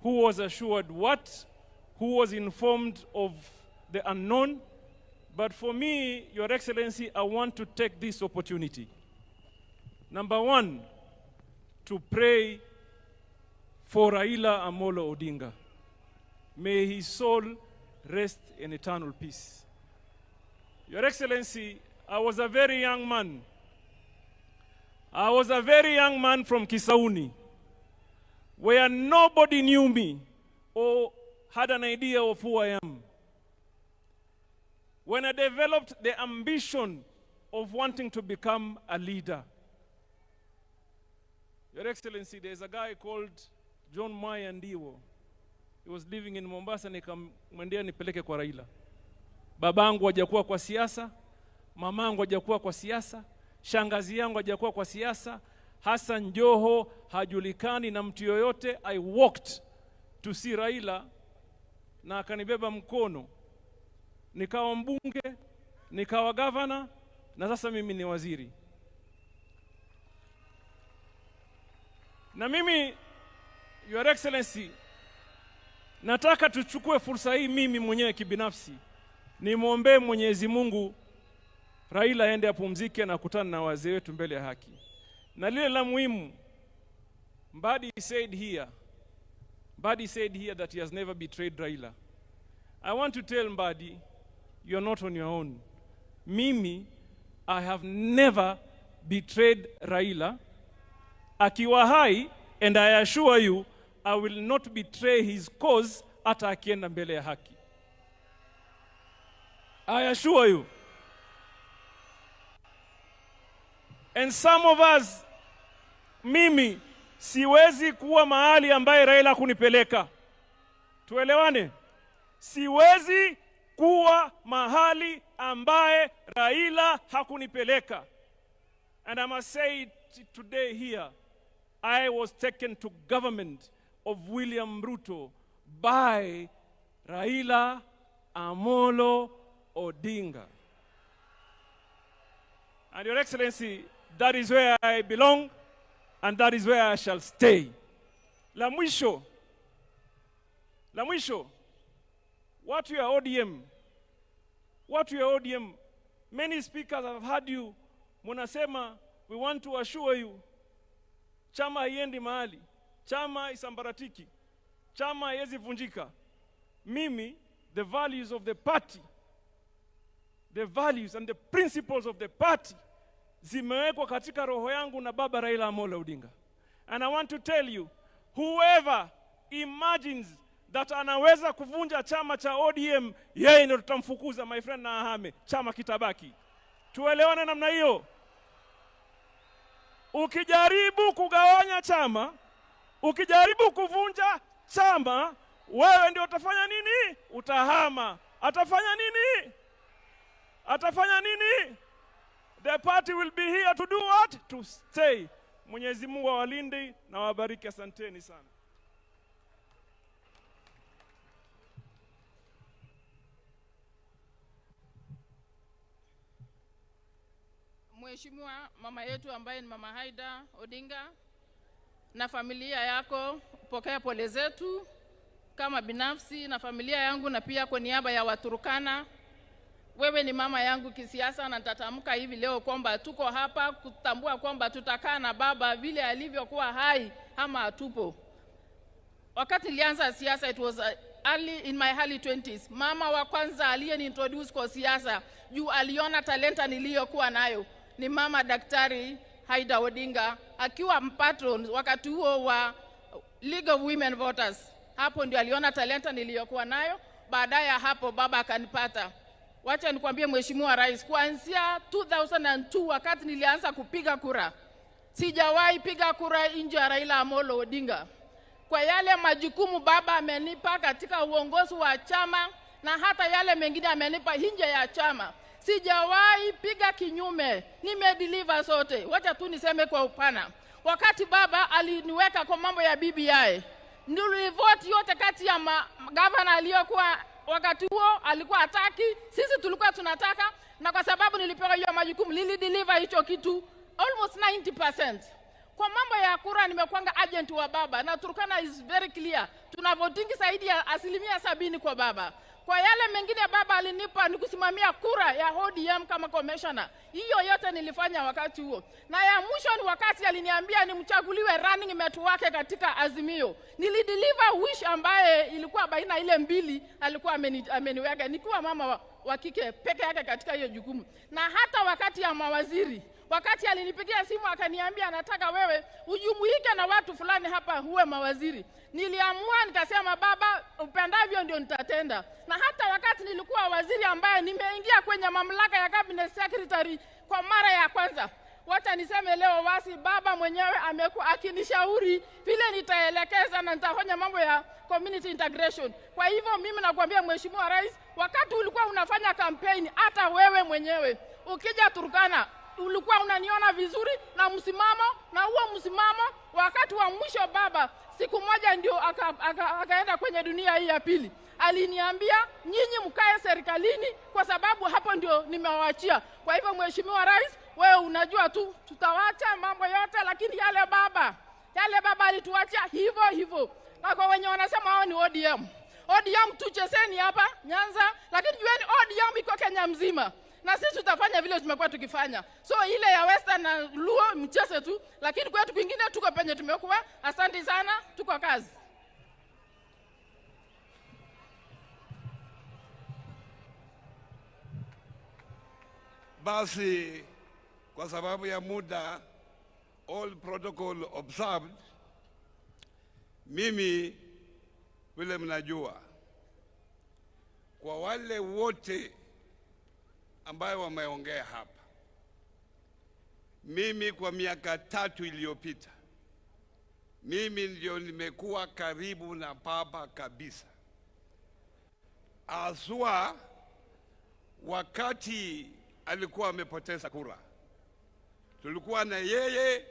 who was assured what, who was informed of the unknown. But for me, Your Excellency, I want to take this opportunity. Number one, to pray for Raila Amolo Odinga. May his soul rest in eternal peace. Your Excellency, I was a very young man. I was a very young man from Kisauni, where nobody knew me or had an idea of who I am. When I developed the ambition of wanting to become a leader, Your Excellency, there's a guy called John Maya Ndiwo. He was living in Mombasa, nikamwendea nipeleke kwa Raila. Babangu hajakuwa kwa siasa, mamangu hajakuwa kwa siasa, shangazi yangu hajakuwa kwa siasa, Hassan Joho hajulikani na mtu yoyote. I walked to see Raila na akanibeba mkono, nikawa mbunge, nikawa gavana na sasa mimi ni waziri. Na mimi Your Excellency, nataka tuchukue fursa hii, mimi mwenyewe kibinafsi nimwombee Mwenyezi Mungu Raila aende apumzike na kutana na wazee wetu mbele ya haki. Na lile la muhimu, Mbadi said here, Mbadi said here that he has never betrayed Raila. I want to tell Mbadi, you're not on your own. Mimi, I have never betrayed Raila. Akiwa hai, and I assure you, I will not betray his cause hata akienda mbele ya haki. I assure you. And some of us, mimi siwezi kuwa mahali ambaye Raila kunipeleka. Tuelewane? Siwezi kuwa mahali ambaye Raila hakunipeleka. And I must say it today here, I was taken to government of William Ruto by Raila Amolo Odinga. And Your Excellency, that is where I belong and that is where I shall stay. La mwisho, la mwisho, watu ya ODM, watu ya ODM, many speakers have heard you, munasema we want to assure you, chama haiendi mahali, chama haisambaratiki, chama haiwezi vunjika. Mimi, the values of the party, the values and the principles of the party zimewekwa katika roho yangu na baba Raila Amolo Odinga. And I want to tell you, whoever imagines that anaweza kuvunja chama cha ODM, yeye ndio tutamfukuza my friend na ahame, chama kitabaki. Tuelewane namna hiyo. Ukijaribu kugawanya chama, ukijaribu kuvunja chama, wewe ndio utafanya nini? Utahama. Atafanya nini? Atafanya nini? The party will be here to do what? To stay. Mwenyezi Mungu awalinde na wabariki. Asanteni sana. Mheshimiwa mama yetu ambaye ni Mama Haida Odinga na familia yako, pokea pole zetu kama binafsi na familia yangu na pia kwa niaba ya Waturkana. Wewe ni mama yangu kisiasa, na nitatamka hivi leo kwamba tuko hapa kutambua kwamba tutakaa na baba vile alivyokuwa hai ama hatupo. Wakati nilianza siasa, it was early in my early 20s. Mama wa kwanza aliyeniintroduce kwa siasa juu aliona talenta niliyokuwa nayo ni mama Daktari Haida Odinga akiwa mpatron wakati huo wa League of Women Voters. Hapo ndio aliona talenta niliyokuwa nayo. Baadaye ya hapo baba akanipata. Wacha nikwambie Mheshimiwa Rais, kuanzia 2002 wakati nilianza kupiga kura, sijawahi piga kura nje ya Raila Amolo Odinga. Kwa yale majukumu baba amenipa katika uongozi wa chama na hata yale mengine amenipa nje ya chama, sijawahi piga kinyume, nimedeliver zote. Wacha tu niseme kwa upana, wakati baba aliniweka kwa mambo ya BBI, nilivote yote kati ya gavana aliyokuwa wakati huo alikuwa hataki, sisi tulikuwa tunataka, na kwa sababu nilipewa hiyo majukumu nilideliver hicho kitu almost 90%. Kwa mambo ya kura nimekuanga agent wa baba na Turkana is very clear. Tuna votingi zaidi ya 70% kwa baba. Kwa yale mengine baba alinipa ni kusimamia kura ya ODM kama commissioner. Hiyo yote nilifanya wakati huo. Na ya mwisho ni wakati aliniambia nimchaguliwe running mate wake katika Azimio. Nilideliver wish ambaye ilikuwa baina ile mbili alikuwa ameniweka nikiwa mama wa kike peke yake katika hiyo jukumu. Na hata wakati ya mawaziri, wakati alinipigia simu akaniambia nataka wewe ujumuike na watu fulani hapa huwe mawaziri. Niliamua nikasema baba, upendavyo ndio nitatenda. Na hata wakati nilikuwa waziri ambaye nimeingia kwenye mamlaka ya cabinet secretary kwa mara ya kwanza, wacha niseme leo wasi, baba mwenyewe amekuwa akinishauri vile nitaelekeza na nitafanya mambo ya community integration. Kwa hivyo mimi nakwambia Mheshimiwa Rais, wakati ulikuwa unafanya kampeni, hata wewe mwenyewe ukija Turkana ulikuwa unaniona vizuri na msimamo, na huo msimamo wakati wa mwisho baba siku moja ndio akaenda kwenye dunia hii ya pili. Aliniambia nyinyi mkae serikalini kwa sababu hapo ndio nimewaachia. Kwa hivyo Mheshimiwa Rais, wewe unajua tu tutawacha mambo yote, lakini yale baba alituachia hivyo hivyo. Na kwa wenye wanasema hao ni ODM, ODM tuchezeni hapa Nyanza, lakini jueni ODM iko Kenya mzima. Na sisi tutafanya vile tumekuwa tukifanya. So ile ya Western na Luo mcheze tu, lakini kwetu kwingine tuko penye tumekuwa. Asante sana, tuko kazi. Basi kwa sababu ya muda, all protocol observed, mimi vile mnajua, kwa wale wote ambayo wameongea hapa, mimi kwa miaka 3 iliyopita, mimi ndio nimekuwa karibu na baba kabisa, haswa wakati alikuwa amepoteza kura. Tulikuwa na yeye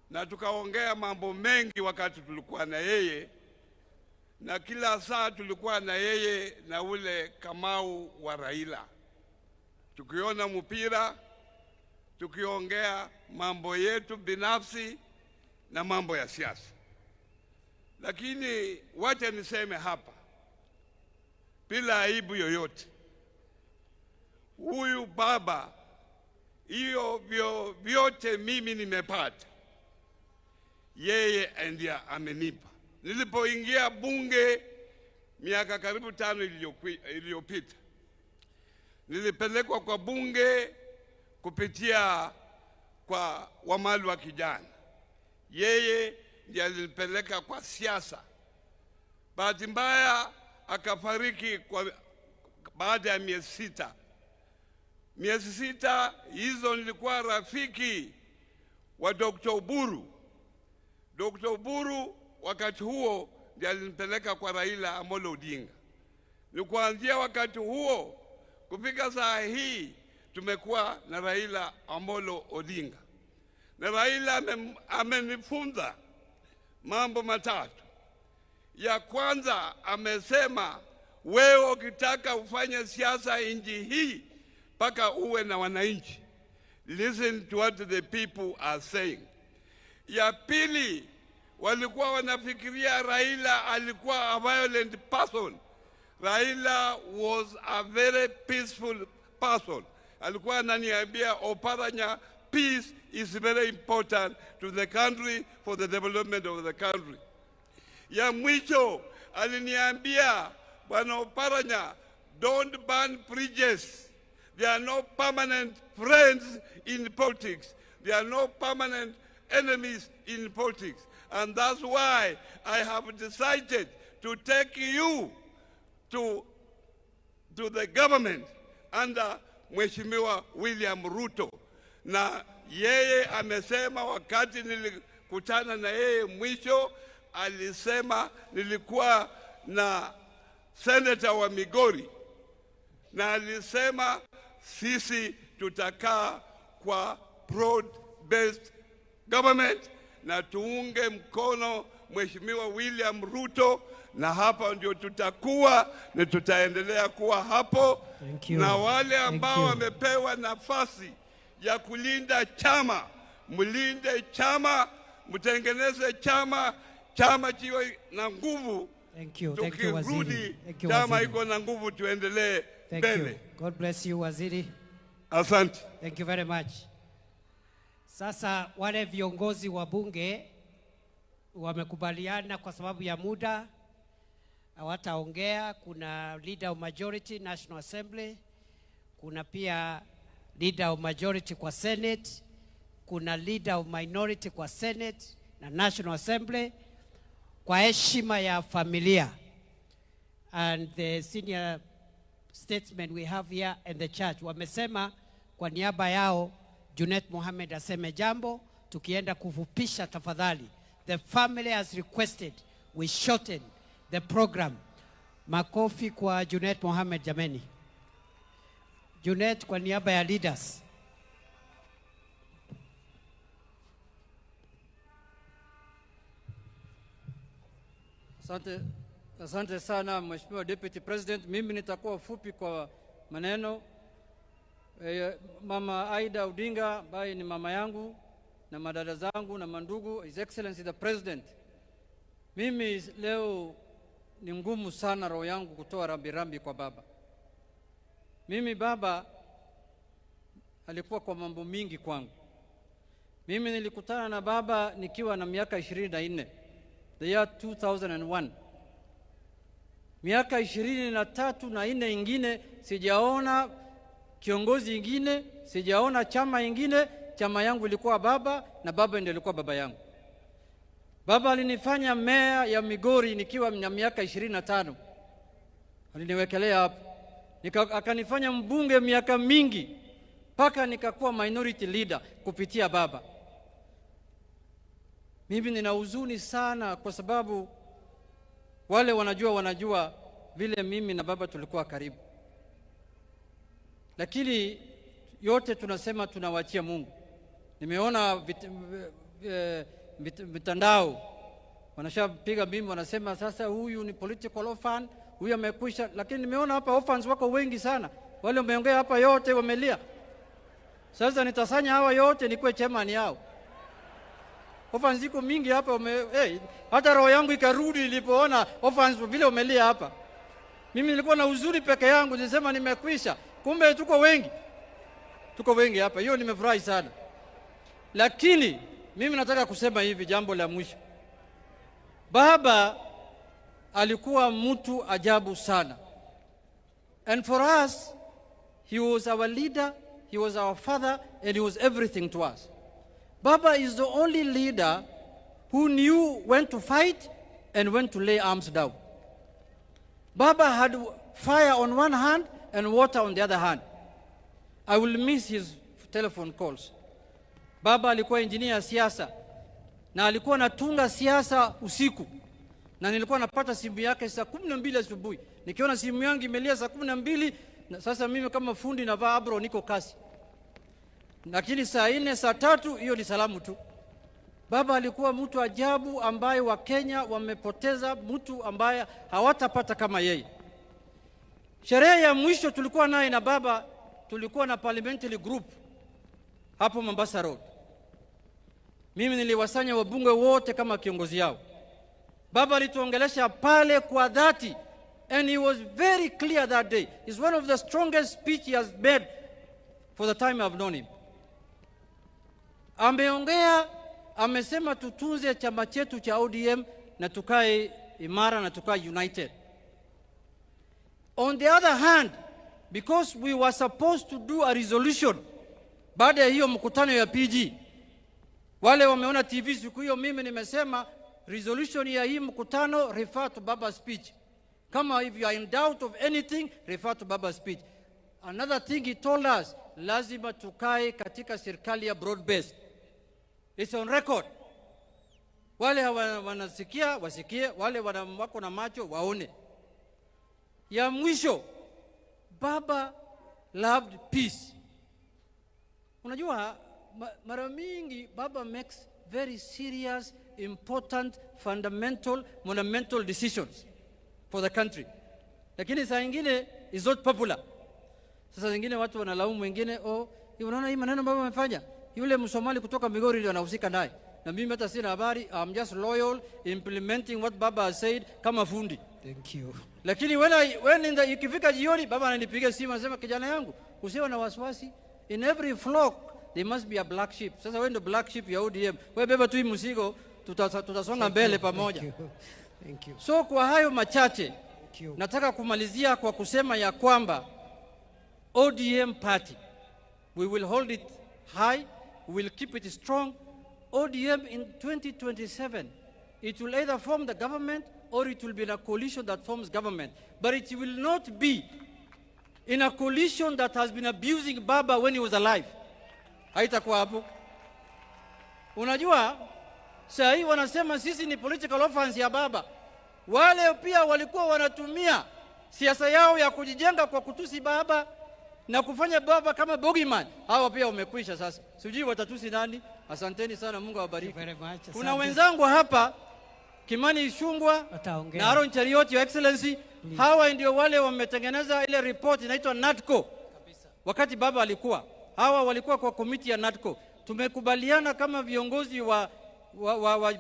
na tukaongea mambo mengi wakati tulikuwa na yeye, na kila saa tulikuwa na yeye na ule Kamau wa Raila, tukiona mpira, tukiongea mambo yetu binafsi na mambo ya siasa. Lakini wacha niseme hapa bila aibu yoyote, huyu baba, hiyo vyote mimi nimepata, yeye ndiye amenipa. Nilipoingia bunge miaka karibu 5 iliyopita, nilipelekwa kwa bunge kupitia kwa Wamalwa kijana. Yeye ndiye alinipeleka kwa siasa. Bahati mbaya akafariki baada ya miezi 6. Miezi 6 hizo nilikuwa rafiki wa Dr. Oburu. Dr. Oburu wakati huo ndiye alinipeleka kwa Raila Amolo Odinga. Ni kuanzia wakati huo kufika saa hii tumekuwa na Raila Amolo Odinga. Na Raila amenifunza mambo matatu. Ya kwanza amesema, wewe ukitaka ufanye siasa nchi hii mpaka uwe na wananchi. Listen to what the people are saying. Ya pili, walikuwa wanafikiria Raila alikuwa a violent person. Raila was a very peaceful person. Alikuwa ananiambia, Oparanya, peace is very important to the country for the development of the country. Ya mwisho aliniambia, Bwana Oparanya, don't burn bridges. There are no permanent friends in politics. There are no permanent enemies in politics. And that's why I have decided to take you to the government under Mheshimiwa William Ruto. Na yeye amesema wakati nilikutana na yeye mwisho, alisema nilikuwa na senator wa Migori, na alisema sisi tutakaa kwa broad-based government na tuunge mkono Mheshimiwa William Ruto, na hapa ndio tutakuwa na tutaendelea kuwa hapo. Thank you. Na wale Thank ambao you. wamepewa nafasi ya kulinda chama, mlinde chama, mtengeneze chama, chama kiwe na nguvu. Thank you. Thank you, Waziri. Tukirudi Thank you, chama Waziri. iko na nguvu, tuendelee Thank mbele. you. God bless you, Waziri. Asante. Thank you very much. Sasa wale viongozi wa bunge wamekubaliana kwa sababu ya muda hawataongea. Kuna leader of majority National Assembly, kuna pia leader of majority kwa Senate, kuna leader of minority kwa Senate na National Assembly. Kwa heshima ya familia and the senior statesmen we have here and the church wamesema kwa niaba yao Junet Mohamed aseme jambo, tukienda kufupisha tafadhali. The family has requested we shorten the program. Makofi kwa Junet Mohamed jameni. Junet kwa niaba ya leaders. Asante, asante sana Mheshimiwa Deputy President. Mimi nitakuwa fupi kwa maneno. E, Mama Aida Odinga ambaye ni mama yangu na madada zangu na mandugu, His Excellency the President, mimi leo ni ngumu sana roho yangu kutoa rambirambi kwa baba. Mimi baba alikuwa kwa mambo mingi kwangu. Mimi nilikutana na baba nikiwa na miaka 24, the year 2001. Miaka 23 na nne ingine sijaona kiongozi ingine, sijaona chama ingine. Chama yangu ilikuwa baba na baba ndiye alikuwa baba yangu. Baba alinifanya meya ya Migori nikiwa na miaka 25, aliniwekelea hapo Nika, akanifanya mbunge miaka mingi mpaka nikakuwa minority leader kupitia baba. Mimi nina huzuni sana kwa sababu wale wanajua wanajua vile mimi na baba tulikuwa karibu, lakini yote tunasema tunawachia Mungu. Nimeona vit, eh, vit, mitandao wanashapiga mimi, wanasema sasa huyu ni political orphan, huyu amekwisha. Lakini nimeona hapa orphans wako wengi sana, wale wameongea hapa yote wamelia. Sasa nitasanya hawa yote nikuwe chairman yao. Orphans ziko mingi hapa ume, hey, hata roho yangu ikarudi nilipoona orphans vile umelia hapa. Mimi nilikuwa na huzuni peke yangu, nilisema nimekwisha, kumbe tuko wengi, tuko wengi hapa. Hiyo nimefurahi sana, lakini mimi nataka kusema hivi jambo la mwisho. Baba alikuwa mtu ajabu sana, and for us he was our leader, he was our father and he was everything to us. Baba is the only leader who knew when to fight and when to lay arms down. Baba had fire on one hand and water on the other hand. I will miss his telephone calls. Baba alikuwa engineer ya siasa na alikuwa anatunga siasa usiku, na nilikuwa napata simu yake saa 12 asubuhi. Nikiona simu yangu imelia saa 12, na sasa mimi kama fundi navaa abro, niko kasi, lakini saa nne saa tatu hiyo ni salamu tu. Baba alikuwa mtu ajabu ambaye Wakenya wamepoteza mtu ambaye hawatapata kama yeye. Sherehe ya mwisho tulikuwa naye na baba, tulikuwa na parliamentary group hapo Mombasa Road. Mimi niliwasanya wabunge wote kama kiongozi yao. Baba alituongelesha pale kwa dhati and he was very clear that day. It's one of the strongest speech he has made for the time I've known him. Ameongea, amesema tutunze chama chetu cha ODM na tukae imara na tukae united. On the other hand, because we were supposed to do a resolution baada ya hiyo mkutano ya PG, wale wameona TV siku hiyo, mimi nimesema resolution ya hii mkutano refer to Baba speech. Kama if you are in doubt of anything, refer to Baba speech. Another thing he told us, lazima tukae katika serikali ya broad based. It's on record. Wale hawa- wanasikia wasikie, wale wana, wako na macho waone. Ya mwisho, Baba loved peace. Unajua mara mingi Baba makes very serious, important, fundamental, monumental decisions for the country, lakini saa ingine is not popular. Sasa zingine watu wanalaumu wengine, oh, hii unaona hii maneno baba amefanya. Yule Msomali kutoka Migori ndio anahusika naye, na mimi hata sina habari. I'm just loyal implementing what baba has said kama fundi. Thank you. Lakini when I, when in the, ikifika jioni baba ananipigia simu anasema, kijana yangu, usiwe na wasiwasi, in every flock there must be a black sheep. Sasa wewe ndio black sheep ya ODM, wewe beba tu hii mzigo, tutasonga Thank mbele you, pamoja. Thank you. Thank you. So kwa hayo machache Thank you. nataka kumalizia kwa kusema ya kwamba ODM party we will hold it high, we will keep it strong. ODM in 2027 it will either form the government or it will be in a coalition that forms government, but it will not be in a coalition that has been abusing Baba when he was alive. Haitakuwa hapo. Unajua, saa hii wanasema sisi ni political orphans ya baba. Wale pia walikuwa wanatumia siasa yao ya kujijenga kwa kutusi baba na kufanya baba kama bogeyman. Hawa pia wamekwisha sasa, sijui watatusi nani. Asanteni sana, Mungu awabariki. Very much. Kuna Asante. wenzangu hapa Kimani Ichung'wah Wataongea. na Aaron Cheruiyot, Your Excellency, hawa ndio wale wametengeneza ile report inaitwa NADCO wakati baba alikuwa. Hawa walikuwa kwa komiti ya NADCO. Tumekubaliana kama viongozi wa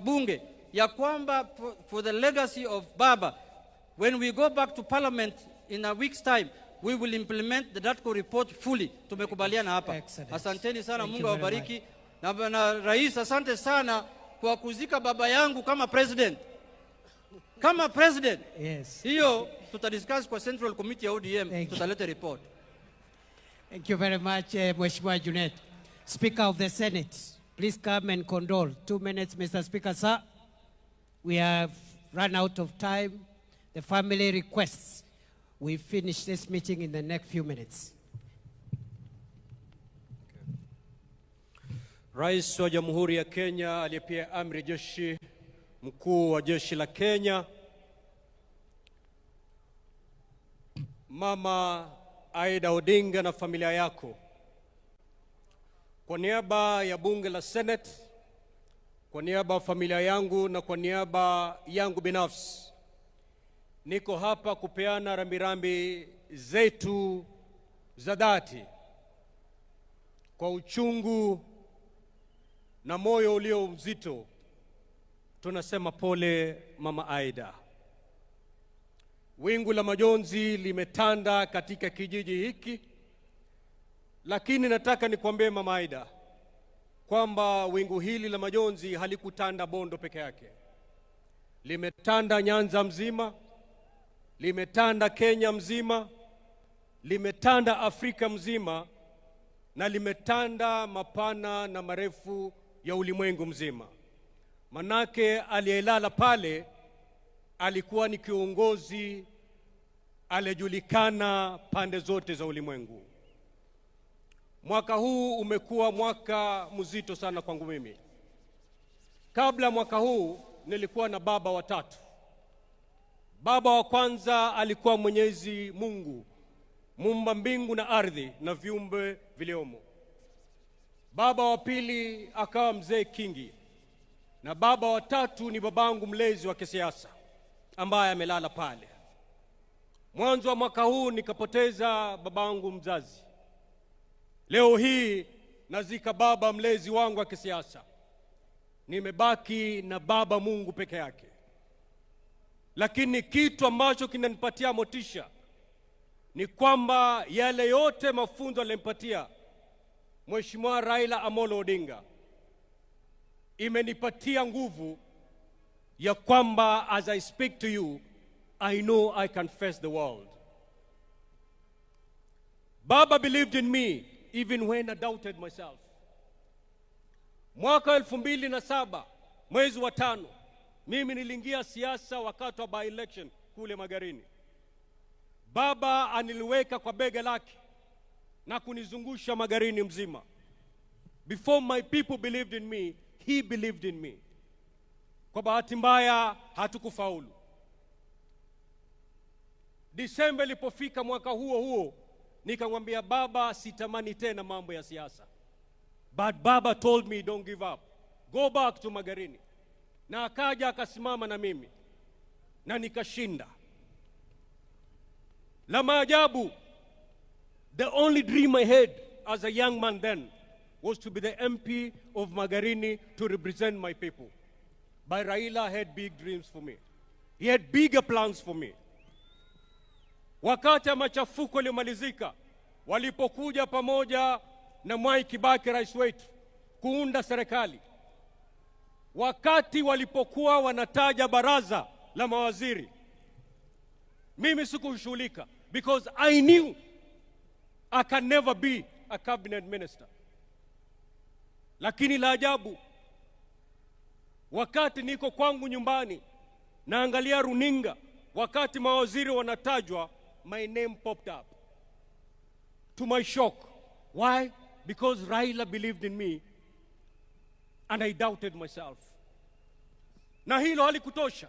bunge ya kwamba for the legacy of baba when we go back to parliament in a week's time we will implement the NADCO report fully. Tumekubaliana hapa. Excellent. Asanteni sana, Thank Mungu you very awabariki. Na rais, asante sana kwa kuzika baba yangu kama president, kama president. Yes. Hiyo tutadiscuss kwa Central Committee ya ODM, tutaleta report. Thank you very much, Mheshimiwa Junet. Speaker of the Senate, please come and condole. 2 minutes, Mr. Speaker, sir. We have run out of time. The family requests we finish this meeting in the next few minutes. Rais wa Jamhuri ya Kenya aliye pia amri jeshi mkuu wa jeshi la Kenya, Mama Aida Odinga na familia yako, kwa niaba ya bunge la Senate, kwa niaba ya familia yangu na kwa niaba yangu binafsi, niko hapa kupeana rambirambi zetu za dhati kwa uchungu na moyo ulio mzito. Tunasema pole Mama Aida. Wingu la majonzi limetanda katika kijiji hiki, lakini nataka nikwambie Mama Aida kwamba wingu hili la majonzi halikutanda Bondo peke yake, limetanda Nyanza mzima, limetanda Kenya mzima, limetanda Afrika mzima, na limetanda mapana na marefu ya ulimwengu mzima. Manake aliyelala pale alikuwa ni kiongozi aliyejulikana pande zote za ulimwengu. Mwaka huu umekuwa mwaka mzito sana kwangu mimi. Kabla mwaka huu nilikuwa na baba watatu. Baba wa kwanza alikuwa Mwenyezi Mungu, muumba mbingu na ardhi na viumbe viliomo. Baba wa pili akawa Mzee Kingi, na baba wa tatu ni babangu mlezi wa kisiasa ambaye amelala pale. Mwanzo wa mwaka huu nikapoteza babangu mzazi. Leo hii nazika baba mlezi wangu wa kisiasa. Nimebaki na baba Mungu peke yake. Lakini kitu ambacho kinanipatia motisha ni kwamba yale yote mafunzo alinipatia Mheshimiwa Raila Amolo Odinga imenipatia nguvu ya kwamba as I speak to you, I know I can face the world. Baba believed in me even when I doubted myself. Mwaka 2007 mwezi wa 5 mimi niliingia siasa wakati wa by-election kule Magarini. Baba aniliweka kwa bega lake na kunizungusha Magarini mzima. Before my people believed in me, he believed in me. Kwa bahati mbaya hatukufaulu. Disemba ilipofika mwaka huo huo, nikamwambia baba, sitamani tena mambo ya siasa. But baba told me don't give up. Go back to Magarini. Na akaja akasimama na mimi na nikashinda. La maajabu, the only dream I had as a young man then was to be the MP of Magarini to represent my people. But Raila had big dreams for me. He had bigger plans for me. Wakati ya machafuko yalimalizika, walipokuja pamoja na Mwai Kibaki rais wetu kuunda serikali, wakati walipokuwa wanataja baraza la mawaziri, mimi sikushughulika because I knew I can never be a cabinet minister. Lakini la ajabu, wakati niko kwangu nyumbani naangalia runinga, wakati mawaziri wanatajwa, my name popped up. To my shock. Why? Because Raila believed in me and I doubted myself. Na hilo halikutosha.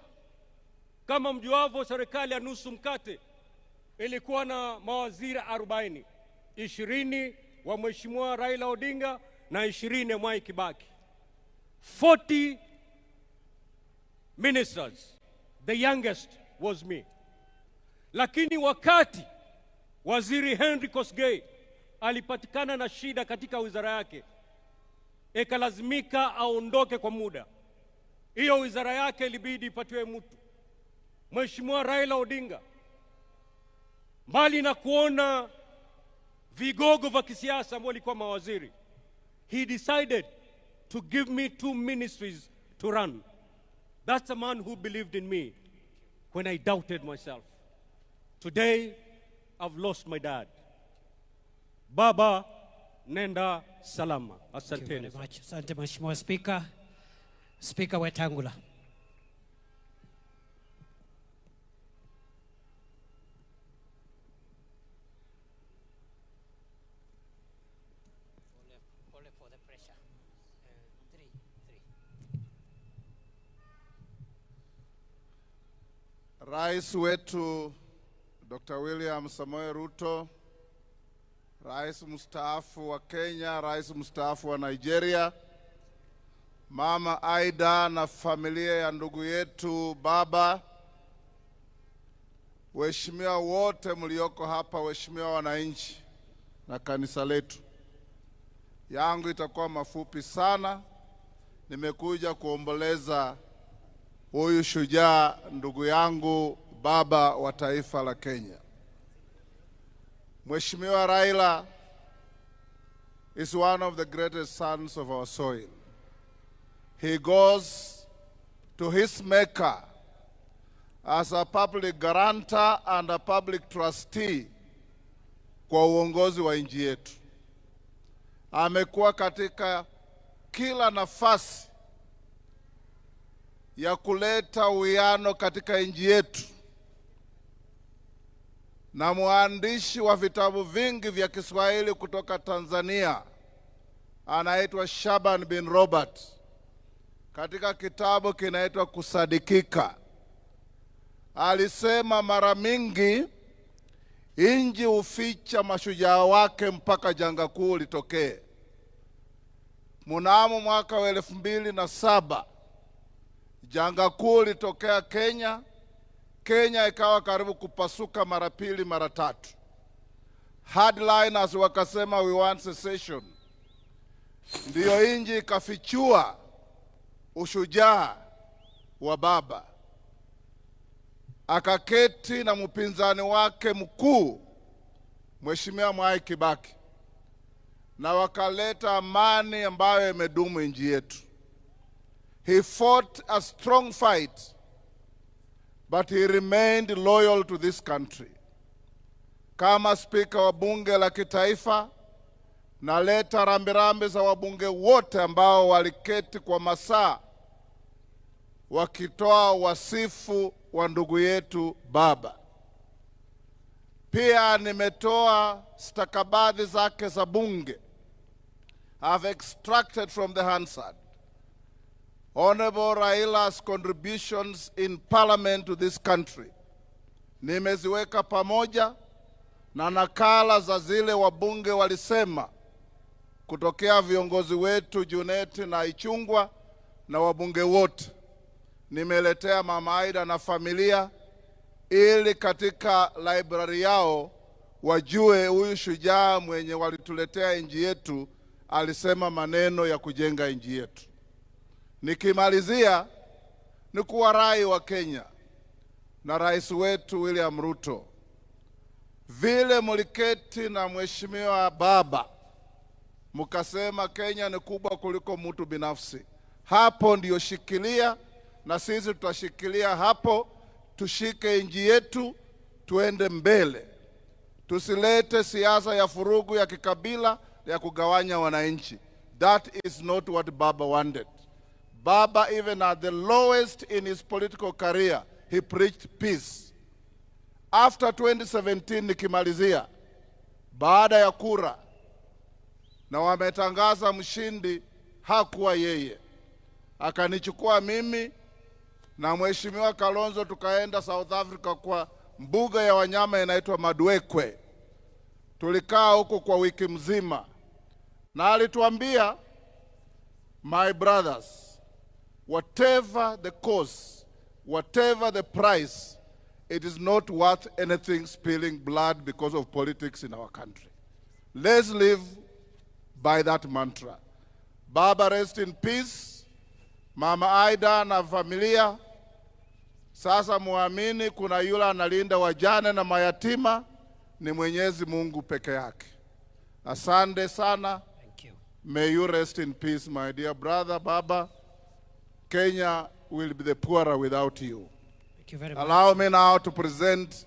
Kama mjuavyo, serikali ya nusu mkate ilikuwa na mawaziri 40, 20 wa Mheshimiwa Raila Odinga na 20 ya Mwai Kibaki. 40 ministers. The youngest was me. Lakini wakati Waziri Henry Kosgei alipatikana na shida katika wizara yake, ikalazimika aondoke kwa muda. Hiyo wizara yake ilibidi ipatiwe mtu. Mheshimiwa Raila Odinga, mbali na kuona vigogo vya kisiasa ambao walikuwa mawaziri, he decided to give me 2 ministries to run. That's a man who believed in me when I doubted myself. Today, I've lost my dad. Baba, nenda salama. Thank you very Asanteni. much. Asante Mheshimiwa Speaker. Speaker Wetangula. Rais wetu Dr. William Samoei Ruto, Rais mstaafu wa Kenya, Rais mstaafu wa Nigeria, Mama Aida na familia ya ndugu yetu baba, waheshimiwa wote mlioko hapa, waheshimiwa wananchi na kanisa letu, yangu itakuwa mafupi sana. Nimekuja kuomboleza huyu shujaa ndugu yangu baba wa taifa la Kenya. Mheshimiwa Raila is one of the greatest sons of our soil. He goes to his maker as a public guarantor and a public trustee kwa uongozi wa nchi yetu. Amekuwa katika kila nafasi ya kuleta uwiano katika nchi yetu, na mwandishi wa vitabu vingi vya Kiswahili kutoka Tanzania anaitwa Shaban bin Robert, katika kitabu kinaitwa Kusadikika alisema mara mingi nchi huficha mashujaa wake mpaka janga kuu litokee. Mnamo mwaka wa 2007 janga kuu litokea Kenya. Kenya ikawa karibu kupasuka mara pili mara tatu. Hardliners wakasema we want secession. Ndiyo nchi ikafichua ushujaa wa baba, akaketi na mpinzani wake mkuu Mheshimiwa Mwai Kibaki, na wakaleta amani ambayo imedumu nchi yetu. He fought a strong fight, but he remained loyal to this country. Kama spika wa bunge la kitaifa, naleta rambirambi za wabunge wote ambao waliketi kwa masaa wakitoa wasifu wa ndugu yetu baba. Pia nimetoa stakabadhi zake za bunge. I've extracted from the Hansard Honorable Raila's contributions in parliament to this country. Nimeziweka pamoja na nakala za zile wabunge walisema kutokea viongozi wetu Junet na Ichung'wah na wabunge wote. Nimeletea Mama Aida na familia ili katika library yao wajue huyu shujaa mwenye walituletea nchi yetu alisema maneno ya kujenga nchi yetu. Nikimalizia ni kuwarai wa Kenya na rais wetu William Ruto, vile muliketi na mheshimiwa baba mkasema Kenya ni kubwa kuliko mtu binafsi, hapo ndiyo shikilia, na sisi tutashikilia hapo, tushike nchi yetu, tuende mbele, tusilete siasa ya furugu ya kikabila ya kugawanya wananchi. That is not what Baba wanted. Baba, even at the lowest in his political career, he preached peace. After 2017 nikimalizia, baada ya kura na wametangaza mshindi, hakuwa yeye, akanichukua mimi na mheshimiwa Kalonzo tukaenda South Africa kwa mbuga ya wanyama inaitwa Madwekwe. Tulikaa huko kwa wiki mzima, na alituambia, my brothers, whatever the cost, whatever the price, it is not worth anything spilling blood because of politics in our country. Let's live by that mantra. Baba, rest in peace. Mama Aida na familia, sasa muamini kuna yule analinda wajane na mayatima, ni Mwenyezi Mungu peke yake. Asante sana. Thank you. May you rest in peace, my dear brother Baba. Kenya will be the poorer without you. Thank you very much. Allow me now to present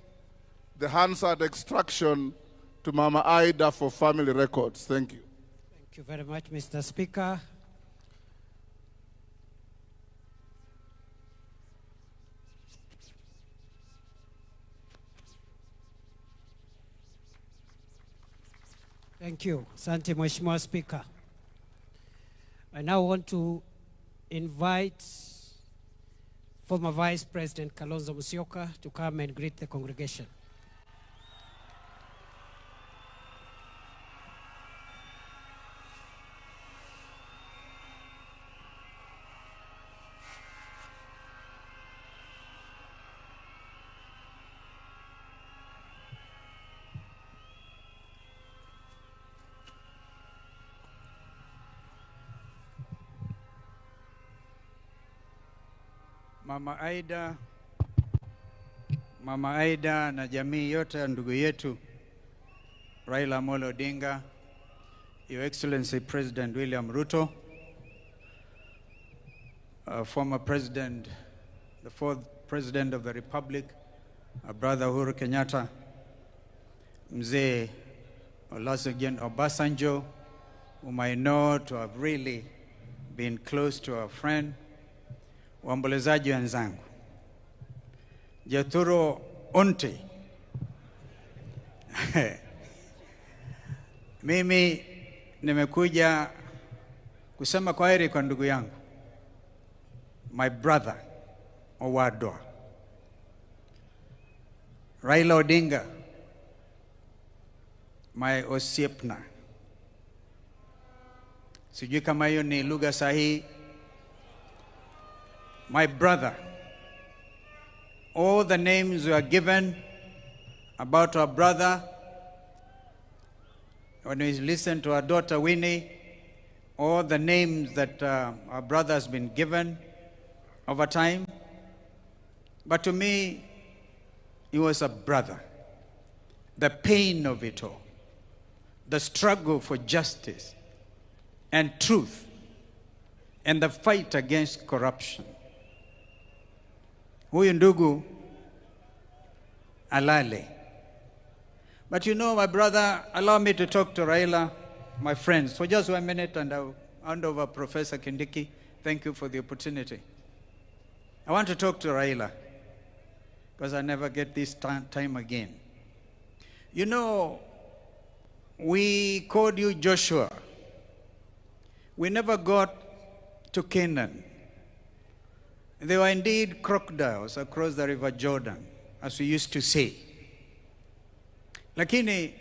the Hansard extraction to Mama Aida for family records. Thank you. Thank you very much, Mr. Speaker. Thank you. Asante, Mheshimiwa Speaker. I now want to invite former Vice President Kalonzo Musyoka to come and greet the congregation. Mama Aida, Mama Aida na jamii yote ya ndugu yetu Raila Amolo Odinga, Your Excellency President William Ruto, former President, the fourth President of the Republic, our brother Uhuru Kenyatta, Mzee Olusegun Obasanjo, whom I know to have really been close to our friend, waombolezaji wenzangu, Jethuro Onti, mimi nimekuja kusema kwaheri kwa ndugu yangu, my brother Owadwa Raila Odinga, my osiepna. Sijui kama hiyo ni lugha sahihi. My brother, all the names we are given about our brother, when we listen to our daughter Winnie, all the names that our brother has been given over time. But to me, he was a brother. The pain of it all, the struggle for justice and truth, and the fight against corruption. Huyu ndugu alale. But you know, my brother, allow me to talk to Raila, my friends, for just 1 minute, and I'll hand over Professor Kindiki. Thank you for the opportunity. I want to talk to Raila, because I never get this time again. You know, we called you Joshua. We never got to Canaan. There were indeed crocodiles across the river Jordan, as we used to say. Lakini,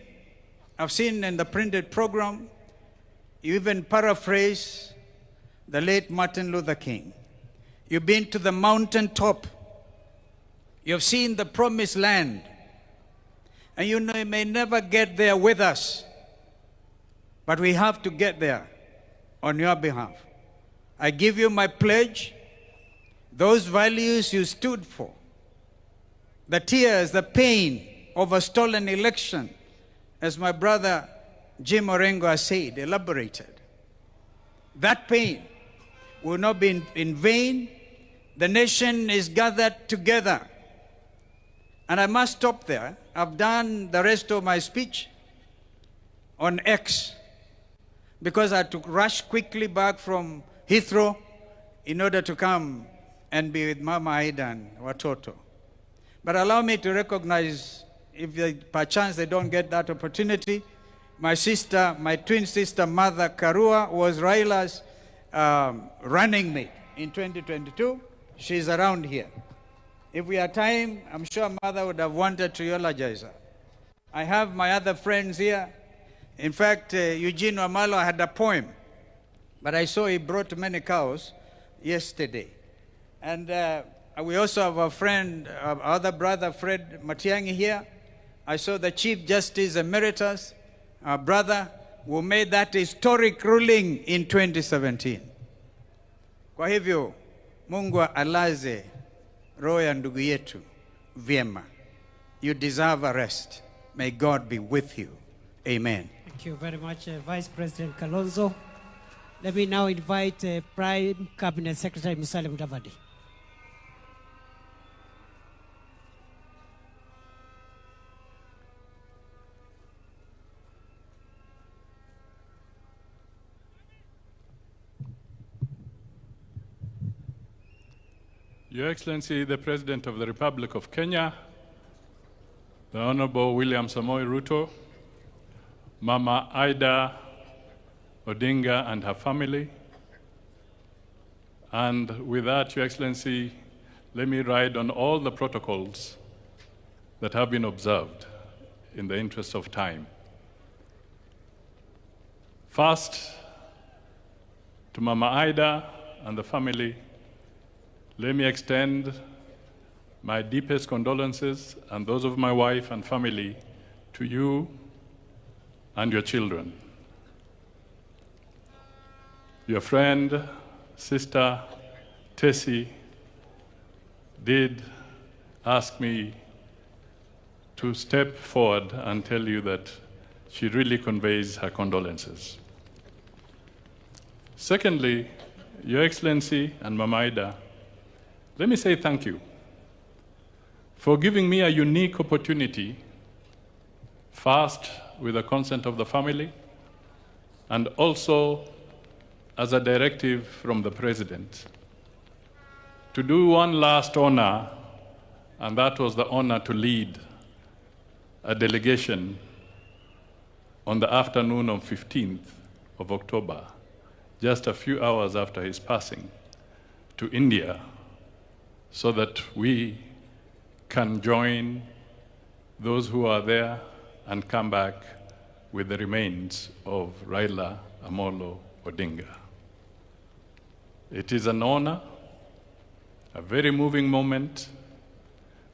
I've seen in the printed program, you even paraphrase the late Martin Luther King. You've been to the mountaintop. You've seen the promised land. And you know you may never get there with us, but we have to get there. on your behalf. I give you my pledge, those values you stood for, the tears, the pain of a stolen election, as my brother Jim Orengo has said, elaborated. That pain will not be in vain. The nation is gathered together. And I must stop there. I've done the rest of my speech on X because I had to rush quickly back from Heathrow in order to come and be with Mama Ida and Watoto. But allow me to recognize, if they, perchance they don't get that opportunity, my sister, my twin sister, Mother Karua, was Raila's running mate in 2022. She's around here. If we had time, I'm sure Mother would have wanted to eulogize her. I have my other friends here. In fact, Eugene Wamalwa had a poem, but I saw he brought many cows yesterday. And we also have a friend, our other brother, Fred Matiang'i here. I saw the Chief Justice Emeritus, our brother, who made that historic ruling in 2017. Kwa hivyo, Mungu alaze roho ya ndugu yetu vyema. You deserve a rest. May God be with you. Amen. Thank you very much, Vice President Kalonzo. Let me now invite Prime Cabinet Secretary Musalia Mudavadi. Your Excellency, the President of the Republic of Kenya, the Honorable William Samoei Ruto, Mama Ida Odinga and her family, and with that, Your Excellency, let me ride on all the protocols that have been observed in the interest of time. First, to Mama Ida and the family, let me extend my deepest condolences and those of my wife and family to you and your children. Your friend, sister Tessie, did ask me to step forward and tell you that she really conveys her condolences. Secondly, Your Excellency and Mama Ida, let me say thank you for giving me a unique opportunity, first with the consent of the family, and also as a directive from the president, to do one last honor, and that was the honor to lead a delegation on the afternoon of 15th of October, just a few hours after his passing, to India, so that we can join those who are there and come back with the remains of Raila Amolo Odinga. It is an honor, a very moving moment.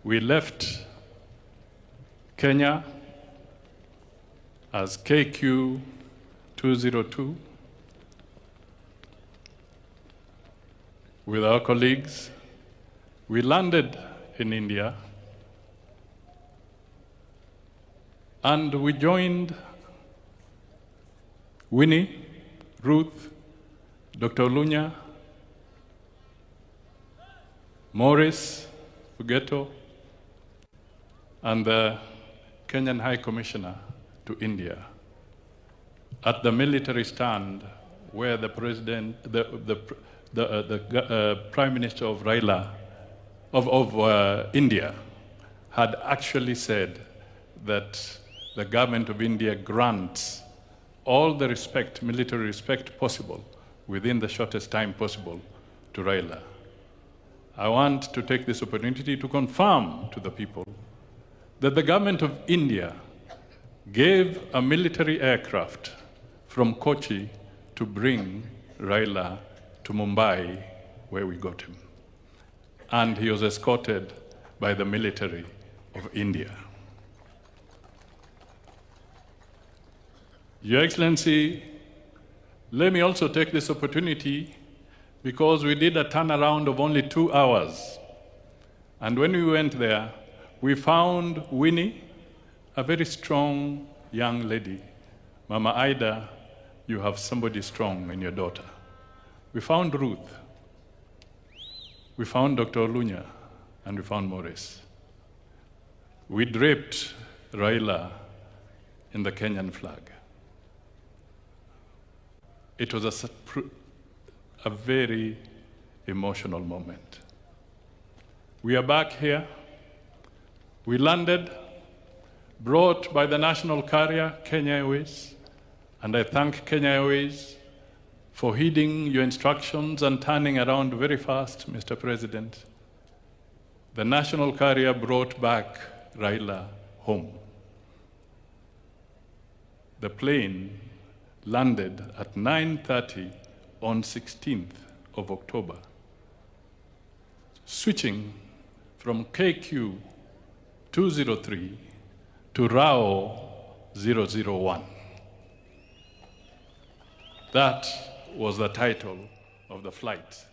We left Kenya as KQ 202 with our colleagues. We landed in India and we joined Winnie, Ruth, Dr. Olunya, Maurice Fugeto, and the Kenyan High Commissioner to India at the military stand where the president, the Prime Minister of Raila, of India, had actually said that the government of India grants all the respect, military respect possible within the shortest time possible to Raila. I want to take this opportunity to confirm to the people that the government of India gave a military aircraft from Kochi to bring Raila to Mumbai, where we got him. And he was escorted by the military of India. Your Excellency, Let me also take this opportunity because we did a turnaround of only 2 hours. And when we went there, we found Winnie, a very strong young lady. Mama Ida, you have somebody strong in your daughter. We found Ruth. We found Dr. Olunya, and we found Maurice. We draped Raila in the Kenyan flag. It was a very emotional moment. We are back here. We landed, brought by the national carrier, Kenya Airways, and I thank Kenya Airways for heeding your instructions and turning around very fast, Mr. President. The national carrier brought back Raila home. The plane landed at 9:30 on 16th of October, switching from KQ 203 to RAO 001. That was the title of the flight.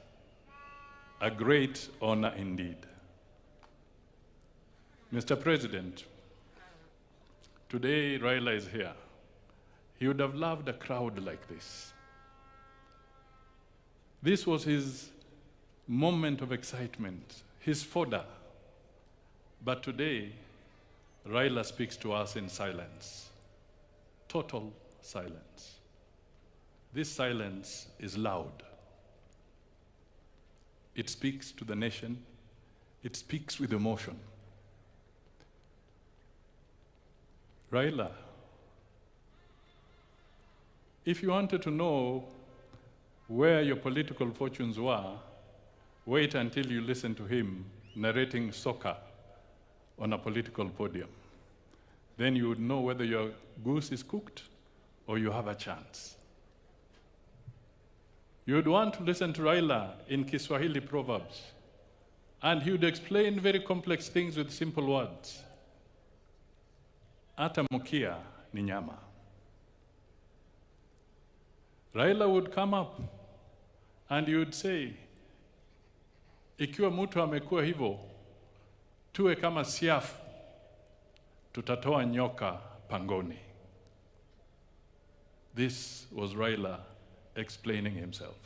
A great honor indeed. Mr. President, today Raila is here. He would have loved a crowd like this. This was his moment of excitement, his fodder. But today, Raila speaks to us in silence, total silence. This silence is loud. It speaks to the nation. It speaks with emotion. Raila, if you wanted to know where your political fortunes were, wait until you listen to him narrating soccer on a political podium. Then you would know whether your goose is cooked or you have a chance. You would want to listen to Raila in Kiswahili proverbs, and he would explain very complex things with simple words. Ata mkia ni nyama. Raila would come up and he would say, ikiwa mtu amekuwa hivyo, tuwe kama siafu, tutatoa nyoka pangoni. This was Raila explaining himself.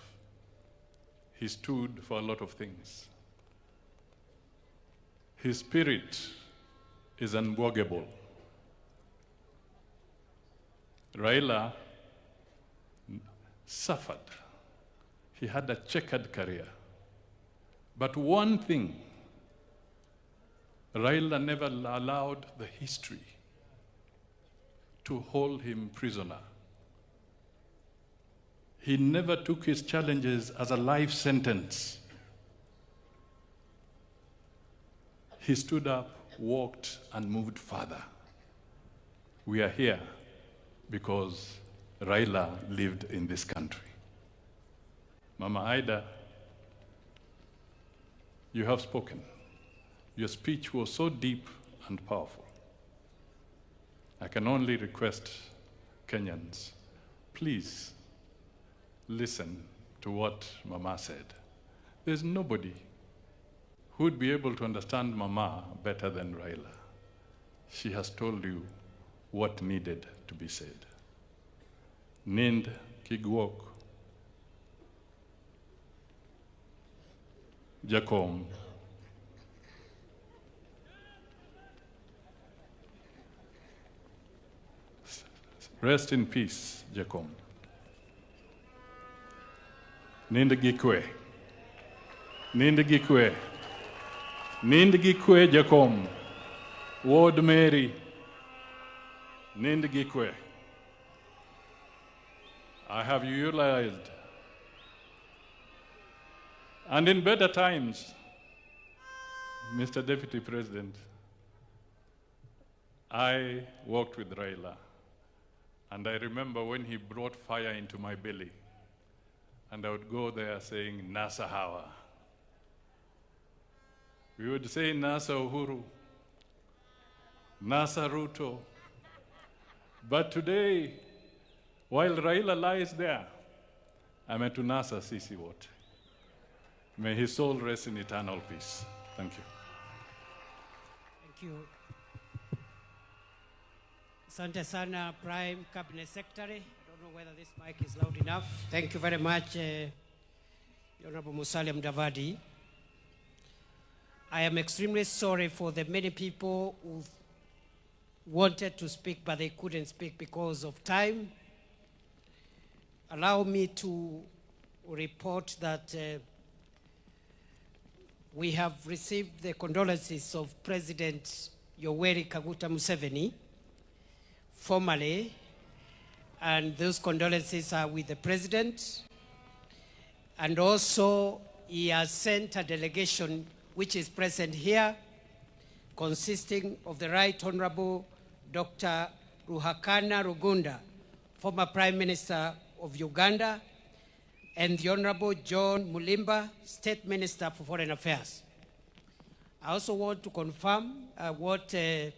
He stood for a lot of things. His spirit is unbwogable. Raila suffered. He had a checkered career. But one thing, Raila never allowed the history to hold him prisoner. He never took his challenges as a life sentence. He stood up, walked, and moved further. We are here because Raila lived in this country. Mama Ida, you have spoken. Your speech was so deep and powerful. I can only request Kenyans, please listen to what Mama said. There's nobody who would be able to understand Mama better than Raila. She has told you what needed to be said. Nind kiguok Jakom. Rest in peace, Jakom. Nind gikwe. Nind gikwe. Nind gikwe, Jakom. Ward Mary. Nind gikwe. I have utilized. And in better times, Mr. Deputy President, I worked with Raila. And I remember when he brought fire into my belly, and I would go there saying, NASA Hawa. We would say NASA Uhuru, NASA Ruto. But today, while Raila lies there, Ametunasa sisi wote. May his soul rest in eternal peace. Thank you. Thank you. Asante sana, Prime Cabinet Secretary. I don't know whether this mic is loud enough. Thank you very much, Honorable Musalia Mudavadi. I am extremely sorry for the many people who wanted to speak, but they couldn't speak because of time. Allow me to report that we have received the condolences of President Yoweri Kaguta Museveni formally, and those condolences are with the president. And also, he has sent a delegation which is present here, consisting of the Right Honorable Dr. Ruhakana Rugunda, former Prime Minister of Uganda, and the Honorable John Mulimba, State Minister for Foreign Affairs. I also want to confirm what Stephen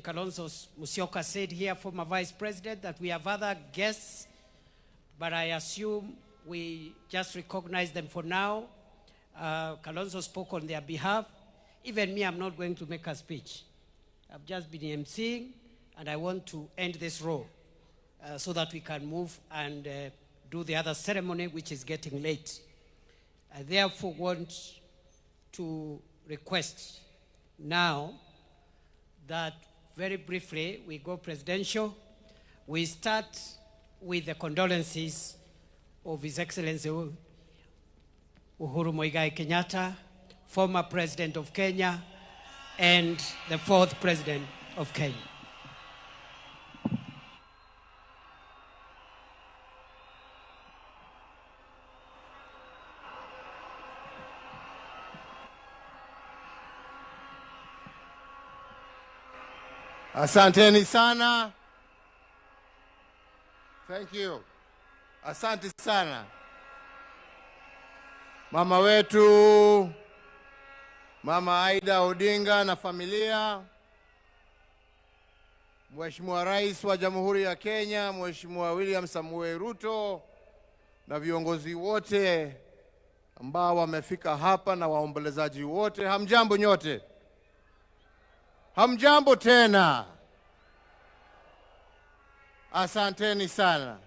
Kalonzo Musyoka said here, former Vice President, that we have other guests, but I assume we just recognize them for now. Kalonzo spoke on their behalf. Even me, I'm not going to make a speech. I've just been emceeing, and I want to end this row so that we can move and do the other ceremony, which is getting late. I therefore want to request now that very briefly we go presidential. We start with the condolences of His Excellency Uhuru Muigai Kenyatta, former President of Kenya and the fourth President of Kenya. Asanteni sana. Thank you. Asante sana. Mama wetu, Mama Aida Odinga na familia, Mheshimiwa Rais wa Jamhuri ya Kenya, Mheshimiwa William Samoei Ruto na viongozi wote ambao wamefika hapa na waombolezaji wote, hamjambo nyote. Hamjambo tena. Asanteni sana.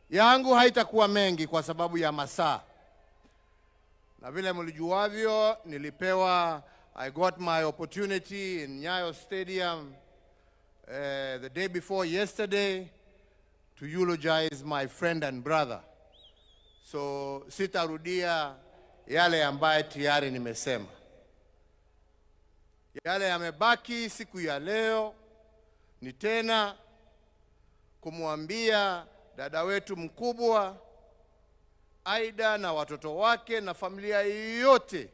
Yangu haitakuwa mengi kwa sababu ya masaa. Na vile mlijuavyo, nilipewa, I got my opportunity in Nyayo Stadium the day before yesterday to eulogize my friend and brother. So sitarudia yale ambaye tayari nimesema. Yale yamebaki siku ya leo ni tena kumwambia dada wetu mkubwa Aida na watoto wake na familia yote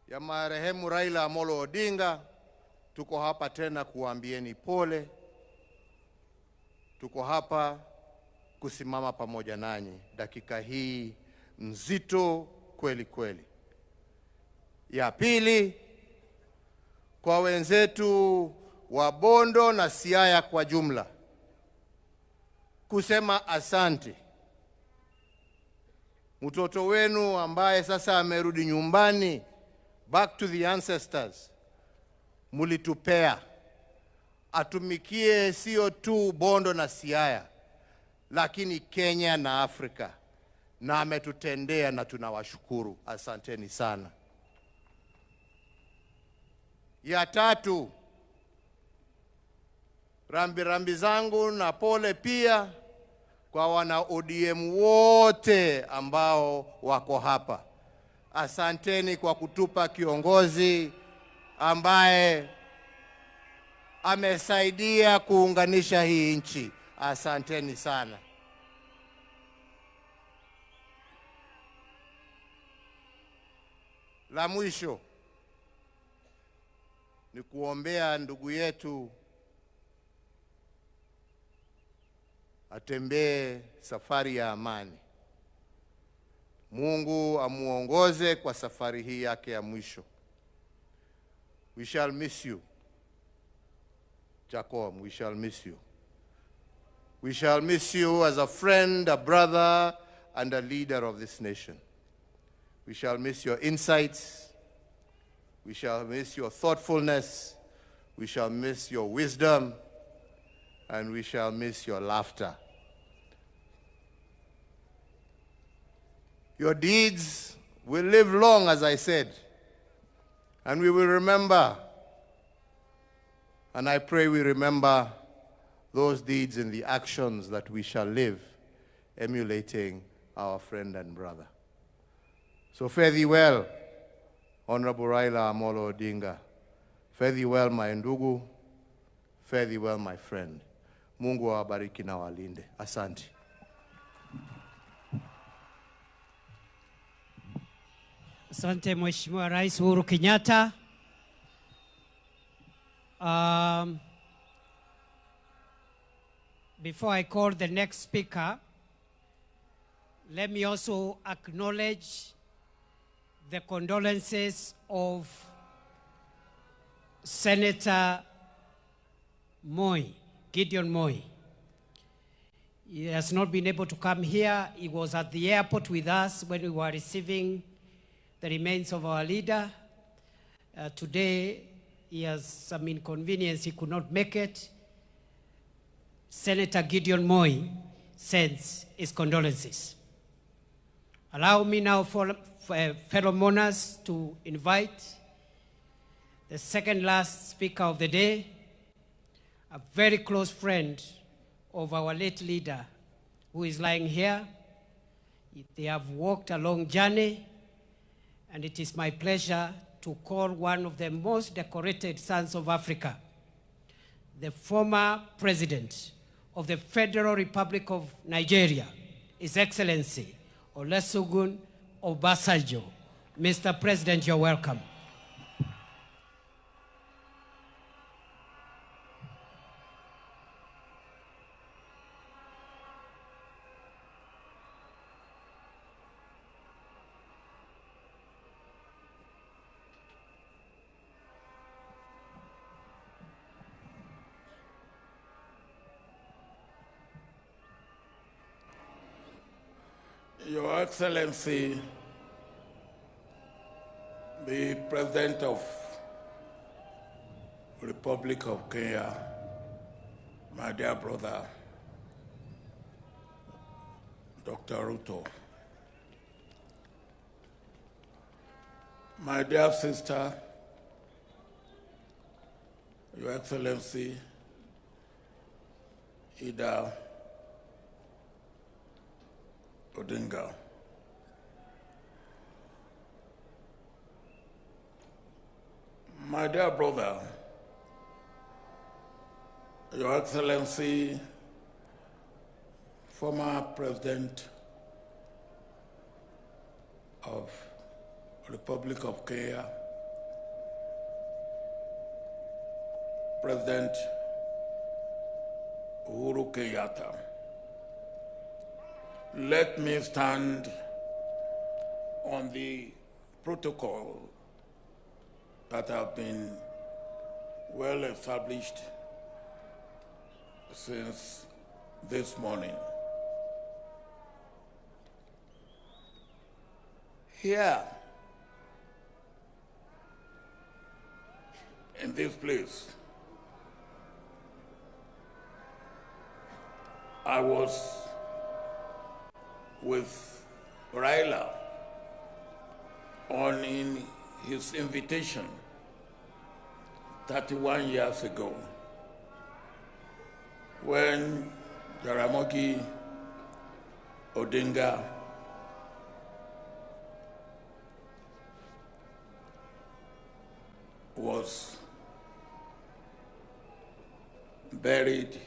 ya marehemu Raila Amolo Odinga, tuko hapa tena kuwaambieni pole. Tuko hapa kusimama pamoja nanyi dakika hii nzito kweli kweli. Ya pili, kwa wenzetu wa Bondo na Siaya kwa jumla, kusema asante. Mtoto wenu ambaye sasa amerudi nyumbani, back to the ancestors, mulitupea atumikie sio tu Bondo na Siaya, lakini Kenya na Afrika, na ametutendea na tunawashukuru. Asanteni sana. Ya tatu, rambi rambi zangu na pole pia kwa wana ODM wote ambao wako hapa. Asanteni kwa kutupa kiongozi ambaye amesaidia kuunganisha hii nchi. Asanteni sana. La mwisho ni kuombea ndugu yetu atembee safari ya amani. Mungu amuongoze kwa safari hii yake ya mwisho. We shall miss you. Jacob, we shall miss you. We shall miss you as a friend, a brother, and a leader of this nation. We shall miss your insights. We shall miss your thoughtfulness. We shall miss your wisdom. And we shall miss your laughter. Your deeds will live long, as I said, and we will remember. And I pray we remember those deeds in the actions that we shall live, emulating our friend and brother. So fare thee well, Honorable Raila Amolo Odinga. Fare thee well, my ndugu. Fare thee well, my friend. Mungu awabariki na walinde. Asante. Asante Mheshimiwa Rais Uhuru Kenyatta. Before I call the next speaker, let me also acknowledge the condolences of Senator Moi, Gideon Moi. He has not been able to come here. He was at the airport with us when we were receiving the remains of our leader. Today, he has some inconvenience. He could not make it. Senator Gideon Moi sends his condolences. Allow me now, for fellow mourners, to invite the second last speaker of the day, a very close friend of our late leader who is lying here. They have walked a long journey, and it is my pleasure to call one of the most decorated sons of Africa, the former president of the Federal Republic of Nigeria, His Excellency Olusegun Obasanjo. Mr. President, you're welcome. Your Excellency, the President of Republic of Kenya, my dear brother, Dr. Ruto, my dear sister, Your Excellency, Ida Odinga. My dear brother, Your Excellency, former President of Republic of Kenya, President Uhuru Kenyatta, let me stand on the protocol that have been well established since this morning. Here, in this place, I was with Raila on in his invitation 31 years ago when Jaramogi Odinga was buried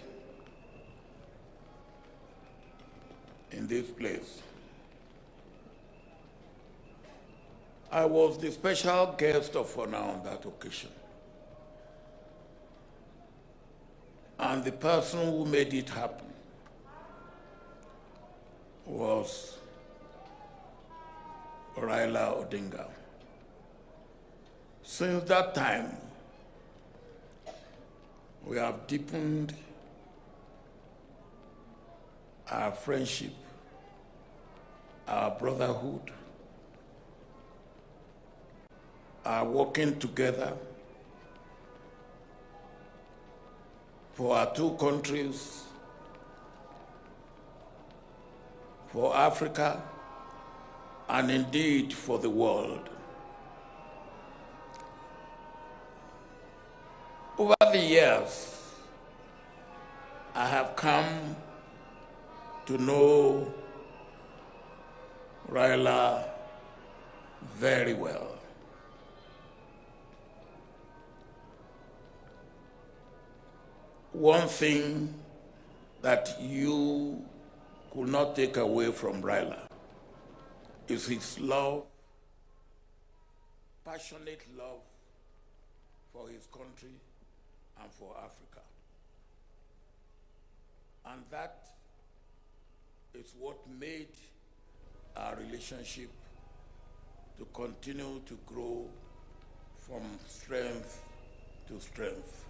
in this place. I was the special guest of honor on that occasion. And the person who made it happen was Raila Odinga. Since that time, we have deepened Our friendship, our brotherhood, our working together for our two countries, for Africa, and indeed for the world. Over the years, I have come to know Raila very well. One thing that you could not take away from Raila is his love, passionate love for his country and for Africa. And that is what made our relationship to continue to grow from strength to strength.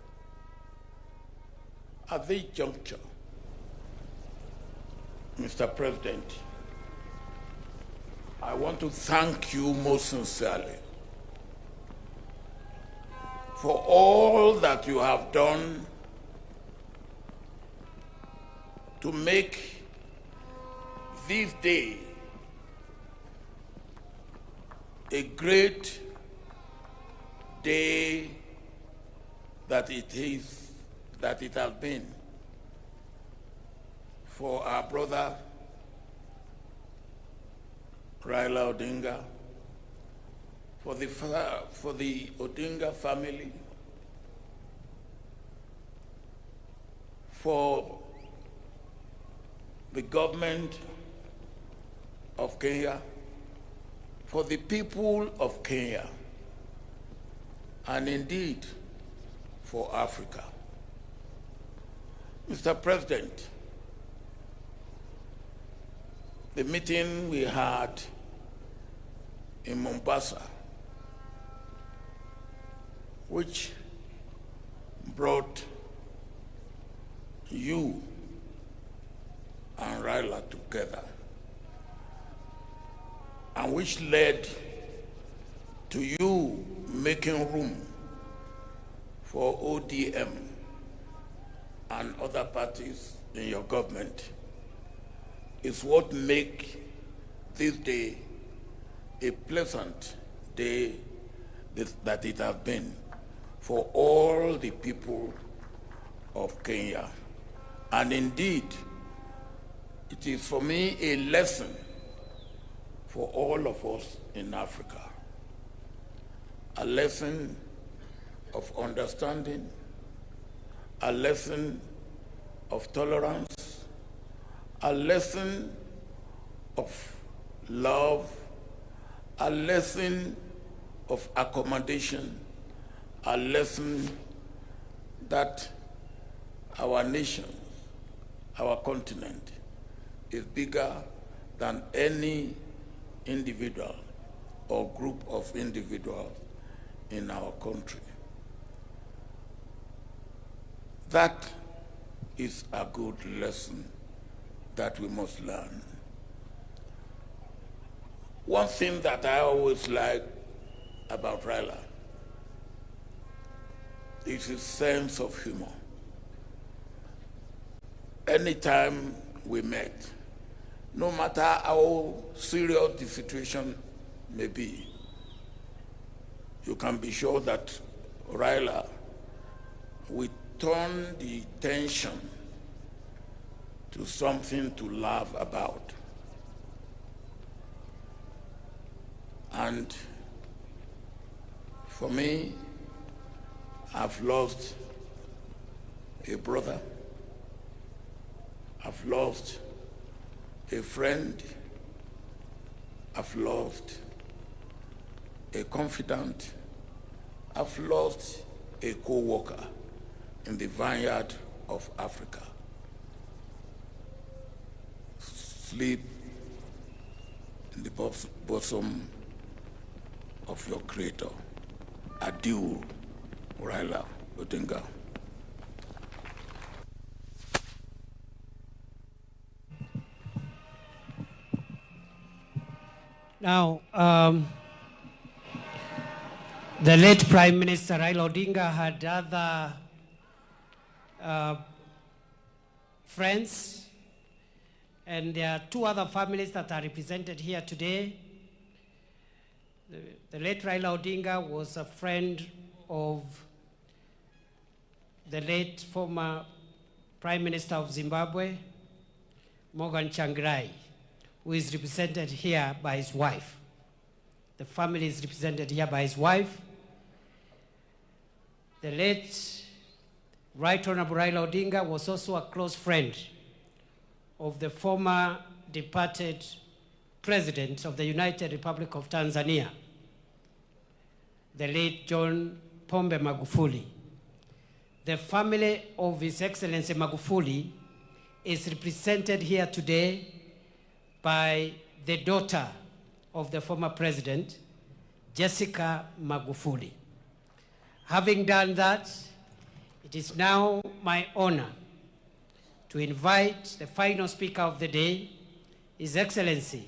At this juncture, Mr. President, I want to thank you most sincerely for all that you have done to make this day a great day that it is, that it has been for our brother Raila Odinga, for the, for the Odinga family, for the government of Kenya, for the people of Kenya, and indeed for Africa. Mr. President, the meeting we had in Mombasa, which brought you and Raila together, and which led to you making room for ODM and other parties in your government, is what make this day a pleasant day that it has been for all the people of Kenya. And indeed, it is for me a lesson for all of us in Africa. A lesson of understanding, a lesson of tolerance, a lesson of love, a lesson of accommodation, a lesson that our nation, our continent, is bigger than any individual or group of individuals in our country. That is a good lesson that we must learn. One thing that I always like about Raila is his sense of humor. Anytime we met, no matter how serious the situation may be, you can be sure that Raila will turn the tension to something to laugh about. And for me, I've lost a brother. I've lost a friend. I've lost a confidant. I've lost a co-worker in the vineyard of Africa. Sleep in the bosom of your creator. Adieu, Raila Odinga. Now, um, the late Prime Minister Raila Odinga had other uh, friends, and there are two other families that are represented here today. The, the late Raila Odinga was a friend of the late former Prime Minister of Zimbabwe, Morgan Tsvangirai, who is represented here by his wife. The family is represented here by his wife. The late Right Honorable Raila Odinga was also a close friend of the former departed President of the United Republic of Tanzania, the late John Pombe Magufuli. The family of His Excellency Magufuli is represented here today by the daughter of the former president, Jessica Magufuli. Having done that, it is now my honor to invite the final speaker of the day, His Excellency,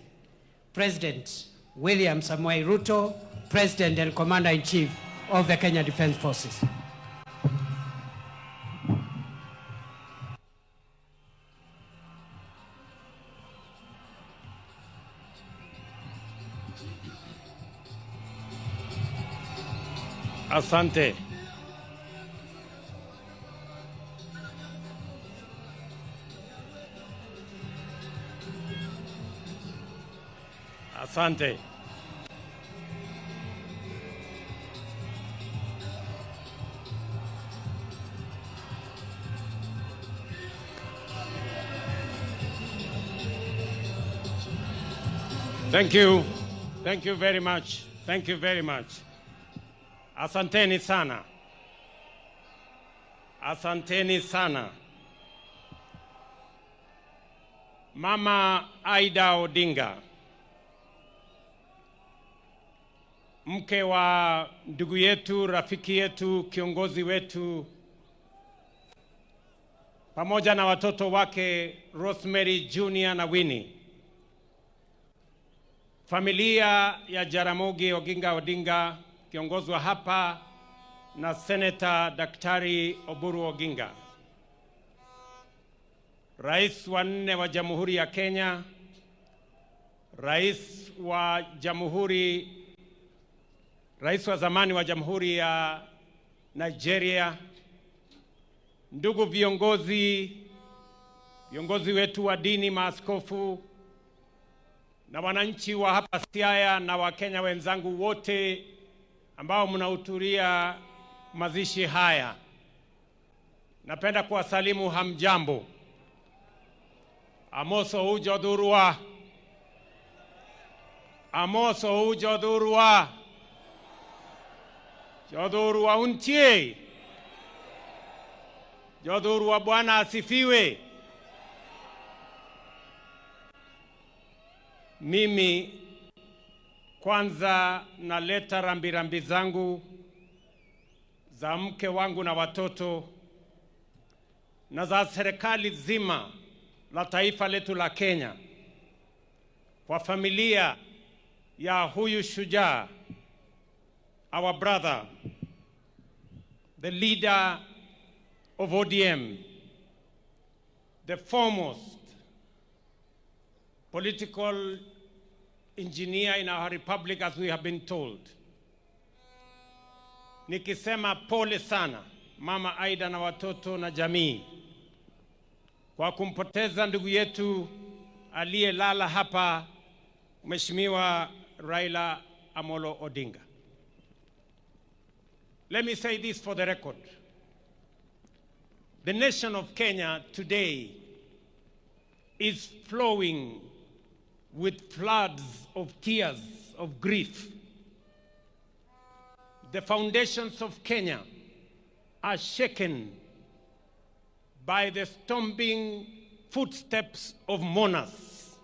President William Samoei Ruto, President and Commander-in-Chief of the Kenya Defense Forces. Asante. Asante. Thank you. Thank you very much. Thank you very much. Asanteni sana. Asanteni sana. Mama Aida Odinga, mke wa ndugu yetu, rafiki yetu, kiongozi wetu, pamoja na watoto wake Rosemary Junior na Winnie, familia ya Jaramogi Oginga Odinga kiongozwa hapa na Seneta Daktari Oburu Oginga, Rais wa nne wa Jamhuri ya Kenya, Rais wa Jamhuri, Rais wa zamani wa Jamhuri ya Nigeria, ndugu viongozi, viongozi wetu wa dini, maaskofu na wananchi wa hapa Siaya na Wakenya wenzangu wote ambao mnahudhuria mazishi haya, napenda kuwasalimu hamjambo. Amoso ujodhurwa, amoso ujodhurwa, jodhurwa untie, jodhurwa. Bwana asifiwe. Mimi kwanza naleta rambirambi zangu za mke wangu na watoto na za serikali zima la taifa letu la Kenya kwa familia ya huyu shujaa, our brother, the leader of ODM, the foremost political engineer in our republic as we have been told. Nikisema pole sana Mama Aida na watoto na jamii kwa kumpoteza ndugu yetu aliyelala hapa, Mheshimiwa Raila Amolo Odinga. Let me say this for the record. The nation of Kenya today is flowing with floods of tears of grief. The foundations of Kenya are shaken by the stomping footsteps of mourners.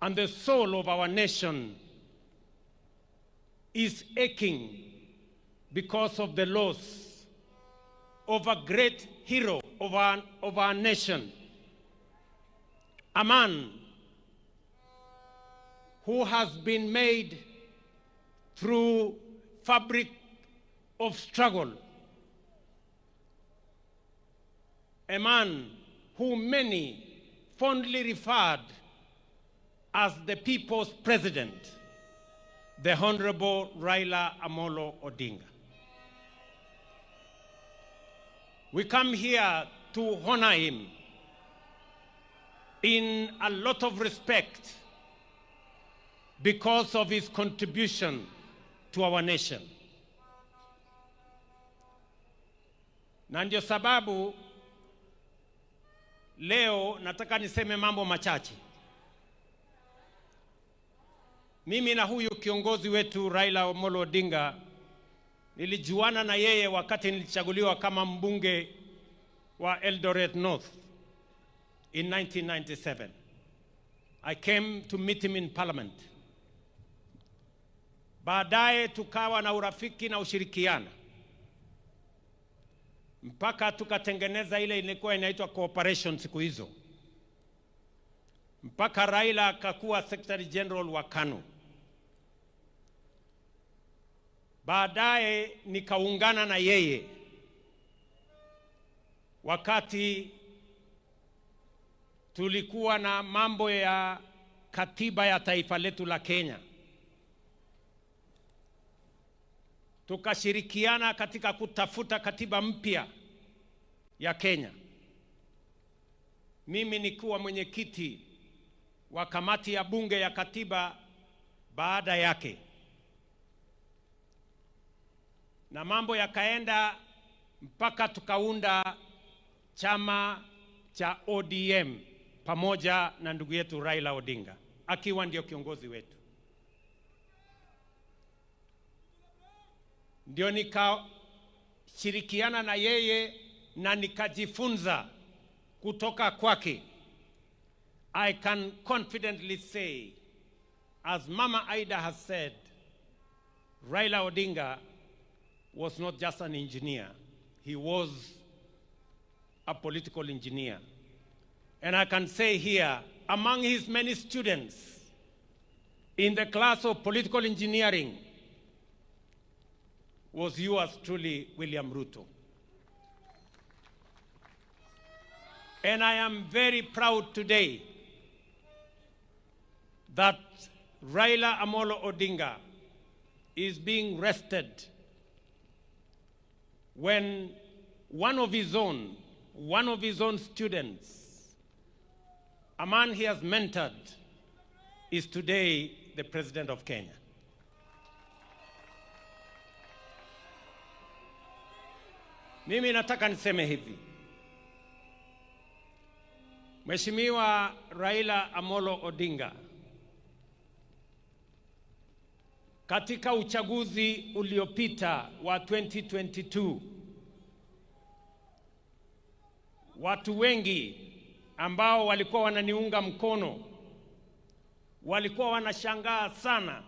And the soul of our nation is aching because of the loss of a great hero of our, of our nation, a man who has been made through fabric of struggle, a man who many fondly referred as the people's president, the Honorable Raila Amolo Odinga. We come here to honor him in a lot of respect because of his contribution to our nation. Na ndio sababu leo nataka niseme mambo machache. Mimi na huyu kiongozi wetu Raila Amolo Odinga nilijuana na yeye wakati nilichaguliwa kama mbunge wa Eldoret North in 1997. I came to meet him in parliament. Baadaye tukawa na urafiki na ushirikiano mpaka tukatengeneza ile ilikuwa inaitwa cooperation siku hizo, mpaka Raila akakuwa secretary general wa KANU. Baadaye nikaungana na yeye wakati tulikuwa na mambo ya katiba ya taifa letu la Kenya, tukashirikiana katika kutafuta katiba mpya ya Kenya, mimi nikiwa mwenyekiti wa kamati ya bunge ya katiba baada yake, na mambo yakaenda mpaka tukaunda chama cha ODM pamoja na ndugu yetu Raila Odinga akiwa ndio kiongozi wetu. Ndio nikashirikiana na yeye na nikajifunza kutoka kwake. I can confidently say, as Mama Ida has said, Raila Odinga was not just an engineer, he was a political engineer. And I can say here, among his many students in the class of political engineering was yours truly, William Ruto. And I am very proud today that Raila Amolo Odinga is being rested when one of his own, one of his own students, a man he has mentored, is today the president of Kenya. Mimi nataka niseme hivi. Mheshimiwa Raila Amolo Odinga, katika uchaguzi uliopita wa 2022 watu wengi ambao walikuwa wananiunga mkono walikuwa wanashangaa sana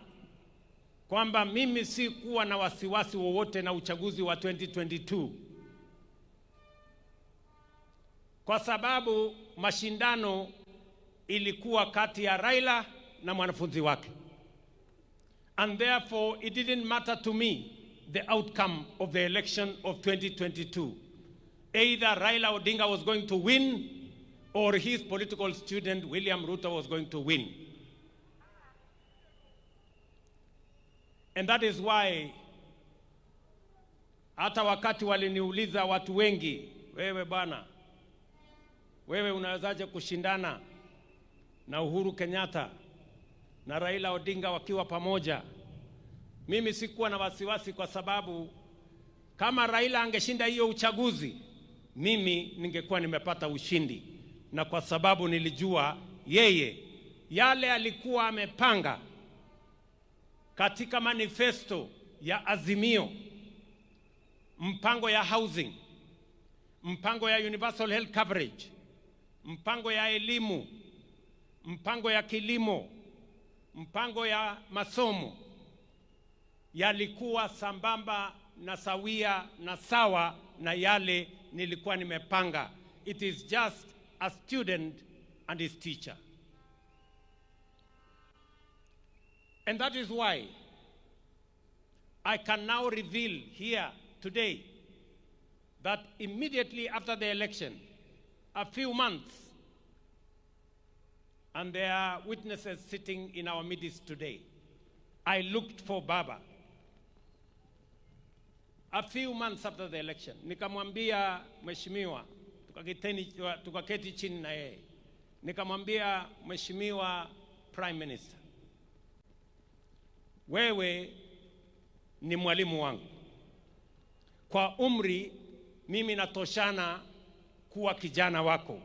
kwamba mimi sikuwa na wasiwasi wowote na uchaguzi wa 2022 kwa sababu mashindano ilikuwa kati ya Raila na mwanafunzi wake. And therefore it didn't matter to me the outcome of the election of 2022. Either Raila Odinga was going to win or his political student William Ruto was going to win. And that is why hata wakati waliniuliza watu wengi, wewe bwana, wewe unawezaje kushindana na Uhuru Kenyatta na Raila Odinga wakiwa pamoja? Mimi sikuwa na wasiwasi kwa sababu kama Raila angeshinda hiyo uchaguzi, mimi ningekuwa nimepata ushindi, na kwa sababu nilijua yeye yale alikuwa amepanga katika manifesto ya Azimio, mpango ya housing, mpango ya universal health coverage, mpango ya elimu, mpango ya kilimo, mpango ya masomo yalikuwa sambamba na sawia na sawa na yale nilikuwa nimepanga. It is just a student and his teacher. And that is why I can now reveal here today that immediately after the election, a few months, and there are witnesses sitting in our midst today, I looked for Baba. A few months after the election, nikamwambia mheshimiwa, tukaketi chini na yeye, nikamwambia mheshimiwa Prime Minister, wewe ni mwalimu wangu kwa umri, mimi natoshana kuwa kijana wako.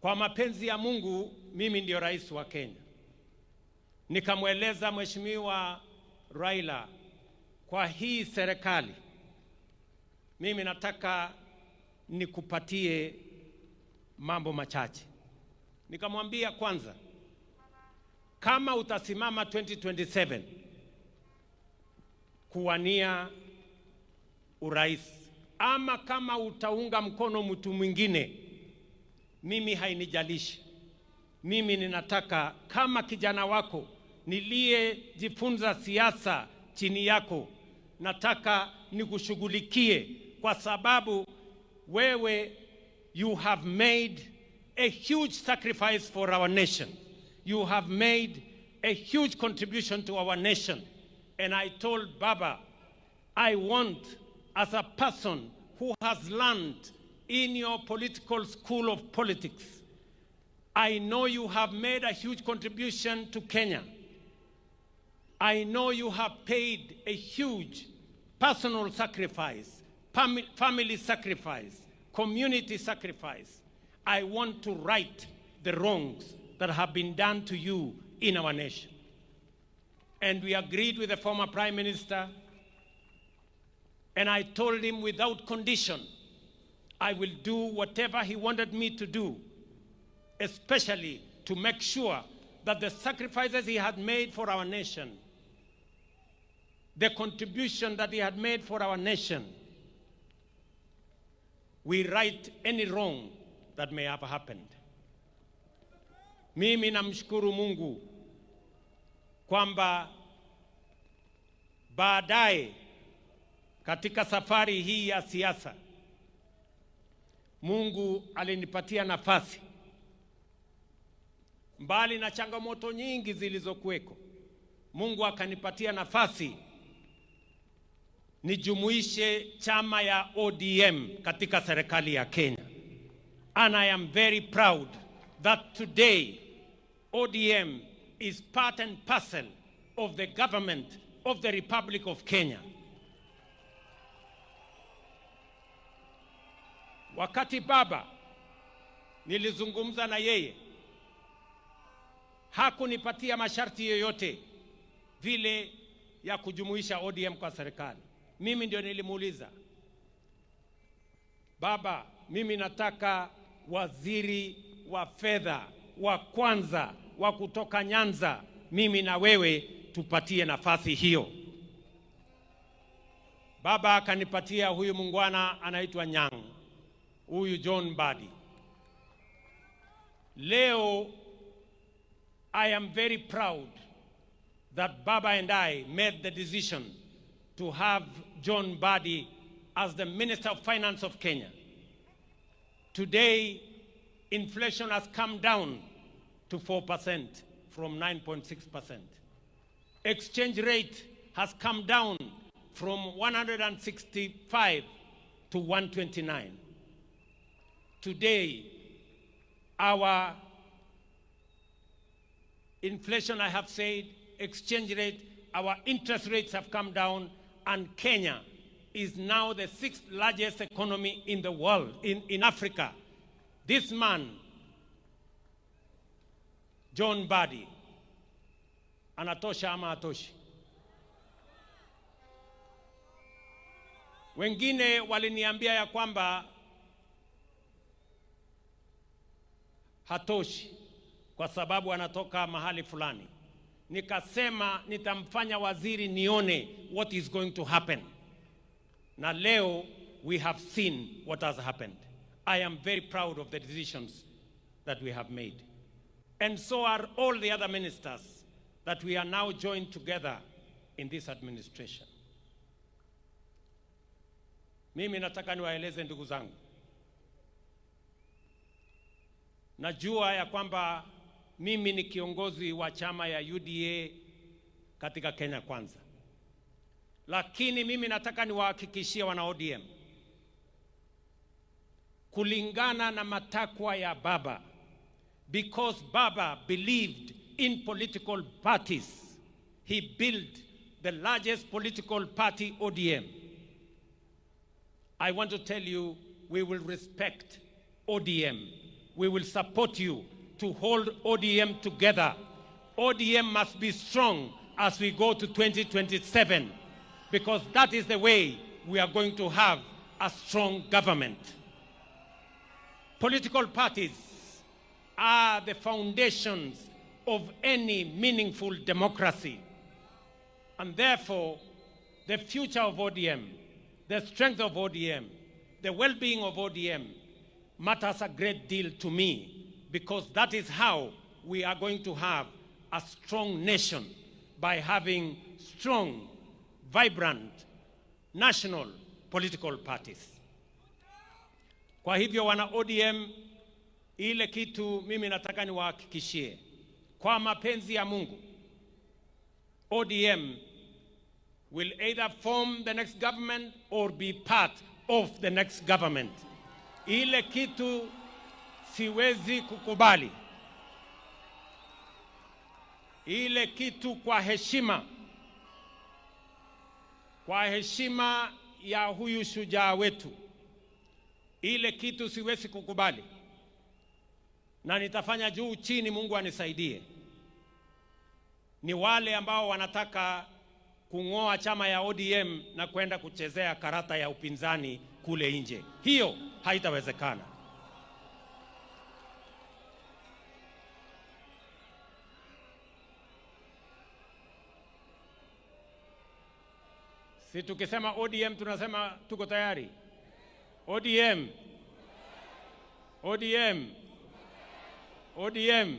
Kwa mapenzi ya Mungu, mimi ndio rais wa Kenya. Nikamweleza mheshimiwa Raila, kwa hii serikali mimi nataka nikupatie mambo machache. Nikamwambia kwanza, kama utasimama 2027 kuwania urais ama kama utaunga mkono mtu mwingine, mimi hainijalishi. Mimi ninataka kama kijana wako niliyejifunza siasa chini yako, nataka nikushughulikie kwa sababu wewe you have made a huge sacrifice for our nation. You have made a huge contribution to our nation. And I told Baba, I want, as a person who has learned in your political school of politics, I know you have made a huge contribution to Kenya. I know you have paid a huge personal sacrifice, family sacrifice, community sacrifice. I want to right the wrongs that have been done to you in our nation. And we agreed with the former prime minister, and I told him without condition, I will do whatever he wanted me to do, especially to make sure that the sacrifices he had made for our nation, the contribution that he had made for our nation, we right any wrong that may have happened. Mimi namshukuru Mungu kwamba baadaye katika safari hii ya siasa Mungu alinipatia nafasi, mbali na changamoto nyingi zilizokuweko, Mungu akanipatia nafasi nijumuishe chama ya ODM katika serikali ya Kenya. And I am very proud that today ODM is part and parcel of the government of the Republic of Kenya. Wakati baba nilizungumza na yeye, hakunipatia masharti yoyote vile ya kujumuisha ODM kwa serikali. Mimi ndio nilimuuliza baba, mimi nataka waziri wa fedha wa kwanza wa kutoka Nyanza, mimi na wewe tupatie nafasi hiyo. Baba akanipatia huyu mungwana anaitwa Nyang', huyu John Mbadi. Leo I am very proud that Baba and I made the decision to have John Mbadi as the Minister of Finance of Kenya. Today, inflation has come down to 4% from 9.6%. Exchange rate has come down from 165 to 129. Today, our inflation, I have said, exchange rate, our interest rates have come down, and Kenya is now the 6th largest economy in the world, in Africa. This man, John Mbadi, anatosha ama hatoshi? Wengine waliniambia ya kwamba hatoshi kwa sababu anatoka mahali fulani. Nikasema nitamfanya waziri nione what is going to happen. Na leo we have seen what has happened. I am very proud of the decisions that we have made. And so are all the other ministers that we are now joined together in this administration. Mimi nataka niwaeleze ndugu zangu, najua ya kwamba mimi ni kiongozi wa chama ya UDA katika Kenya Kwanza, lakini mimi nataka niwahakikishie wana ODM, kulingana na matakwa ya baba, because baba believed in political parties, he built the largest political party ODM. I want to tell you, we will respect ODM. We will support you to hold ODM together. ODM must be strong as we go to 2027, because that is the way we are going to have a strong government. Political parties are the foundations of any meaningful democracy. And therefore, the future of ODM, the strength of ODM, the well being of ODM matters a great deal to me because that is how we are going to have a strong nation by having strong, vibrant, national political parties. Kwa hivyo wana ODM, ile kitu mimi nataka niwahakikishie kwa mapenzi ya Mungu, ODM will either form the next government or be part of the next government. Ile kitu siwezi kukubali, ile kitu kwa heshima, kwa heshima ya huyu shujaa wetu, ile kitu siwezi kukubali, na nitafanya juu chini, Mungu anisaidie, ni wale ambao wanataka kung'oa chama ya ODM na kwenda kuchezea karata ya upinzani kule nje. Hiyo haitawezekana. Si tukisema ODM tunasema tuko tayari. ODM, ODM, ODM,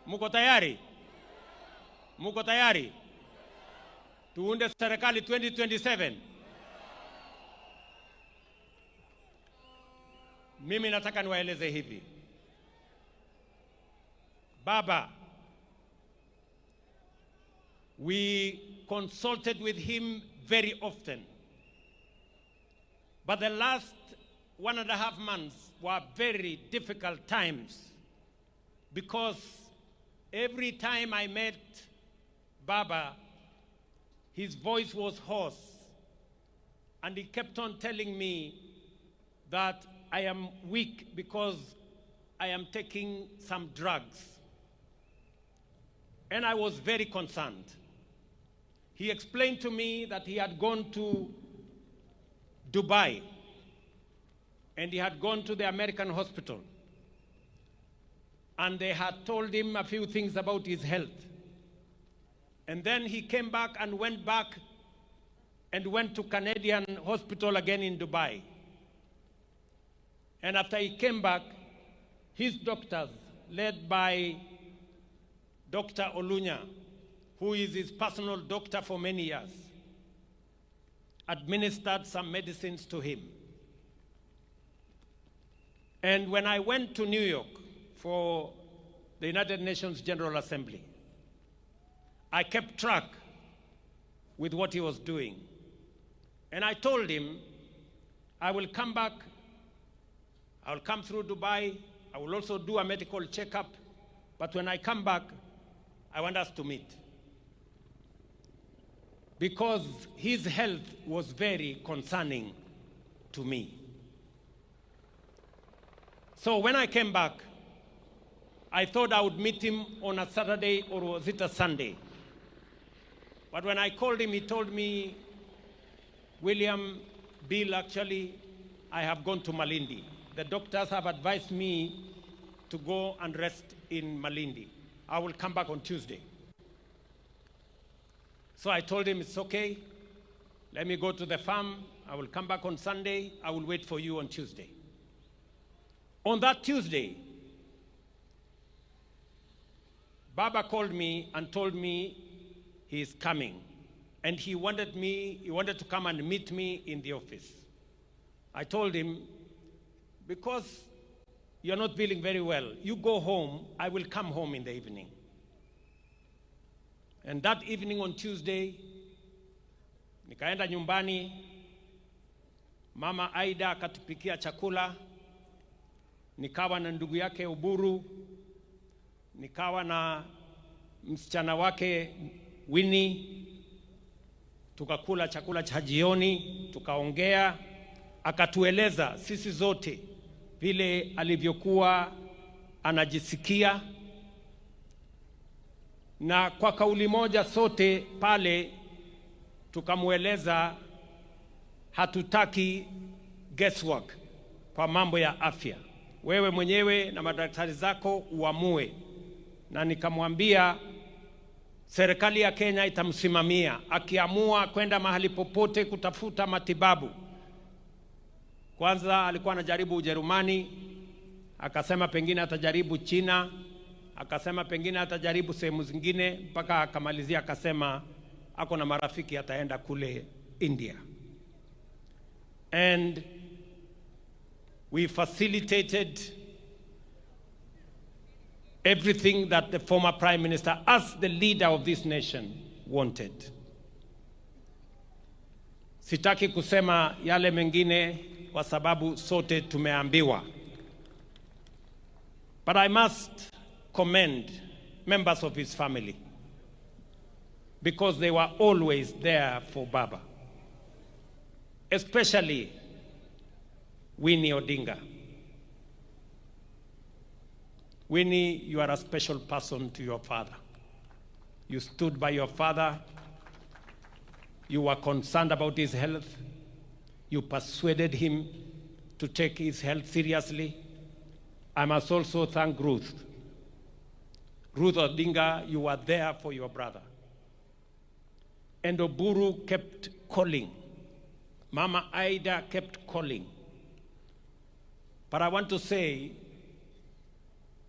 muko tayari? Muko tayari? Tuunde serikali 2027. Mimi nataka niwaeleze hivi. Baba, we consulted with him very often. But the last 1.5 months were very difficult times because every time I met Baba, his voice was hoarse. And he kept on telling me that I am weak because I am taking some drugs. And I was very concerned. He explained to me that he had gone to Dubai and he had gone to the American hospital. And they had told him a few things about his health. And then he came back and went back and went to Canadian hospital again in Dubai. And after he came back, his doctors, led by Dr. Olunya, who is his personal doctor for many years, administered some medicines to him. And when I went to New York for the United Nations General Assembly, I kept track with what he was doing. And I told him, I will come back, I will come through Dubai, I will also do a medical checkup, but when I come back, I want us to meet. Because his health was very concerning to me. So when I came back, I thought I would meet him on a Saturday or was it a Sunday? But when I called him, he told me, William, Bill, actually, I have gone to Malindi. The doctors have advised me to go and rest in Malindi. I will come back on Tuesday. So I told him, it's okay. Let me go to the farm. I will come back on Sunday. I will wait for you on Tuesday. On that Tuesday, Baba called me and told me he is coming. And he wanted me, he wanted to come and meet me in the office. I told him, because you're not feeling very well, you go home, I will come home in the evening. And that evening on Tuesday, nikaenda nyumbani, Mama Aida akatupikia chakula, nikawa na ndugu yake Oburu, nikawa na msichana wake Winnie, tukakula chakula cha jioni, tukaongea, akatueleza sisi zote vile alivyokuwa anajisikia, na kwa kauli moja sote pale tukamweleza hatutaki guesswork kwa mambo ya afya, wewe mwenyewe na madaktari zako uamue. Na nikamwambia serikali ya Kenya itamsimamia akiamua kwenda mahali popote kutafuta matibabu. Kwanza alikuwa anajaribu Ujerumani, akasema pengine atajaribu China, akasema pengine atajaribu sehemu zingine, mpaka akamalizia akasema ako na marafiki ataenda kule India. And we facilitated everything that the former prime minister, as the leader of this nation, wanted. Sitaki kusema yale mengine kwa sababu sote tumeambiwa. But I must commend members of his family because they were always there for Baba, especially Winnie Odinga. Winnie, you are a special person to your father. You stood by your father. You were concerned about his health. You persuaded him to take his health seriously. I must also thank Ruth. Ruth Odinga, you were there for your brother. And Oburu kept calling. Mama Aida kept calling. But I want to say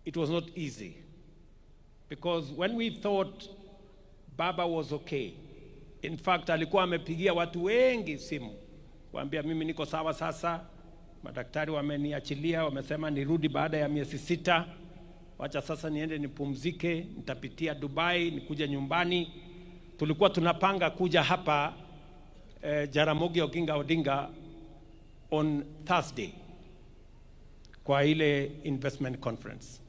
it was not easy. Because when we thought Baba was okay, in fact alikuwa amepigia watu wengi simu kuambia mimi niko sawa sasa, madaktari wameniachilia, wamesema nirudi baada ya miezi sita, wacha sasa niende nipumzike, nitapitia Dubai, nikuje nyumbani. Tulikuwa tunapanga kuja hapa eh, Jaramogi Oginga Odinga on Thursday kwa ile investment conference,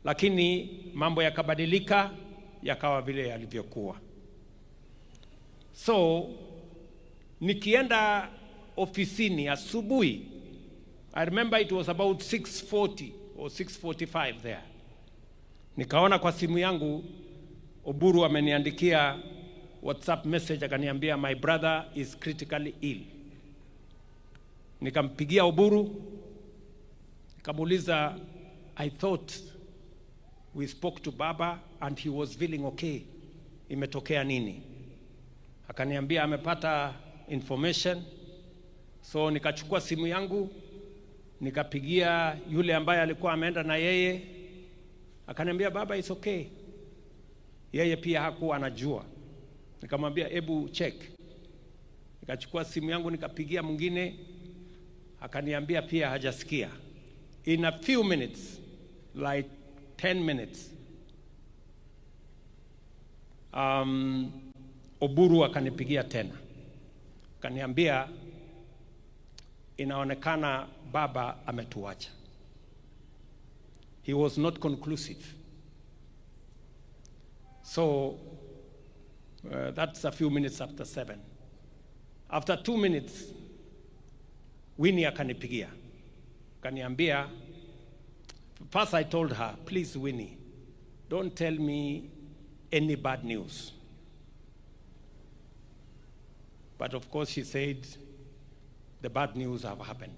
lakini mambo yakabadilika yakawa vile yalivyokuwa. So nikienda ofisini asubuhi, I remember it was about 6:40 or 6:45 there, nikaona kwa simu yangu Oburu ameniandikia WhatsApp message akaniambia my brother is critically ill. Nikampigia Oburu nikamuuliza, I thought we spoke to Baba and he was feeling okay, imetokea nini? Akaniambia amepata information, so nikachukua simu yangu nikapigia yule ambaye alikuwa ameenda na yeye, akaniambia baba, it's okay. Yeye pia hakuwa anajua. Nikamwambia hebu check. Nikachukua simu yangu nikapigia mwingine, akaniambia pia hajasikia. In a few minutes, like 10 minutes, Oburu akanipigia tena, akaniambia inaonekana baba ametuacha. He was not conclusive. So that's a few minutes after 7. After 2 minutes, Winnie akanipigia akaniambia, first I told her, please Winnie, don't tell me any bad news. But of course she said, the bad news have happened.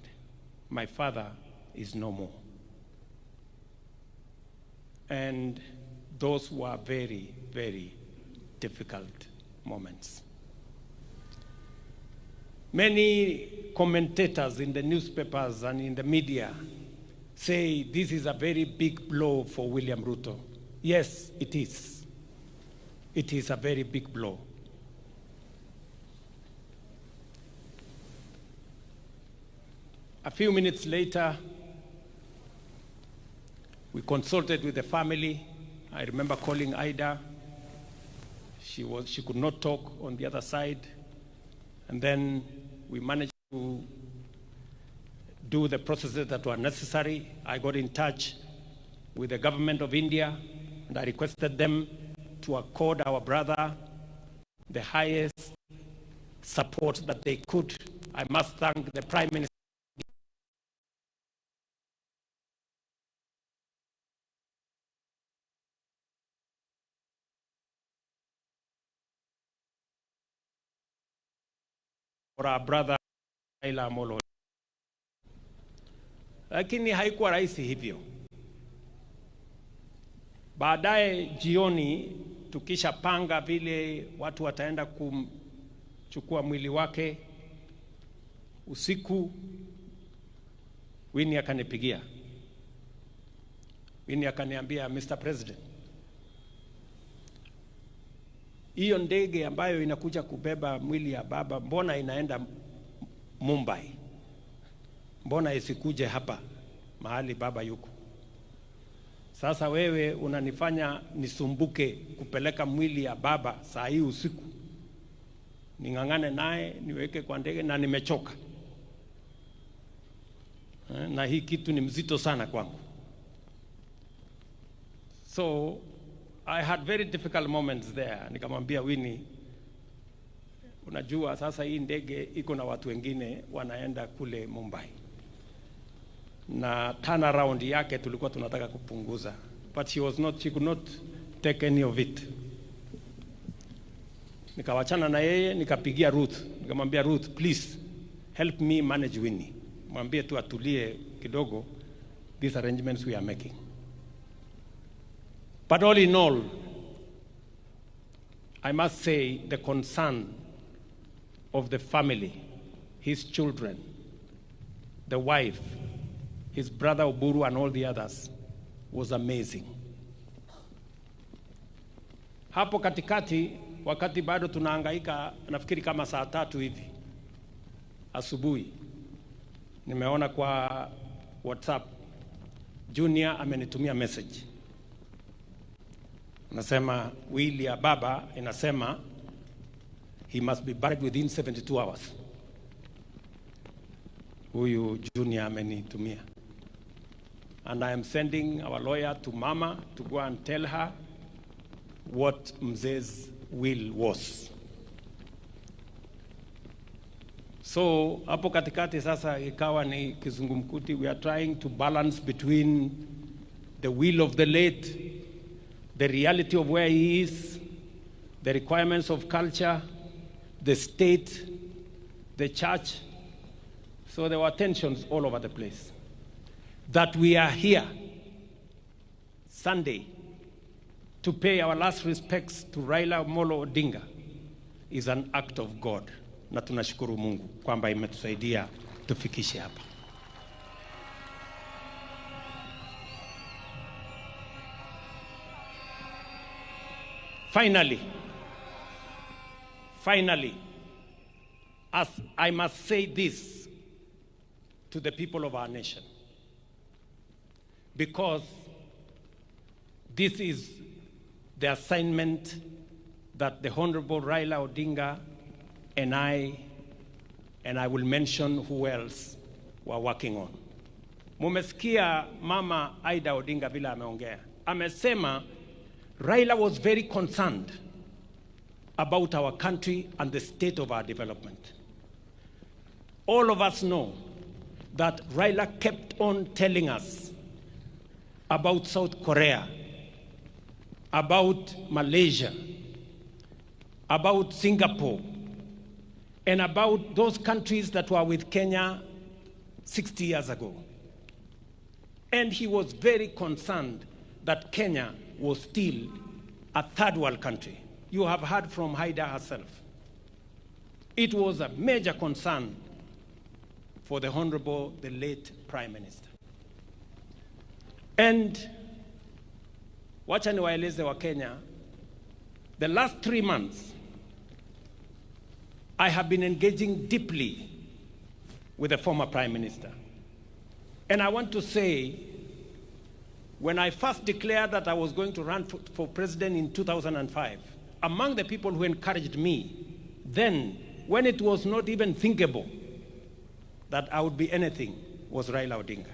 My father is no more. And those were very, very difficult moments. Many commentators in the newspapers and in the media say this is a very big blow for William Ruto. Yes, it is. It is a very big blow. A few minutes later, we consulted with the family. I remember calling Ida. She, was, she could not talk on the other side. And then we managed to do the processes that were necessary. I got in touch with the government of India and I requested them to accord our brother the highest support that they could. I must thank the Prime Minister. For our brother Raila Amolo. Lakini haikuwa rahisi hivyo. Baadaye jioni tukishapanga vile watu wataenda kumchukua mwili wake, usiku Winnie akanipigia. Winnie akaniambia, Mr. President, hiyo ndege ambayo inakuja kubeba mwili ya baba mbona inaenda Mumbai? Mbona isikuje hapa mahali baba yuko? Sasa wewe unanifanya nisumbuke kupeleka mwili ya baba saa hii usiku, ning'ang'ane naye niweke kwa ndege, na nimechoka na hii kitu ni mzito sana kwangu. So I had very difficult moments there. Nikamwambia Winnie, unajua sasa hii ndege iko na watu wengine wanaenda kule Mumbai na turnaround yake tulikuwa tunataka kupunguza, but she was not, she could not take any of it. Nikawachana na yeye, nikapigia Ruth, nikamwambia Ruth, please help me manage Winnie, mwambie tu atulie kidogo, these arrangements we are making. But all in all, I must say the concern of the family, his children, the wife, his brother Oburu and all the others was amazing. Hapo katikati, wakati bado tunahangaika, nafikiri kama saa tatu hivi asubuhi, nimeona kwa WhatsApp Junior amenitumia message, anasema will ya baba inasema he must be buried within 72 hours. Huyu Junior amenitumia and I am sending our lawyer to mama to go and tell her what mzee's will was. So hapo katikati sasa ikawa ni kizungumkuti. We are trying to balance between the will of the late, the reality of where he is, the requirements of culture, the state, the church. So there were tensions all over the place. That we are here Sunday to pay our last respects to Raila Amolo Odinga is an act of God, na tunashukuru Mungu kwamba imetusaidia tufikishe hapa. Finally, finally, as I must say this to the people of our nation, because this is the assignment that the Honorable Raila Odinga and I, and I will mention who else, were working on. Mumesikia Mama Ida Odinga vile ameongea. Amesema Raila was very concerned about our country and the state of our development. All of us know that Raila kept on telling us about South Korea, about Malaysia, about Singapore, and about those countries that were with Kenya 60 years ago. And he was very concerned that Kenya was still a third world country. You have heard from Haida herself. It was a major concern for the Honorable, the late Prime Minister. And Wacha niwaeleze Wakenya, the last 3 months I have been engaging deeply with the former Prime Minister. And I want to say, when I first declared that I was going to run for president in 2005, among the people who encouraged me then, when it was not even thinkable that I would be anything, was Raila Odinga.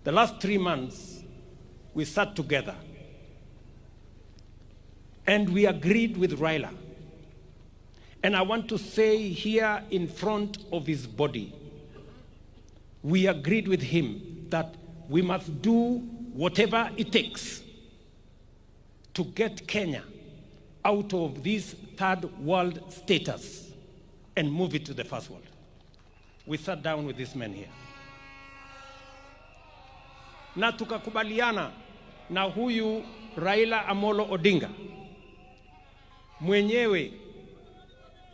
The last 3 months, we sat together and we agreed with Raila. And I want to say here in front of his body, we agreed with him that we must do whatever it takes to get Kenya out of this third world status and move it to the first world. We sat down with this man here. Na tukakubaliana na huyu Raila Amolo Odinga mwenyewe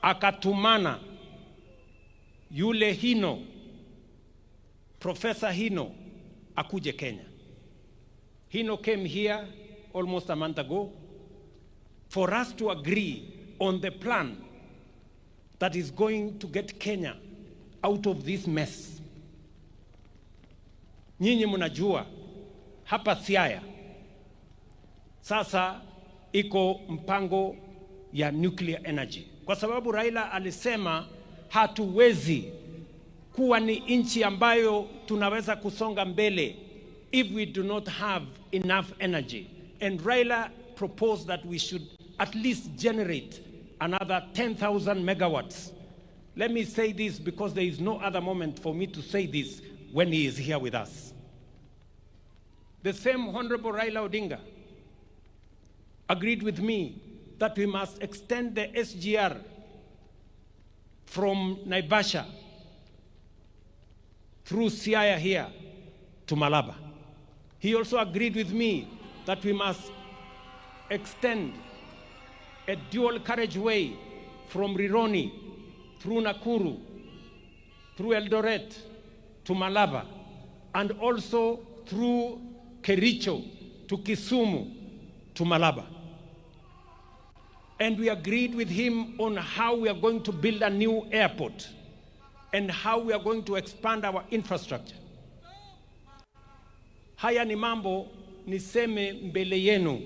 akatumana yule Hino, Professor Hino akuje Kenya. Hino came here almost a month ago for us to agree on the plan that is going to get Kenya out of this mess. Nyinyi mnajua hapa Siaya sasa iko mpango ya nuclear energy, kwa sababu Raila alisema hatuwezi kuwa ni nchi ambayo tunaweza kusonga mbele if we do not have enough energy. And Raila proposed that we should at least generate another 10,000 megawatts. Let me say this because there is no other moment for me to say this when he is here with us. The same Honorable Raila Odinga agreed with me that we must extend the SGR from Naivasha through Siaya here to Malaba. He also agreed with me that we must extend a dual carriageway from Rironi through Nakuru, through Eldoret to Malaba, and also through Kericho to Kisumu to Malaba. And we agreed with him on how we are going to build a new airport and how we are going to expand our infrastructure. Haya ni mambo niseme mbele yenu,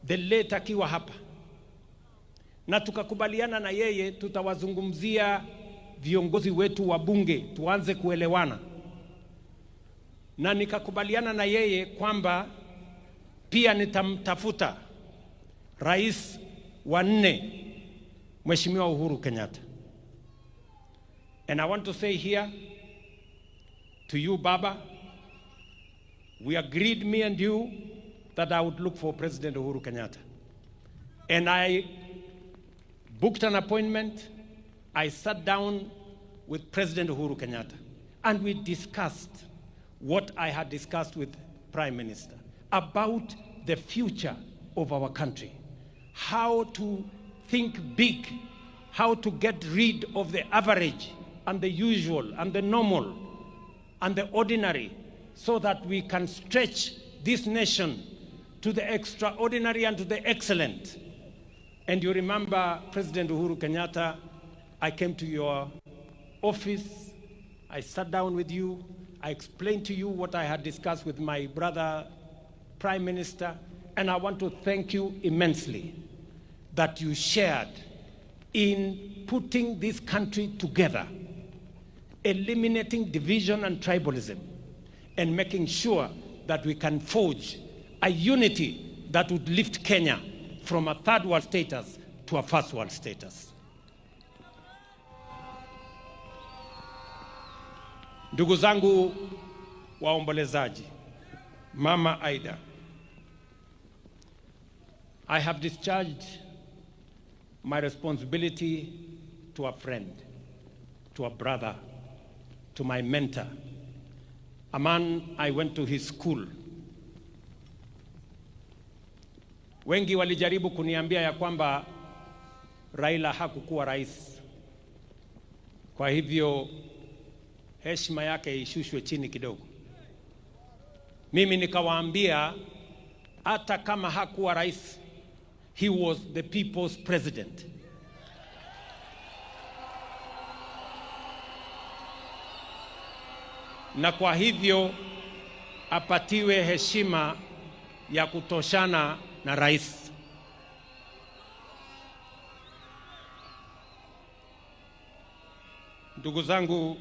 the late akiwa hapa, na tukakubaliana na yeye tutawazungumzia viongozi wetu wa bunge tuanze kuelewana, na nikakubaliana na yeye kwamba pia nitamtafuta rais wa nne Mheshimiwa Uhuru Kenyatta. And I want to say here to you, Baba, we agreed, me and you, that I would look for President Uhuru Kenyatta. And I booked an appointment. I sat down with President Uhuru Kenyatta and we discussed what I had discussed with Prime Minister about the future of our country, how to think big, how to get rid of the average and the usual and the normal and the ordinary so that we can stretch this nation to the extraordinary and to the excellent. And you remember, President Uhuru Kenyatta, I came to your office, I sat down with you, I explained to you what I had discussed with my brother, Prime Minister, and I want to thank you immensely that you shared in putting this country together, eliminating division and tribalism, and making sure that we can forge a unity that would lift Kenya from a third world status to a first world status. Ndugu zangu waombolezaji, Mama Aida, I have discharged my responsibility to a friend, to a brother, to my mentor, a man I went to his school. Wengi walijaribu kuniambia ya kwamba Raila hakukuwa rais, kwa hivyo heshima yake ishushwe chini kidogo. Mimi nikawaambia hata kama hakuwa rais, he was the people's president. Na kwa hivyo apatiwe heshima ya kutoshana na rais. Ndugu zangu,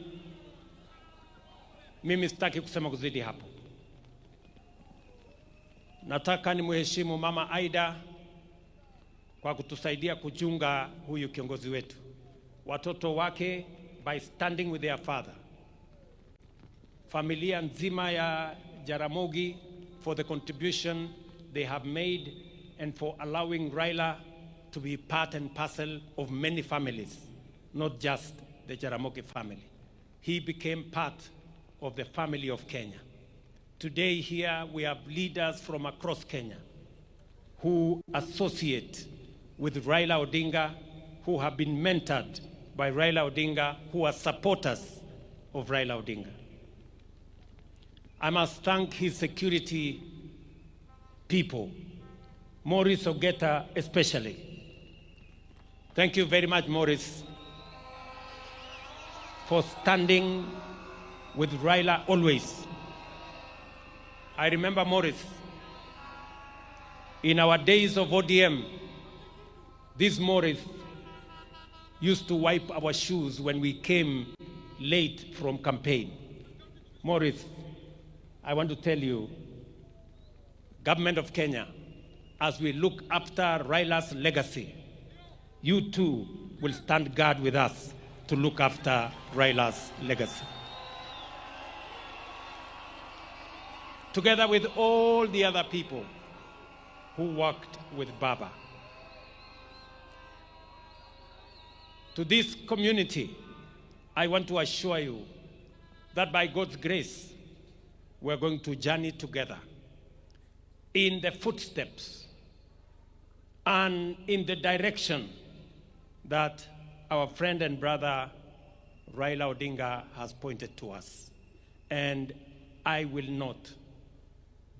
mimi sitaki kusema kuzidi hapo. Nataka nimheshimu Mama Aida kwa kutusaidia kuchunga huyu kiongozi wetu, watoto wake by standing with their father, familia nzima ya Jaramogi for the contribution they have made and for allowing Raila to be part and parcel of many families, not just the Jaramogi family. He became part of the family of Kenya. Today here we have leaders from across Kenya who associate with Raila Odinga, who have been mentored by Raila Odinga, who are supporters of Raila Odinga. I must thank his security people, Maurice Ogeta especially. Thank you very much, Maurice, for standing with Raila always. I remember Maurice, in our days of ODM, this Maurice used to wipe our shoes when we came late from campaign. Maurice, I want to tell you, government of Kenya, as we look after Raila's legacy, you too will stand guard with us to look after Raila's legacy. Together with all the other people who worked with Baba. To this community, I want to assure you that by God's grace, we're going to journey together in the footsteps and in the direction that our friend and brother Raila Odinga has pointed to us. And I will not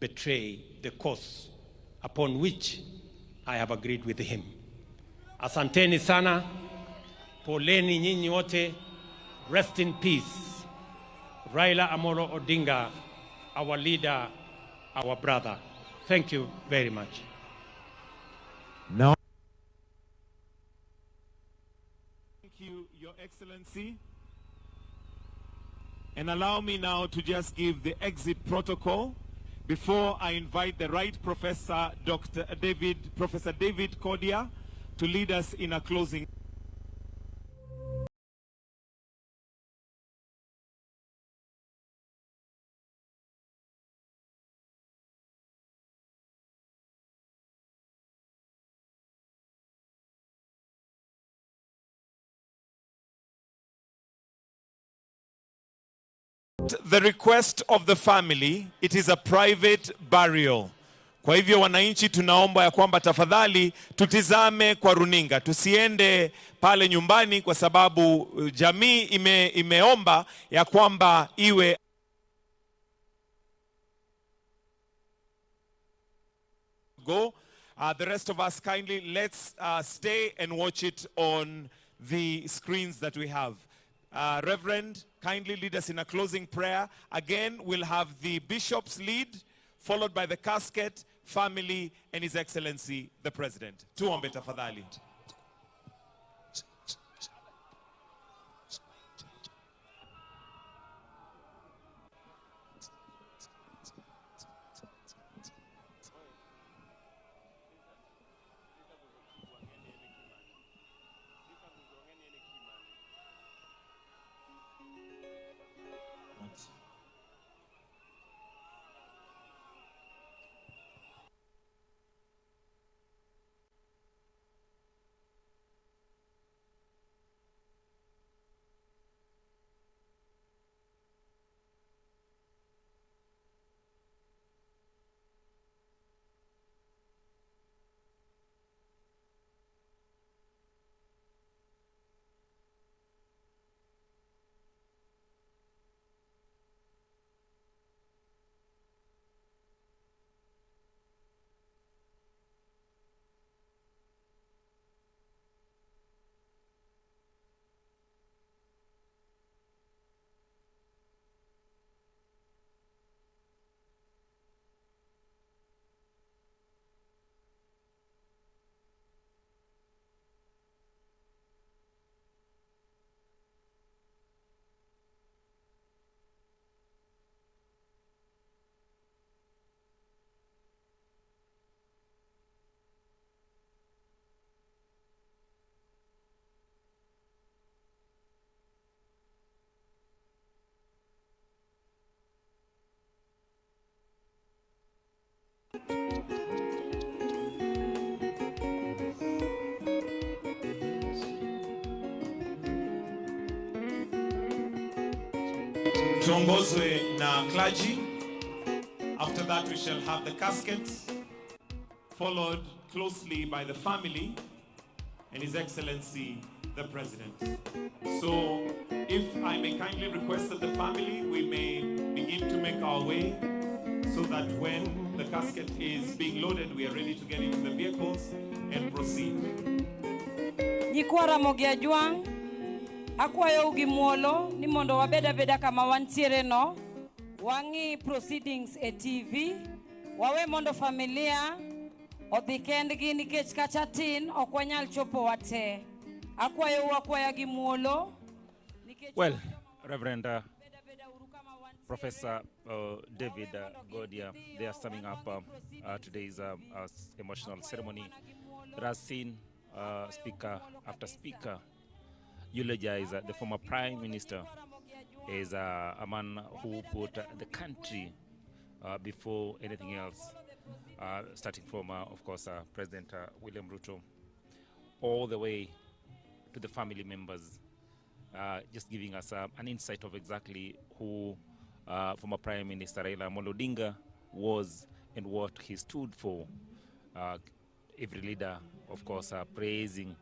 betray the course upon which I have agreed with him. Asanteni sana, poleni nyinyi wote, rest in peace. Raila Amolo Odinga, our leader, our brother. Thank you very much. Now, Thank you, Your Excellency. And allow me now to just give the exit protocol before I invite the right Professor Dr. David, Professor David Cordia to lead us in a closing. The request of the family, it is a private burial. Kwa hivyo wananchi, tunaomba ya kwamba tafadhali tutizame kwa runinga, tusiende pale nyumbani, kwa sababu jamii imeomba ya kwamba iwe go. The rest of us kindly let's stay and watch it on the screens that we have. Reverend, kindly lead us in a closing prayer. Again, we'll have the bishop's lead, followed by the casket, family, and His Excellency, the President. Tuombe tafadhali. Tuongozwe na clergy. After that we shall have the casket, followed closely by the family and His Excellency the President. So if I may kindly request that the family, we may begin to make our way so that when the casket is being loaded, we are ready to get into the vehicles and proceed. Nyikwa Ramogi Ajwang', akwayou gi muolo ni mondo wabed abeda kama wantiere no, wang'i proceedings e TV, wawe mondo familia odhi kendgi nikech kacha tin ok wanyal chopo wate. Akwayou akwaya gi muolo Well, Reverend Professor David Godia, they are summing up today's emotional ceremony that has seen speaker after speaker eulogize the former Prime Minister as a man who put the country before anything else, starting from, of course, President William Ruto, all the way to the family members, just giving us an insight of exactly who former Prime Minister Raila Amolo Odinga was and what he stood for. Every leader, of course, praising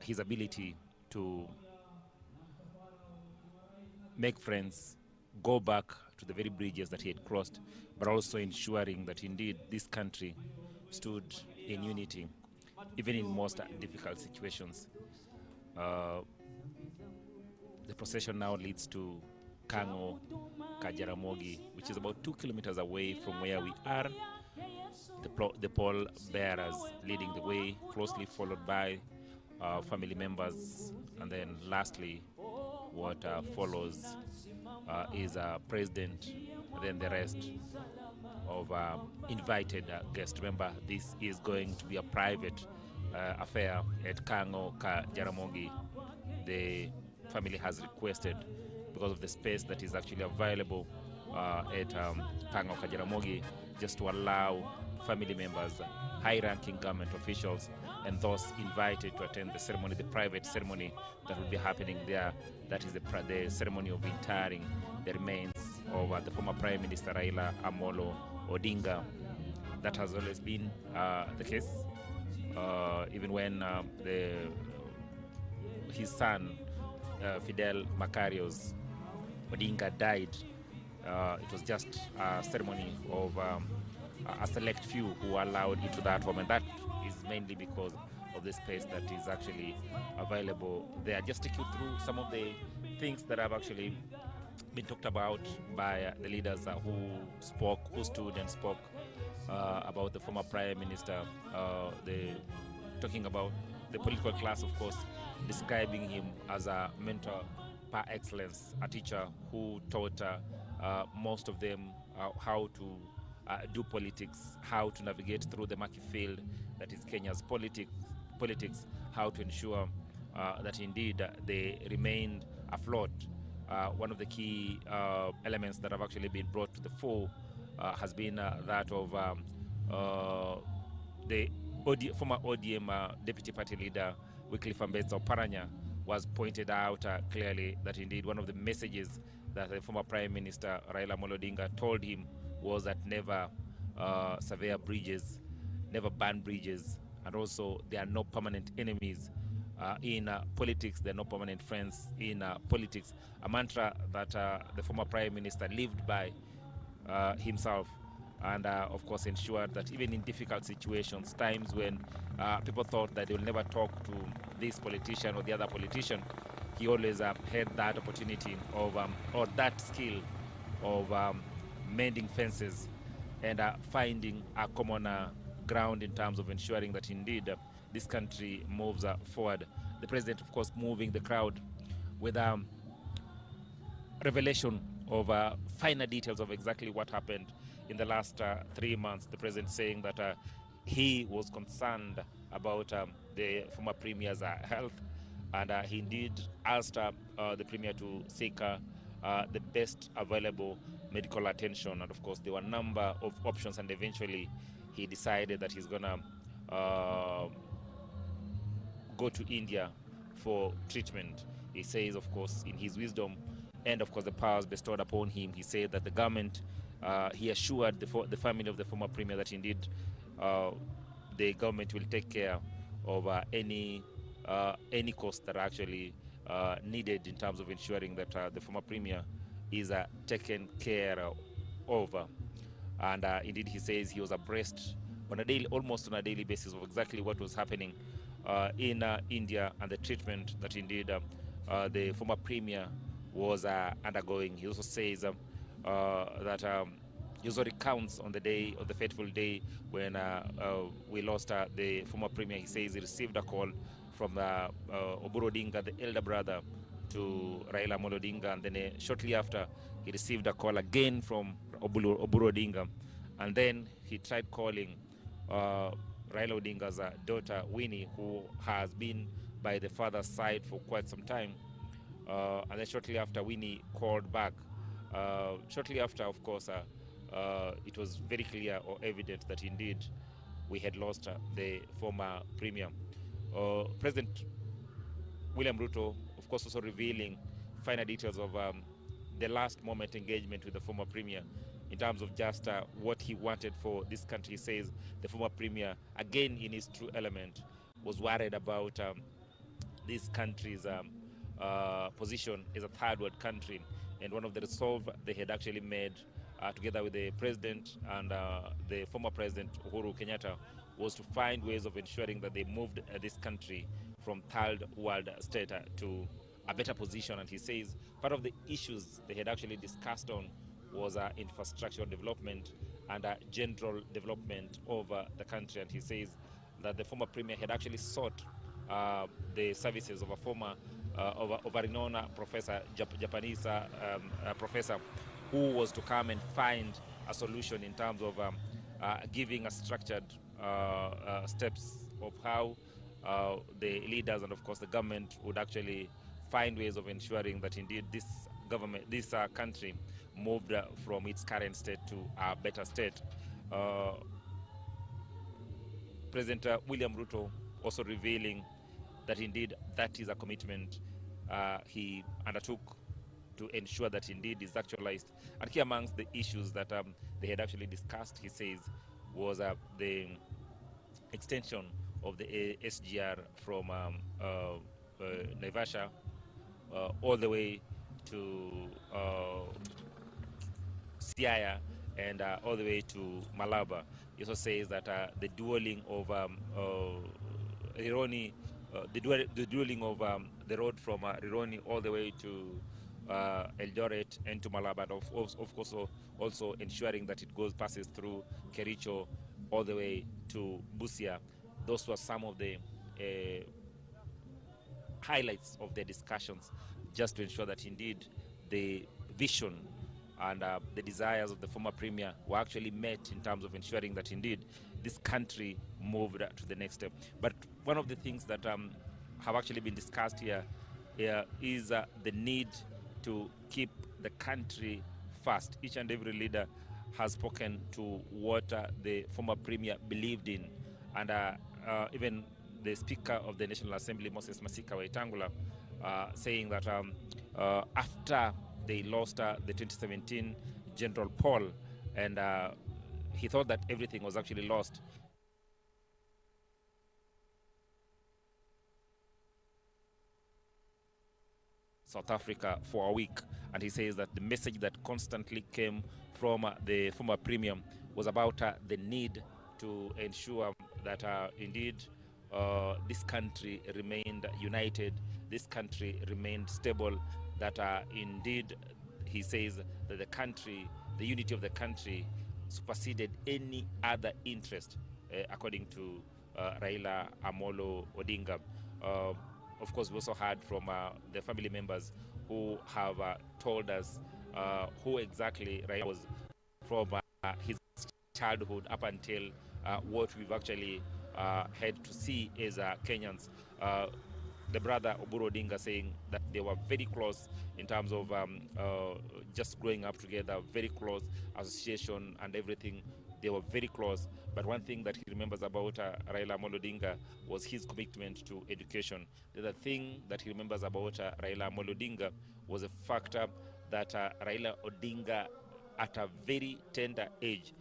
his ability to make friends, go back to the very bridges that he had crossed, but also ensuring that indeed this country stood in unity, even in most difficult situations. The procession now leads to Kang'o Kajaramogi, which is about 2 kilometers away from where we are. The pall bearers leading the way, closely followed by family members, and then lastly, what follows is president, and then the rest of invited guests. Remember, this is going to be a private affair at Kang'o Kajaramogi. The family has requested, because of the space that is actually available at Kang'o Kajaramogi, just to allow family members, high-ranking government officials, and those invited to attend the ceremony, the private ceremony that will be happening there. That is the ceremony of interring the remains of the former Prime Minister Raila Amolo Odinga. That has always been the case, even when his son, Fidel Makarios Odinga, died. It was just a ceremony of a select few who were allowed into that home, and that is mainly because of the space that is actually available there. Just take you through some of the things that have actually been talked about by the leaders who spoke, who stood and spoke about the former Prime Minister, the talking about the political class, of course, describing him as a mentor par excellence, a teacher who taught most of them how to do politics, how to navigate through the murky field that is Kenya's politics, how to ensure that indeed they remained afloat. One of the key elements that have actually been brought to the fore has been that of the former ODM deputy party leader Wycliffe Ambetsa Oparanya was pointed out clearly that indeed one of the messages that the former Prime Minister Raila Amolo Odinga told him was that never sever bridges, never burn bridges, and also there are no permanent enemies in politics, there are no permanent friends in politics. A mantra that the former Prime Minister lived by himself, and of course ensured that even in difficult situations, times when people thought that they will never talk to this politician or the other politician, he always had that opportunity of or that skill of mending fences and finding a common ground in terms of ensuring that indeed this country moves forward. The president, of course, moving the crowd with revelation of finer details of exactly what happened in the last 3 months. The president saying that he was concerned about the former premier's health, and he indeed asked the premier to seek the best available medical attention. And of course, there were a number of options, and eventually he decided that he's going to go to India for treatment. He says, of course, in his wisdom and, of course, the powers bestowed upon him. He said that the government, he assured the family of the former premier that indeed the government will take care of any costs that are actually needed in terms of ensuring that the former premier is taken care of. And indeed, he says he was abreast on a daily, almost on a daily basis of exactly what was happening in India and the treatment that indeed the former premier was undergoing. He also says that he also recounts on the day, on the fateful day when we lost the former premier. He says he received a call from Oburu Odinga, the elder brother to Raila Amolo Odinga, and then shortly after he received a call again from Oburu Odinga, and then he tried calling Raila Odinga's daughter Winnie, who has been by the father's side for quite some time, and then shortly after Winnie called back. Shortly after, of course, it was very clear or evident that indeed we had lost the former premier. President William Ruto, of course, also revealing finer details of the last moment engagement with the former premier in terms of just what he wanted for this country. He says the former premier, again in his true element, was worried about this country's position as a third world country. And one of the resolve they had actually made together with the president and the former president Uhuru Kenyatta was to find ways of ensuring that they moved this country from third world state to a better position. And he says part of the issues they had actually discussed on was infrastructure development and general development of the country. And he says that the former premier had actually sought the services of a former, of a renowned professor, Japanese professor, who was to come and find a solution in terms of giving a structured steps of how the leaders and of course the government would actually find ways of ensuring that indeed this government, this country moved from its current state to a better state. President William Ruto also revealing that indeed that is a commitment he undertook to ensure that indeed is actualized. And here amongst the issues that they had actually discussed, he says, was the extension of the SGR from Naivasha all the way to Siaya and all the way to Malaba. He also says that the dualling of Rironi, the dualling of the road from Rironi all the way to Eldoret and to Malaba, and of course also ensuring that it passes through Kericho all the way to Busia. Those were some of the highlights of the discussions, just to ensure that indeed the vision and the desires of the former premier were actually met in terms of ensuring that indeed this country moved to the next step. But one of the things that have actually been discussed here is the need to keep the country first. Each and every leader has spoken to what the former premier believed in, and even the Speaker of the National Assembly, Moses Masika Wetangula, saying that after they lost the 2017 General Poll, and he thought that everything was actually lost. South Africa for a week, and he says that the message that constantly came from the former premier was about the need to ensure that indeed this country remained united, this country remained stable, that indeed, he says, that the country, the unity of the country superseded any other interest, according to Raila Amolo Odinga. Of course, we also heard from the family members who have told us who exactly Raila was from his childhood up until what we've actually had to see as Kenyans. The brother Oburu Odinga saying that they were very close in terms of just growing up together, very close association and everything. They were very close. But one thing that he remembers about Raila Amolo Odinga was his commitment to education. The other thing that he remembers about Raila Amolo Odinga was the factor that Raila Odinga, at a very tender age,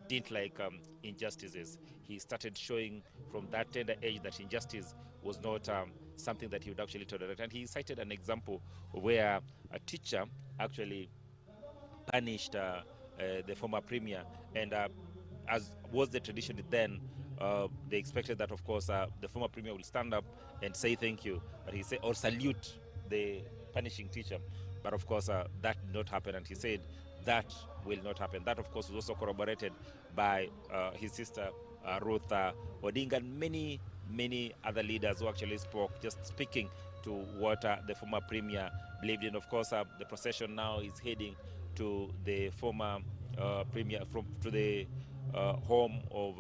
didn't like injustices. He started showing from that tender age that injustice was not something that he would actually tolerate. And he cited an example where a teacher actually punished the former premier, and as was the tradition then, they expected that, of course, the former premier will stand up and say thank you, but he said, or salute the punishing teacher. But of course, that did not happen, and he said that will not happen. That, of course, was also corroborated by his sister, Ruth Odinga, and many, many other leaders who actually spoke, just speaking to what the former premier believed in. Of course, the procession now is heading to the former premier, from to the home of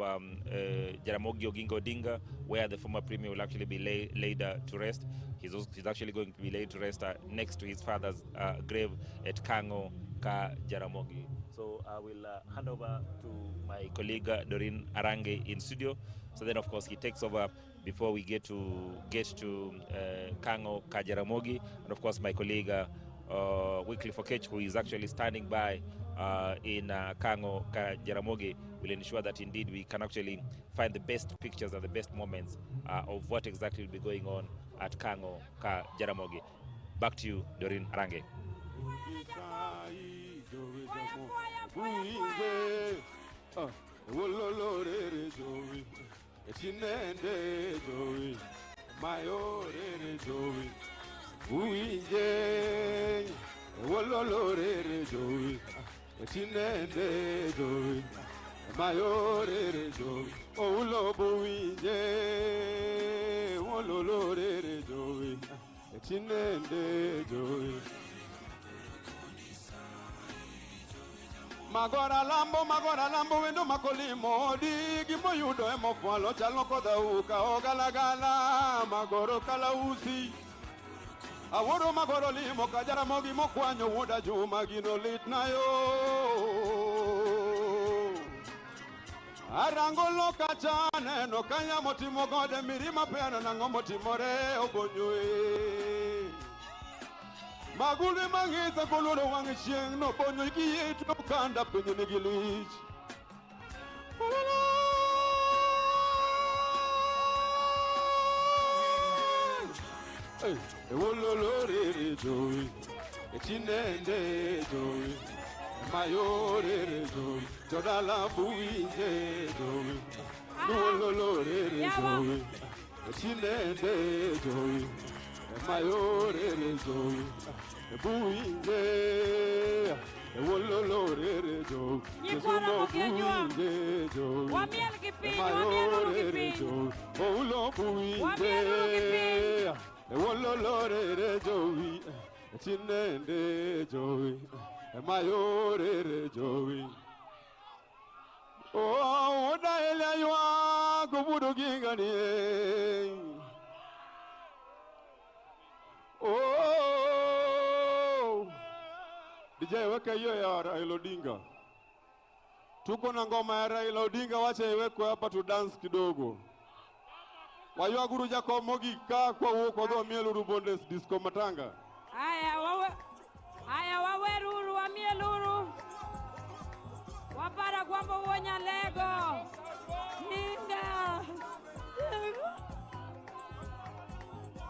Jaramogi Oginga Odinga, where the former premier will actually be laid to rest. He's actually going to be laid to rest next to his father's grave at Kango Ka Jaramogi. So I will hand over to my colleague Doreen Arange in studio. So then, of course, he takes over before we get to Kango Ka Jaramogi. And of course, my colleague Wycliffe Okech, who is actually standing by in Kango Ka Jaramogi, will ensure that indeed we can actually find the best pictures and the best moments of what exactly will be going on at Kango Ka Jaramogi. Back to you, Doreen Arange. Magora lambo wendo makolimo digi moyudo emokwalo chalo kodhauka ogalagala magoro kalausi awuoro magoro limo ka Jaramogi mokwanyo wuoda Juma gino litna yo arango loka cha neno kanya motimo gode mirima peana nang'o motimore obonyoe Magule mang'isa koloro wang' chieng' nobonyo gi it nokanda piny nigi lich. Ewololorere jowi, echinende jowi, mayorere jowi, jodala buwinje jowi. Wololorere jowi, echinende jowi. Mayorere jowi, buwinje, wololorere jowi, Kisumo buwinje jowi, mayorere jowi, oulo buwinje, wololorere jowi, chinende jowi, mayorere jowi. Oh, odaela ywa kubudu gingani. Oh, DJ weka hiyo ya Raila Odinga. Tuko na ngoma ya Raila Odinga, wacha iwekwe hapa tu dance kidogo. Waywa Jakomogi ka kwa wuok wadho miel Rubondes disco matanga. Haya wawe, haya waweruru wamieluru. Wapara gwambo wuo Nyalego. Inga.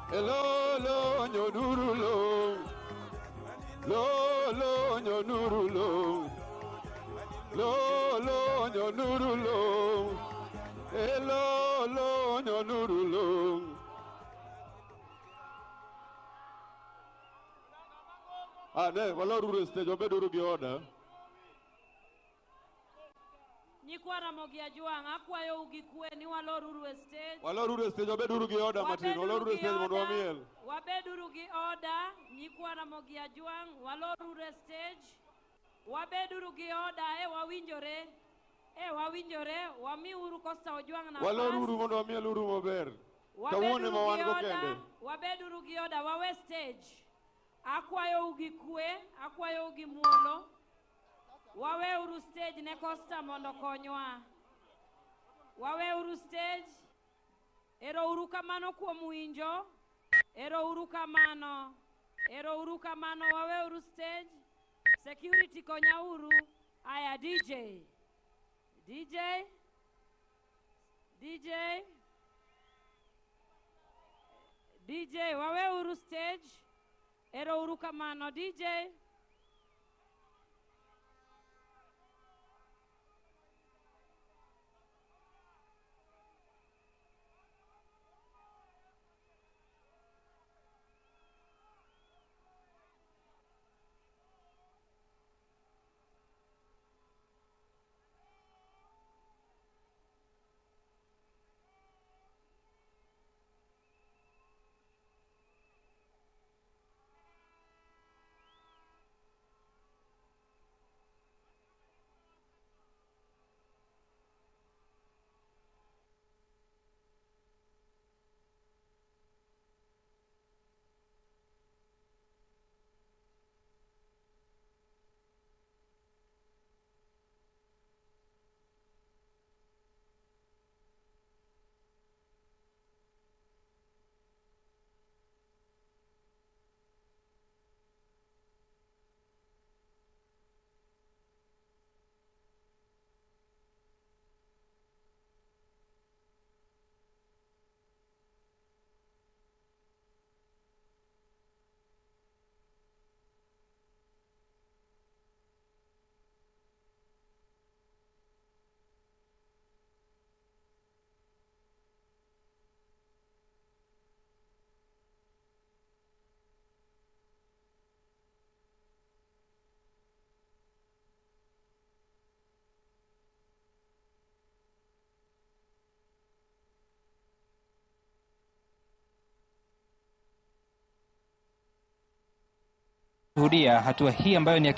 Hello, lo, nyonuru lo. Lo, lo, nyonuru lo. Lo, lo, nyonuru lo. Hello, lo, nyonuru lo. Ah, ne, waloruru stage, wabeduru gi order. Nyikwa Ramogi Ajwang', akwayou gi kwe ni waloruru e stage. Waloruru e stage, wabeduru gi order matin, waloruru e stage mondo wamiel. Wabeduru gi order, nyikwa Ramogi Ajwang', waloruru e stage. Wabeduru gi order, e wawinjore. E wawinjore, wamiuru Costa Ojwang' nafas. Waloruru mondo wamieluru maber. Kawuono ema wan go kende. Wabeduru gi order, wawe stage. Akwayou gi kwe, akwayou gi muolo. Waweuru stage ne Costa mondo konywa. Waweuru stage. Erouru kamano kuom winjo. Erouru kamano. Erouru kamano, waweuru stage. Security konyauru. Aya DJ. DJ. DJ. DJ waweuru stage. Ero uru kamano DJ. Shuhudia hatua hii ambayo ni ya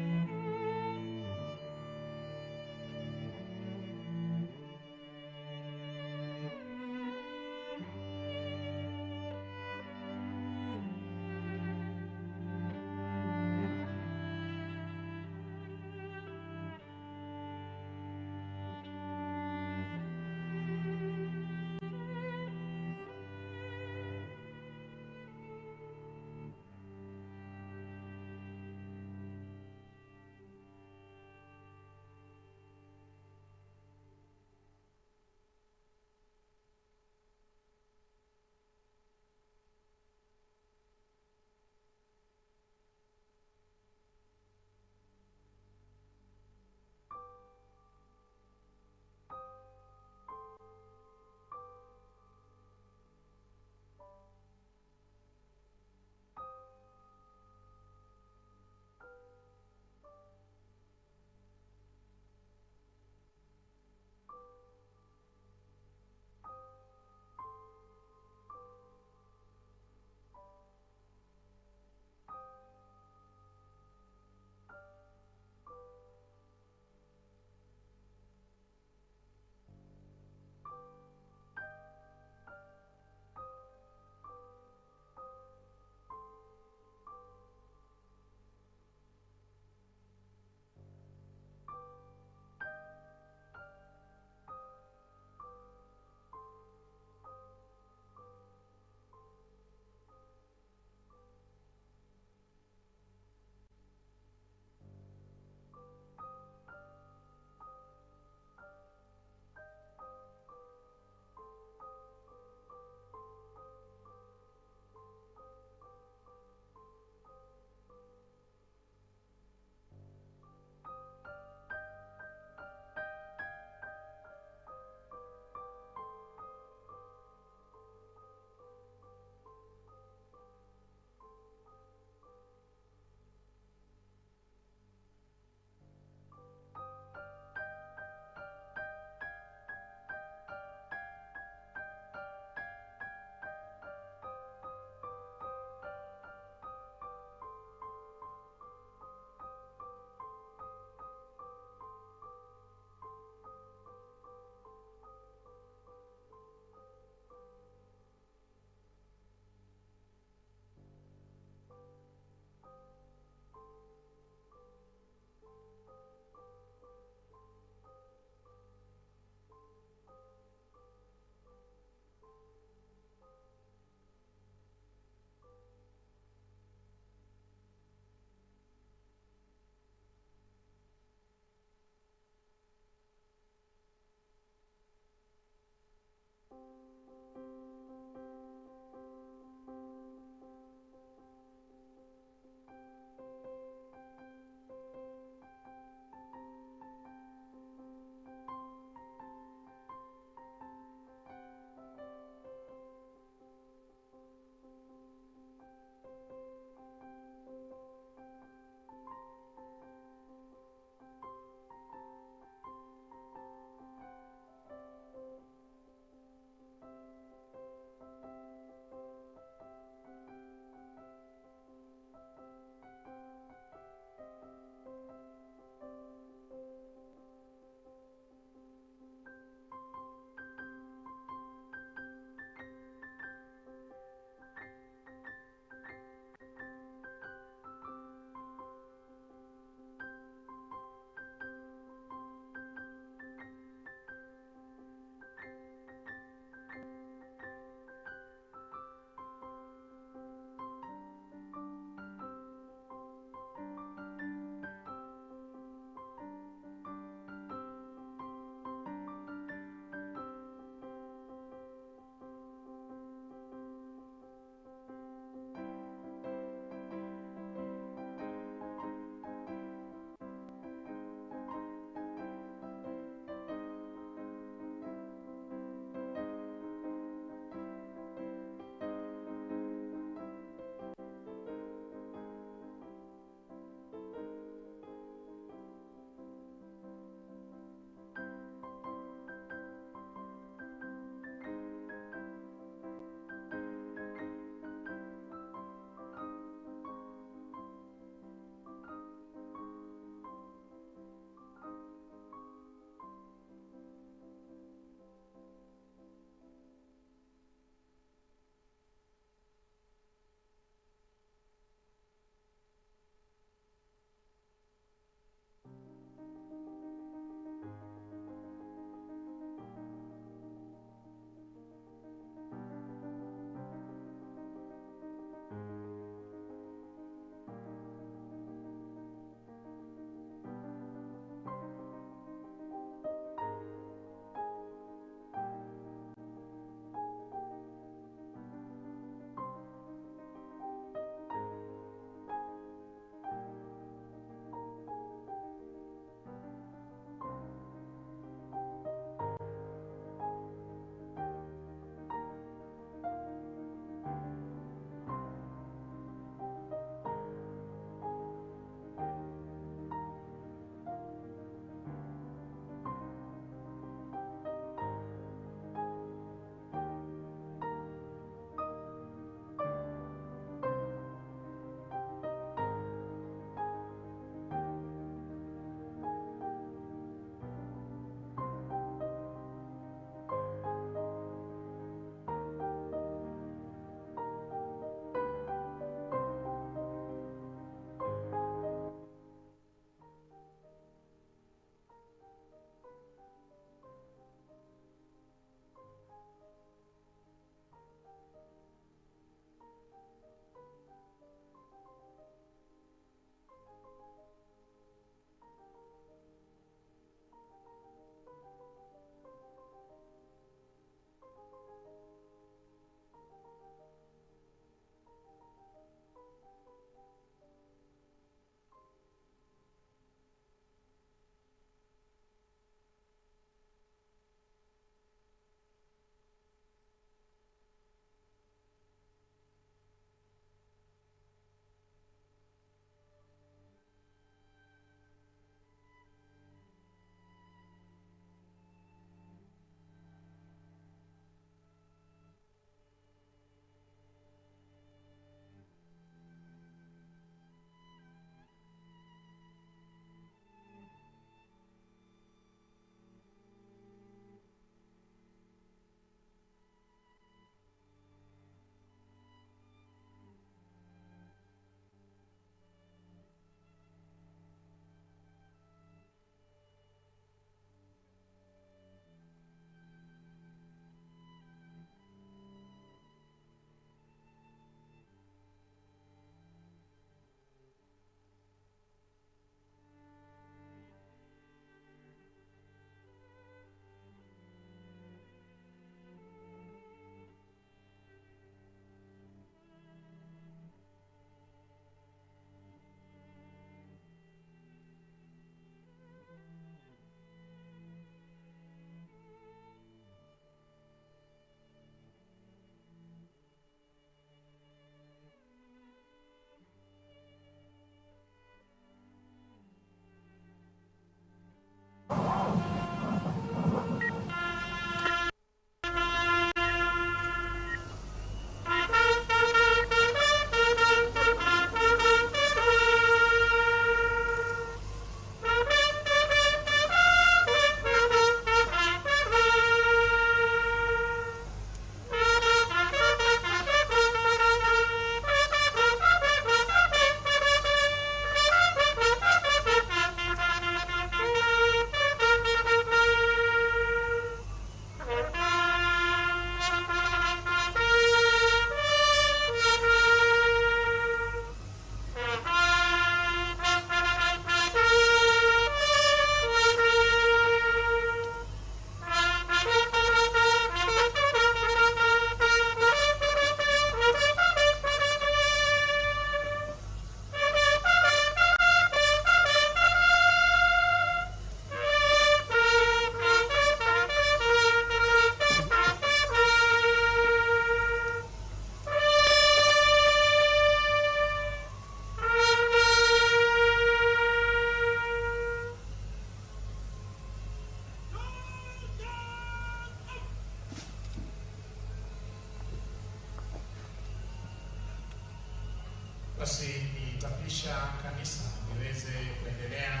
Basi nitapisha kanisa liweze kuendelea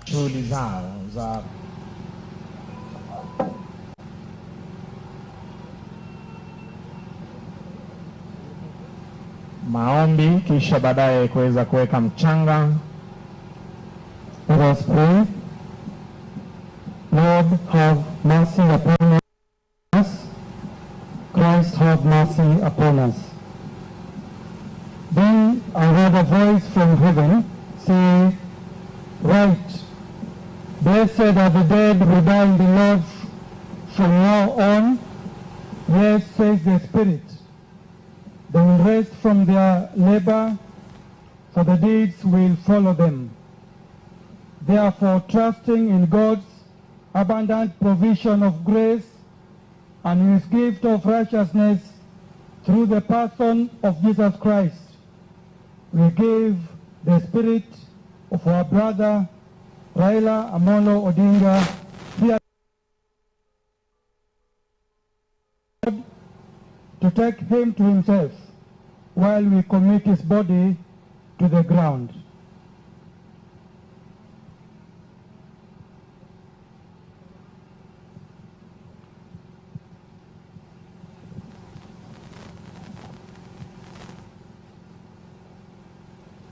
shughuli zao za maombi kisha baadaye kuweza kuweka mchanga. Let us pray. Lord, have mercy upon us. Christ, have mercy upon us. Then I heard a voice from heaven say, Write, blessed are the dead who die in the Lord from now on. Yes, says the Spirit. They will rest from their labor, for the deeds will follow them. Therefore, trusting in God's abundant provision of grace and his gift of righteousness through the person of Jesus Christ, we give the spirit of our brother Raila Amolo Odinga here to take him to himself while we commit his body to the ground.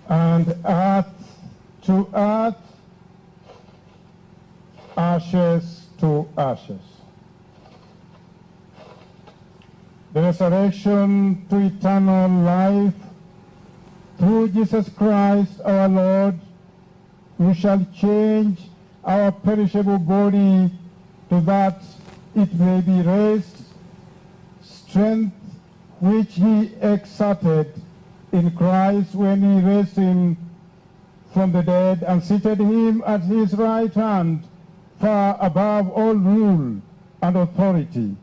And earth to earth, ashes to ashes. The resurrection to eternal life through Jesus Christ our Lord, we shall change our perishable body to that it may be raised, strength which he exerted in Christ when he raised him from the dead and seated him at his right hand, far above all rule and authority,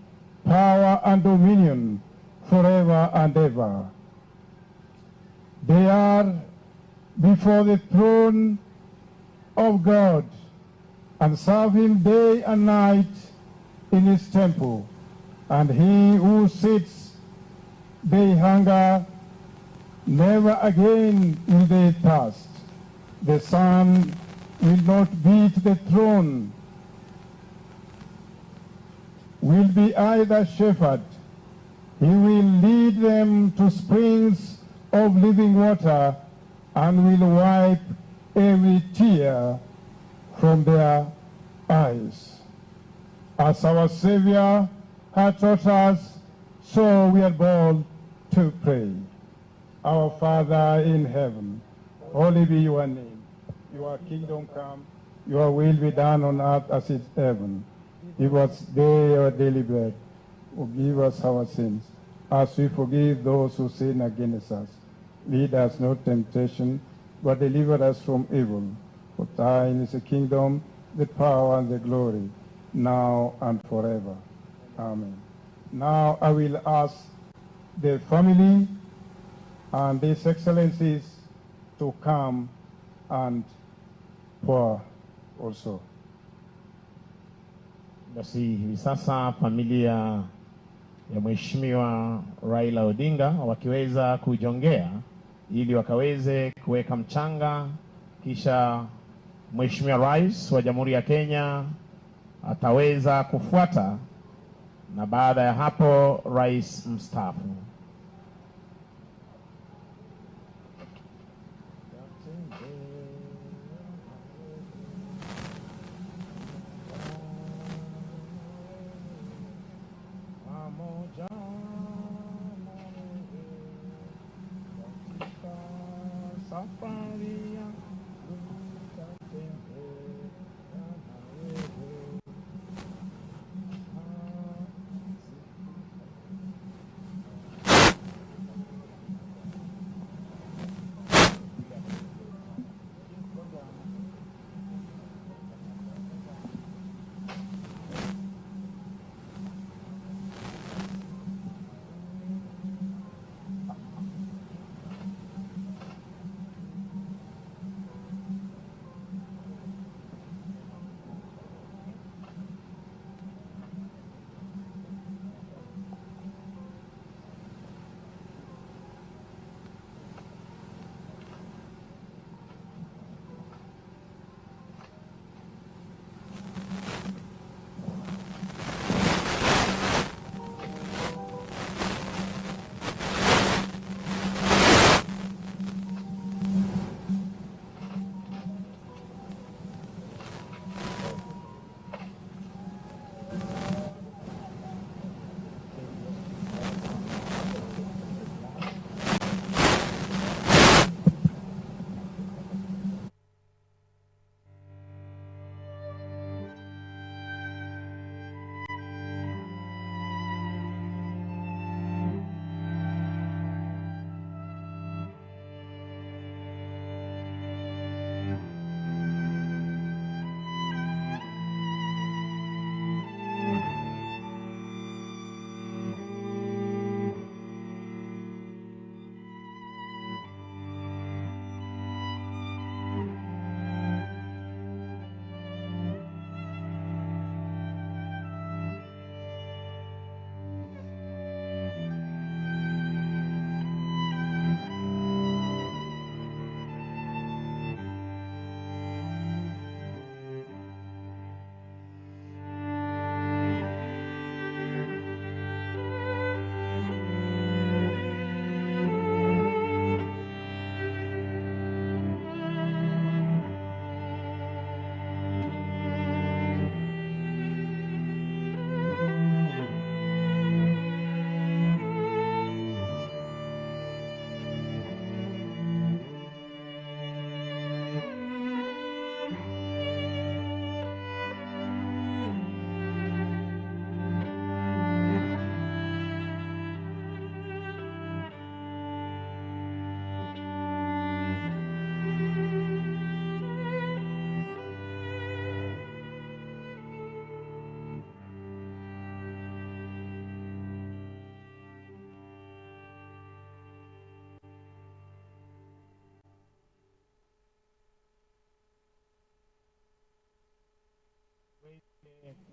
power and dominion, forever and ever. They are before the throne of God and serve him day and night in his temple. And he who sits, they hunger, never again will they thirst. The sun will not beat the throne, will be either shepherd. He will lead them to springs of living water and will wipe every tear from their eyes. As our Savior had taught us, so we are bold to pray. Our Father in heaven, holy be your name. Your kingdom come, your will be done on earth as it is heaven. Give us day our daily bread. Forgive us our sins, as we forgive those who sin against us. Lead us not temptation, but deliver us from evil. For thine is the kingdom, the power, and the glory, now and forever. Amen. Now I will ask the family and His Excellencies to come and pour also. Basi hivi sasa familia ya Mheshimiwa Raila Odinga wakiweza kujongea ili wakaweze kuweka mchanga, kisha Mheshimiwa Rais wa Jamhuri ya Kenya ataweza kufuata, na baada ya hapo rais mstaafu. Safari yangu nitatembea na wewe.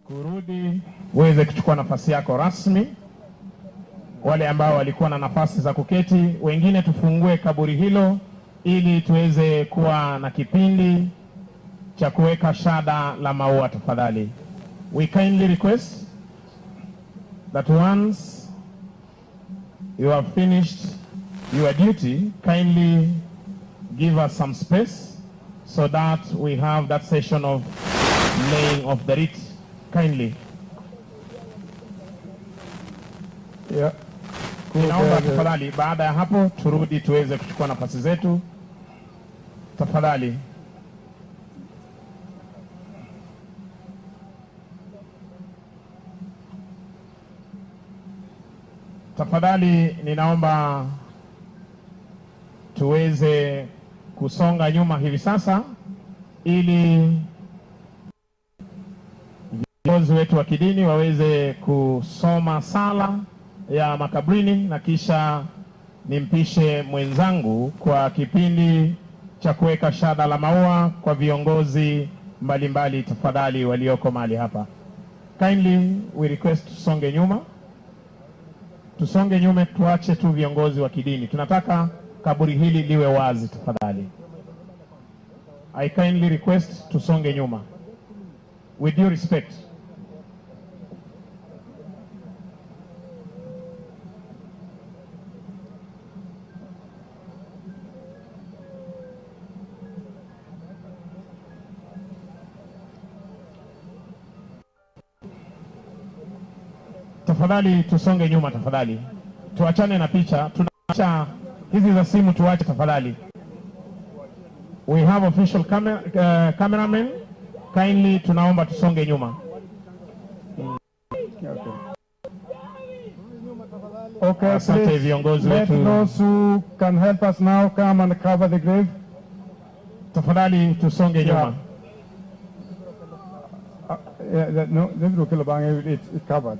Kurudi uweze kuchukua nafasi yako rasmi. Wale ambao walikuwa na nafasi za kuketi, wengine tufungue kaburi hilo ili tuweze kuwa na kipindi cha kuweka shada la maua tafadhali. We kindly request that once you have finished your duty, kindly give us some space so that we have that session of laying of the wreath. Kindly. Yeah. Ninaomba tafadhali, baada ya hapo turudi tuweze kuchukua nafasi zetu tafadhali. Tafadhali ninaomba tuweze kusonga nyuma hivi sasa ili viongozi wetu wa kidini waweze kusoma sala ya makaburini na kisha nimpishe mwenzangu kwa kipindi cha kuweka shada la maua kwa viongozi mbalimbali tafadhali walioko mahali hapa. Kindly we request tusonge nyuma, tusonge nyuma, tuache tu viongozi wa kidini. Tunataka kaburi hili liwe wazi tafadhali. I kindly request tusonge nyuma with due respect. Tafadhali tusonge nyuma tafadhali, tuachane na picha, tunaacha hizi za simu tuache tafadhali. We have official cameraman, kindly tunaomba tusonge nyuma. Okay, Asante please, viongozi let wetu. those who can help us now come and cover the grave. Tafadhali tusonge nyuma. Yeah, that, no, it's covered.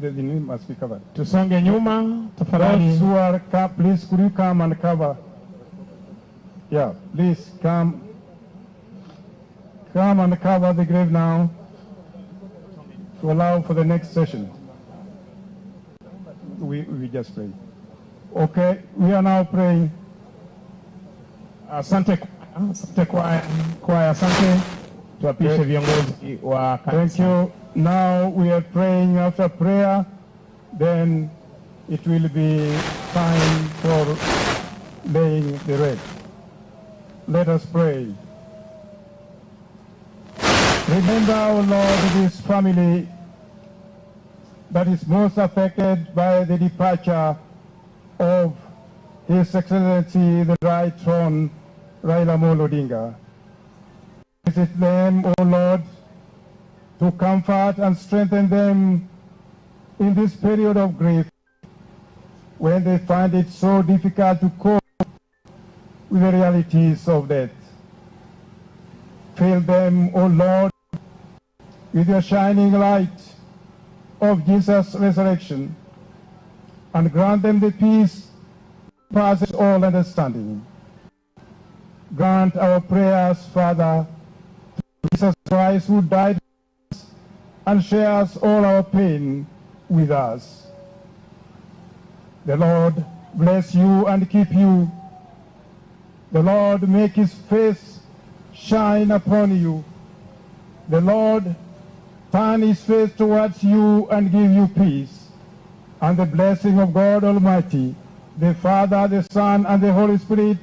The name must be covered. Tusonge nyuma tafadhali. Those who are, please, could you come and cover? Yeah, please come. Come and cover the grave now to allow for the next session. We just pray. Okay, we are now praying. Asante, asante kwaya, asante. Tuwapishe viongozi wa Thank you. Now we are praying. After prayer, then it will be time for laying the wreath. Let us pray. Remember, O Lord, this family that is most affected by the departure of His Excellency, the Right Hon Raila Amolo Odinga. Visit them, O Lord, to comfort and strengthen them in this period of grief when they find it so difficult to cope with the realities of death. Fill them, O Lord, with your shining light of Jesus' resurrection, and grant them the peace that passes all understanding. Grant our prayers, Father, to Jesus Christ, who died for us and shares all our pain with us. The Lord bless you and keep you. The Lord make his face shine upon you. The Lord turn his face towards you and give you peace. And the blessing of God Almighty, the Father, the Son, and the Holy Spirit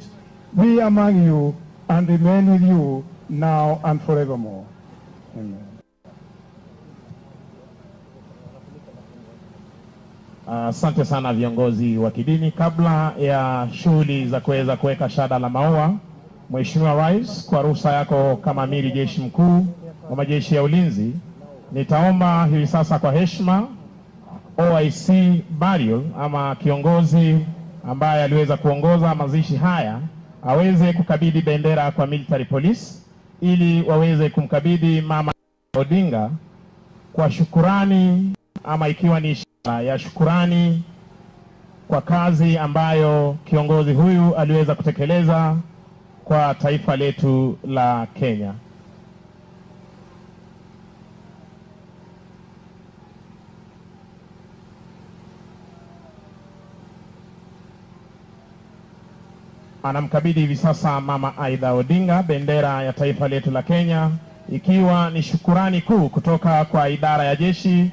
be among you and remain with you now and forevermore. Amen. Asante sana viongozi wa kidini. Kabla ya shughuli za kuweza kuweka shada la maua, Mheshimiwa Rais, kwa ruhusa yako kama Amiri Jeshi Mkuu wa Majeshi ya Ulinzi, nitaomba hivi sasa kwa heshima OIC Burial ama kiongozi ambaye aliweza kuongoza mazishi haya aweze kukabidhi bendera kwa military police ili waweze kumkabidhi Mama Odinga kwa shukurani ama ikiwa ni ishara ya shukurani kwa kazi ambayo kiongozi huyu aliweza kutekeleza kwa taifa letu la Kenya. Anamkabidhi hivi sasa Mama Aida Odinga bendera ya taifa letu la Kenya, ikiwa ni shukurani kuu kutoka kwa idara ya jeshi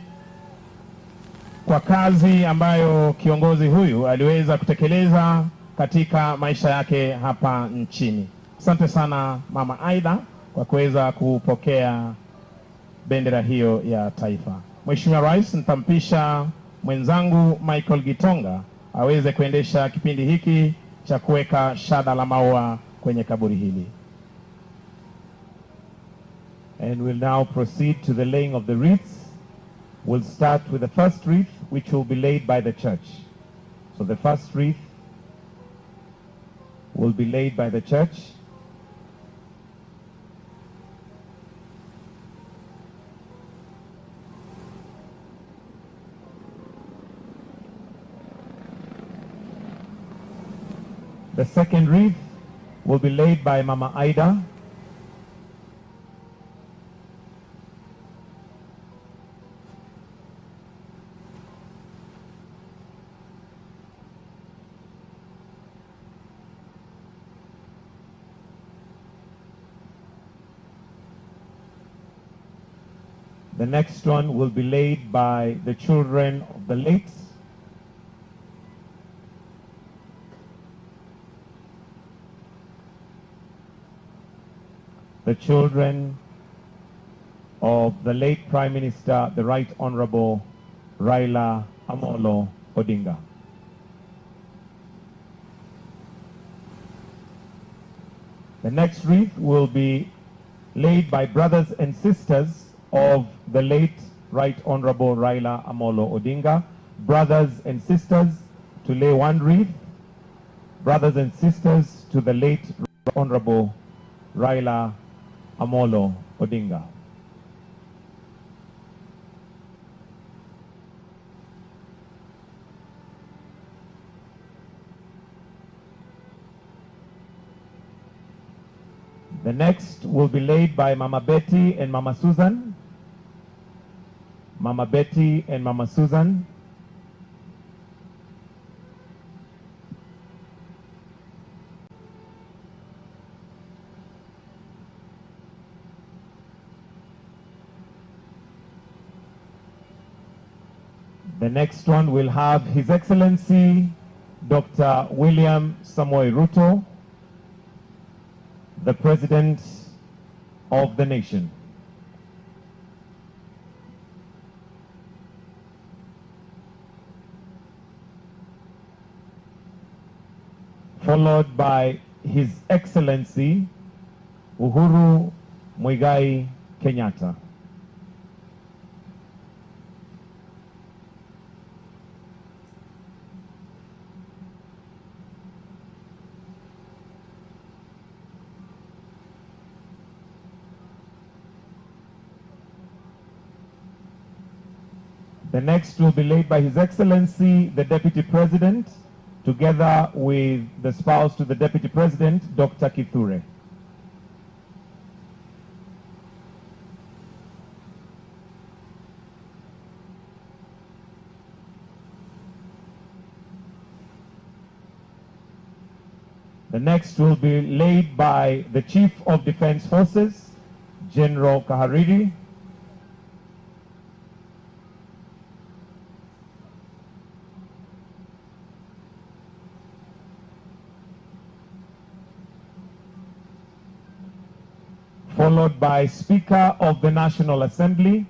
kwa kazi ambayo kiongozi huyu aliweza kutekeleza katika maisha yake hapa nchini. Asante sana Mama Aida kwa kuweza kupokea bendera hiyo ya taifa. Mheshimiwa Rais, nitampisha mwenzangu Michael Gitonga aweze kuendesha kipindi hiki cha kuweka shada la maua kwenye kaburi hili. And we'll now proceed to the laying of the wreaths. We'll start with the first wreath, which will be laid by the church. So the first wreath will be laid by the church. The second wreath will be laid by Mama Ida. The next one will be laid by the children of the late. The children of the late Prime Minister, the Right Honorable Raila Amolo Odinga. The next wreath will be laid by brothers and sisters of the late Right Honorable Raila Amolo Odinga. Brothers and sisters to lay one wreath. Brothers and sisters to the late Right Honorable Raila Amolo Odinga. The next will be laid by Mama Betty and Mama Susan. Mama Betty and Mama Susan. The next one will have His Excellency Dr. William Samoei Ruto, the President of the nation. Followed by His Excellency Uhuru Muigai Kenyatta. The next will be laid by His Excellency, the Deputy President, together with the spouse to the Deputy President, Dr. Kithure. The next will be laid by the Chief of Defense Forces, General Kahariri. Followed by Speaker of the National Assembly,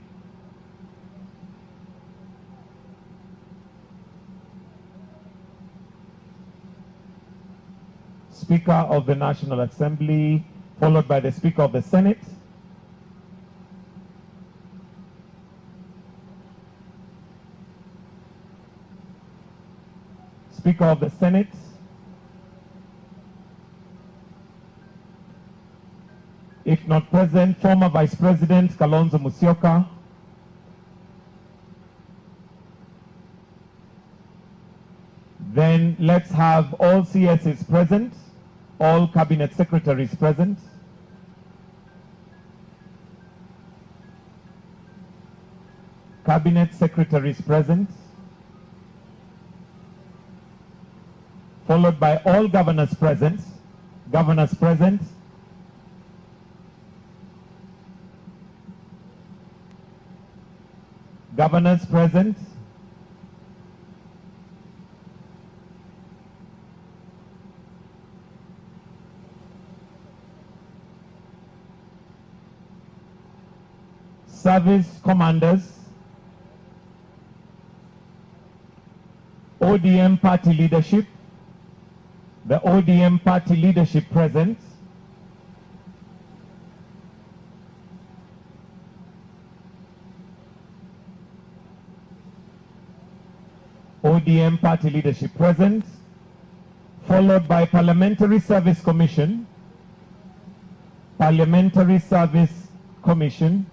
Speaker of the National Assembly, followed by the Speaker of the Senate. Speaker of the Senate. If not present, former Vice President Kalonzo Musyoka. Then let's have all CSs present, all cabinet secretaries present. Cabinet secretaries present. followed by all governors present. Governors present. Governors present. Service commanders. ODM party leadership. The ODM party leadership present. ODM party leadership present, followed by Parliamentary Service Commission, Parliamentary Service Commission,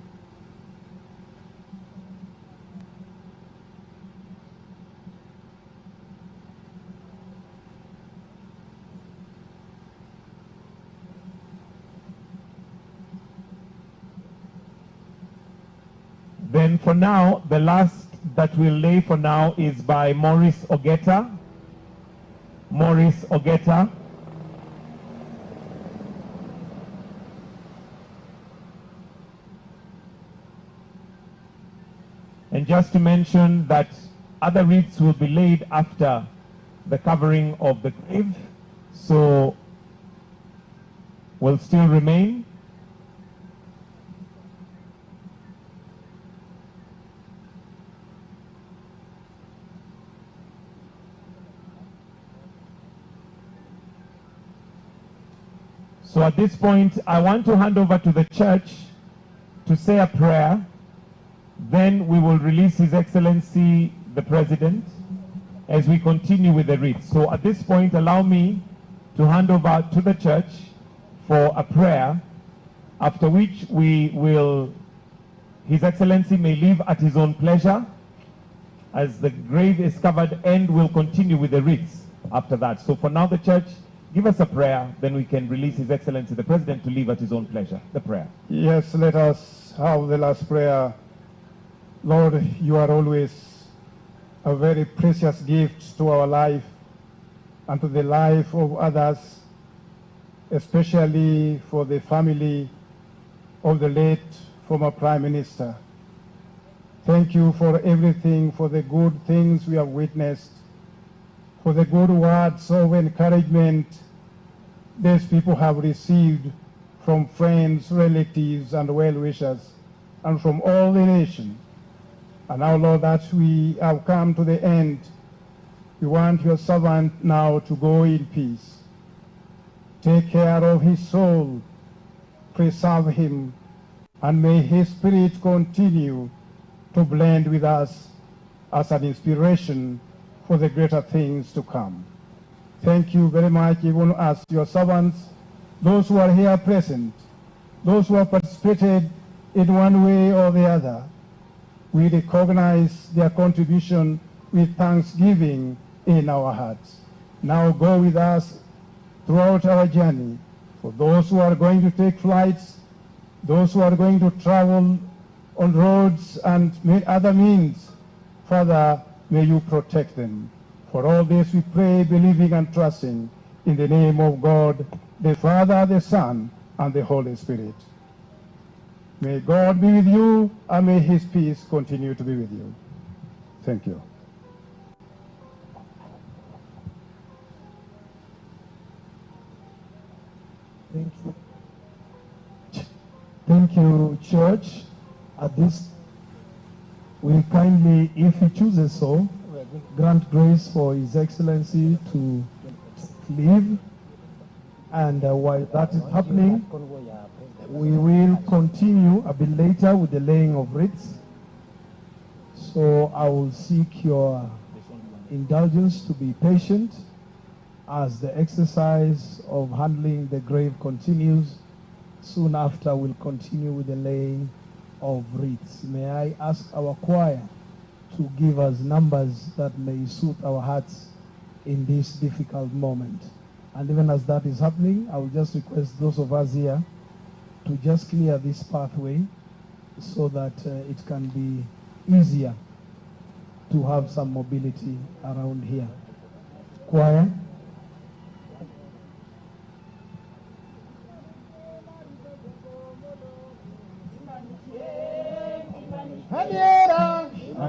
Then for now, the last that we'll lay for now is by Maurice Ogetta. Maurice Ogetta. And just to mention that other wreaths will be laid after the covering of the grave, so will still remain. So at this point, I want to hand over to the church to say a prayer. Then we will release His Excellency the President as we continue with the wreath. So at this point, allow me to hand over to the church for a prayer, after which we will, His Excellency may leave at his own pleasure as the grave is covered and we'll continue with the wreaths after that. So for now, the church, give us a prayer, then we can release His Excellency the President to leave at his own pleasure. The prayer. Yes, let us have the last prayer. Lord, you are always a very precious gift to our life and to the life of others, especially for the family of the late former Prime Minister. Thank you for everything, for the good things we have witnessed, for the good words of encouragement these people have received from friends, relatives, and well-wishers, and from all the nation. And now, Lord, that we have come to the end, we want your servant now to go in peace. Take care of his soul, preserve him, and may his spirit continue to blend with us as an inspiration for the greater things to come. Thank you very much, even as your servants, those who are here present, those who have participated in one way or the other. We recognize their contribution with thanksgiving in our hearts. Now go with us throughout our journey. For those who are going to take flights, those who are going to travel on roads and other means, Father, may you protect them. For all this we pray, believing and trusting in the name of God, the Father, the Son, and the Holy Spirit. May God be with you, and may his peace continue to be with you. Thank you. Thank you. Thank you, church. At this, we kindly, if he chooses so, grant grace for His Excellency to leave. And while that is happening, we will continue a bit later with the laying of wreaths. So I will seek your indulgence to be patient as the exercise of handling the grave continues. Soon after, we'll continue with the laying of wreaths. May I ask our choir to give us numbers that may suit our hearts in this difficult moment. And even as that is happening, I will just request those of us here to just clear this pathway so that it can be easier to have some mobility around here. Choir.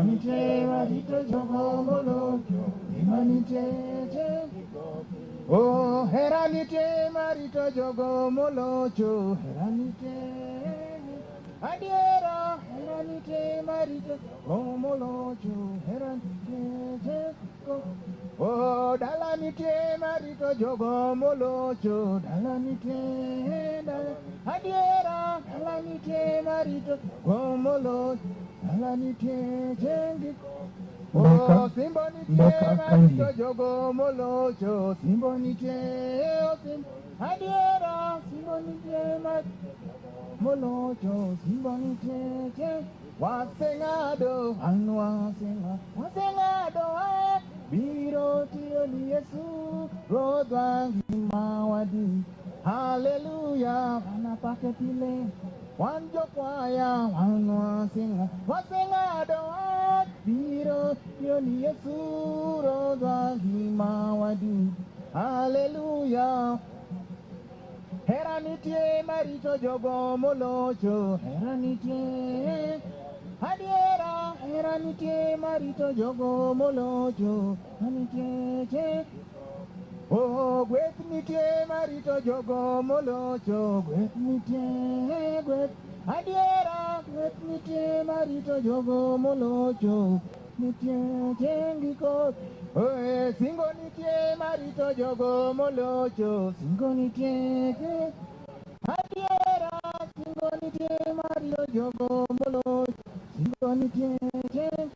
nitie marito jogo molocho, ngima nitie Oh, hera nitie marito jogo molocho, hera nitie adiera, hera nitie marito jogo molocho, hera nitie Oh, dala nitie marito jogo molocho, dala nitie dala adiera, dala nitie marito jogo molocho, dala nitie chengi. Oh, Mbeka, simbo nitie Mbeka, marito kindly. jogo molocho, simbo nitie, oh, simbo adiera, simbo nitie marito molocho, simbo nitie che waseng'ado, an wasenga, waseng'ado eh, biro tiyo ni Yesu, Ruodhwa ngima wadi. Haleluya, wanapake pile, wan jokwaya, wan wasenga, waseng'ado wach, biro tiyo ni Yesu, Ruodhwa ngima wadi. Haleluya. Hera nitie marito jogo molocho, hera nitie adiera, hera nitie marito jogo molocho, hera nitie che. Oh, gweth nitie marito jogo molocho, gweth nitie, gweth adiera, gweth nitie marito jogo molocho, nitie chengiko. Oh, singo nitie marito jogo molocho, singo nitie, che- adiera, singo nitie marito jogo molocho, singo nitie, che-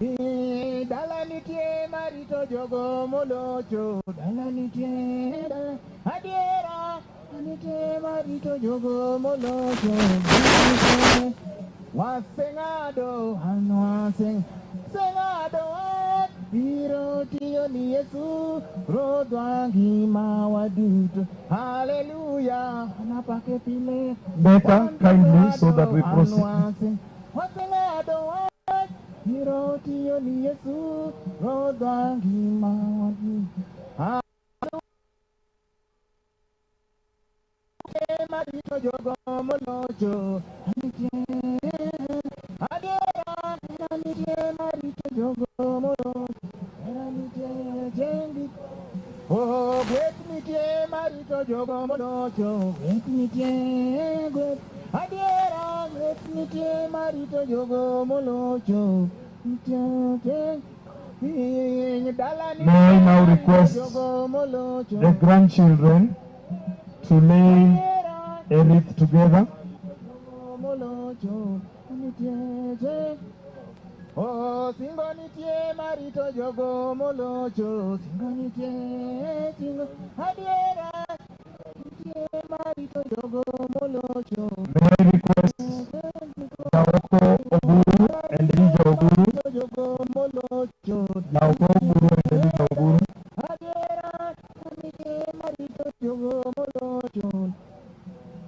Eh, dala nitie marito jogo molocho, dala nitie, dala- adiera, nitie marito jogo molocho, dala nitie. Waseng'ado, an waseng, seng'ado wach, biro tiyo ni Yesu, Ruodhwa ngima waduto. Haleluya, anapake pile. Mbeka, kindly, so that we proceed. Waseng'ado wach, biro tiyo ni Yesu, Ruodhwa ngima waduto. Marito jogo molocho, nitie adiera, hera nitie marito jogo molocho, hera nitie chengi. Oh, gweth nitie marito jogo molocho, gweth nitie gweth, adiera, gweth nitie marito jogo molocho, nitie chengi. Piny dala May I nitie now marito request jogo molocho. the grandchildren to lay a wreath together. Molocho, nitie che. Oh, singo nitie marito jogo molocho, singo nitie, singo adiera, nitie marito jogo molocho. May I request Naoko Oburu and Elijah Oburu. Jogo molocho, Naoko Oburu and Elijah Oburu. adiera, nitie marito jogo molocho.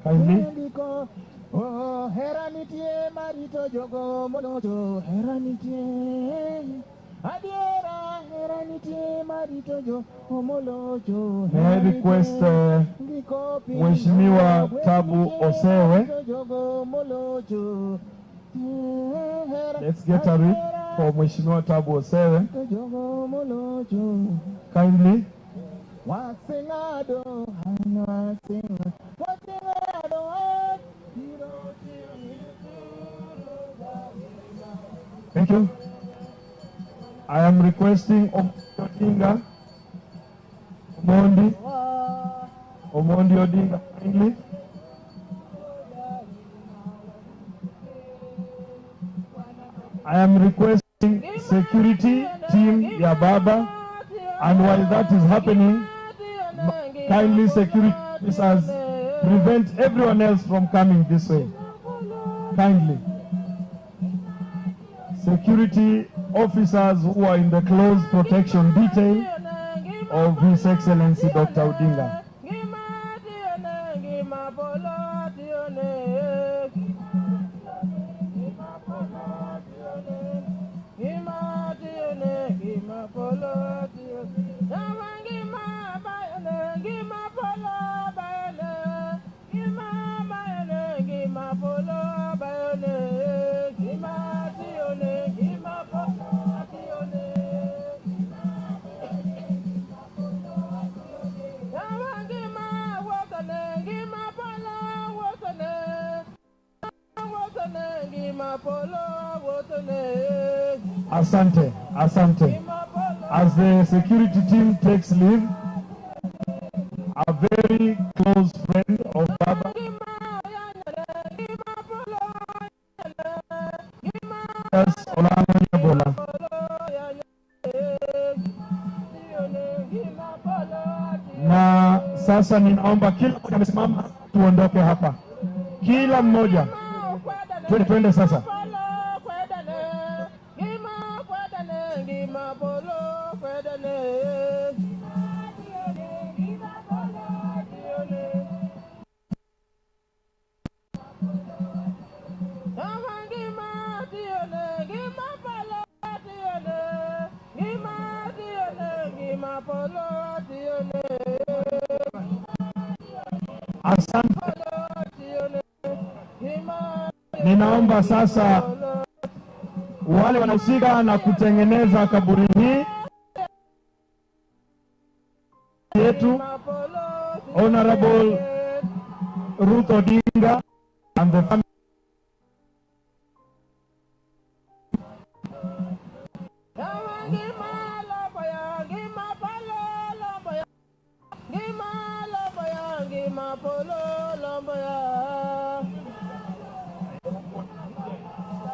Kindly. Ndiko, oh, hera nitie marito jogo molocho, hera nitie, adiera, hera nitie marito jogo molocho. May I request Mheshimiwa Tabu Osewe. Jogo molocho, hera Let's get a wreath for Mheshimiwa Tabu Osewe. jogo molocho. Kindly. Waseng'ado, an wasenga, waseng'ado, wach, biro tiyo ni Thank you. I am requesting Omondi Odinga, Omondi, Omondi Odinga, kindly. I am requesting security team Yababa, and while that is happening, kindly security officers prevent everyone else from coming this way. Kindly. Security officers who are in the close protection detail of His Excellency Dr. Odinga. Asante, asante. As the security team takes leave, a very close friend of Baba, S. Olano Nyabola. Na sasa ninaomba kila mmoja amesimama, tuondoke hapa, kila mmoja, twende twende sasa. Asante. Ninaomba sasa wale wanahusika na kutengeneza kaburi hii yetu, Honorable Ruth Odinga and the family.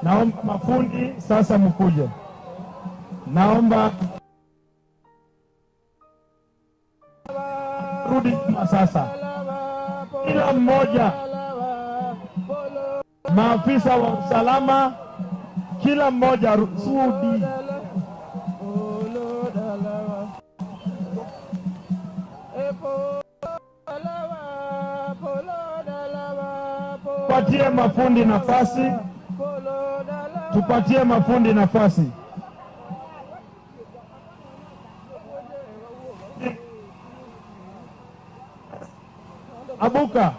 Naomba mafundi sasa mkuje. Naomba rudi nyuma sasa, kila mmoja, maafisa wa usalama, kila mmoja rudi. Tupatie mafundi nafasi, tupatie mafundi nafasi. Abuka,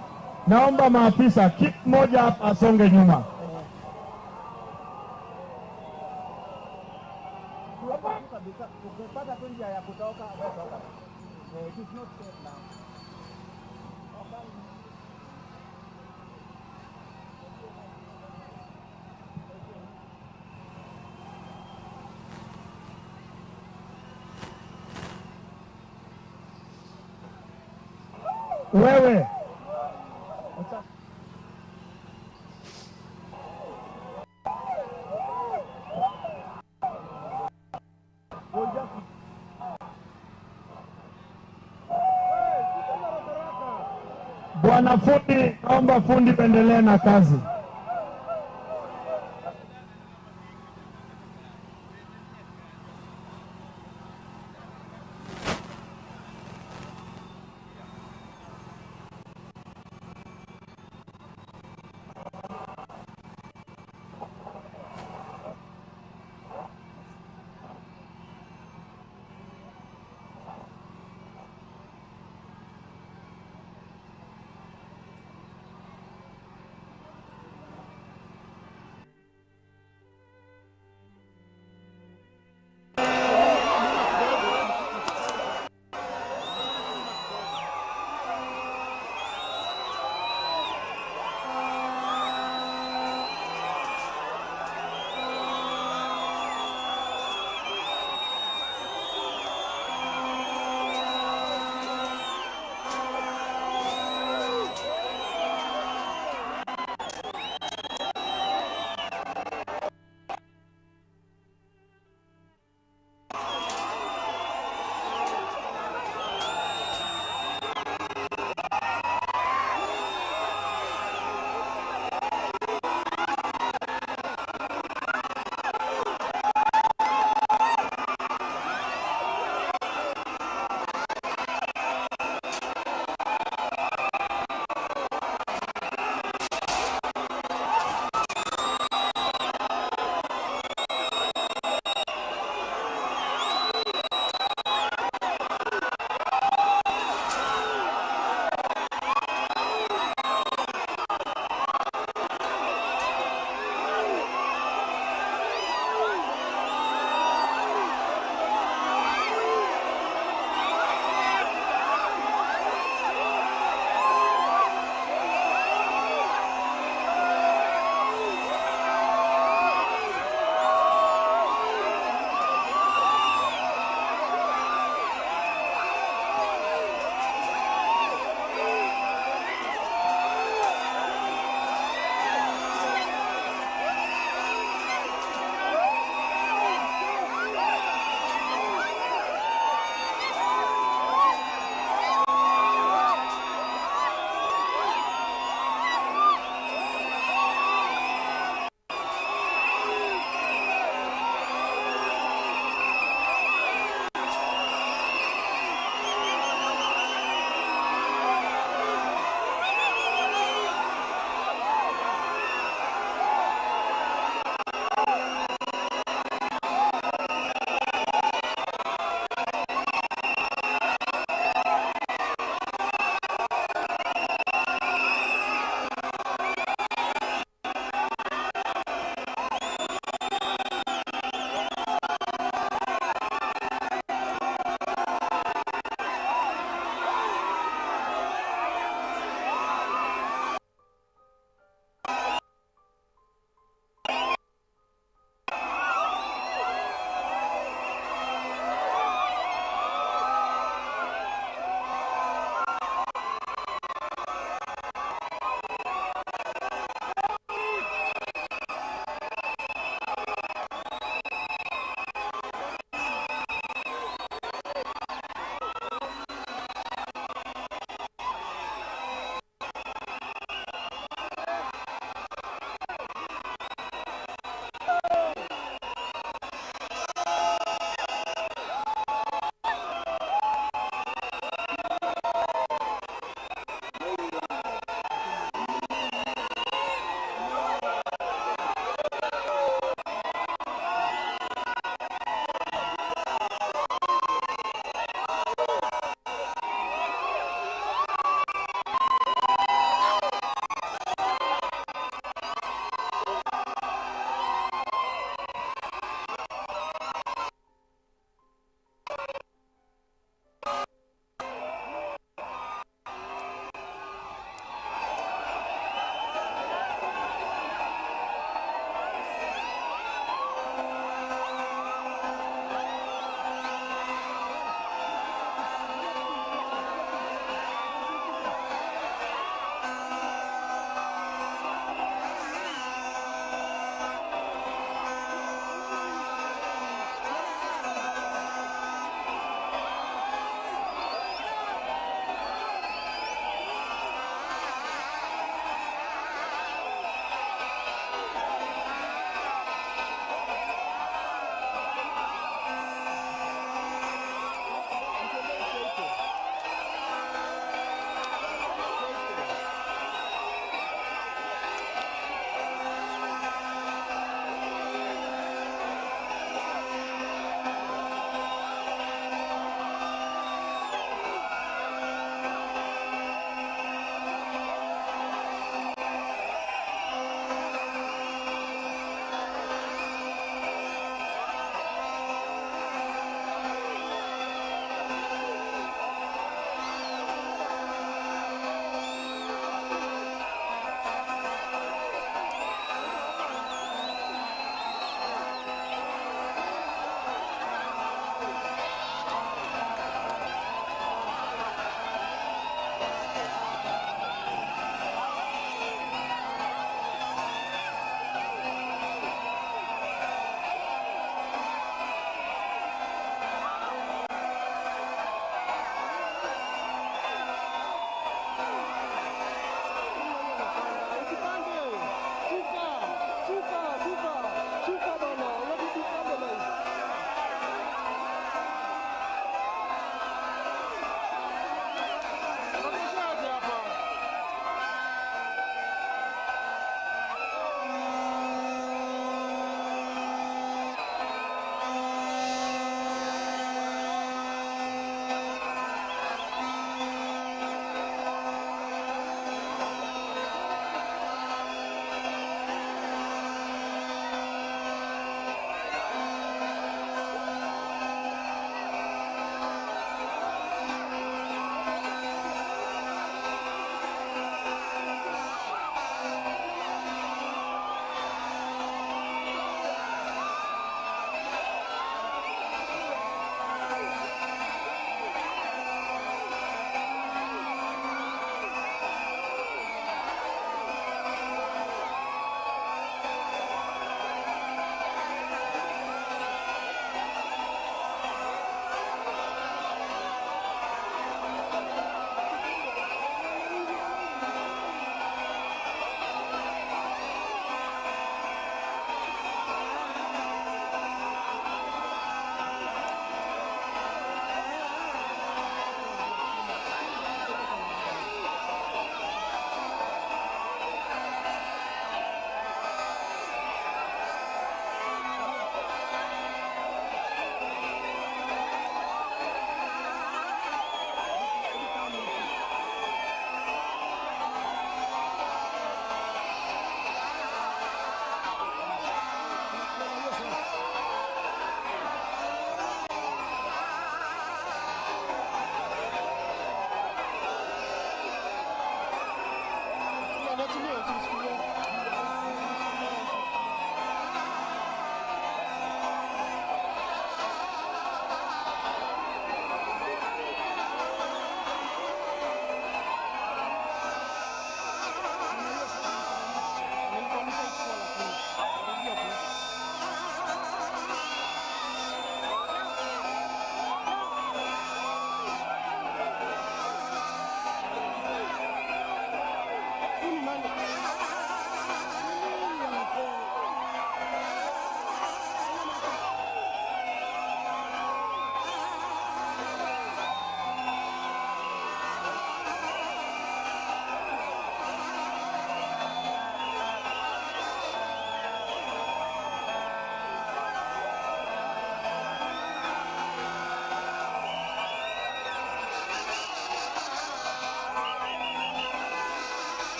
naomba maafisa kila mmoja hapa asonge nyuma. Ukipata tu njia ya kutoka, wewe toka. It is not safe now. Wewe bwana fundi, naomba fundi uendelee na kazi.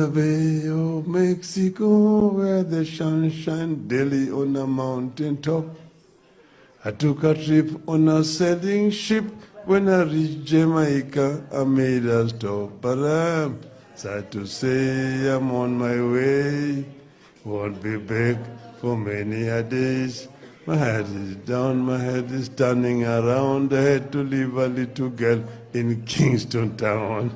the Bay of Mexico, where the sun shines daily on a mountain top. I took a trip on a sailing ship. When I reached Jamaica, I made a stop. But I'm sad to say I'm on my way. Won't be back for many a days. My head is down, my head is turning around. I had to leave a little girl in Kingston Town.